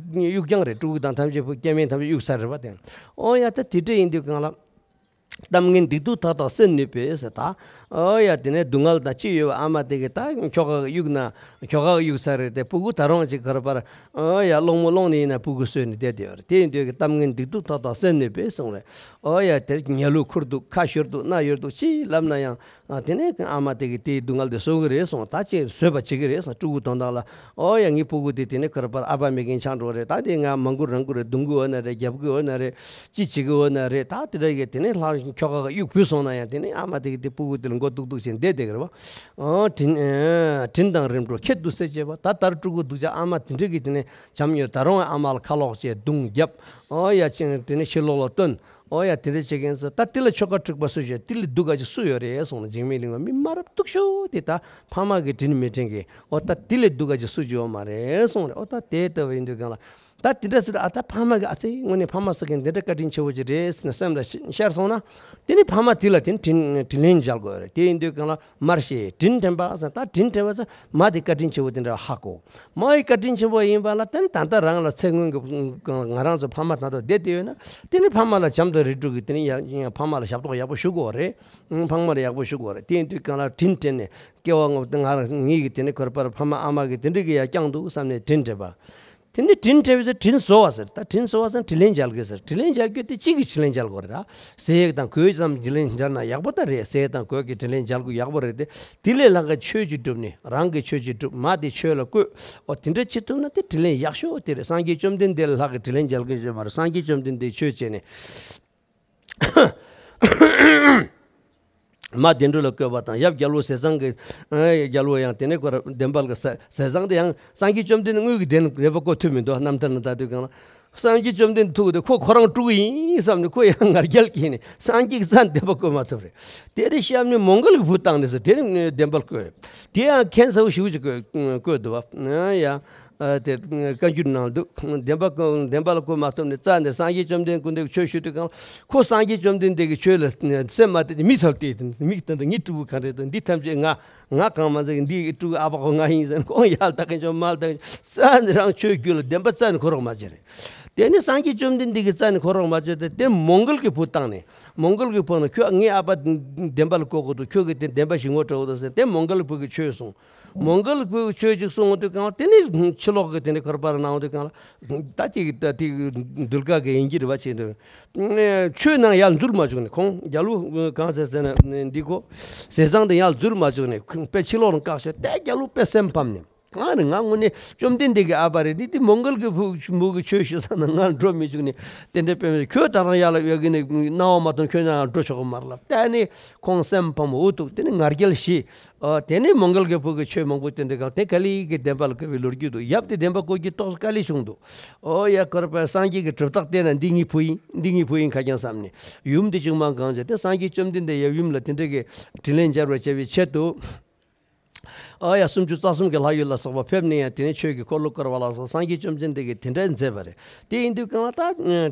གཡུག་རྐྱང་རེད། ཕྲུ་གུ་དང་ཐམས་ཅད་པོ་སྐྱེ་དམན་ཐམས་ཅད་གཡུག་ཚར་རེད་པ་དེ། ཨོ་ཡ། ད་དེ་འདྲ་ཡིན་དུས་གང་ལ། གཏམ་ངན་སྡིག་སྡུག་མཐའ་དག་བསལ་ནུས་པས་ཟེར། ད་ཨོ་ཡ། དེ་ནས་སྡུག་བསྔལ་དང་ཅི་ཡོད་པ་ཨ་མ་དེ་གི་ད་ཁྱོ་ག་གཡུག་ན་ཁྱོ་ག་གཡུག་ཚར་རེད་དེ། སྤུ་གུ་ད་རུང་ཅིག་ཁར་པར། ཨོ་ཡ། སློང་མོ་སློང་ནི་ཡིན་ན་སྤུ་གུ་གསོས་ནས་བསྡད་དེ་ཡོད་རེད། དེ་ཡིན་དུས་ཀྱི་གཏམ་ངན་སྡིག་སྡུག་མཐའ་དག་བསལ་ནུས་པས་གསུངས་རེད། ཨོ་ཡ། དེར་ཉལ་ལུགས་ཁུར་འདུག་ཁ་ཞོར་འདུག་སྣ་ཡོར་འདུག་ཅི་ལབ་ན་ཡང་། ཨ་དེ་ནས་ཨ་མ་དེ་གིས་དེའི་སྡུག་བསྔལ་དེ་གསོ་གི་རེད་གསུངས། ད་ཅིག་བཟོད་པ་བྱེད་ཀྱི་རེད་གསུངས། ཕྲུ་གུ་དོན་དག་ལ། ཨོ་ཡ། ངའི་ཕྲུ་གུ་དེ་དེ་ནས་ཁར་པར་ཨ་ཕ་མེད་མཁན་ཆགས་འགྲོ་རེད། ད་དེ་ང་མ་སྒུར་རང་སྒུར་རེད། རྡུང་གི་འོ་ན་རེད། རྒྱབ་གི་འོ་ན་རེད། ཅི་བྱེད་ཀྱི་འོ་ན་རེད། ད་དེ་འདྲ་གི་དེ་ནས་ལྷག་ཁྱོ་ག་ག་གཡུག་བུད་སོང་ན་ཡང་། དེ་ནས་ཨ་མ་དེ་གིས་དེ་ཕྲུ་གུ་དེ་ལ་མགོ་གཏུག་གཏུག་བྱས་བསྡད་བསྡད་ཀྱི་རེད་པ། ཨོ་དྲིན་ཨ་དྲིན་དང་རིམ་གྲོ་ཁྱད་དུ་བསད་བྱས་པ། ད་ལྟར་ཕྲུ་གུ་སྡུག་ཅག་ཨ་མ་དེ་འདྲ་གིས་དེ་ནས་བྱམས་ཡོད། ད་རུང་ཨ་མ་ལ་ཁ་ལོག་བྱས་རྡུང་རྒྱབ། ཨོ་ཡ། ཅིང་དེ་ནས་ཕྱི་ལོགས་ལ་བཏོན། ཨོ་ཡ། དེ་འདྲ་བྱེད་མཁན་ཚོ། ད་དེ་ལ་ཆོ་ག་འགྲིག་པ་སུ་ཡོད། དེ་ལས་སྡུག་ག་ཅིག་སུ་ཡོད་རེད་གསུངས་ན། འཇིགས་མེད་གླིང་པ་མི་མ་རབས་སྡུག་ཤོས་དེ་ད་ཕ་མ་གི་དྲིན་མི་དྲན་གི། ཨོ་ད་དེ་ལས་སྡུག་ག་ཅིག་སུ་ཡོད་མ་རེད་གསུངས་རེད། ཨོ་ད་དེ་ལྟ་བུ་ཡིན་དུས་གང་ལ། ད་དེ་འདྲ་ཟེར། ཨ་ད་ཕ་མ་གི་ཨ་ཙི་དངོས་གནས་ཕ་མ་ཟེར་མཁན་འདི་འདྲ་བཀའ་དྲིན་ཆེ་བོ་ཅིག་རེད་ཟེར་ནས་སེམས་ལ་ཤར་སོང་ན། དེ་ནི་ཕ་མ་དེ་ལ་དེ་ནི་དྲིན་དྲིན་ལན་འཇལ་དགོས་རེད། དེ་ཡིན་དུས་གང་ལ་མར་ཤེས། དྲིན་དྲན་པ་ཟེར། ད་དྲིན་དྲན་པ་ཟེར། མ་དེ་བཀའ་དྲིན་ཆེ་བོ་དེ་འདྲ་ཧ་གོ། མ་ཡི་བཀའ་དྲིན་ཆེན་པོ་ཡིན་པ་ལ་བརྟེན། ད་ལྟ་རང་ལ་ཚེ་སྔོན་གྱི་ང་རང་ཚོ་ཕ་མ་ད་ལྟ་བསྡད་དེ་ཡོད་ན། དེ་ནི་ཕ་མ་ལ་བྱམས་དང་རིགས་དྲུག་གི་དེ་ནི་ཡ་ཡ་ཕ་མ་ལ་ཞབས་ཏོག་ཡག་པོ་ཞུ་དགོས་རེད། ཨང་། ཕ་མ་ལ་ཡག་པོ་ཞུ་དགོས་རེད། དེ་ཡིན་དུས་གང་ལ་དྲིན་དྲན་ནས། སྐྱེ་བ་སྔོན་དུ་ང་རང་ངེད་ཀྱི་དེ་ནི་ཁོར་པར་ཕ་མ་ཨ་མ་གི་དེ་འདྲ་གི་ཡ་བསྐྱངས་འདུག་བསམ་ནས་དྲིན་དྲན་པ། དེ་ནི་དྲིན་དྲན་པ་ཟེར། དྲིན་གཟོ་བ་ཟེར། ད་དྲིན་གཟོ་བ་ཟེར། དྲིན་ལན་འཇལ་དགོས་ཟེར། དྲིན་ལན་འཇལ་རྒྱུ་དེ་གཅིག་གིས་དྲིན་ལན་འཇལ་དགོས་རེད། ད་ཟས་དང་གོས་ཙམ་དྲིན་ལན་འཇལ་ན་ཡག་པོ་ད་རེད། ཟས་དང་གོས་ཀྱི་དྲིན་ལན་འཇལ་དགོས་ཡག་པོ་རེད་དེ། དེ་ལས་ལྷག་གི་ཆོས་ཅིག་བསྒྲུབས་ནས། རང་གི་ཆོས་ཅིག་བསྒྲུབས། མ་དེ་ཆོས་ལ་བཀོད། འོ་དེ་འདྲ་བྱེད་ཐུབ་ན་དེ་དྲིན་ལན་ཡག་ཤོས་དེ་རེད། སངས་རྒྱས་བཅོམ་ལྡན་འདས་ལ་ལྷག་གི་དྲིན་ལན་འཇལ་གི་ཡོད་མ་རེད། སངས་རྒྱས་བཅོམ་ལྡན་འདས་ཆོས་བྱས་ནས། མ་བདེ་འགྲོ་ལ་བཀོད་པ་དང་། ཡབ་རྒྱལ་པོ་ཟས་གཙང་གི། ཨ་རྒྱལ་པོ་ཡང་དེ་ནས་ཁོ་ར་བདེན་པ་ལ་ཟས་གཙང་དེ་ཡང་སངས་རྒྱས་བཅོམ་ལྡན་དངོས་ཀྱི་བདེན་བདེན་པ་བཀོད་ཐུབ་མི་འདུག་རྣམ་ཐར་ནང་ལྟ་དུས་གང་ལ། སངས་རྒྱས་བཅོམ་ལྡན་ཐུག་དེ་ཁོ་ཁོ་རང་ཕྲུ་གུ་ཡིན་བསམ་ནས་ཁོ་ཡང་ང་རྒྱལ་སྐྱེས་ནས་སངས་རྒྱས་ཀྱི་རྩ་ནས་བདེན་པ་བཀོད་མ་ཐུབ་རེད། དེ་རེད་བཤམས་ནས་མོའུ་འགལ་གྱི་བུ་བཏང་ནས་ཟེར། དེ་ནས་བདེན་པ་བཀོད་རེད། དེ་ཡང་ཁྱད་མཚར་བོ་ཞེ་པོ་ཅིག་བཀོད་བཀོད་འདུག་བ། ཡ། ཨ་དེ་བཀའ་འགྱུར་ནང་འདུག་བདེན་པ་བཀོད། བདེན་པ་ལ་བཀོད་མ་ཐུབ་ནས་རྩ་ནས་སངས་རྒྱས་བཅོམ་ལྡན་སྐུ་འདས་ཆོས་ཞུ་དུས་གང་ཁོ་སངས་རྒྱས་བཅོམ་ལྡན་འདས་ཀྱི་ཆོས་ལ་སེམས་མ་གཏད་མིག་ཚབ་བལྟས། མིག་ལྟ་འདུག་ངའི་ཕྲུ་གུ་གང་རེད་འདུག་འདི་ཐམས་ཅད་ང་ང་གང་མ་ཟེར། འདི་ཕྲུ་གུ་ཨ་ཕ་ཁོ་ང་ཡིན་ཟེར། ཁོང་ཡར་ལྟ་གིན་ཆོག་མར་ལྟ་གིན་ཆོག་རྩ་ནས་རང་ཆོས་རྒྱུད་ལ་བདེན་པ་རྩ་ནས་གོ་རོགས་མ་བྱས་རེད། དེ་ནི་སངས་རྒྱས་བཅོམ་ལྡན་འདས་ཀྱི་རྩ་ནས་གོ་རོགས་མ་བྱས་ཏེ། དེ་མོའུ་འགལ་གྱི་བུ་བཏང་ནས། མོའུ་འགལ་གྱི་བུ་ནི་ཁྱོད་ངའི་ཨ་ཕ་བདེན་པ་ལ་བཀོད་དགོས་འདུག་ཁྱོད་ཀྱིས་དེ་བདེན་པ་ཞིག་ངོ་སྤྲོད་དགོས་འདུག་ཟེར། དེ་མོའུ་འགལ་གྱི་བུ་གིས་ཆོས་གསུངས། མོའུ་འགལ་གྱི་བུ་གིས་ཆོས་ཅིག་གསུངས་དུས་གང་དེ་ནི་ཕྱི་ལོགས་ཀྱི་དེ་ནི་ཁོར་པར་སྣང་དུས་གང་ལ། ད་ཅིག་ད་ཅིག་གདུལ་དཀའ་གི་ཡིན་གྱི་རེད་བ། ཆེད་དུ་ཆོས་ནང་ཡར་འཛུལ་མ་བཅུག་ནས། ཁོང་རྒྱལ་པོ་གང་ཟེར་ཟེར་ན་འདི་ཁོ་ཟས་གཙང་དེ་ཡར་འཛུལ་མ་བཅུག་ནས་དཔེ་ཕྱི་ལོགས་ལ་བཀག་བྱས། དེ་རྒྱལ་པོ་དཔེ་སེམས་ཕམ་ནས། ང་ནི་ང་དངོས་གནས་བཅོམ་ལྡན་འདས་ཀྱི་ཨ་ཕ་རེད། འདི་དེ་མོའུ་འགལ་གྱི་བུ་མོ་གི་ཆོས་ཞུ་ས་ན་ང་འགྲོ་མི་བཅུག་ནས། དེ་འདྲ་དཔེ་མེད། ཁྱོད་ད་རང་ཡར་ལ་ཡོད་གི་ནས་སྣང་བ་མ་མཐོང་། ཁྱོད་ནང་འགྲོ་ཆོག་གི་མ་རེད་ལབ། དེ་ནས་ཁོང་སེམས་ཕམ། འུ་ཐུག་དེ་ནས་ང་རྒྱལ་ཞི། ཨོ་དེ་ནས་མོའུ་འགལ་གྱི་བུ་གིས་ཆོས་མང་པོ་བསྟན་དུས་གང་དེ་ཀ་ལི་གི་བདེན་པ་ལ་བཀོད་པའི་ལོ་རྒྱུས་འདུག་ཡབ་དེ་བདེན་པ་བཀོད་རྒྱུ་ཏོག་ཙམ་དཀའ་ལས་བྱུང་འདུག་ཨོ་ཡ། ཁོ་ར་པ་སངས་རྒྱས་ཀྱི་གྲུབ་རྟགས་བསྟན་ན་འདི་ངའི་བུ་ཡིན། འདི་ངའི་བུ་ཡིན་ཁ་རྐྱང་བསམ་ནས། ཡུམ་དེ་ཅུང་མ་གང་བྱས་ཏེ་སངས་རྒྱས་བཅོམ་ལྡན་འདས་ཡབ་ཡུམ་ལ་དེ་འདྲ་གི་དྲིན་ལན་འཇལ་བར་བྱ་བའི་ཆེད་དུ། ཨ་ཡ། སུམ་ཅུ་རྩ་གསུམ་གྱི་ལྷ་ཡུལ་ལ་སོགས་པ་ཕེབས་ནས་ཡང་དེ་ནས་ཆོས་ཀྱི་འཁོར་ལོ་བསྐོར་བ་ལ་སོགས། སངས་རྒྱས་བཅོམ་ལྡན་འདས་ཀྱིས་དེ་འདྲ་མཛད་པ་རེད། དེ་ཡིན་དུས་གང་ལ་ད་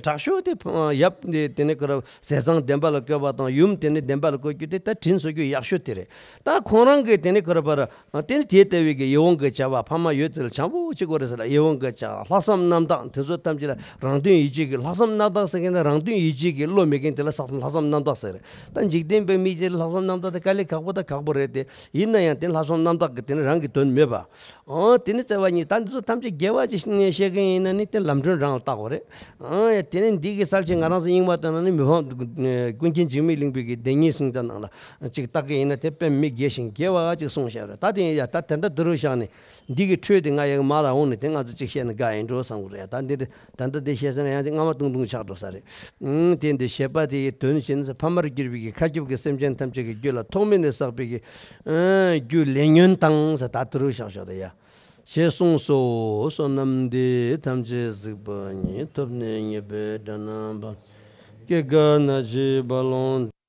དྲག་ཤོས་དེ་ཡབ་དེ་དེ་ནས་ཁོ་ར་ཟས་གཙང་བདེན་པ་ལ་བཀོད་པ་དང་། ཡུམ་དེ་ནས་བདེན་པ་ལ་བཀོད་རྒྱུ་དེ་ད་དྲིན་གཟོ་རྒྱུ་ཡག་ཤོས་དེ་རེད། ད་ཁོང་རང་གིས་དེ་ནས་ཁོ་ར་པར། དེ་ནི་དེ་ལྟ་བུའི་གི་ཡིད་འོང་གི་བྱ་བ། ཕ་མ་ཡོད་ཚད་ལ་བྱམས་པོ་བྱེད་དགོས་རེད་ཟེར་ལ། ཡིད་འོང་གི་བྱ་བ། ལྷག་བསམ་རྣམ་དག་དེ་ཚོ་ཐམས་ཅད་ལ་རང་དོན་ཡིད་བྱེད་ཀྱི། ལྷག་བསམ་རྣམ་དག་ཟེར་མཁན་དེ་རང་དོན་ཡིད་བྱེད་ཀྱི་བློ་མེད་མཁན་དེ་ལ་ལྷག་བསམ་ལྷག་བསམ་རྣམ་དག་ཟེར་རེད། ད་འཇིག་རྟེན་པའི་མི་ཅིག་ལ་ལྷག་བསམ་རྣམ་དག་དེ་དཀའ་ལས་ཁག་པོ་དང་ཁག་པོ་རེད་དེ། ཡིན་ན་ཡང་དེ་ལྷག་བསམ་རྣམ་དག་གི་དེ་ནི་རང་གི་དོན་མེད་པ། ཨོ་དེ་ནི་བརྩེ་བ་ཉིད། ད་འདི་ཚོ་ཐམས་ཅད་དགེ་བ་ཅིག་བཤད་མཁན་ཡིན་ན་ནི་དེ་ལམ་སྒྲོན་རང་ལ་བལྟ་དགོས་རེད། ཨོ་ཡ། དེ་ནི་འདི་གི་གསལ་བྱེད་ང་རང་ཚོ་རྙིང་མ་ལྟ་ན་ནི་མི་ཕམ་ཀུན་མཁྱེན་འཇིགས་མེད་གླིང་པའི་གི་བདེན་གཉིས་གསུང་ཚུལ་ནང་ལ་ཅིག་བལྟ་གི་ཡིན་ན་དེ་དཔེ་མི་དགེ་ཞིང་དགེ་བ་ཅིག་གསུངས་བཞག་རེད། ད་དེ་ཡིན་ཡ། ད་དེ་འདྲ་འདི་རུ་བཞག་ནས། འདི་གི་འཕྲོས་དེ་ང་ཡང་མར་འོང་ནས་དེ་ང་ཚོ་གཅིག་བཤད་ན་དགའ་ཡིན་འགྲོ་བསམ་གི་རེད། ད་འདི་ད་ལྟ་འདི་བཤད་ས་ན་ཡང་ཅིག་རྔ་མ་ཏུང་ཏུང་ཆགས་འགྲོ་ས་རེད། ཨང་། དེ་འདི་བཤད་པ་དེ་ཡི་དོན་བཞིན་ཕ་མར་གྱུར་པའི་གི་མཁའ་ཁྱབ་ཀྱི་སེམས་ཅན་ཐམས་ཅད་ཀྱི་རྒྱུད་ལ་ཐོག་མེད་ནས་བསགས་པའི་གི་ཨང་རྒྱུ་ལས་ཉོན་དང་ཟེར་ད་དུ་རུ་བཞག་ཞོག་ད་ཡ། ཞེས་གསུངས་སོ། བསོད་ནམས་འདི་ཐམས་ཅད་གཟིགས་པ་ཉིད། ཐོབ་ནས་ཉེས་པའི་དགྲ་རྣམས་ཕམ། སྐྱེ་རྒ་ན་འཆིའི་རྦ་ཀློང་འདས།